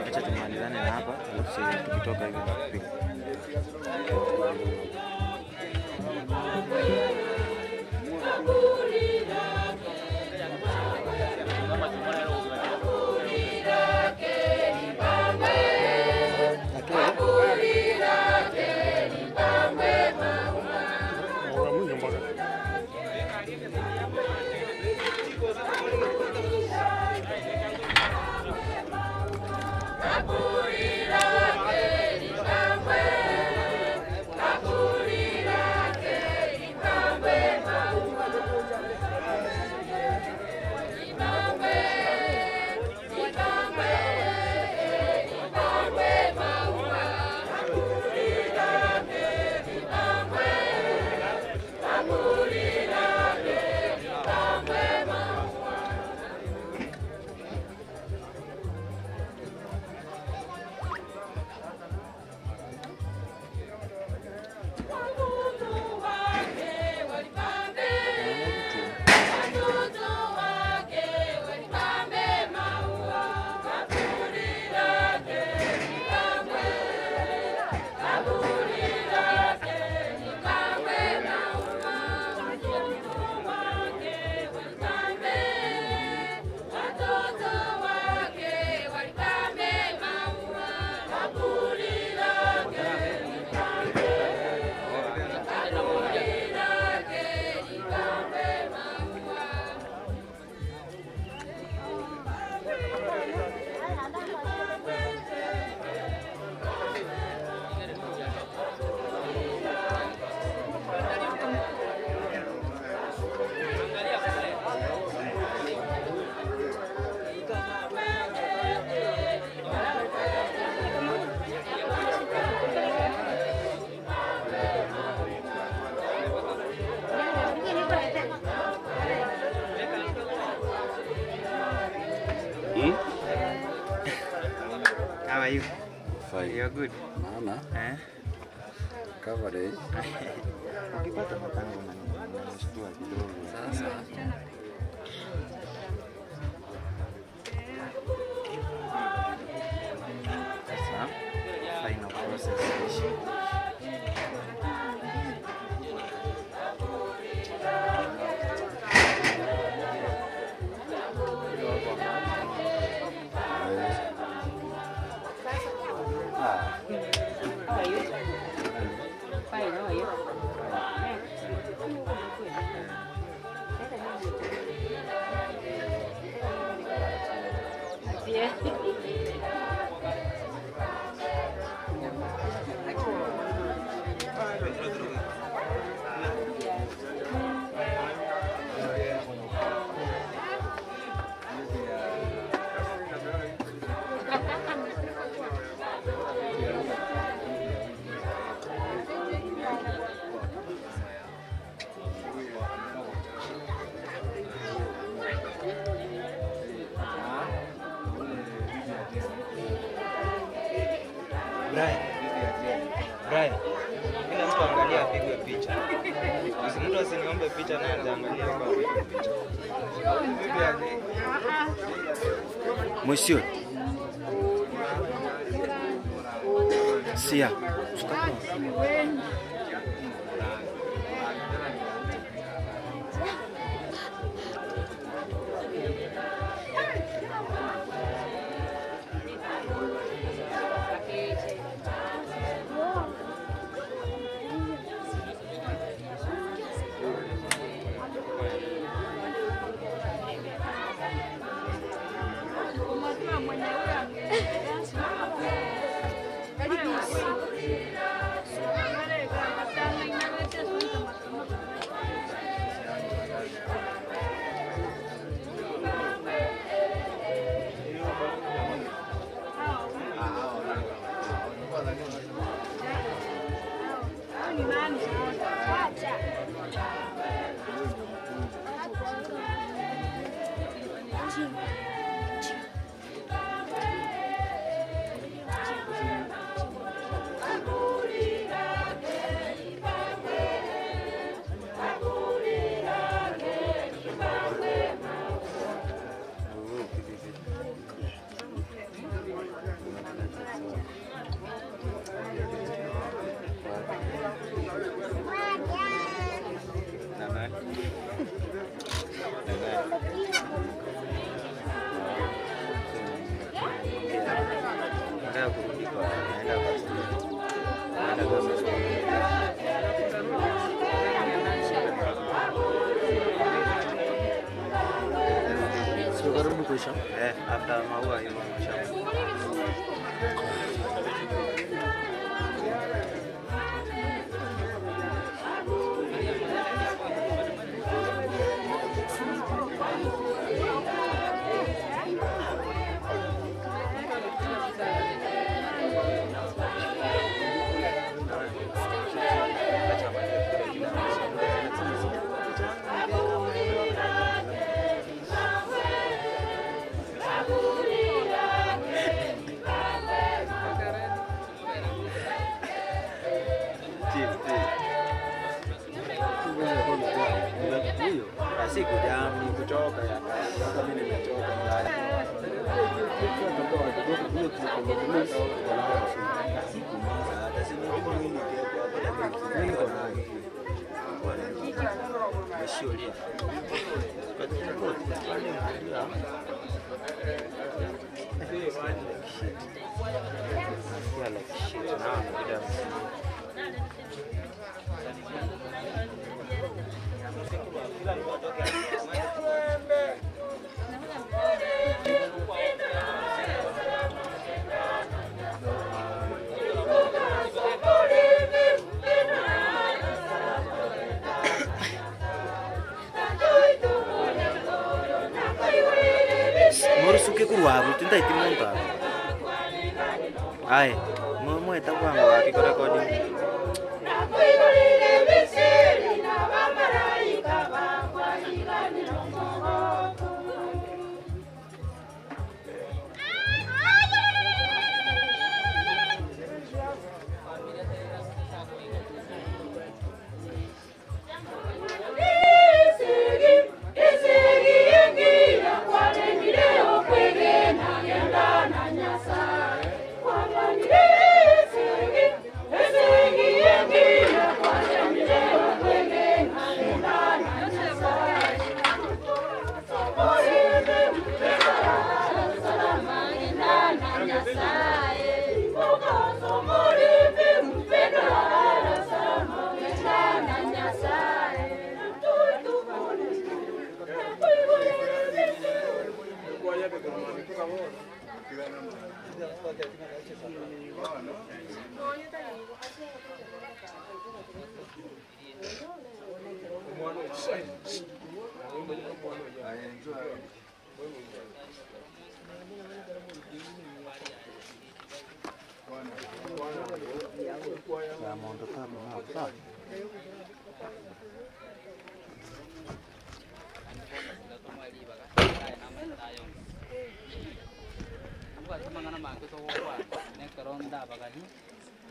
Acha tumalizane na hapa alafu tukitoka hivi tutapiga. Kaburi lake ni are you? Fine. You're good. Naona. Eh? Coverage. Ukipata matango unanishtua kidogo. Sasa. Sasa final process. Brian, kila mtu angalia apigwe picha. Mtu asiniombe picha naye ataangalia kwa apigwe picha. Monsieur. Sia. After maua hiyo mashamba. Morusuke kurwaru tindaiti muntu aye mweta kwangu akikorekodi.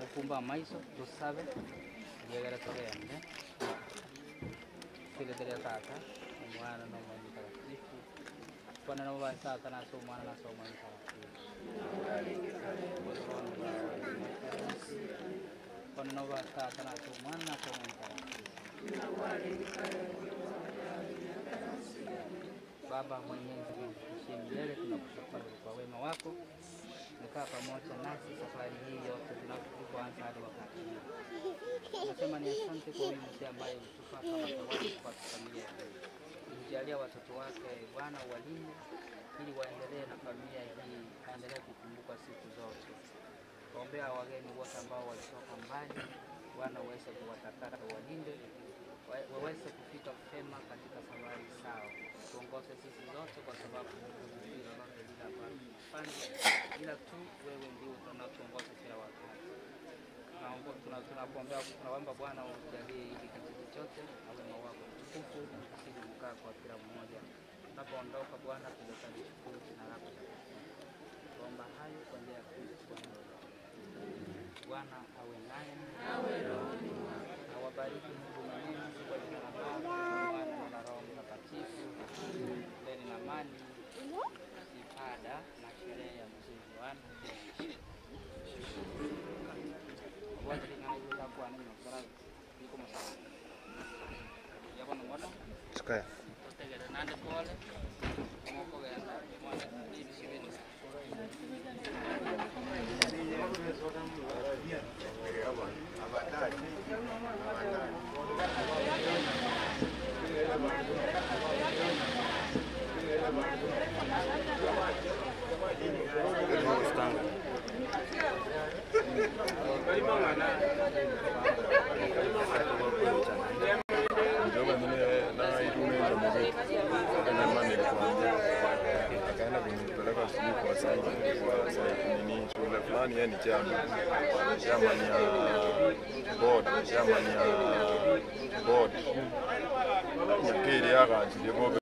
Okumba maiso tusabe yegera togende sileteria tata omwana n'Omwoyo Mutagatifu kwana nabo ba tata na so omwana na so Omwoyo Mutagatifu kwana nabo ba tata na so omwana na so Omwoyo Mutagatifu. Baba Mwenyezi Mungu milele, tunakushukuru kwa wema wako. Umekaa pamoja nasi safari hii yote tunapoanza hadi wakati huu. Tunasema ni asante kwa huyu mzee ambaye ulitupa kama zawadi kwa familia hii. Ulijalia watoto wake Bwana walinde ili waendelee na familia hii, aendelee kukumbuka siku zote. Tuombea wageni wote ambao walitoka mbali, Bwana uweze kuwatakasa, walinde waweze kufika vema katika safari zao. Tuongoze sisi zote kwa sababu hujui lolote lile ambalo tunafanya, ila tu wewe ndio unatuongoza kila wakati. Tunakuombea, tunaomba Bwana ujalie hiki kijiji chote na wema wako mtukufu usije kukaa kwa kila mmoja. Tunapoondoka Bwana, tutalishukuru jina lako takatifu. Tuomba hayo kwa njia ya Kristo Bwana wetu. Bwana awe naye, awe rohoni mwako. Awabariki Mungu Mwenyezi kwa jina la Baba na Mwana na Roho Mtakatifu. Leni na amani, ibada na sherehe ya Mzee Yohana. Sukaya. Chairman ya board, chairman ya board. Nyakiri ya ganji.